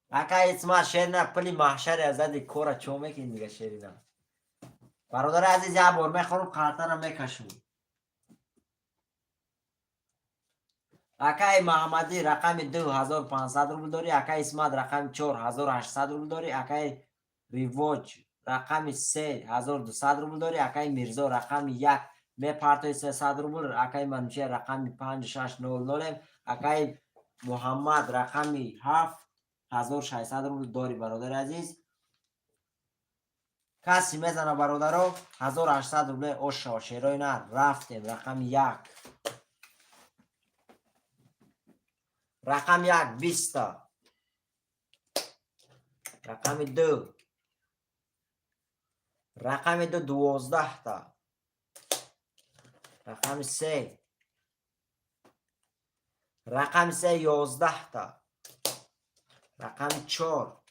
[SPEAKER 1] Акаи Исмат, шеринар, пули маҳшари азади кора чо мекунӣ дига, шеринар. Бародари азиз, як бор мехонам, қартара мекашам. Акаи Маҳамадӣ рақами ду 1500 рубл дорӣ, акаи Исмат рақами чор 1800 рубл дорӣ, акаи Ривоҷ рақами се 1200 рубл дорӣ, акаи Мирзо рақами як мепартои 300 рубл, акаи Манучер рақами панҷ шаш нол нолем, акаи Муҳаммад рақами ҳафт 1600 рубл дорӣ, бародари азиз. Каси мезана, бародаро, 1800 рубле ош шава. Шерои нар, рафтем. Рақами як, рақами як 20-та, рақами ду, рақами ду 12-та, рақами се, рақами се 11-та, рақами чор,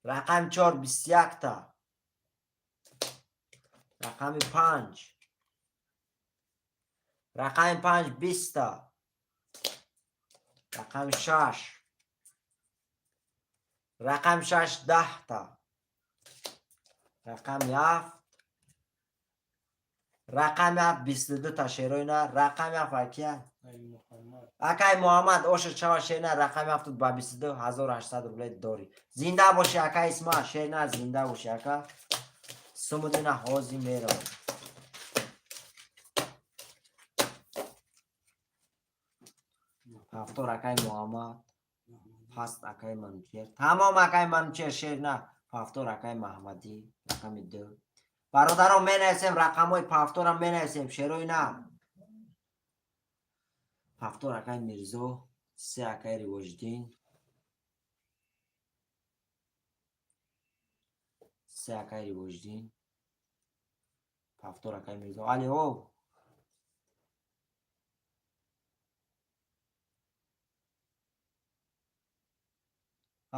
[SPEAKER 1] рақами чор 21-та, рақами панҷ, рақами панҷ 20-та, рақами шаш, рақами шаш 10-та, рақами ҳафт, рақами ҳафт 22-та. Шерои нар, рақами ҳафт акия? Акай Муҳаммад, оша чава, шернар. Рақами ҳафтуд ба 22 800 рубле дорӣ. Зинда бошӣ, ака Исма. Шернар, зинда бошӣ, ака. Сумудина ҳозир меравам. Ҳафтор, акай Муҳаммад. Ҳаст, акай Манучер. Тамом, акай Манучер, шернар. Ҳафтор, акай Маҳмадӣ, рақами ду. Бародаро, менависем рақамҳои пафторам, менависем. Шерои нар, ҳафтор, акай Мирзо. Се, акай Ривоҷиддин. Се, акай Ривоҷиддин. Ҳафтор, акай Мирзо. Али о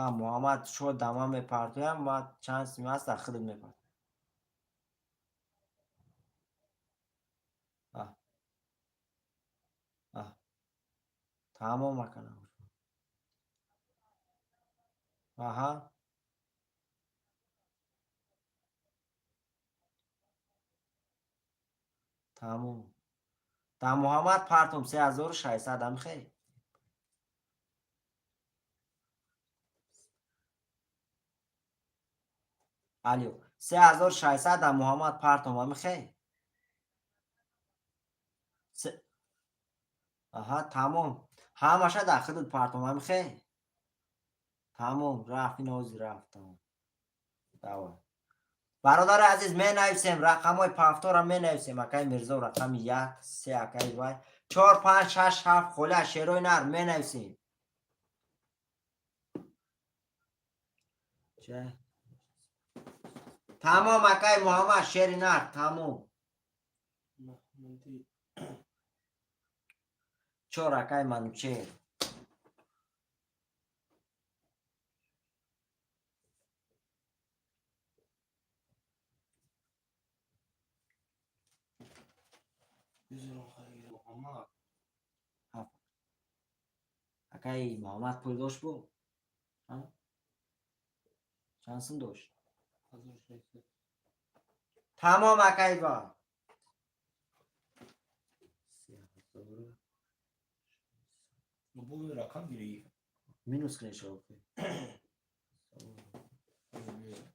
[SPEAKER 1] а Муҳаммад, шо дама мепартоям. Ма чанд сими аст, дар худат мепартоям. А а тамом, акана. Аҳа, тамом. Дар Муҳаммад партом 3600. Амихе. Алё, 3600 дар Муҳаммад партом, амихе. Аҳа, тамом. Ҳамаша дар худат партом, амихе. Тамом, рафт ин, ҳозир рафт. Тамом, давай. Бародари азиз, менависем рақамҳои пафтора, менависем. Акаи Мирзо, рақами як, се, акаи вай, чор, панҷ, шаш, ҳафт холя. Шерои нар, менависем. Ча? Тамом, акаи Муҳаммад, шери нар, тамом.
[SPEAKER 4] Маҳмадӣ.
[SPEAKER 1] Чор, акаи Манучер.
[SPEAKER 4] Бизирон хайр. Муҳаммад.
[SPEAKER 1] Ҳафт, акаи Муҳаммад. Пул дошт бу? А? Чанд сум дошт?
[SPEAKER 4] 1600.
[SPEAKER 1] Тамом, акаи ва 3000.
[SPEAKER 4] Бу рақам гирӣ.
[SPEAKER 1] Минус кунед шофе.
[SPEAKER 4] 1800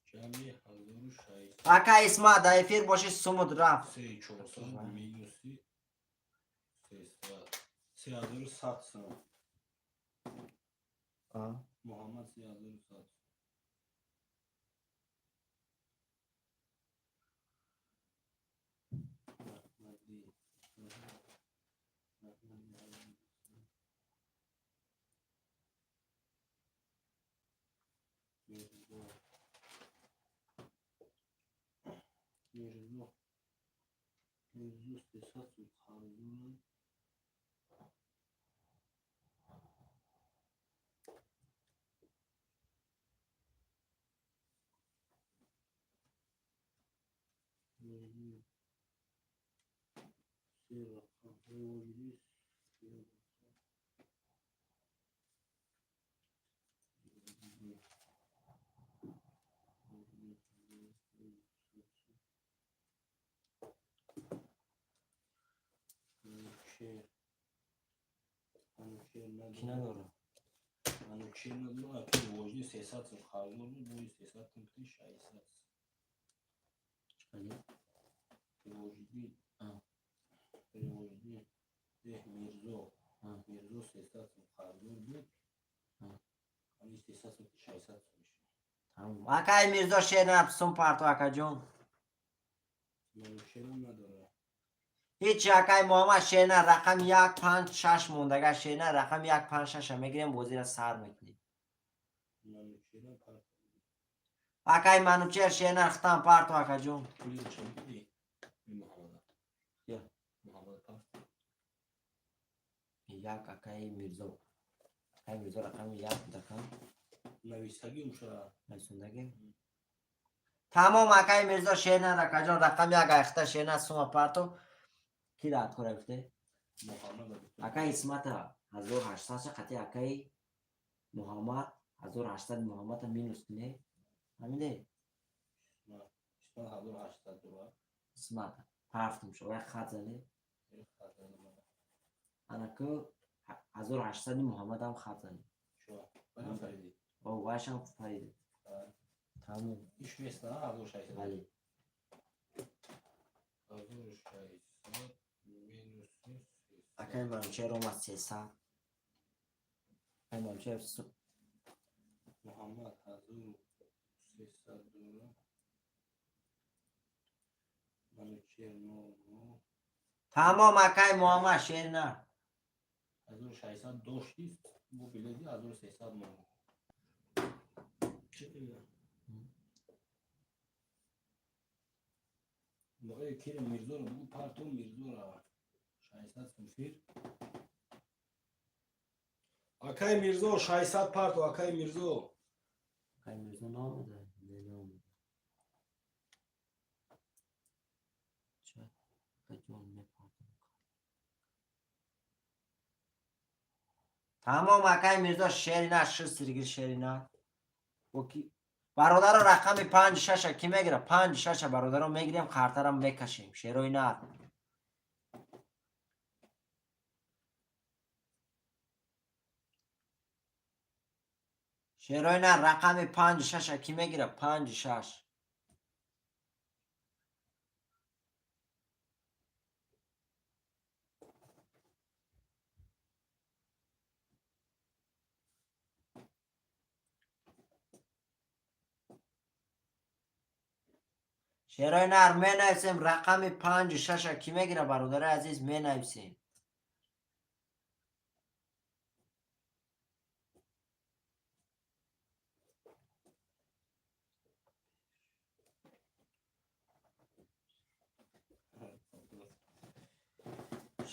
[SPEAKER 4] ҷамъи 1600.
[SPEAKER 1] Ака Исма, дар эфир боши, сумуд рафт.
[SPEAKER 4] Се 400 минуси 300. 3100 сум.
[SPEAKER 1] А?
[SPEAKER 4] Муҳаммад 3100. Маҳмадӣ. Маҳмадӣ. Мирзо. Мирзо. Мирзо 300 сум қарздорад. Мирзо. Се рақам. Ривоҷиддин се рақам. Ривоҷиддин. Ривоҷиддин 1300 сум. Манучер. Манучер
[SPEAKER 1] Ки
[SPEAKER 4] надорад.
[SPEAKER 1] надорад?
[SPEAKER 4] Манучер надорад. Аки Ривоҷиддин 300 сум қарздор буд, бои 300 сум кунӣ 600.
[SPEAKER 1] Чӣ?
[SPEAKER 4] Ривоҷиддин.
[SPEAKER 1] А.
[SPEAKER 4] Ривоҷиддин. Эҳ, Мирзо.
[SPEAKER 1] А.
[SPEAKER 4] Мирзо 300 сум қарздор буд.
[SPEAKER 1] А.
[SPEAKER 4] Ҳамин 300 сум. 600 сум.
[SPEAKER 1] Тамом. Акай Мирзо, шер сум парто, акаҷон.
[SPEAKER 4] Манучерам надора.
[SPEAKER 1] Ҳичи, акай Муҳаммад, шерна рақами як, панҷ, шаш мондага. Шерна рақами як, панҷ, шаша мегирем, бозира сар мекунем.
[SPEAKER 4] Манучерам парто.
[SPEAKER 1] Акай Манучер, шерна хитам парто, акаҷон.
[SPEAKER 4] Пули чанд диди? Муҳаммада.
[SPEAKER 1] Я.
[SPEAKER 4] Муҳаммад парто.
[SPEAKER 1] Як, акаи Мирзо, акаи Мирзо рақами як дакам.
[SPEAKER 4] Нависаги уша.
[SPEAKER 1] Нависондаги. Тамом, акаи Мирзо, шерна, акаҷон, рақами як айхта шерна сума парто. Ки даъткора гуфте?
[SPEAKER 4] Муҳаммад.
[SPEAKER 1] Акаи Исмата 1800 ша қати акаи Муҳаммад, 1800 Муҳаммада минус куне, ҳамиде.
[SPEAKER 4] Исмат 1800 дора.
[SPEAKER 1] Исмат парафтум шо вай хат зане. Анаку 1800 Муҳаммадам хат зане.
[SPEAKER 4] Шо. Бана фариди.
[SPEAKER 1] О, вайшам фариде. Тамом.
[SPEAKER 4] Иш весна 1600.
[SPEAKER 1] Бале.
[SPEAKER 4] 1600 минус
[SPEAKER 1] Акаи Манучер омад 300. Акаи Манучер
[SPEAKER 4] Муҳаммад 1300 дора. Манучер 00.
[SPEAKER 1] Тамом, акаи Муҳаммад, шерна.
[SPEAKER 4] 1600 дошти, бу биледи 1300 монд. Чӣ дигар? Бои кире Мирзоро бугу парто Мирзора. 600 сум фир. Акай Мирзо, 600 парто, акай Мирзо.
[SPEAKER 1] Акаи Мирзо наомада? Не, наомада. Ча, акаҷон, мепартом. Тамом, акаи Мирзо, шерина шистиргир, шерина. Оки бародаро, рақами панҷ, шаша ки мегира? Панҷ, шаша, бародаро, мегирем, қартарам мекашем. Шерои нар, шерои нар, рақами панҷ, шаша ки мегира? Панҷ, шаш. Шерои нар, менависем, рақами панҷу шаша ки мегира, бародари азиз, менависем.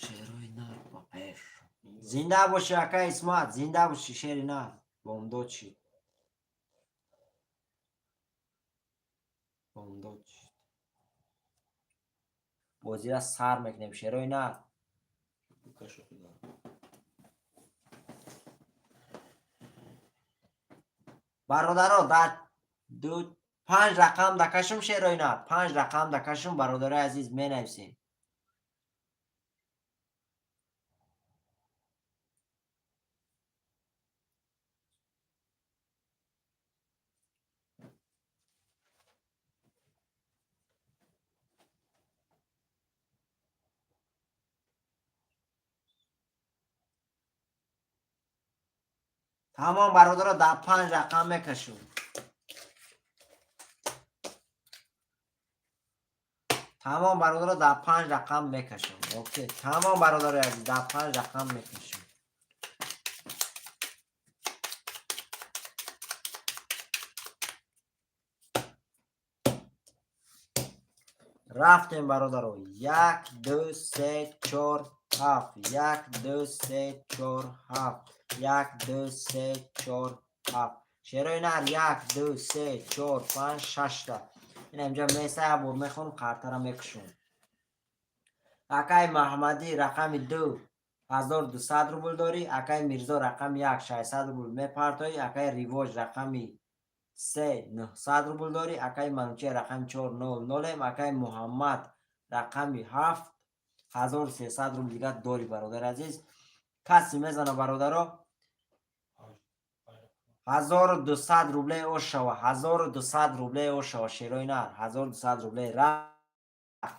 [SPEAKER 1] Шерои нар ба пеш. Зинда бошӣ, ака Исмат, зинда бошӣ, шери нар. Бомдод шид, бомдод шид. Бозира сар мекунем, шерои нар.
[SPEAKER 4] Кашо худа.
[SPEAKER 1] Бародаро, дар ду, панҷ рақам дакашум, шерои нар, панҷ рақам дакашум, бародарои азиз, менависем. Тамом, бародаро, дар панҷ рақам мекашум. Тамом, бародаро, дар панҷ рақам мекашам. Окей, тамом, бародарои азиз, дар панҷ рақам мекашам. Рафтем, бародаро. Як, ду, се, чор, ҳафт. Як, ду, се, чор, ҳафт. Як, ду, се, чор, ҳафт. Шерои нар, як, ду, се, чор, панҷ, шашта. Ина инҷа меса, як бор мехонам, қартара мекушам. Акаи Маҳмадӣ, рақами ду, 1200 рубл дорӣ. Акаи Мирзо, рақами як, 600 рубл мепартоӣ. Акаи Ривоҷ, рақами се, 900 рубл дорӣ. Акаи Манучер, рақами чор, нол нолем. Акаи Муҳаммад, рақами ҳафт, 1300 рубл дигар дорӣ, бародари азиз. Касе мезана, бародаро? 1200 рубле ошава, 1200 рубле ошава, шерои нар, 1200 рубле рак.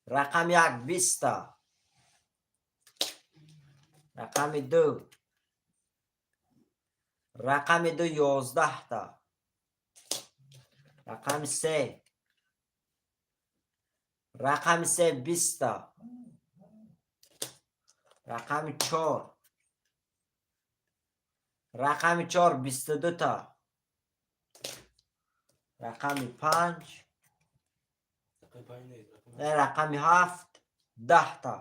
[SPEAKER 1] Рақами як, биста. Рақами ду. Рақами ду 11-та. Рақами се. Рақами се 20-та. Рақами чор. Рақами чор 22-та. Рақами панҷ. Рақами ҳафт 10-та.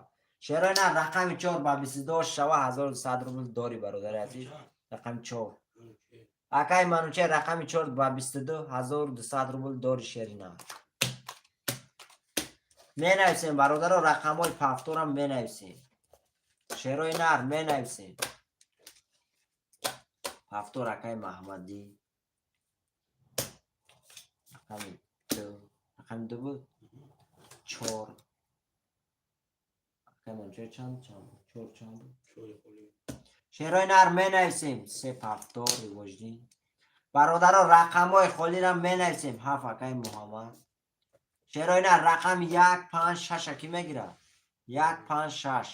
[SPEAKER 1] Шерои нар, рақами чор ба 22 шава, 1100 рубл дорӣ, бародари азиз. Рақами чор. Акаи Манучер, рақами чор ба 22 1200 рубл дорӣ, шери нар. Менависем, бародаро, рақамҳои повторам менависем. Шерои нар, менависем. Повтор, акаи Маҳмадӣ. Рақами ду. Рақами ду буд? Чор. Акаи Манучер чанд чанд буд? Чор чанд буд? Шерои нар, менависем. Се повтор, ривоҷдин. Бародаро, рақамҳои холиро менависем. Ҳафт, акаи Муҳаммад. Шерои нар, рақами як, панҷ, шаша кӣ мегирад? Як, панҷ, шаш.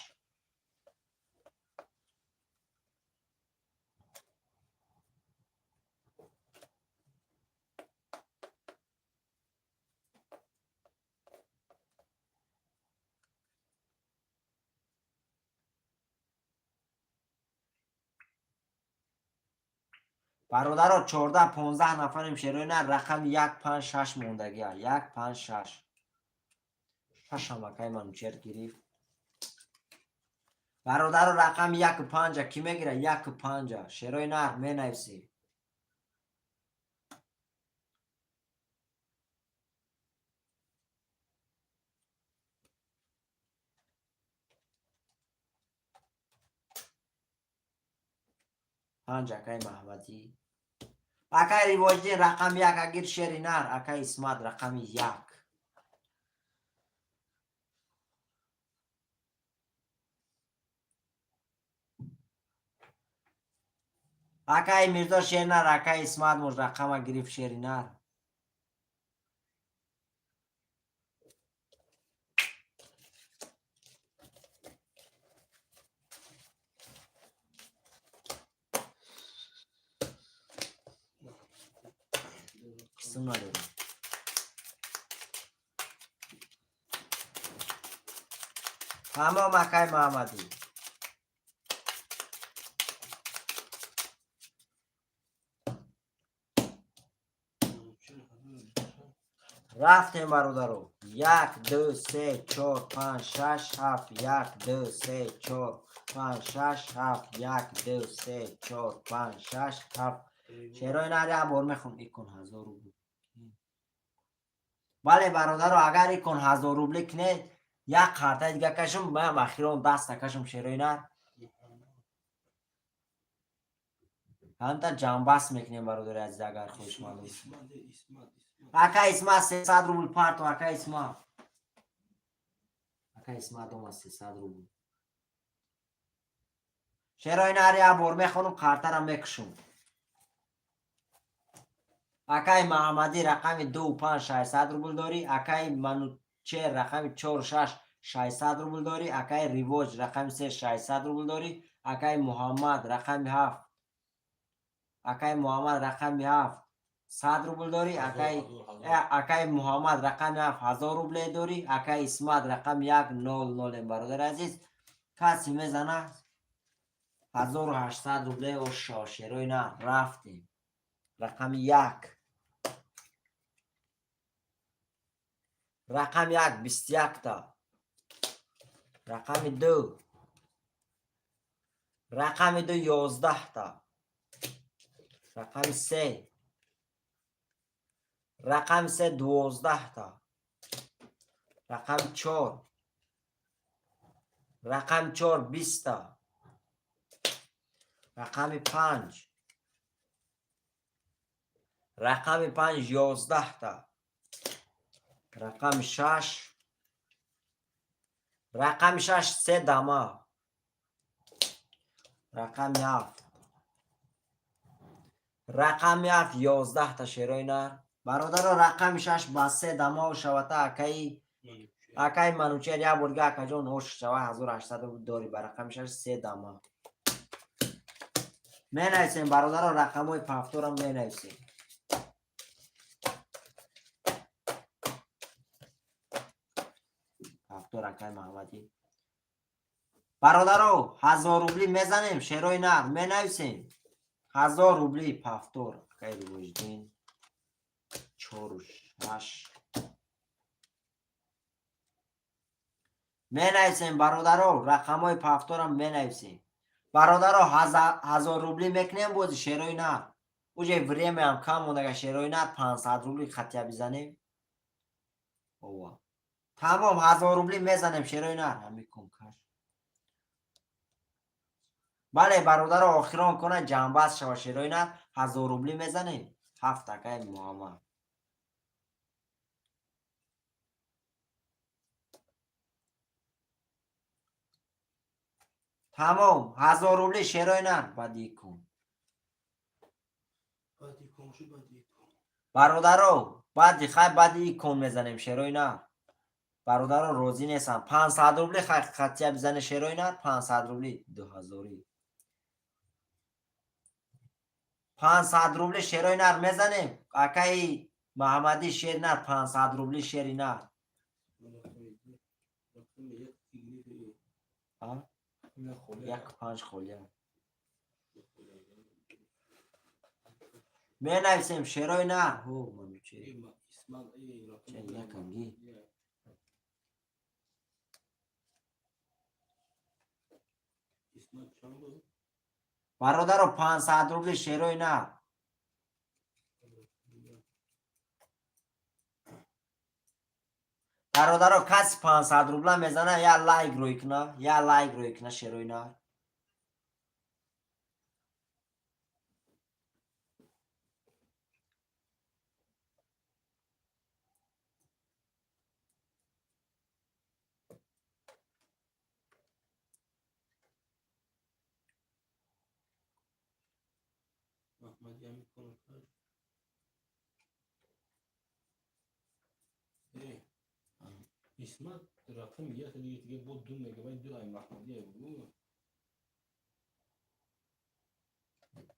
[SPEAKER 1] Бародаро, 14, 15 нафарем. Шерои нар, рақами як, панҷ, шаш мондагиа. Як, панҷ, шаш. Шашам акаи Манучер гирифт. Бародаро, рақами яку панҷа кӣ мегирад? Яку панҷа. Шерои нар, менависӣ. Панҷ, акаи Маҳмадӣ. Акаи Ривоҷдин, рақами як агир, шери нар. Акаи Исмат, рақами як. Акаи Мирзо, шери нар. Акаи Исмат муж рақама гирифт, шери нар. Қисм надорем. Тамом, акаи Маҳмадӣ. Рафтем, бародаро. Як, ду, се, чор, панҷ, шаш, ҳафт. Як, ду, се, чор, панҷ, шаш, ҳафт. Як, ду, се, чор, панҷ, шаш, ҳафт. Шерои нар, як бор мехон. Икон 1000 рубл. Бале, бародаро, агар икон 1000 рубли кунед, як қартаи дига кашам, маям ахирон даста кашам, шерои нар. Ҳамта ҷамъбаст мекунем, бародари азиз, агар хоҳишманд. Ака Исмат, 300 рубл парто, ака Исмат. Ака Исмат омад, 300 рубл. Шерои нар, як бор мехонам, қартара мекушам. Акаи Маҳаммадӣ, рақами ду панҷ, 600 рубл дорӣ. Акаи Манучер, рақами чор шаш, 600 рубл дорӣ. Акаи Ривоҷ, рақами се, 600 рубл дорӣ. Акаи Муҳаммад, рақами ҳафт. Акаи Муҳаммад, рақами ҳафт, 100 рубл дорӣ. Акаи Муҳаммад, рақами ҳафт, 1000 рубле дорӣ. Акаи Исмат, рақами як, нол нолем. Бародари азиз, касе мезана, 1800 рубле ошо. Шерои на, рафтем. Рақами як. Рақами як 21-та. Рақами ду. Рақами ду 11-та. Рақами се. Рақами се 12-та. Рақами чор. Рақами чор 20-та. Рақами панҷ. Рақами панҷ 11-та. Рақами шаш. Рақами шаш се дама. Рақами ҳафт. Рақами ҳафт 11-та, шерои нар. Бародаро, рақами шаш ба се дама шавата, акаи Манучер, як бор дига, акаҷон, ош шава, 1800 рубл дорӣ ба рақами шаш се дама. Менависем, бародаро, рақамҳои повторам менависем. Повтор, акай Маҳаммадӣ. Бародаро, 1000 рубли мезанем, шерои нар менависем. 1000 рубли повтор. Акай Рувоҷдин. Чору шаш. Менависем, бародаро, рақамҳои повторам менависем. Бародаро, 1000 рубли мекунем бози, шерои нар. Уже времяам кам мондага, шерои нар, 500 рубли хатия бизанем. Ова. Тамом, 1000 рубли мезанем, шерои нар. Ҳамин кункаш. Бале, бародаро, охирон кона ҷамъбаст шава, шерои нар, 1000 рубли мезанем. Ҳафт, акай Муҳаммад. Тамом, 1000 рубли, шерои нар, баъди кун.
[SPEAKER 4] Баъди кон шуд, баъди кон.
[SPEAKER 1] Бародаро, баъди хай, баъди икон мезанем, шерои нар. Бародаро, розӣ нестам. 500 рубли хай хатия бизане, шерои нар, 500 рубли дуҳазорӣ. 500 рубли, шерои нар, мезанем. Акаи Маҳаммадӣ, шери нар, 500 рубли, шери нар.
[SPEAKER 4] Рақами як ки гирифти.
[SPEAKER 1] А?
[SPEAKER 4] Як холия.
[SPEAKER 1] Як панҷ холия. Менависем, шерои нар. Ҳо, мануче.
[SPEAKER 4] Э, Исмат, э, рақами
[SPEAKER 1] Ча, якамги?
[SPEAKER 4] Як. Исмат чанд буд?
[SPEAKER 1] Бародаро, 500 рубли, шерои нар. Бародаро, каси 500 рубла мезана, я лайк рӯй куна, я лайк рӯй куна, шерои нар.
[SPEAKER 4] Маҳмади ҳамин коно каш. Э, Исмат рақами як дига бо ду мега, вай ду ай Маҳмадия бугу.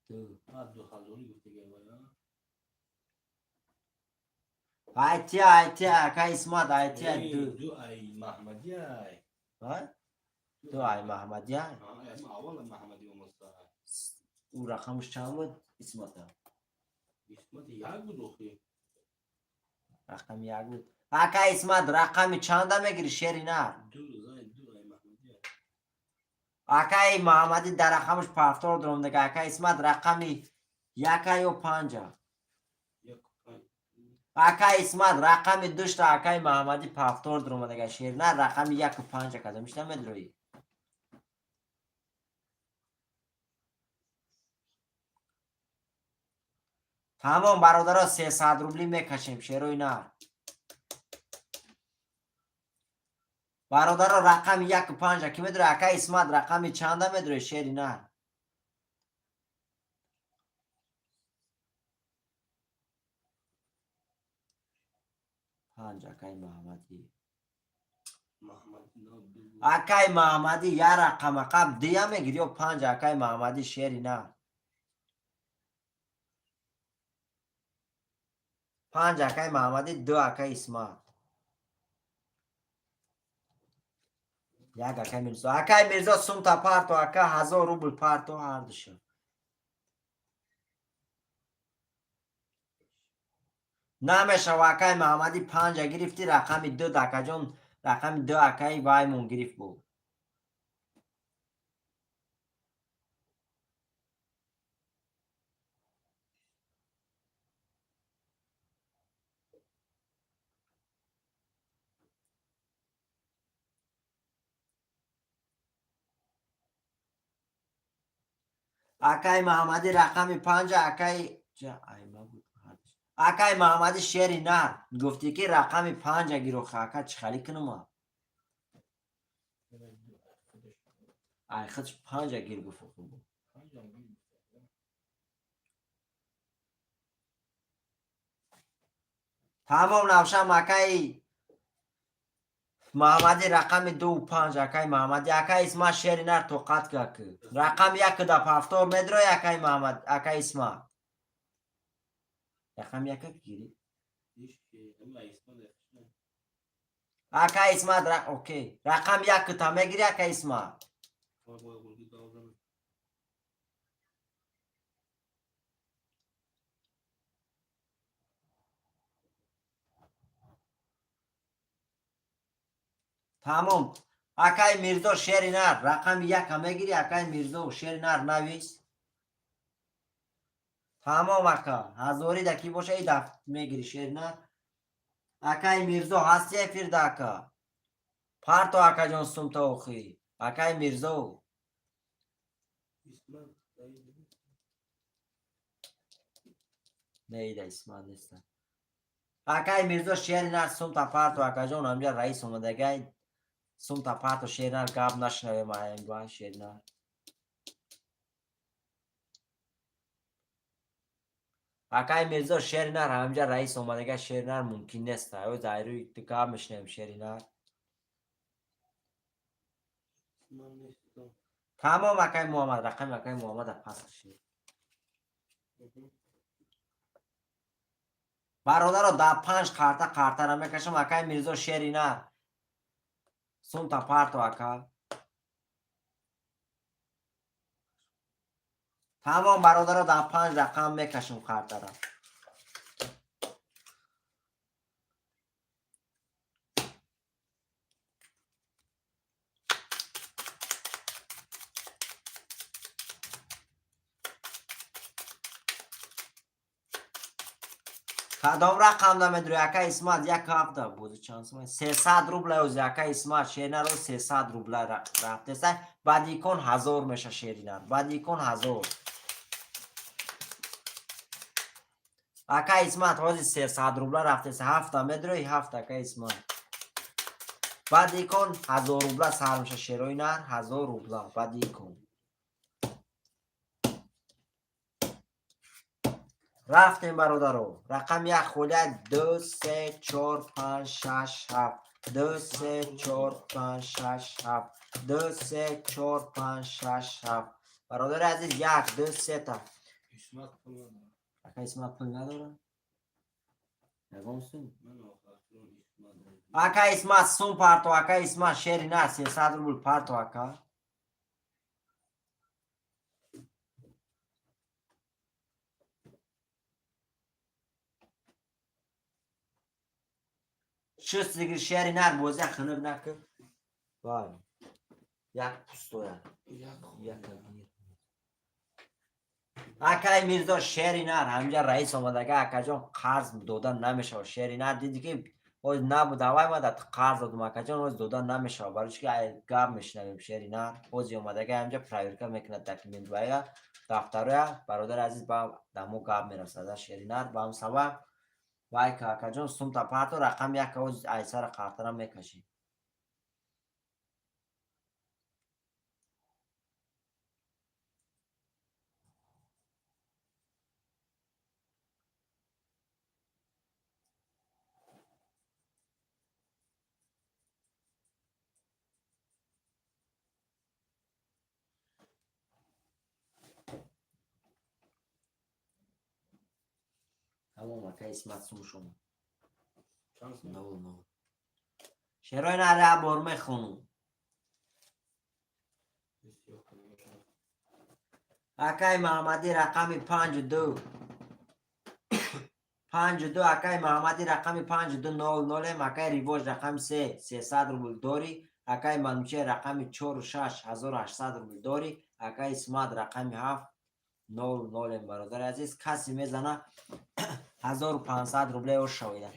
[SPEAKER 1] Ду.
[SPEAKER 4] А, 2000 гуфтига вай, а?
[SPEAKER 1] Айтия, айтия, ака Исмат, айтия,
[SPEAKER 4] Э,
[SPEAKER 1] ду.
[SPEAKER 4] Ду ай Маҳмадия ай.
[SPEAKER 1] А? Ду ай Маҳаммадия?
[SPEAKER 4] А, ай аввал Маҳмади омоста.
[SPEAKER 1] Ӯ рақамаш чанд буд, Исмата?
[SPEAKER 4] Исмат як буд охи.
[SPEAKER 1] Рақами як буд. Ака Исмат, рақами чанда мегирӣ, шери нар?
[SPEAKER 4] Ду зай ду ай Маҳмадия.
[SPEAKER 1] Акаи Маҳаммадӣ дар рақамаш повтор дуромдага. Ака Исмат, рақами яка ё панҷа?
[SPEAKER 4] Як панҷ.
[SPEAKER 1] Ака Исмат, рақами душта акаи Маҳаммадӣ повтор дуромадага, шери нар, рақами яку панҷа кадомиш намедроӣ? Тамом, бародаро, 300 рубли мекашем, шерои нар. Бародаро, рақами яку панҷа ки медрои? Ака Исмат, рақами чанда медрои, шери нар? Панҷ, акаи Маҳаммадӣ.
[SPEAKER 4] Маҳмади на ду буд.
[SPEAKER 1] Акаи Маҳаммадӣ, як рақам ақаб дия мегирӣ ё панҷ, акаи Маҳаммадӣ, шери нар? Панҷ, акаи Маҳаммадӣ, ду, акаи Исмат. Як, акаи Мирзо. Акаи Мирзо, сумта парто, ака, 1000 рубл парто ҳардуша. Намешава, акаи Маҳаммадӣ, панҷа гирифтӣ, рақами ду, акаҷон, рақами ду акаи ваймон гирифт буд. Акаи Маҳаммадӣ, рақами панҷа, акаи ҷа айма буд ҳардуш. Акаи Маҳаммадӣ, шери нар, гуфтӣ ки рақами панҷа гирохи, ака, чӣ халӣ кунума?
[SPEAKER 4] Вай ду ай худаш.
[SPEAKER 1] Ай худш панҷа гир гуфт хуб.
[SPEAKER 4] Панҷам гирифт.
[SPEAKER 1] Тамом, навшам, акаи Маҳаммадӣ, рақами ду панҷ, акай Маҳаммадӣ. Акай Исмат, шери нар, тоқат как. Рақами як да повтор медрои, акай Маҳаммад, акай Исмат. Рақами яка гирӣ. Акай Исмат, окей. Рақами як та мегирӣ, акай Исмат. Тамом. Акай Мирзо, шери нар, рақами яка мегирӣ, акай Мирзо, шери нар, навис. Тамом, ака. Ҳазорӣ да ки боша, и дафт мегирӣ, шери нар. Акай Мирзо, ҳасти эфирда, ака? Парто, акаҷон, сумта охӣ. Акай Мирзо. Не, ида Исмат неста. Акай Мирзо, шери нар, сумта парто, акаҷон, ҳамҷа раис омадагай. Сумта парто, шери нар, гап нашунавем аемба, шери нар. Акай Мирзо, шери нар, ҳамҷа раис омадага, шери нар, мумкин нест. Ё зайрӯи гап мешунавем, шери нар. Тамом, акай Муҳаммад, рақами акай Муҳаммада пас кашед. Бародаро, да панҷ қарта қартара мекашам, акай Мирзо, шери нар. Сумта парто, ака. Тамом, бародаро, да панҷ рақам мекашам қартара. Кадом рақамда медурӣ, ака Исмат? Як ҳафта бози чанд сум? 300 рубла ози, ака Исмат, шеринар, 300 рубла рафтеса. Баъди икон 1000 меша, шеринар. Баъди икон 1000. Ака Исмат, ҳозир 300 рубла рафтеса. Ҳафта медурӣ, ҳафта, ака Исмат. Баъди икон 1000 рубла сар меша, шерои нар, 1000 рубла баъди икон. Рафтем, бародаро. Рақами як холия: ду, се, чор, панҷ, шаш, ҳафт. Ду, се, чор, панҷ, шаш, ҳафт. Ду, се, чор, панҷ, шаш, ҳафт. Бародари азиз, як, ду, сета. Ака Исмат пул надорад? Ягон сум? Ака Исмат, сум парто, ака Исмат, шери на, 300 рубл парто, ака. Шуст дигар, шери нар, бозия хунук накун. Вай. Як пустоя. Як. Акай Мирзо, шери нар, ҳамҷа раис омадага, акаҷон, қарз дода намешавад. Шери нар, диди ки оз набуд, аввай ма да қарз додум, акаҷон, оз дода намешавад. Барои чӣ ки гап мешунавем, шери нар. Ози омадага ҳамҷа проверка мекунад документвая, дафтароя, бародари азиз, ба дамо гап мерасад, шери нар, ба ҳам сабаб вай ка, акаҷон, сумта парто, рақами як оз айсара қартара мекашӣ. Тамом, ака Исмат, сум шумо. Нол нол. Шерои нар, як бор мехонум. Акай Маҳаммадӣ, рақами панҷу ду. Панҷу ду, акай Маҳаммадӣ, рақами панҷу ду нол нолем. Акай Ривоҷ, рақами се, 300 рубл дорӣ. Акай Манучер, рақами чору шаш, 1800 рубл дорӣ. Акай Исмат, рақами ҳафт нол нолем, бародари азиз. Касе мезана, 1500 рубле ё шавида.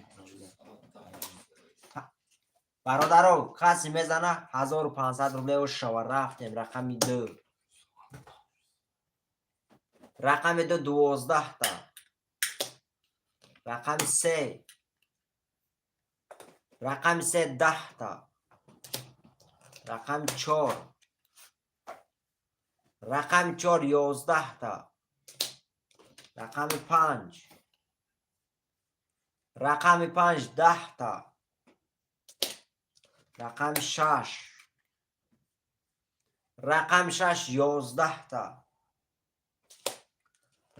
[SPEAKER 1] Бародаро, касе мезана, 1500 рубле ё шава. Рафтем, рақами ду. Рақами ду 12та. Рақами се. Рақами се 10та. Рақами чор. Рақами чор 11та. Рақами панҷ. Рақами панҷ 10та. Рақами шаш, рақами шаш 11-та.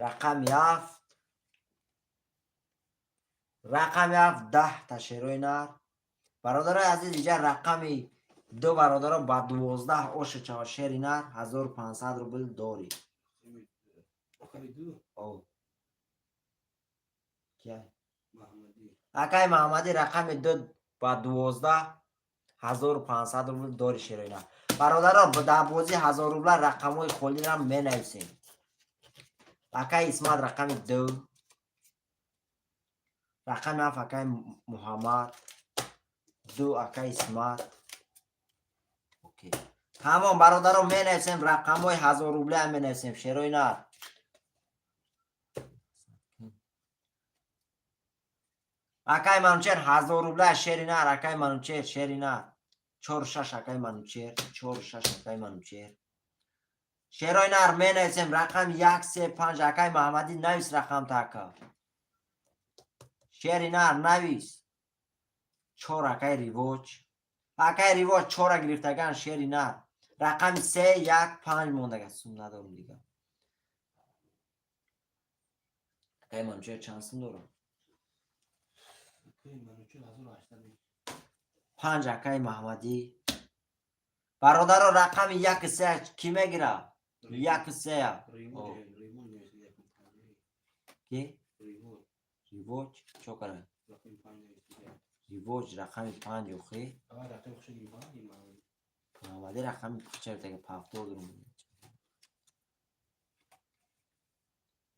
[SPEAKER 1] Рақами ҳафт, рақами ҳафт 10-та, шерои нар. Бародарои азиз, иҷа рақами ду, бародаро, ба 12 оша чава, шери нар, 1500 рубл дорӣ.
[SPEAKER 4] Рақами ду.
[SPEAKER 1] О. Кия?
[SPEAKER 4] Маҳмадӣ.
[SPEAKER 1] Акай Маҳаммадӣ, рақами ду ба 12 1500 рубл дори, шерои нар. Бародаро, дар бозии 1000 рубла рақамҳои холиро менависем. Акай Исмат, рақами ду. Рақами ҳафт, акай Муҳаммад. Ду, акай Исмат. Окей, тамом, бародаро, менависем рақамҳои 1000 рублеам менависем, шерои нар. Акай Манучер, 1000 рубла, шери нар. Акай Манучер, шери нар, чору шаш. Акай Манучер, чору шаш. Акай Манучер, шерои нар, менависем рақами як, се, панҷ. Акай Маҳаммадӣ, навис рақамта, ака. Шери нар, навис чор. Акай Ривоҷ, акай Ривоҷ чора гирифтаган, шери нар. Рақами се, як, панҷ мондага. Сум надорум дига. Акай Манучер чанд сум дорам?
[SPEAKER 4] Акай Манучер 1800.
[SPEAKER 1] Панҷ, акай Маҳмадӣ. Бародаро, рақами яку се кӣ мегира? Яку сея.
[SPEAKER 4] Ривоҷ, Ривоҷ нависед, якум панҷ.
[SPEAKER 1] Ки?
[SPEAKER 4] Ривоҷ.
[SPEAKER 1] Ривоҷ чо кара?
[SPEAKER 4] Рақами панҷ нависед.
[SPEAKER 1] Ривоҷ рақами панҷ, охи.
[SPEAKER 4] Аввал рақами хуша гирифт, Маҳмадӣ.
[SPEAKER 1] Маҳмадӣ рақами чертага пафтор дорум.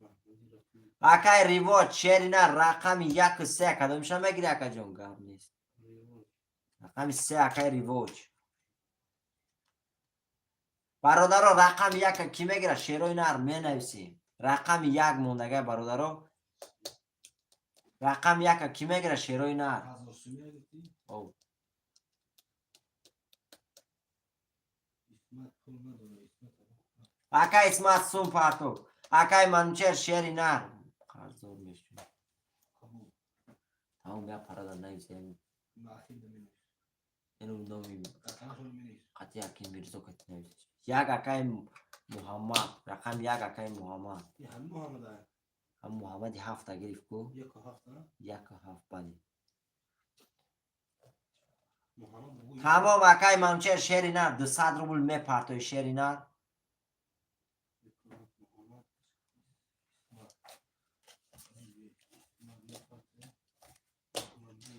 [SPEAKER 4] Маҳмадӣ рақами
[SPEAKER 1] Акай Ривоҷ, шерина, рақами яку се кадомиша мегири, акаҷон? Гап нест.
[SPEAKER 4] Ривоҷ.
[SPEAKER 1] Рақами се, акай Ривоҷ. Бародаро, рақами яка кӣ мегира, шерои нар? Менависем рақами як мондагай, бародаро. Рақами яка кӣ мегира, шерои нар?
[SPEAKER 4] 1000 сумия гуфтӣ?
[SPEAKER 1] О.
[SPEAKER 4] Исмат пул надора, Исмат.
[SPEAKER 1] Акай Исмат, сум партов. Акай Манучер, шери нар, қарздор мешавӣ.
[SPEAKER 4] Қабул.
[SPEAKER 1] Тамом, я парада нависем.
[SPEAKER 4] Маахир да менавис.
[SPEAKER 1] Ену номи
[SPEAKER 4] Рақамашон менавис.
[SPEAKER 1] Қати акай Мирзо кати навис. Як, акай Муҳаммад, рақами як, акай Муҳаммад.
[SPEAKER 4] И ҳами Муҳаммада.
[SPEAKER 1] Ҳам Муҳаммади ҳафта гирифт ку.
[SPEAKER 4] Яку ҳафт, а?
[SPEAKER 1] Яку ҳафт, бале.
[SPEAKER 4] Муҳаммад бугӯй.
[SPEAKER 1] Тамом, акай Манучер, шери нар, 200 рубл мепартои, шери нар.
[SPEAKER 4] Яку ҳафт, Муҳаммад. Исмат. Исмат мепартоя. Маҳмадӣ.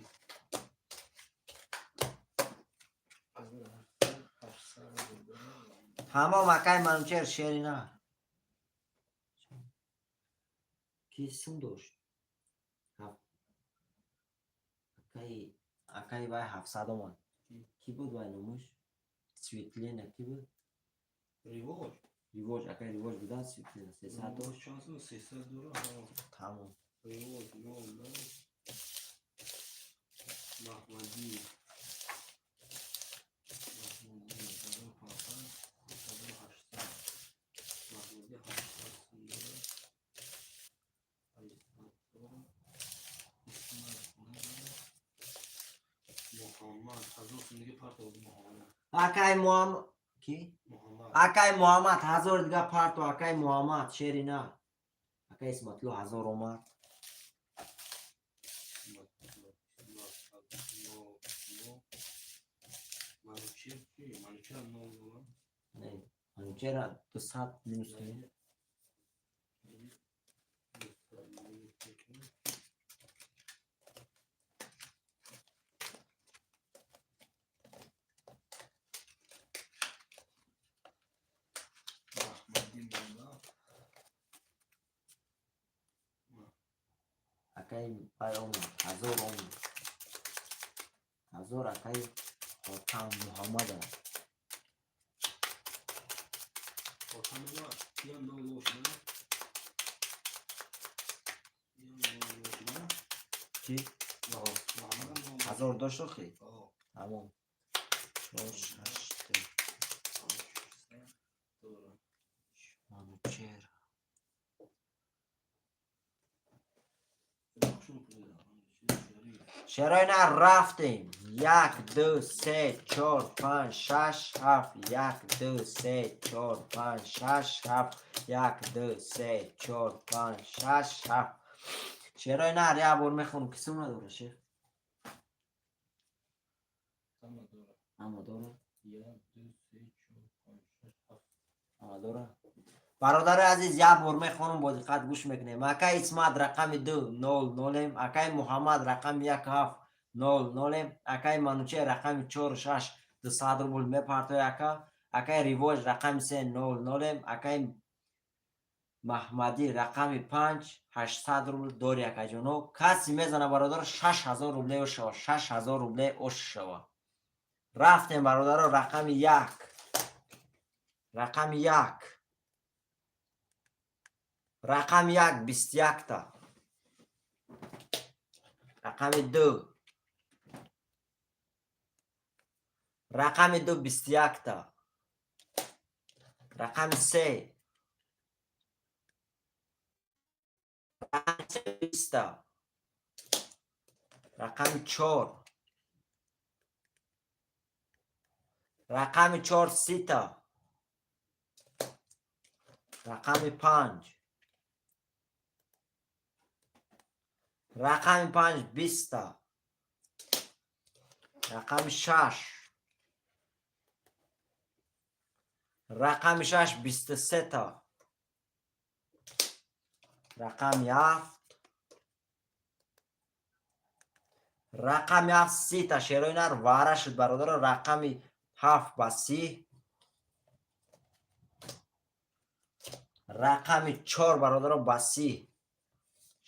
[SPEAKER 4] 1800 рубл.
[SPEAKER 1] Тамом, акай Манучер, шери нар. Ки сум дошт? Акай вай 700 омад. Кӣ буд вай номуш? Светлина кӣ буд?
[SPEAKER 4] Ривоҷ.
[SPEAKER 1] Ривоҷ, акай Ривоҷ будан. Светлина 300 дошт.
[SPEAKER 4] Чанд сум? 300 дора.
[SPEAKER 1] Тамом.
[SPEAKER 4] Ривоҷ нол нол. Маҳмадӣ. Маҳмадӣ 1500, 1800. Маҳмадӣ 800 сум дора. 800 дора. Исмат надора. Муҳаммад 1000 сум дига партов Муҳаммад.
[SPEAKER 1] Акай Муҳаммад ки?
[SPEAKER 4] Муҳаммад.
[SPEAKER 1] Акай Муҳаммад, 1000 дига парто, акай Муҳаммад, шери нар. Акай Исматло 1000 омад.
[SPEAKER 4] Исмат, Исмат, Исмат, нол, нол. Манучер чи? Манучер нол нол.
[SPEAKER 1] Не, Манучера 200 минус кунем.
[SPEAKER 4] 200 минус мекунем. Маҳмадӣ монда.
[SPEAKER 1] Акай вай омад, 1000 омад. 1000 акай Хотам Муҳаммад аст.
[SPEAKER 4] Хотам омад. Ям нол нол шуда. Ям нол нол шуда.
[SPEAKER 1] Ки?
[SPEAKER 4] Муҳаммадам нол нол.
[SPEAKER 1] 1000 дошт охи?
[SPEAKER 4] О.
[SPEAKER 1] Тамом. Чор, шаш, ду.
[SPEAKER 4] 800 дора.
[SPEAKER 1] Манучер.
[SPEAKER 4] Бахшун пул. Шариф.
[SPEAKER 1] Шерои нар, рафтем. Як, ду, се, чор, панҷ, шаш, ҳафт. Як, ду, се, чор, панҷ, шаш, ҳафт. Як, ду, се, чор, панҷ, шаш, ҳафт. Шерои нар, як бор мехонам, ки сум надора, шех?
[SPEAKER 4] Ҳама дора.
[SPEAKER 1] Ҳама дора?
[SPEAKER 4] Як, ду, се, чор, панҷ, шаш, ҳафт.
[SPEAKER 1] Ҳама дора. Бародари азиз, як бор мехонам, бо диққат гӯш мекунем. Акай Исмат, рақами ду, нол нолем. Акай Муҳаммад, рақами як, ҳафт, нол нолем. Акай Манучер, рақами чор, шаш, 200 рубл мепартои, ака. Акай Ривоҷ, рақами се, нол нолем. Акай Маҳмадӣ, рақами панҷ, 800 рубл дори, акаҷоно. Касе мезана, бародаро, 6000 рубле ошава, 6000 рубле ошава. Рафтем, бародаро. Рақами як, рақами як, рақами як, 21-та. Рақами ду, рақами ду, 21-та. Рақами се, рақами се, 20-та. Рақами чор, рақами чор, 30-та. Рақами панҷ, рақами панҷ, 20-та. Рақами шаш, рақами шаш, 23-та. Рақами ҳафт, рақами ҳафт, 30-та. Шерои нар вара шуд, бародаро. Рақами ҳафт ба 30. Рақами чор, бародаро, ба 30.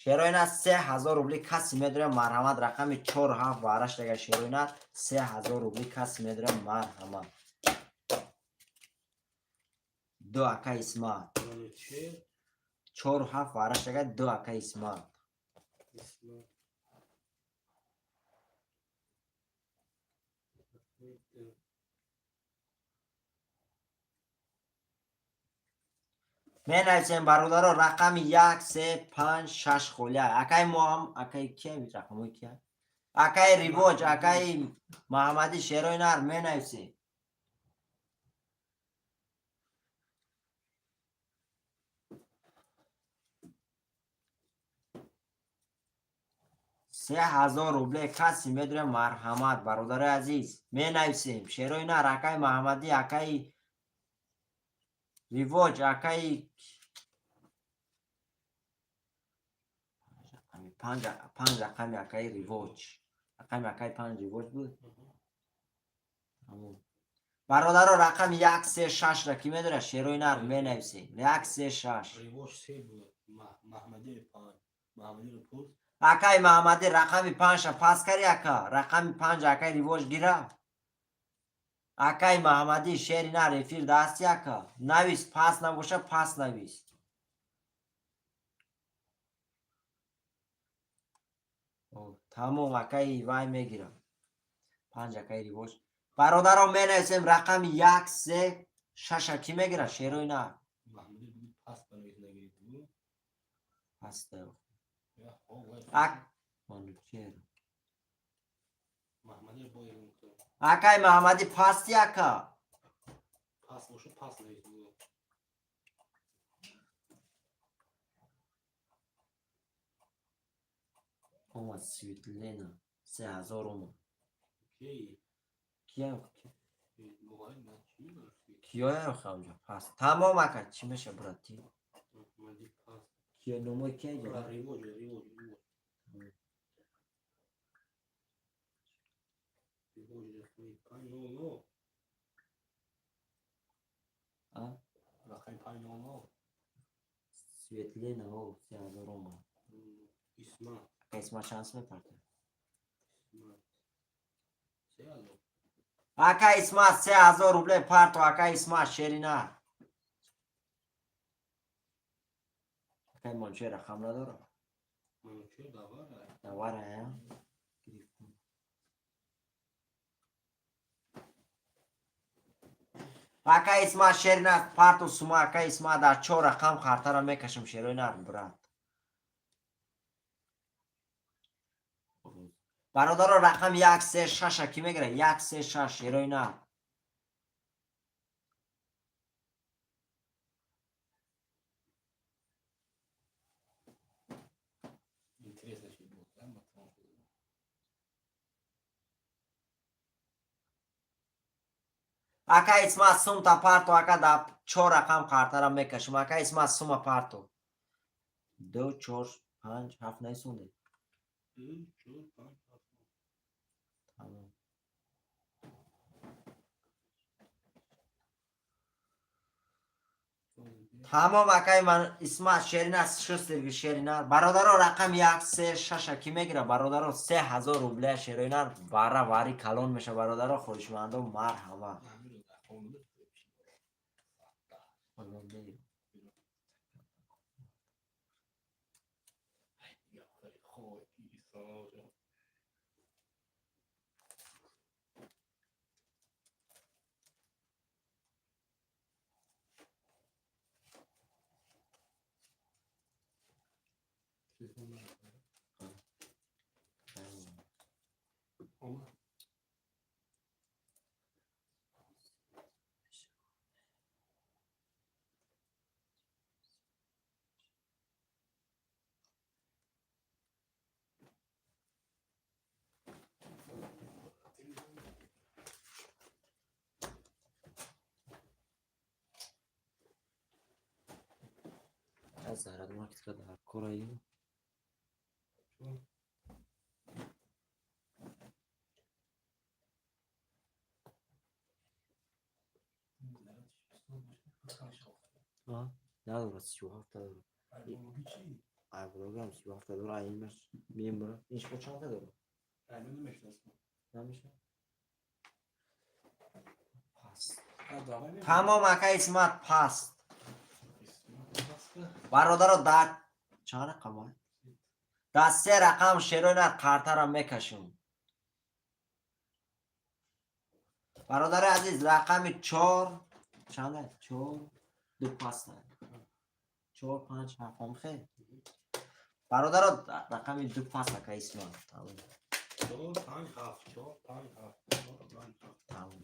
[SPEAKER 1] Шерои нар, 3000 рубли касе медорем, марҳамат. Рақами чор, ҳафт вара шудага. Шерои нар, 3000 рубли касе медорем, марҳамат. Ду, ака Исмат.
[SPEAKER 4] Манучер.
[SPEAKER 1] Чору ҳафт вара шудага. Ду, ака Исмат.
[SPEAKER 4] Исмат. Рақами ду.
[SPEAKER 1] Менависем, бародаро, рақами як, се, панҷ, шаш холия. Акаи моҳам, акаи кия, рақамҳои кия? Акаи Ривоҷ, акаи Маҳаммадӣ, шерои нар, менависем. 3000 рубле касе медорем, марҳамат, бародарои азиз. Менависем, шерои нар. Акаи Маҳаммадӣ, акаи Ривоҷ, акаи панҷ, панҷ, рақами акаи Ривоҷ, рақами акаи панҷ Ривоҷ буд. Бародаро, рақами як, се, шашра ки медорад, шерои нар, менависем. Як, се, шаш.
[SPEAKER 4] Ривоҷ се буд. Маҳмадӣ панҷ. Маҳмадиро пурс.
[SPEAKER 1] Акаи Маҳаммадӣ, рақами панҷша пас кари, ака. Рақами панҷ акаи Ривоҷ гира. Акаи Маҳаммадӣ, шери нар, эфир дасти, ака, навис. Пас набоша, пас навис. Тамом, акаи вай мегирам. Панҷ акаи Ривоҷ. Бародаро, менависем, рақами як, се, шаша кӣ мегирад, шерои нар?
[SPEAKER 4] Маҳмадӣ буд, пас банавис, нагирид буд.
[SPEAKER 1] Паста.
[SPEAKER 4] Я, хо, вай.
[SPEAKER 1] Ак Манучер.
[SPEAKER 4] Маҳмадиро бо ягон кунам.
[SPEAKER 1] Акаи Маҳаммадӣ, пасти, ака?
[SPEAKER 4] Пас бошад, пас навис буд.
[SPEAKER 1] Омад, Светлена, 3000 омад.
[SPEAKER 4] Кей?
[SPEAKER 1] Кия?
[SPEAKER 4] Боварӣ ман чӣ медонам?
[SPEAKER 1] Киёя охамҷа пас. Тамом, ака, чӣ меша, брати?
[SPEAKER 4] Маҳмадӣ пас.
[SPEAKER 1] Киё, номои кия ҷа?
[SPEAKER 4] Ривоҷ, Ривоҷ, Ривоҷ. Ривоҷ, рақами панҷ нол нол.
[SPEAKER 1] А?
[SPEAKER 4] Рақами панҷ нол нол.
[SPEAKER 1] Светлена, о, 3000 омад.
[SPEAKER 4] Исмат.
[SPEAKER 1] Ака Исмат чанд сум мепарта?
[SPEAKER 4] Исмат. 3000.
[SPEAKER 1] Ака Исмат, 3000 рубле парто, ака Исмат, шерина. Акаи Манучер рақам надорам.
[SPEAKER 4] Манучер давара.
[SPEAKER 1] Давара, я? Гирифтам. Ака Исмат, шерина, парту сума, ака Исмат, дар чор рақам хартара мекашам, шерои нар, брат. Бародаро, рақами як, се, шаша кӣ мегира? Як, се, шаш, шерои нар.
[SPEAKER 4] Интересно, что будет, да, потому что
[SPEAKER 1] Ака Исмат, сумта парто, ака, да чор рақам қартара мекашем. Ака Исмат, сума парто. Ду, чор, панҷ, ҳафт наисонде.
[SPEAKER 4] Ду, чор, панҷ, ҳафт.
[SPEAKER 1] Тамом. Тамом, акаи ман Исмат, шерина шустирги, шерина. Бародаро, рақами як, се, шаша кӣ мегира? Бародаро, 3000 рубля, шероинар, вара вари калон меша. Бародаро, хоҳишмандо, марҳамат.
[SPEAKER 4] Ҳамин рақам. Омад.
[SPEAKER 1] Зарад маркетка дар кораи.
[SPEAKER 4] Чун?
[SPEAKER 1] Надорад, 37-та дорад. Айблогам 37-та дорад, аймаш мембра. Ин шо чанда дорад? Намеша? Паст. Тамом, ака Исмат, паст. Бародаро, дар чанд рақам? Дар се рақам, шерои қартара мекашем. Бародари азиз, рақами чор чанда? Чор, ду паста. Чор, панҷ, ҳафт, хе. Бародаро, рақами ду паст, ака Исмат. Тамом.
[SPEAKER 4] Чор, панҷ, ҳафт, чор, панҷ, ҳафт, чор, панҷ, ҳафт.
[SPEAKER 1] Тамом.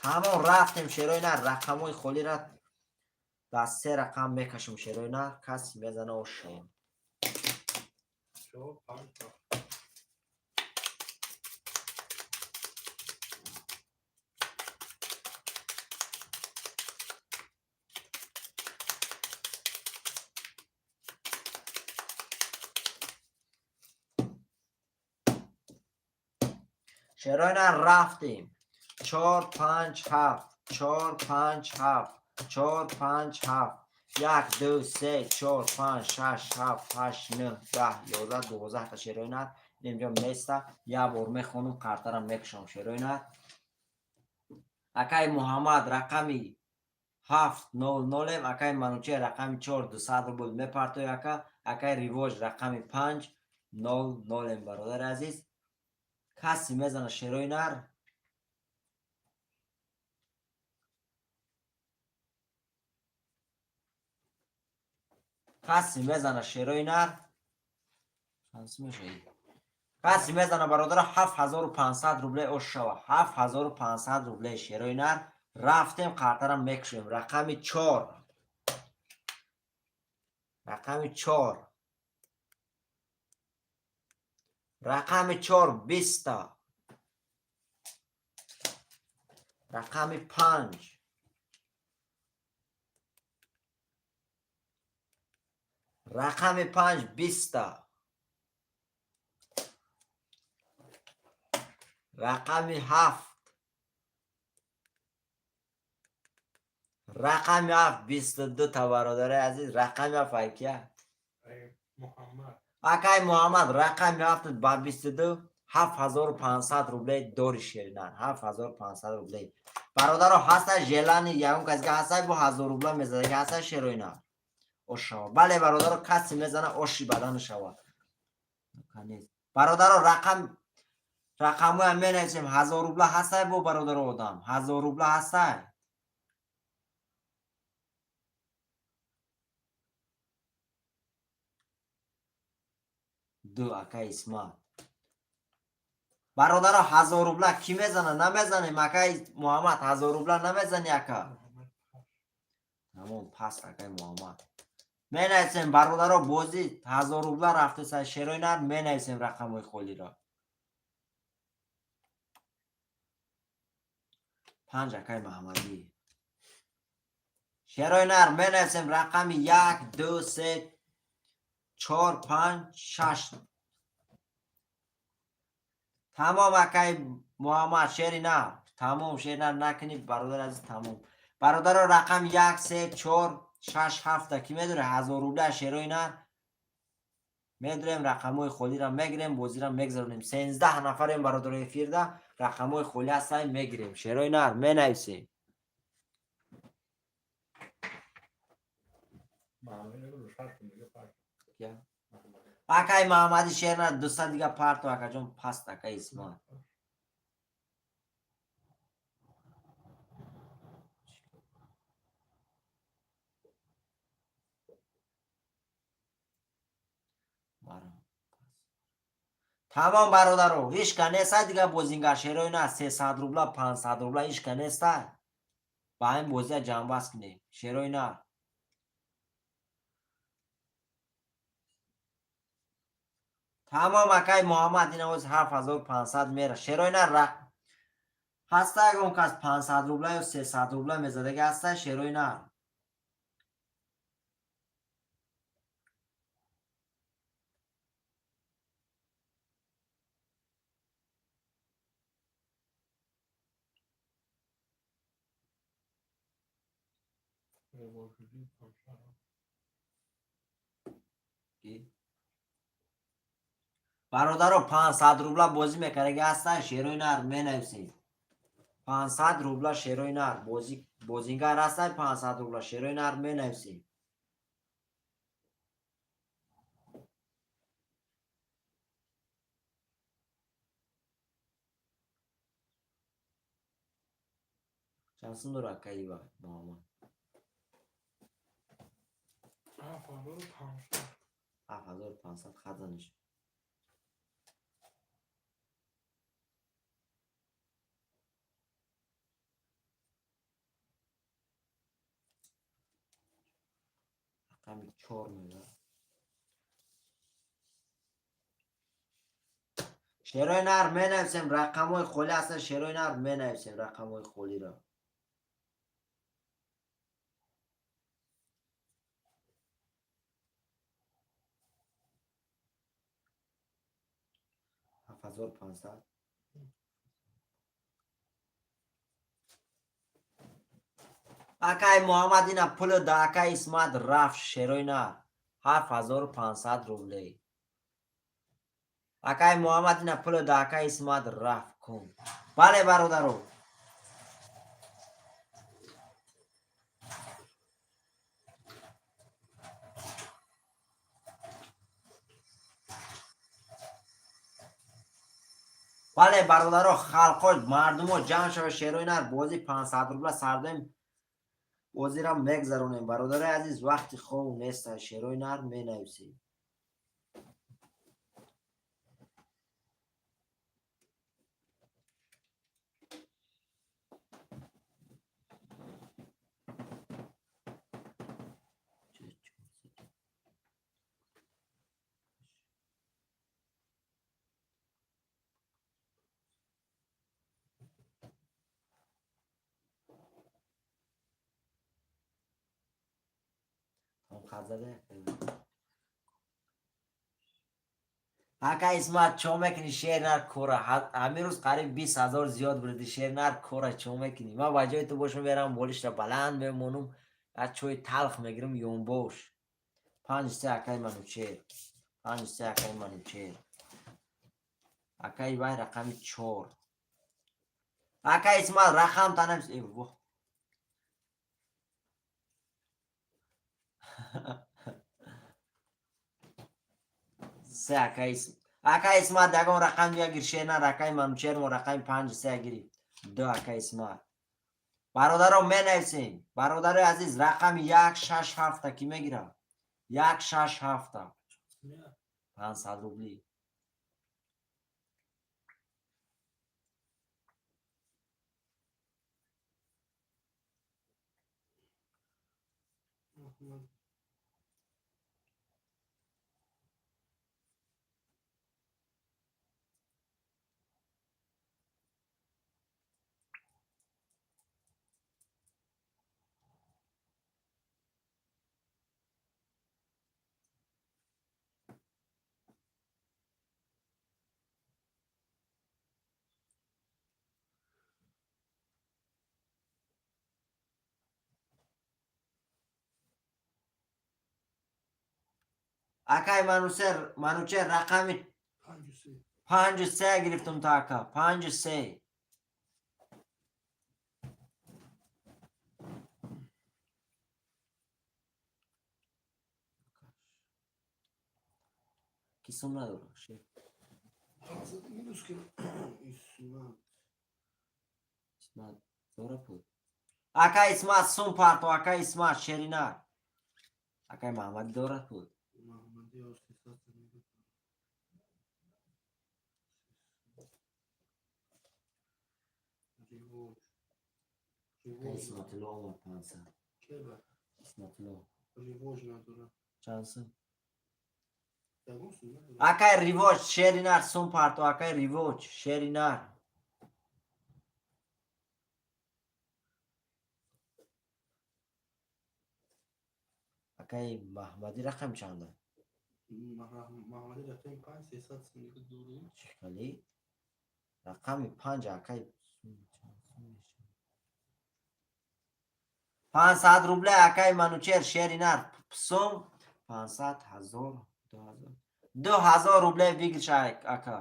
[SPEAKER 1] Тамом, рафтем, шерои нар, рақамҳои холира дар се рақам мекашем, шерои нар, каси мезана, ошем.
[SPEAKER 4] Чор, панҷ, ҳафт.
[SPEAKER 1] Шерои нар, рафтем. Чор, панҷ, ҳафт, чор, панҷ, ҳафт, чор, панҷ, ҳафт. Як, ду, се, чор, панҷ, шаш, ҳафт, ҳашт, нӯҳ, 10, 11, 12-та, шерои нар. Инҷо места. Як бор мехонум, қартара мекушам, шерои нар. Акаи Муҳаммад, рақами ҳафт нол нолем. Акаи Манучер, рақами чор, 200 рубл мепартои, ака. Акаи Ривоҷ, рақами панҷ нол нолем. Бародари азиз, касе мезана, шерои нар? Касе мезана, шерои нар? Касе мезана, бародаро, 7500 рубле ош шава. 7500 рубле, шерои нар. Рафтем, қартара мекушем. Рақами чор, рақами чор, рақами чор 20-та. Рақами панҷ, рақами панҷ 20-та. Рақами ҳафт, рақами ҳафт 22-та. Бародари азиз, рақами ҳафт айкия?
[SPEAKER 4] Муҳаммад.
[SPEAKER 1] Акай Муҳаммад, рақами ҳафт ба 22, 7500 рубле дори, шеринар, 7500 рубле. Бародаро, ҳаста желание ягон касга ҳастай, бо 1000 рубла мезадаги ҳаста, шероинар, ош шава. Бале, бародаро, касе мезана, оши бадану шава. Бародаро, рақам, рақамҳоям менависем. 1000 рубла ҳастай бо, бародаро, одам 1000 рубла ҳастай? Ду, ака Исмат. Бародаро, 1000 рубла кӣ мезана? Намезанем, акай Муҳаммад, 1000 рубла намезани, ака? Тамом, паст, акай Муҳаммад. Менависем, бародаро, бозӣ 1000 рубла рафтеса. Шерои нар, менависем рақамҳои холиро. Панҷ, акай Маҳаммадӣ. Шерои нар, менависем рақами як, ду, се, чор, панҷ, шаш. Тамом, акай Муҳаммад, шери нар, тамом. Шери нар накунӣ, бародар азиз, тамом. Бародаро, рақам як, се, чор, шаш, ҳафта кӣ медоре 1000 рубла? Шерои нар, медорем, рақамҳои холиро мегирем, бозиро мегзаронем. 13 нафарем, бародаро, эфирда. Рақамҳои холи ҳастаем, мегирем. Шерои нар, менависем. Акай Маҳаммади, шер нар, 200 дига парто, акаҷон. Паст, акай Исмат. Тамом, бародаро, ҳичка неста дига бозингар. Шерои на, 300 рубла, 500 рубла ҳичка неста. Ба ҳамин бозия ҷамъбаст кунем, шерои нар. Тамом, акай Муҳаммад, ин овоз 7500 мера. Шерои нар, ҳаста ягон кас 500 рубла ё 300 рубла мезадаги ҳаста, шерои нар? Бародаро, 500 рубла бозӣ мекардаги ҳастан, шерои нар, менависед. 500 рубла, шерои нар, бозингар ҳастан? 500 рубла, шерои нар, менависед. Чанд сум дора акаи Муҳаммад? 7500. Хазаниш. Рақами чор мега. Шерои нар, менависем, рақамҳои холӣ ҳастанд. Шерои нар, менависем рақамҳои холиро. 7500. Акай Муҳаммад, ина пулу да акай Исмат рафт. Шерои нар, 7500 рублей. Акай Муҳаммад, ина пулу да акай Исмат рафт кун. Бале, бародаро. Бале, бародаро, халқо, мардумо ҷамъ шава. Шерои нар, бозӣ 500 рубла сардоем, бозиро мегзаронем. Бародарои азиз, вақти хов неста. Шерои нар, менависем. Хазаде. Ака Исмат, чо мекунӣ, шер нар, кора? Ҳамин рӯз қариб 20 000 зиёд бурди. Шер нар, кора, чо мекунӣ? Ман ба ҷои ту бошам, мерам болишра баланд мемонум, як чои талх мегирам, ёнбош. Панҷ се, акаи Манучер. Панҷ се, акаи Манучер. Акаи вай рақами чор. Ака Исмат, рақам танам. Э, воҳ. Се, акаи Исмат, ягон рақам ягир. Шер нар, акаи Манучер мо рақами панҷ се гири. Ду, акаи Исмат. Бародаро, менависем. Бародарои азиз, рақами як, шаш, ҳафта кӣ мегирад? Як, шаш, ҳафта. 500 рубли. Акай Манучер, Манучер, рақами
[SPEAKER 4] 5-3.
[SPEAKER 1] 5-3 гирифтум та, ака, 5-3. Ки сум надора? Шер.
[SPEAKER 4] 500 минус ки Исмат.
[SPEAKER 1] Исмат дора пул. Ака Исмат, сум парто, ака Исмат, шерина. Акай Маҳмад дора пул.
[SPEAKER 4] Маҳмади 300 мегӯяд. Ривоҷ.
[SPEAKER 1] Акай
[SPEAKER 4] Ривоҷ.
[SPEAKER 1] Исматулло омад, 500.
[SPEAKER 4] Кеба?
[SPEAKER 1] Исматулло.
[SPEAKER 4] Ривоҷ надора.
[SPEAKER 1] Чанд сум?
[SPEAKER 4] Ягон сум надора.
[SPEAKER 1] Акай Ривоҷ, шеринар, сум парто, акай Ривоҷ, шеринар. Акай Маҳмадӣ рақам чанда?
[SPEAKER 4] Маҳмади рақами 5, 300 сум дорӣ.
[SPEAKER 1] Чӣ хеле? Рақами 5, акай, сум чанд сум мешавад? 500 рубля, акай Манучер, шеринар, сум 500, 1000, 2000. 2000 рублей выигрыш, ака.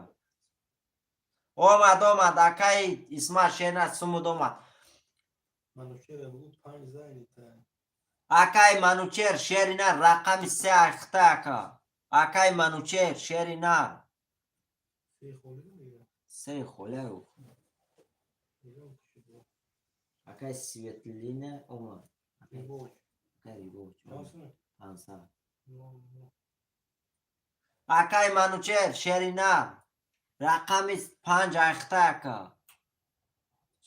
[SPEAKER 1] Омад, омад, акай Исмат, шеринар, сумуд омад.
[SPEAKER 4] Манучера бугу 5 занята.
[SPEAKER 1] Акай Манучер, шеринар, рақами 3 ахта, ака. Акай Манучер, шеринар.
[SPEAKER 4] Се холӣ мега.
[SPEAKER 1] Се холя.
[SPEAKER 4] Мегам кушибо.
[SPEAKER 1] Акай Светлина омад.
[SPEAKER 4] Ривоҷ.
[SPEAKER 1] Акай Ривоҷ.
[SPEAKER 4] Чанд сум?
[SPEAKER 1] 500.
[SPEAKER 4] 0.
[SPEAKER 1] Акай Манучер, шеринар. Рақами 5 ахта, ака.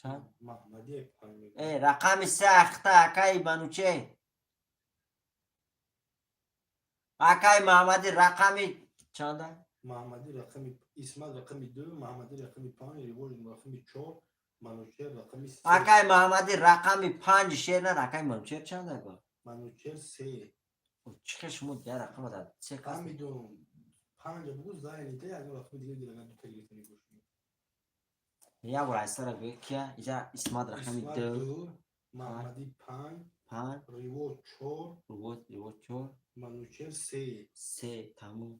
[SPEAKER 1] Чанд?
[SPEAKER 4] Маҳмади 5 мега.
[SPEAKER 1] Э, рақами 3 ахта, акай Манучер. Акай Маҳмадӣ рақами чанда?
[SPEAKER 4] Маҳмади рақами, Исмат рақами 2, Маҳмади рақами 5, Ривоҷ рақами 4, Манучер рақами 3.
[SPEAKER 1] Акай Маҳмадӣ рақами 5, шеринар, акай Манучер чанда ба?
[SPEAKER 4] Манучер 3.
[SPEAKER 1] Чӣ хел шумо я рақама дар се кас?
[SPEAKER 4] Намедонам. 5 бугу занята, ягон рақами дига гирага дута гирифтани бошӣ.
[SPEAKER 1] Я бор айсара гӯ, кия? Ижа Исмат рақами
[SPEAKER 4] Исмат
[SPEAKER 1] 2,
[SPEAKER 4] 2, Маҳмади 5,
[SPEAKER 1] 5,
[SPEAKER 4] Ривоҷ 4,
[SPEAKER 1] Ривоҷ 4,
[SPEAKER 4] Манучер 3.
[SPEAKER 1] 3, тамом.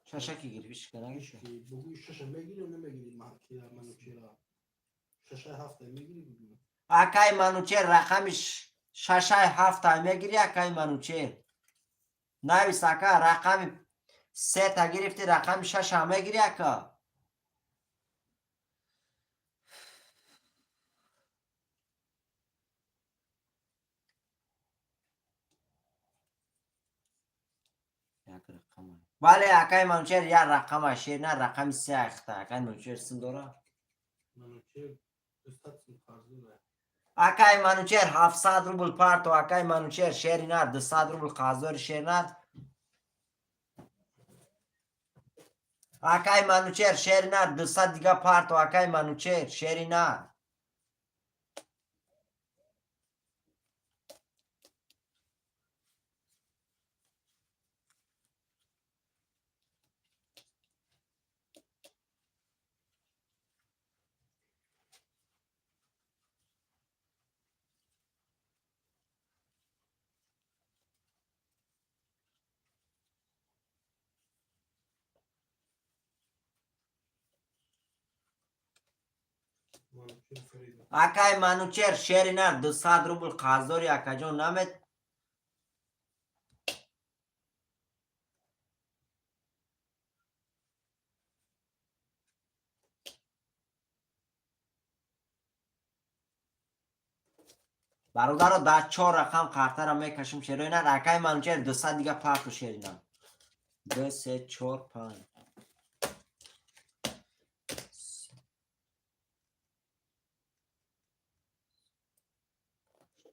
[SPEAKER 1] Шашаки гирифти, шика нагирифти?
[SPEAKER 4] Бугу шаша мегири ё намегири кира Манучера? Шаша ҳафта мегири бугу.
[SPEAKER 1] Акай Манучер, рақами шашай ҳафта мегири, акай Манучер. Навис, ака, рақами сета гирифти, рақами шаша мегири, ака. Як рақама. Бале, акай Манучер, як рақама, шерна, рақами се ахта. Акай Манучер сум дора?
[SPEAKER 4] Манучер 200 сум қарздора.
[SPEAKER 1] Акай Манучер, 700 рубл парто, акай Манучер, шеринар, 200 рубл қарздори, шеринар. Акай Манучер, шеринар, 200 дига парто, акай Манучер, шеринар.
[SPEAKER 4] Манучер Фарида.
[SPEAKER 1] Акай Манучер, шеринар, 200 рубл қарздори, акаҷон, намед. Бародаро, дар чор рақам қартара мекашем, шеринар. Акай Манучер, 200 дига парту, шеринар. Ду, се, чор, панҷ.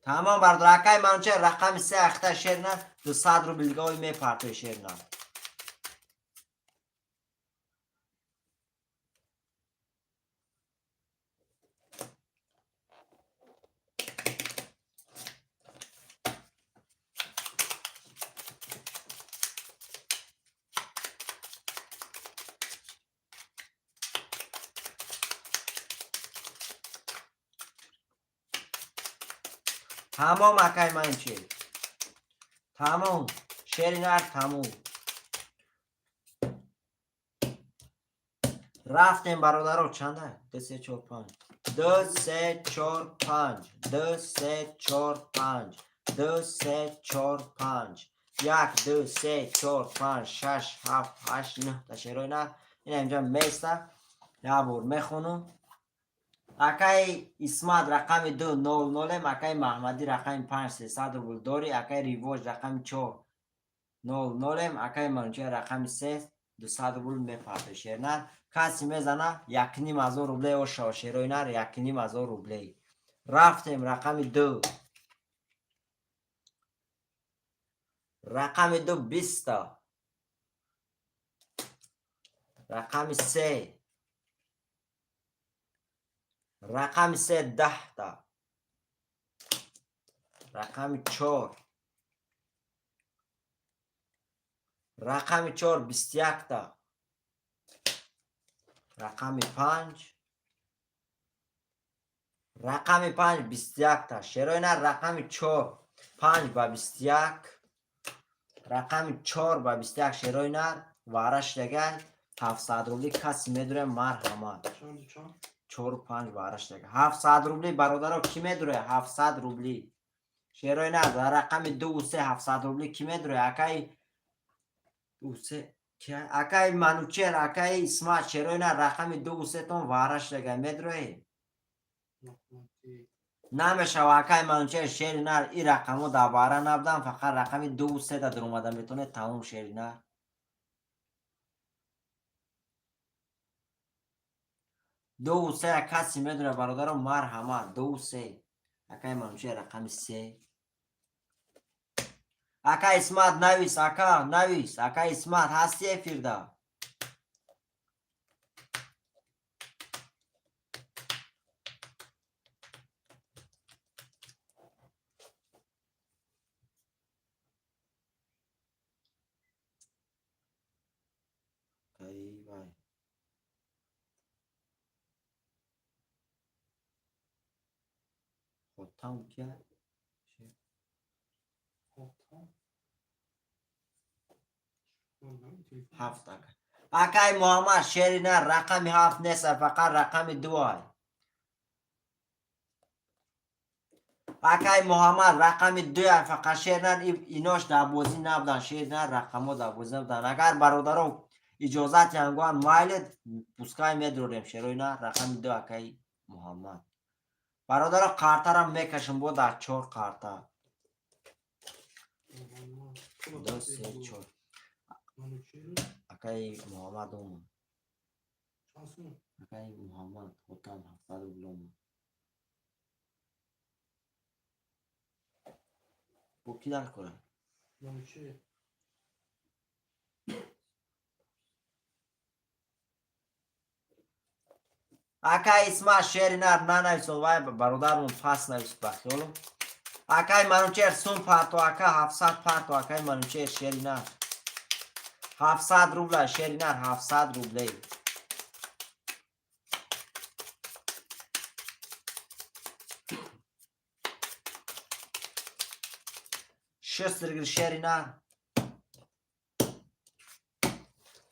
[SPEAKER 1] Тамом, бародар, акай Манучер, рақами се ахта, шеринар, 200 рубл дига ой мепартои, шеринар. Тамом, акай Манучер. Тамом. Шеринар, тамом. Рафтем, бародаро, чанда? Ду, се, чор, панҷ. Ду, се, чор, панҷ. Ду, се, чор, панҷ. Ду, се, чор, панҷ. Як, ду, се, чор, панҷ, шаш, ҳафт, ҳашт, нӯҳ та шерои нар. Ина инҷа места. Як бор мехонум. Акаи Исмат рақами ду нол нолем, акаи Маҳмадӣ рақами панҷ 300 рубл дорӣ, акаи Ривоҷ рақами чор нол нолем, акаи Манучер рақами се 200 рубл мепартои шернар. Касе мезана, 1500 рубле ошава шерои нар, 1500 рубле. Рафтем, рақами ду. Рақами ду 20-та. Рақами се. Рақами се 10-та. Рақами чор. Рақами чор 21-та. Рақами панҷ. Рақами панҷ 21-та. Шерои нар, рақами чор панҷ ба 21. Рақами чор ба 21, шерои нар, ваъра шидагай 700 рубли. Касе медуре, марҳамат.
[SPEAKER 4] Чанд чанд?
[SPEAKER 1] Чору панҷ ваъра шидагай 700 рубли. Бародаро, кӣ медуре 700 рубли? Шерои нар, дар рақами дуву се 700 рубли кӣ медуре? Акаи ду се акаи Манучер, акаи Исмат, шерои нар, рақами дуву сетон ваъра шидагай, медуре? Намешава, акаи Манучер, шери нар, ин рақамҳо дар ваъра набуданд, фақат рақами дуву сета дуромада метавонед, тамом, шери нар. Дуву се касе медуре, бародаро, марҳамат, дуву се. Акаи Манучер, рақами се. Ака Исмат, навис, ака, навис, ака Исмат, ҳасти эфирда? Ай вай. Хотам кия?
[SPEAKER 4] Хотам.
[SPEAKER 1] Ҳафт, ака. Акаи Муҳаммад, шери нар, рақами ҳафт нест, фақат рақами дуай. Акаи Муҳаммад, рақами дуя фақат, шер нар, инош дар бозӣ набуданд, шер нар, рақамҳо дар бозӣ набуданд. Агар бародаро иҷозат янгоҳанд, майли, пускай медурем, шерои нар, рақами ду, акаи Муҳаммад. Бародаро, қартарам мекашем бо дар чор қарта. Ду, се, чор. Акаи Муҳаммад омад. Акаи Муҳаммад Хотам 700 рубл омад. Бо кӣ дар кора?
[SPEAKER 4] Манучер.
[SPEAKER 1] Акаи Исмат, шери нар, нанависон, вай бародармон пас навис ба хиёлум. Акаи Манучер, сум парто, ака, 700 парто, акаи Манучер, шери нар. 700 рубла, шери нар, 700 рублей. Шестиргир, шери нар.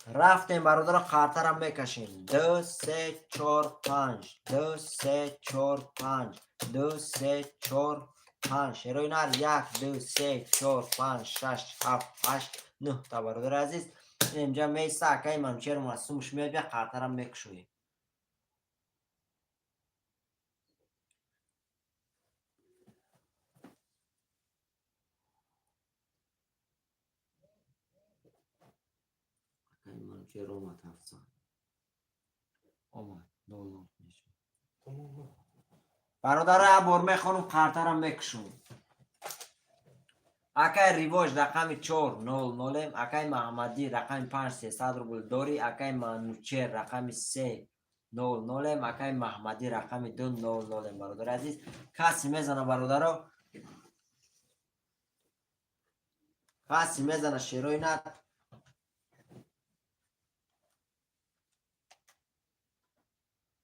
[SPEAKER 1] Рафтем, бародаро, қартарам мекашем. Ду, се, чор, панҷ. Ду, се, чор, панҷ. Ду, се, чор, панҷ. Шерои нар, як, ду, се, чор, панҷ, шаш, ҳафт, ҳашт, нӯҳ та, бародари азиз. Инҷа меиста, акаи Манучер сумш меояд, бия қартарам мекушоем. Акаи Манучер омад, 700. Омад, нол нол мешавад. Бародаро, як бор мехонум, қартарам мекушум. Акаи Ривоҷ, рақами чор нол нолем, акаи Маҳаммадӣ, рақами панҷ 300 рубл дорӣ, акаи Манучер, рақами се нол нолем, акаи Маҳмадӣ, рақами ду нол нолем, бародари азиз. Касе мезана, бародаро? Касе мезана, шерои нар?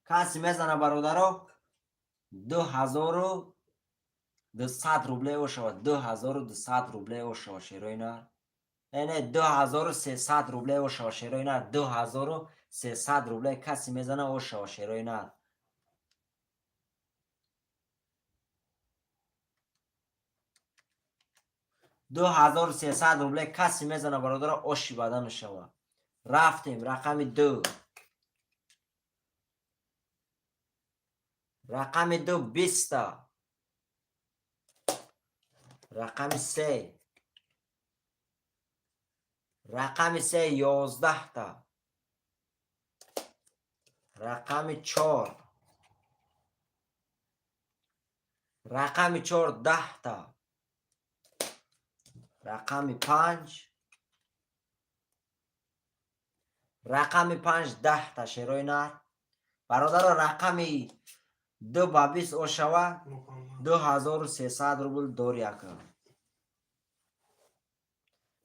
[SPEAKER 1] Касе мезана, бародаро? 2200 рубле ошавад, 2200 рубле ошава, шерои нар. Не, 2300 рубле ошава, шерои нар, ду ҳазору 300 рубле касе мезана, ошава, шерои нар. 2300 рубле касе мезана, бародаро, оши бадан шава. Рафтем, рақами ду. Рақами ду 20-та. Рақами се. Рақами се 11-та. Рақами чор. Рақами чор 10-та. Рақами панҷ. Рақами панҷ 10-та, шерои нар. Бародаро, рақами ду ба 20 ошава, 2300 рубл дори, ака.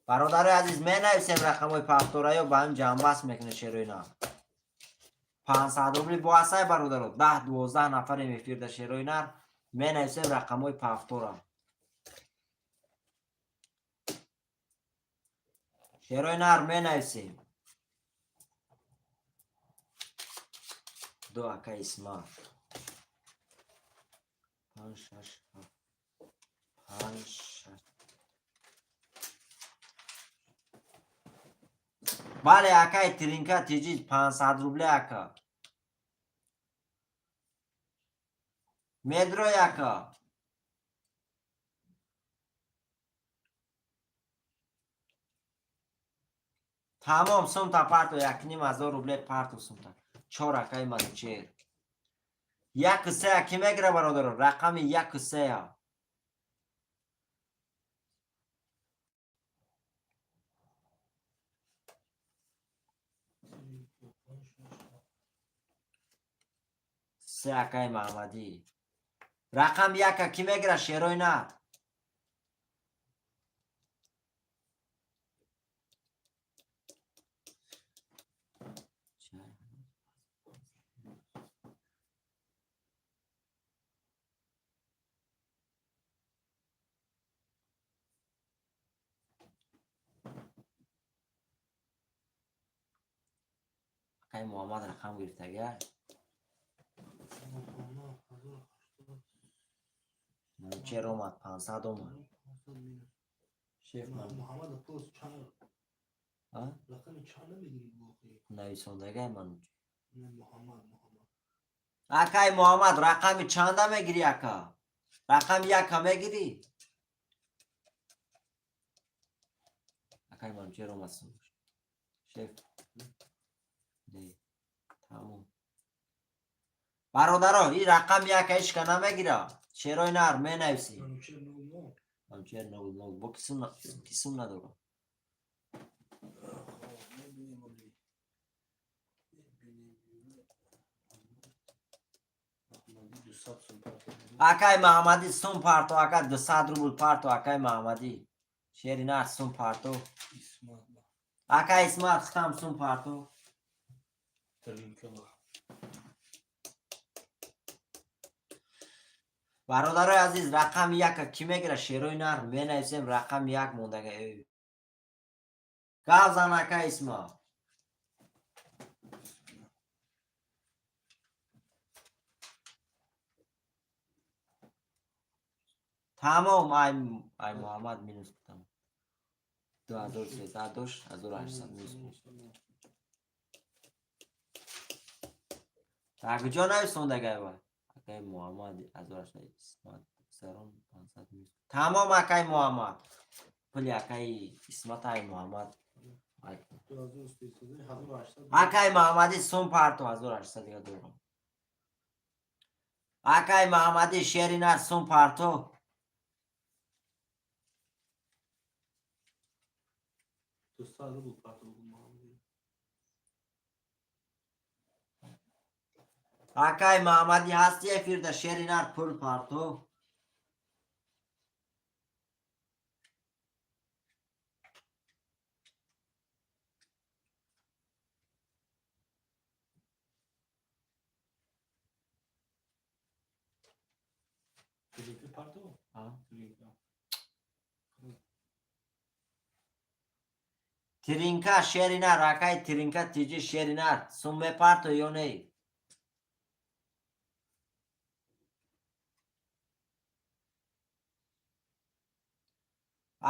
[SPEAKER 1] Бародарои азиз, менависем рақамҳои повтораё, ба ҳам ҷамъбаст мекунед, шерои нар. 500 рубли бо асай, бародаро, 10-12 нафарем эфирда, шерои нар, менависем рақамҳои повтора. Шерои нар, менависем. Ду, ака Исмат. Панҷ, шаш, ҳафт. Панҷ, шаш. Бале, акаи Тринка тиҷи, 500 рубле, ака. Медрой, ака. Тамом, сумта парто, 1500 рубле парто сумта. Чор, акаи Манучер. Яку сея ки мегира, бародаро? Рақами яку сея. Се, акаи Маҳмадӣ. Рақам яка ки мегира, шерои нар? Акаи Муҳаммад рақам гирифтага. Манучер омад, 500 омад. Шеф.
[SPEAKER 4] Муҳаммад плюс чанд?
[SPEAKER 1] А?
[SPEAKER 4] Рақами чанд мегирӣ боқӣ?
[SPEAKER 1] Нависондагай Манучер.
[SPEAKER 4] Муҳаммад, Муҳаммад.
[SPEAKER 1] Акаи Муҳаммад, рақами чанда мегирӣ, ака? Рақами яка мегирӣ? Акаи Манучер омад. Шеф. Не. Тамом. Бародаро, ин рақами яка ҳечка намегира. Шерои нар, менависӣ.
[SPEAKER 4] Манучер 00.
[SPEAKER 1] Манучер 00. Бо кисум надорам.
[SPEAKER 4] Мебинем, оли. Мебинем. Маҳмадӣ 200 сум парто.
[SPEAKER 1] Акаи Маҳамадӣ, сум парто, ака, 200 рубл парто, акаи Маҳамадӣ. Шери нар, сум парто.
[SPEAKER 4] Исмат.
[SPEAKER 1] Ака Исмат, хитам сум парто.
[SPEAKER 4] Тринкала.
[SPEAKER 1] Бародарои азиз, рақами яка кӣ мегира, шерои нар? Менависем, рақами як мондага. Гап зан, ака Исмат. Тамом, ай Муҳаммад минус кутам. 2300 дошт, 1800 минус. Дар куҷо нависондагай вай? Акаи Муҳаммад 1800, Исмат сарон 500 минус. Тамом, акаи Муҳаммад. Пули акаи Исмат ай Муҳаммад.
[SPEAKER 4] 2300, 1800.
[SPEAKER 1] Акаи Маҳаммадӣ, сум парто, 1800 дига дорам. Акаи Маҳаммадӣ, шери нар, сум парто.
[SPEAKER 4] 200 рубл парто буд Маҳмадӣ.
[SPEAKER 1] Акаи Маҳаммадӣ, ҳасти эфирда, шери нар, пул парто.
[SPEAKER 4] Тринка парто?
[SPEAKER 1] А?
[SPEAKER 4] Тринка.
[SPEAKER 1] Тиринка, шери нар, акай Тиринка тиҷи, шери нар, сум мепарто ё не?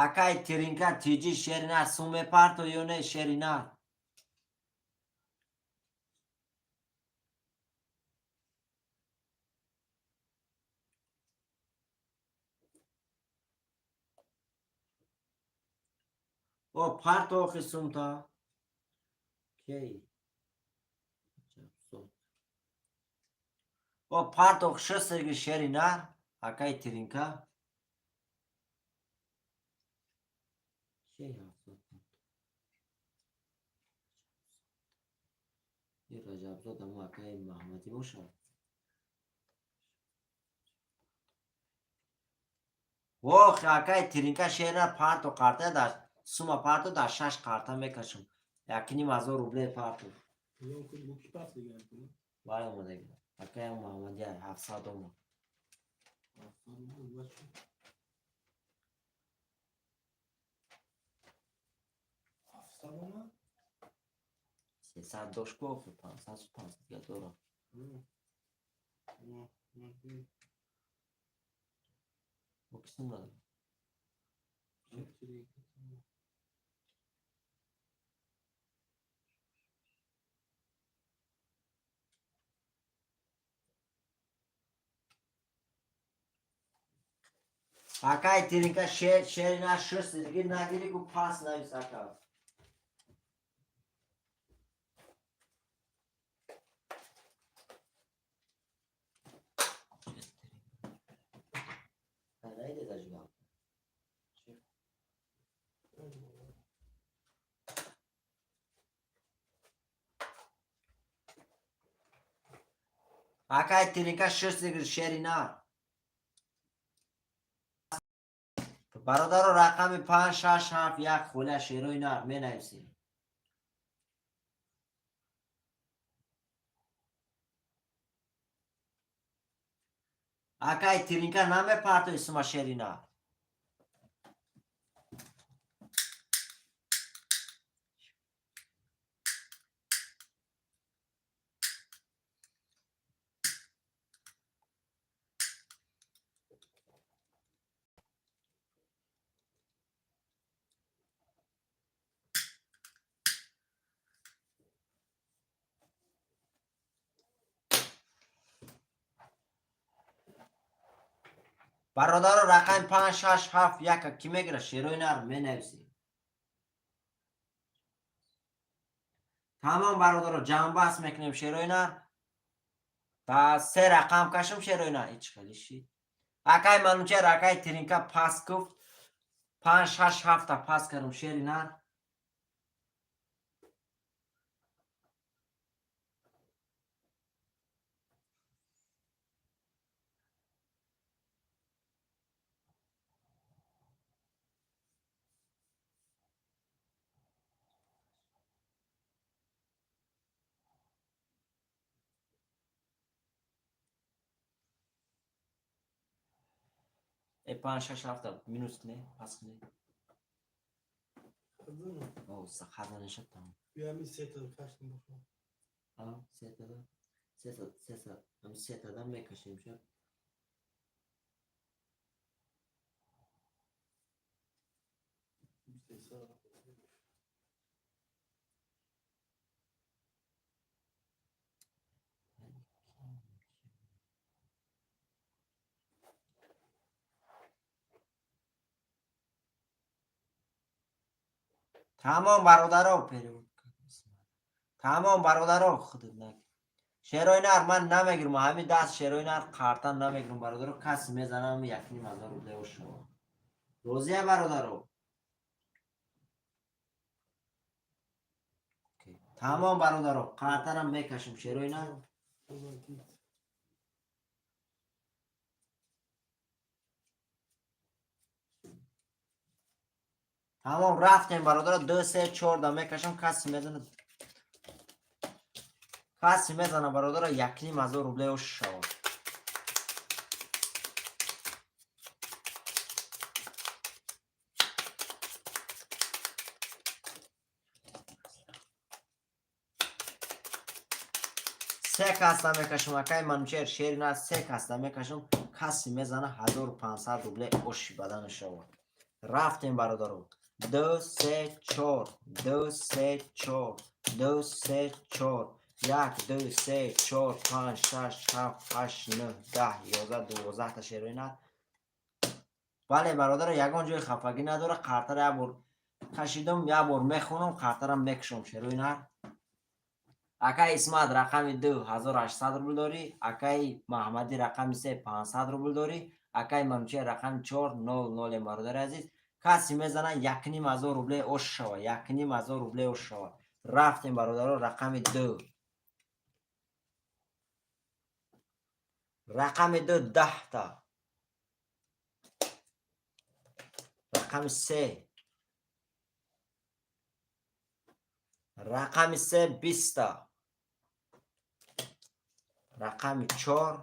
[SPEAKER 1] Акай Тиринка тиҷи, шери нар, сум мепарто ё не, шери нар? О, парто охи сумта. Кей? О, парто шестерги, шери нар, акай Тиринка. Кей 700? И Раҷабзод амо акаи Маҳмадӣ бошад. Ох, акаи Тиринка, шери нар, парто қарта дар сума, парто дар шаш қарта мекашам. 1,5 ҳазор рубле парто. Бале, омадаги. Акаи Маҳмадӣ 700 омад. 300 дошт ку охи, 500, 500 дига дорам. Бо ки сум надорам. Акай Тиринка, шери на, шест диги нагири ку, пас навис, ака. Найде зажигал. Акай Тиринка, шест диги, шери на. Бародаро, рақами панҷ, шаш, ҳафт, як холя, шерои нар, менависем. Акай Тиринка, намепартои сума, шери нар? Бародаро, рақами панҷ, шаш, ҳафт, яка кӣ мегирад, шерои нар, менависем. Тамом, бародаро, ҷамъбаст мекунем, шерои нар. Ба се рақам кашам, шерои нар. Ҳеч хеле шид. Акай Манучер, акай Тиринка пас гуфт. Панҷ, шаш, ҳафта пас кардам, шери нар. Э, панҷ, шаш, ҳафта минус не, пас не. О, хаза нешад, тамом. Сетада, сета, сета, ами сетада мекашем шаб. Тамом, бародаро, перевод. Тамом, бародаро, худат нагир. Шерои нар ман намегирам, ҳамин даст шерои нар қартан намегирам, бародаро, касе мезанам 1,5 ҳазор рубле шумо. Розия, бародаро? Тамом, бародаро, қартанам мекашем, шерои нар. Тамом, рафтем, бародаро, ду, се, чор да мекашам, касе мезана. Касе мезана, бародаро, 1,5 ҳазор рубле шавад. Се касда мекашам, акай Манучер, шери на се касда мекашам. Каси мезана, 1500 рубле оши бадан шава. Рафтем, бародаро. Ду, се, чор, ду, се, чор, ду, се, чор, як, ду, се, чор, панҷ, шаш, ҳафт, ҳашт, нӯҳ, 10, 11, 12-та шерои нар. Бале, бародаро, ягон ҷои хафагӣ надора. Қартара як бор кашидум, як бор мехонам, қартарам мекушам, шерои нар. Акаи Исмат, рақами ду, 1800 рубл дорӣ. Акаи Маҳмадӣ, рақами се, 500 рубл дорӣ. Акаи Манучер, рақами чор, нол ноле. Бародари азиз, касе мезана, 1500 рубле ош шава, 1500 рубле ош шава. Рафтем, бародаро. Рақами ду, рақами ду, 10-та. Рақами се, рақами се, 20-та. Рақами чор,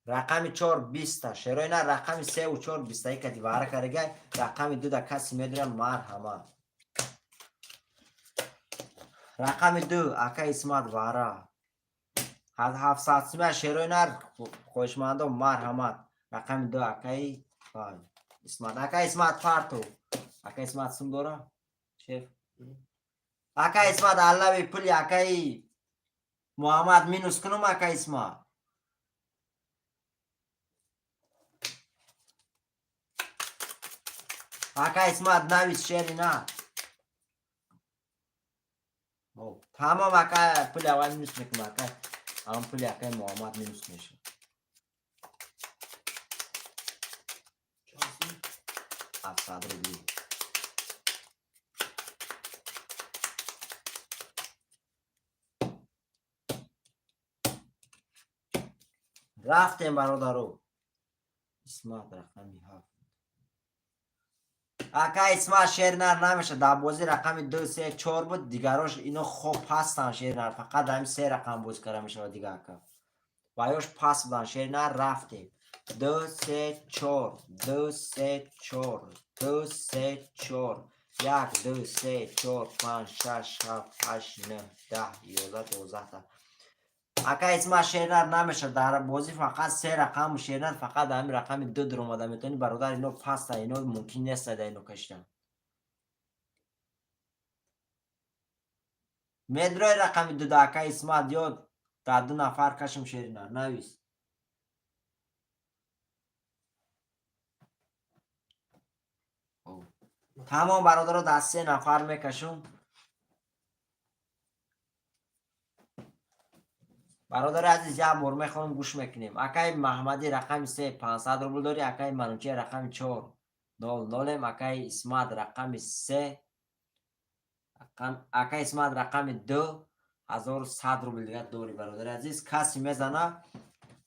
[SPEAKER 1] рақами чор, 20-та, шерои на. Рақами севу чор бистаи кати вара карагай. Рақами дуда каси медонам, марҳамат. Рақами ду, ака Исмат, вара 700 сумя, шерои нар. Хоҳишмандо, марҳамат. Рақами ду, акаи Исмат. Ака Исмат, парту. Ака Исмат сум дора, шеф. Ака Исмат, аллави пули акаи Муҳаммад минус кунум, ака Исмат. Ака Исмат, навис, шери на. Тамом, ака, пули аввал минус мекунам, ака. Ам пули акаи Муҳаммад минус мешавад. 700 рубли. Рафтем, бародаро. Исмат, рақами ҳафт. Ака Исмат, шернар намеша. Дар бозӣ рақами ду, се, чор буд, дигарош ино хоб ҳастанд, шернар. Фақат ҳамин се рақам боз карда мешавад, дига ака ваёш пас буданд, шернар. Рафтем. Ду, се, чор, ду, се, чор, ду, се, чор, як, ду, се, чор, панҷ, шаш, ҳафт, ҳашт, нӯҳ, 10, 11, 12-та. Ака Исмат, шернар намеша. Дар бозӣ фақат се рақам, шернар. Фақат ҳамин рақами ду дуромада метавонӣ, бародар. Ино паста, ино мумкин нест да ино кашидан. Медрои рақами дуда, ака Исмат, ё дар ду нафар кашм, шеринар? Навис. Тамом, бародаро, дар се нафар мекашум. Бародари азиз, як бор мехонам, гӯш мекунем. Акаи Маҳмадӣ, рақами се, 500 рубл дорӣ. Акаи Манучер, рақами чор, нол нолем. Акаи Исмат, рақами се, акаи Исмат, рақами ду, 1100 рубл дига дорӣ. Бародари азиз, касе мезана,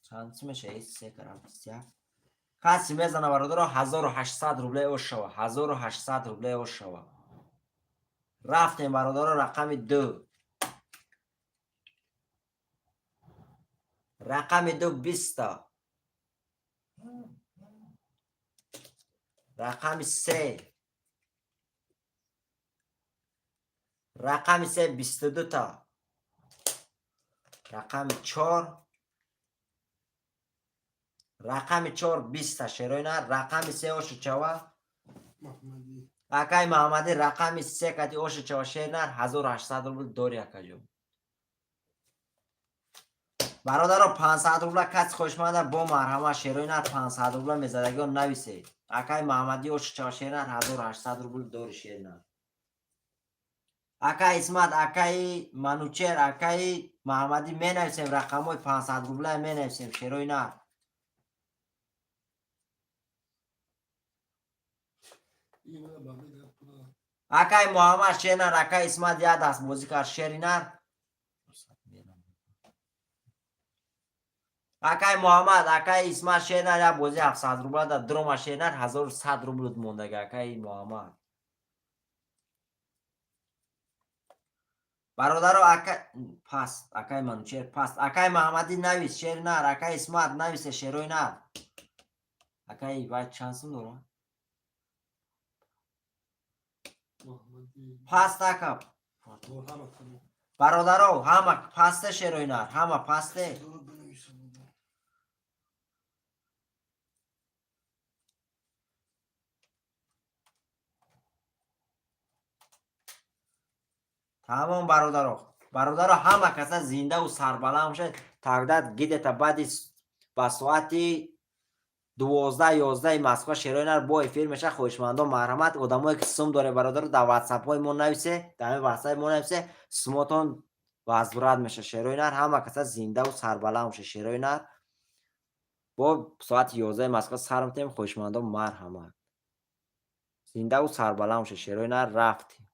[SPEAKER 1] чанд чӣ меша? Се карам як. Касе мезана, бародаро, 1800 рубле ош шава, 1800 рубле ош шава. Рафтем, бародаро. Рақами ду, рақами ду, 20-та. Рақами се, рақами се, 22-та. Рақами чор, рақами чор, 20-та, шероина. Рақами се ошу чава. Акаи Маҳамадӣ, рақами се кати ошу чава, шернар. 1800 рубл дори, акаҷон. Бародаро, 500 рубла каси хоҳишманда бо марҳамат, шероинар. 500 рубла мезадагион нависед. Акаи Маҳамадӣ, ошу чава, шернар. 1800 рубл дори, шернар. Акаи Исмат, акаи Манучер, акаи Маҳамадӣ, менависем рақамҳои 500 рубла, менависем, шероинар. Акаи Муҳаммад, шернар. Акаи Исмат як даст бозӣ кард, шеринар. Акаи Муҳаммад, акаи Исмат, шернар, як бозӣ 700 рубла да дрома, шернар. 1100 рубл мондаги, акаи Муҳаммад. Бародаро, ака паст, акаи Манучер паст. Акаи Маҳаммадӣ, навис, шеринар. Акаи Исмат, нависе, шерои нар. Акаи вай чанд сум дора? Паст, ака. Бародаро, ҳама пасте, шерои нар, ҳама пасте.
[SPEAKER 3] Дора бинависам, бобо.
[SPEAKER 1] Тамом, бародаро, бародаро, ҳама каса зиндаву сарбаланд бошед. Тогда где-то баъди ба соати 12, 11-и Москва шерои нар бо эфир меша. Хоҳишмандон, марҳамат, одамое ки сум доре, бародаро, дар ватсапҳои мо нависе, дар ҳамин ватсапи мо нависе, сумотон возврат меша. Шерои нар, ҳама каса зиндаву сарбаланд бошед. Шерои нар бо соати 11-и Москва сар метем. Хоҳишмандон, марҳамат, зиндаву сарбаланд бошед. Шерои нар, рафтем.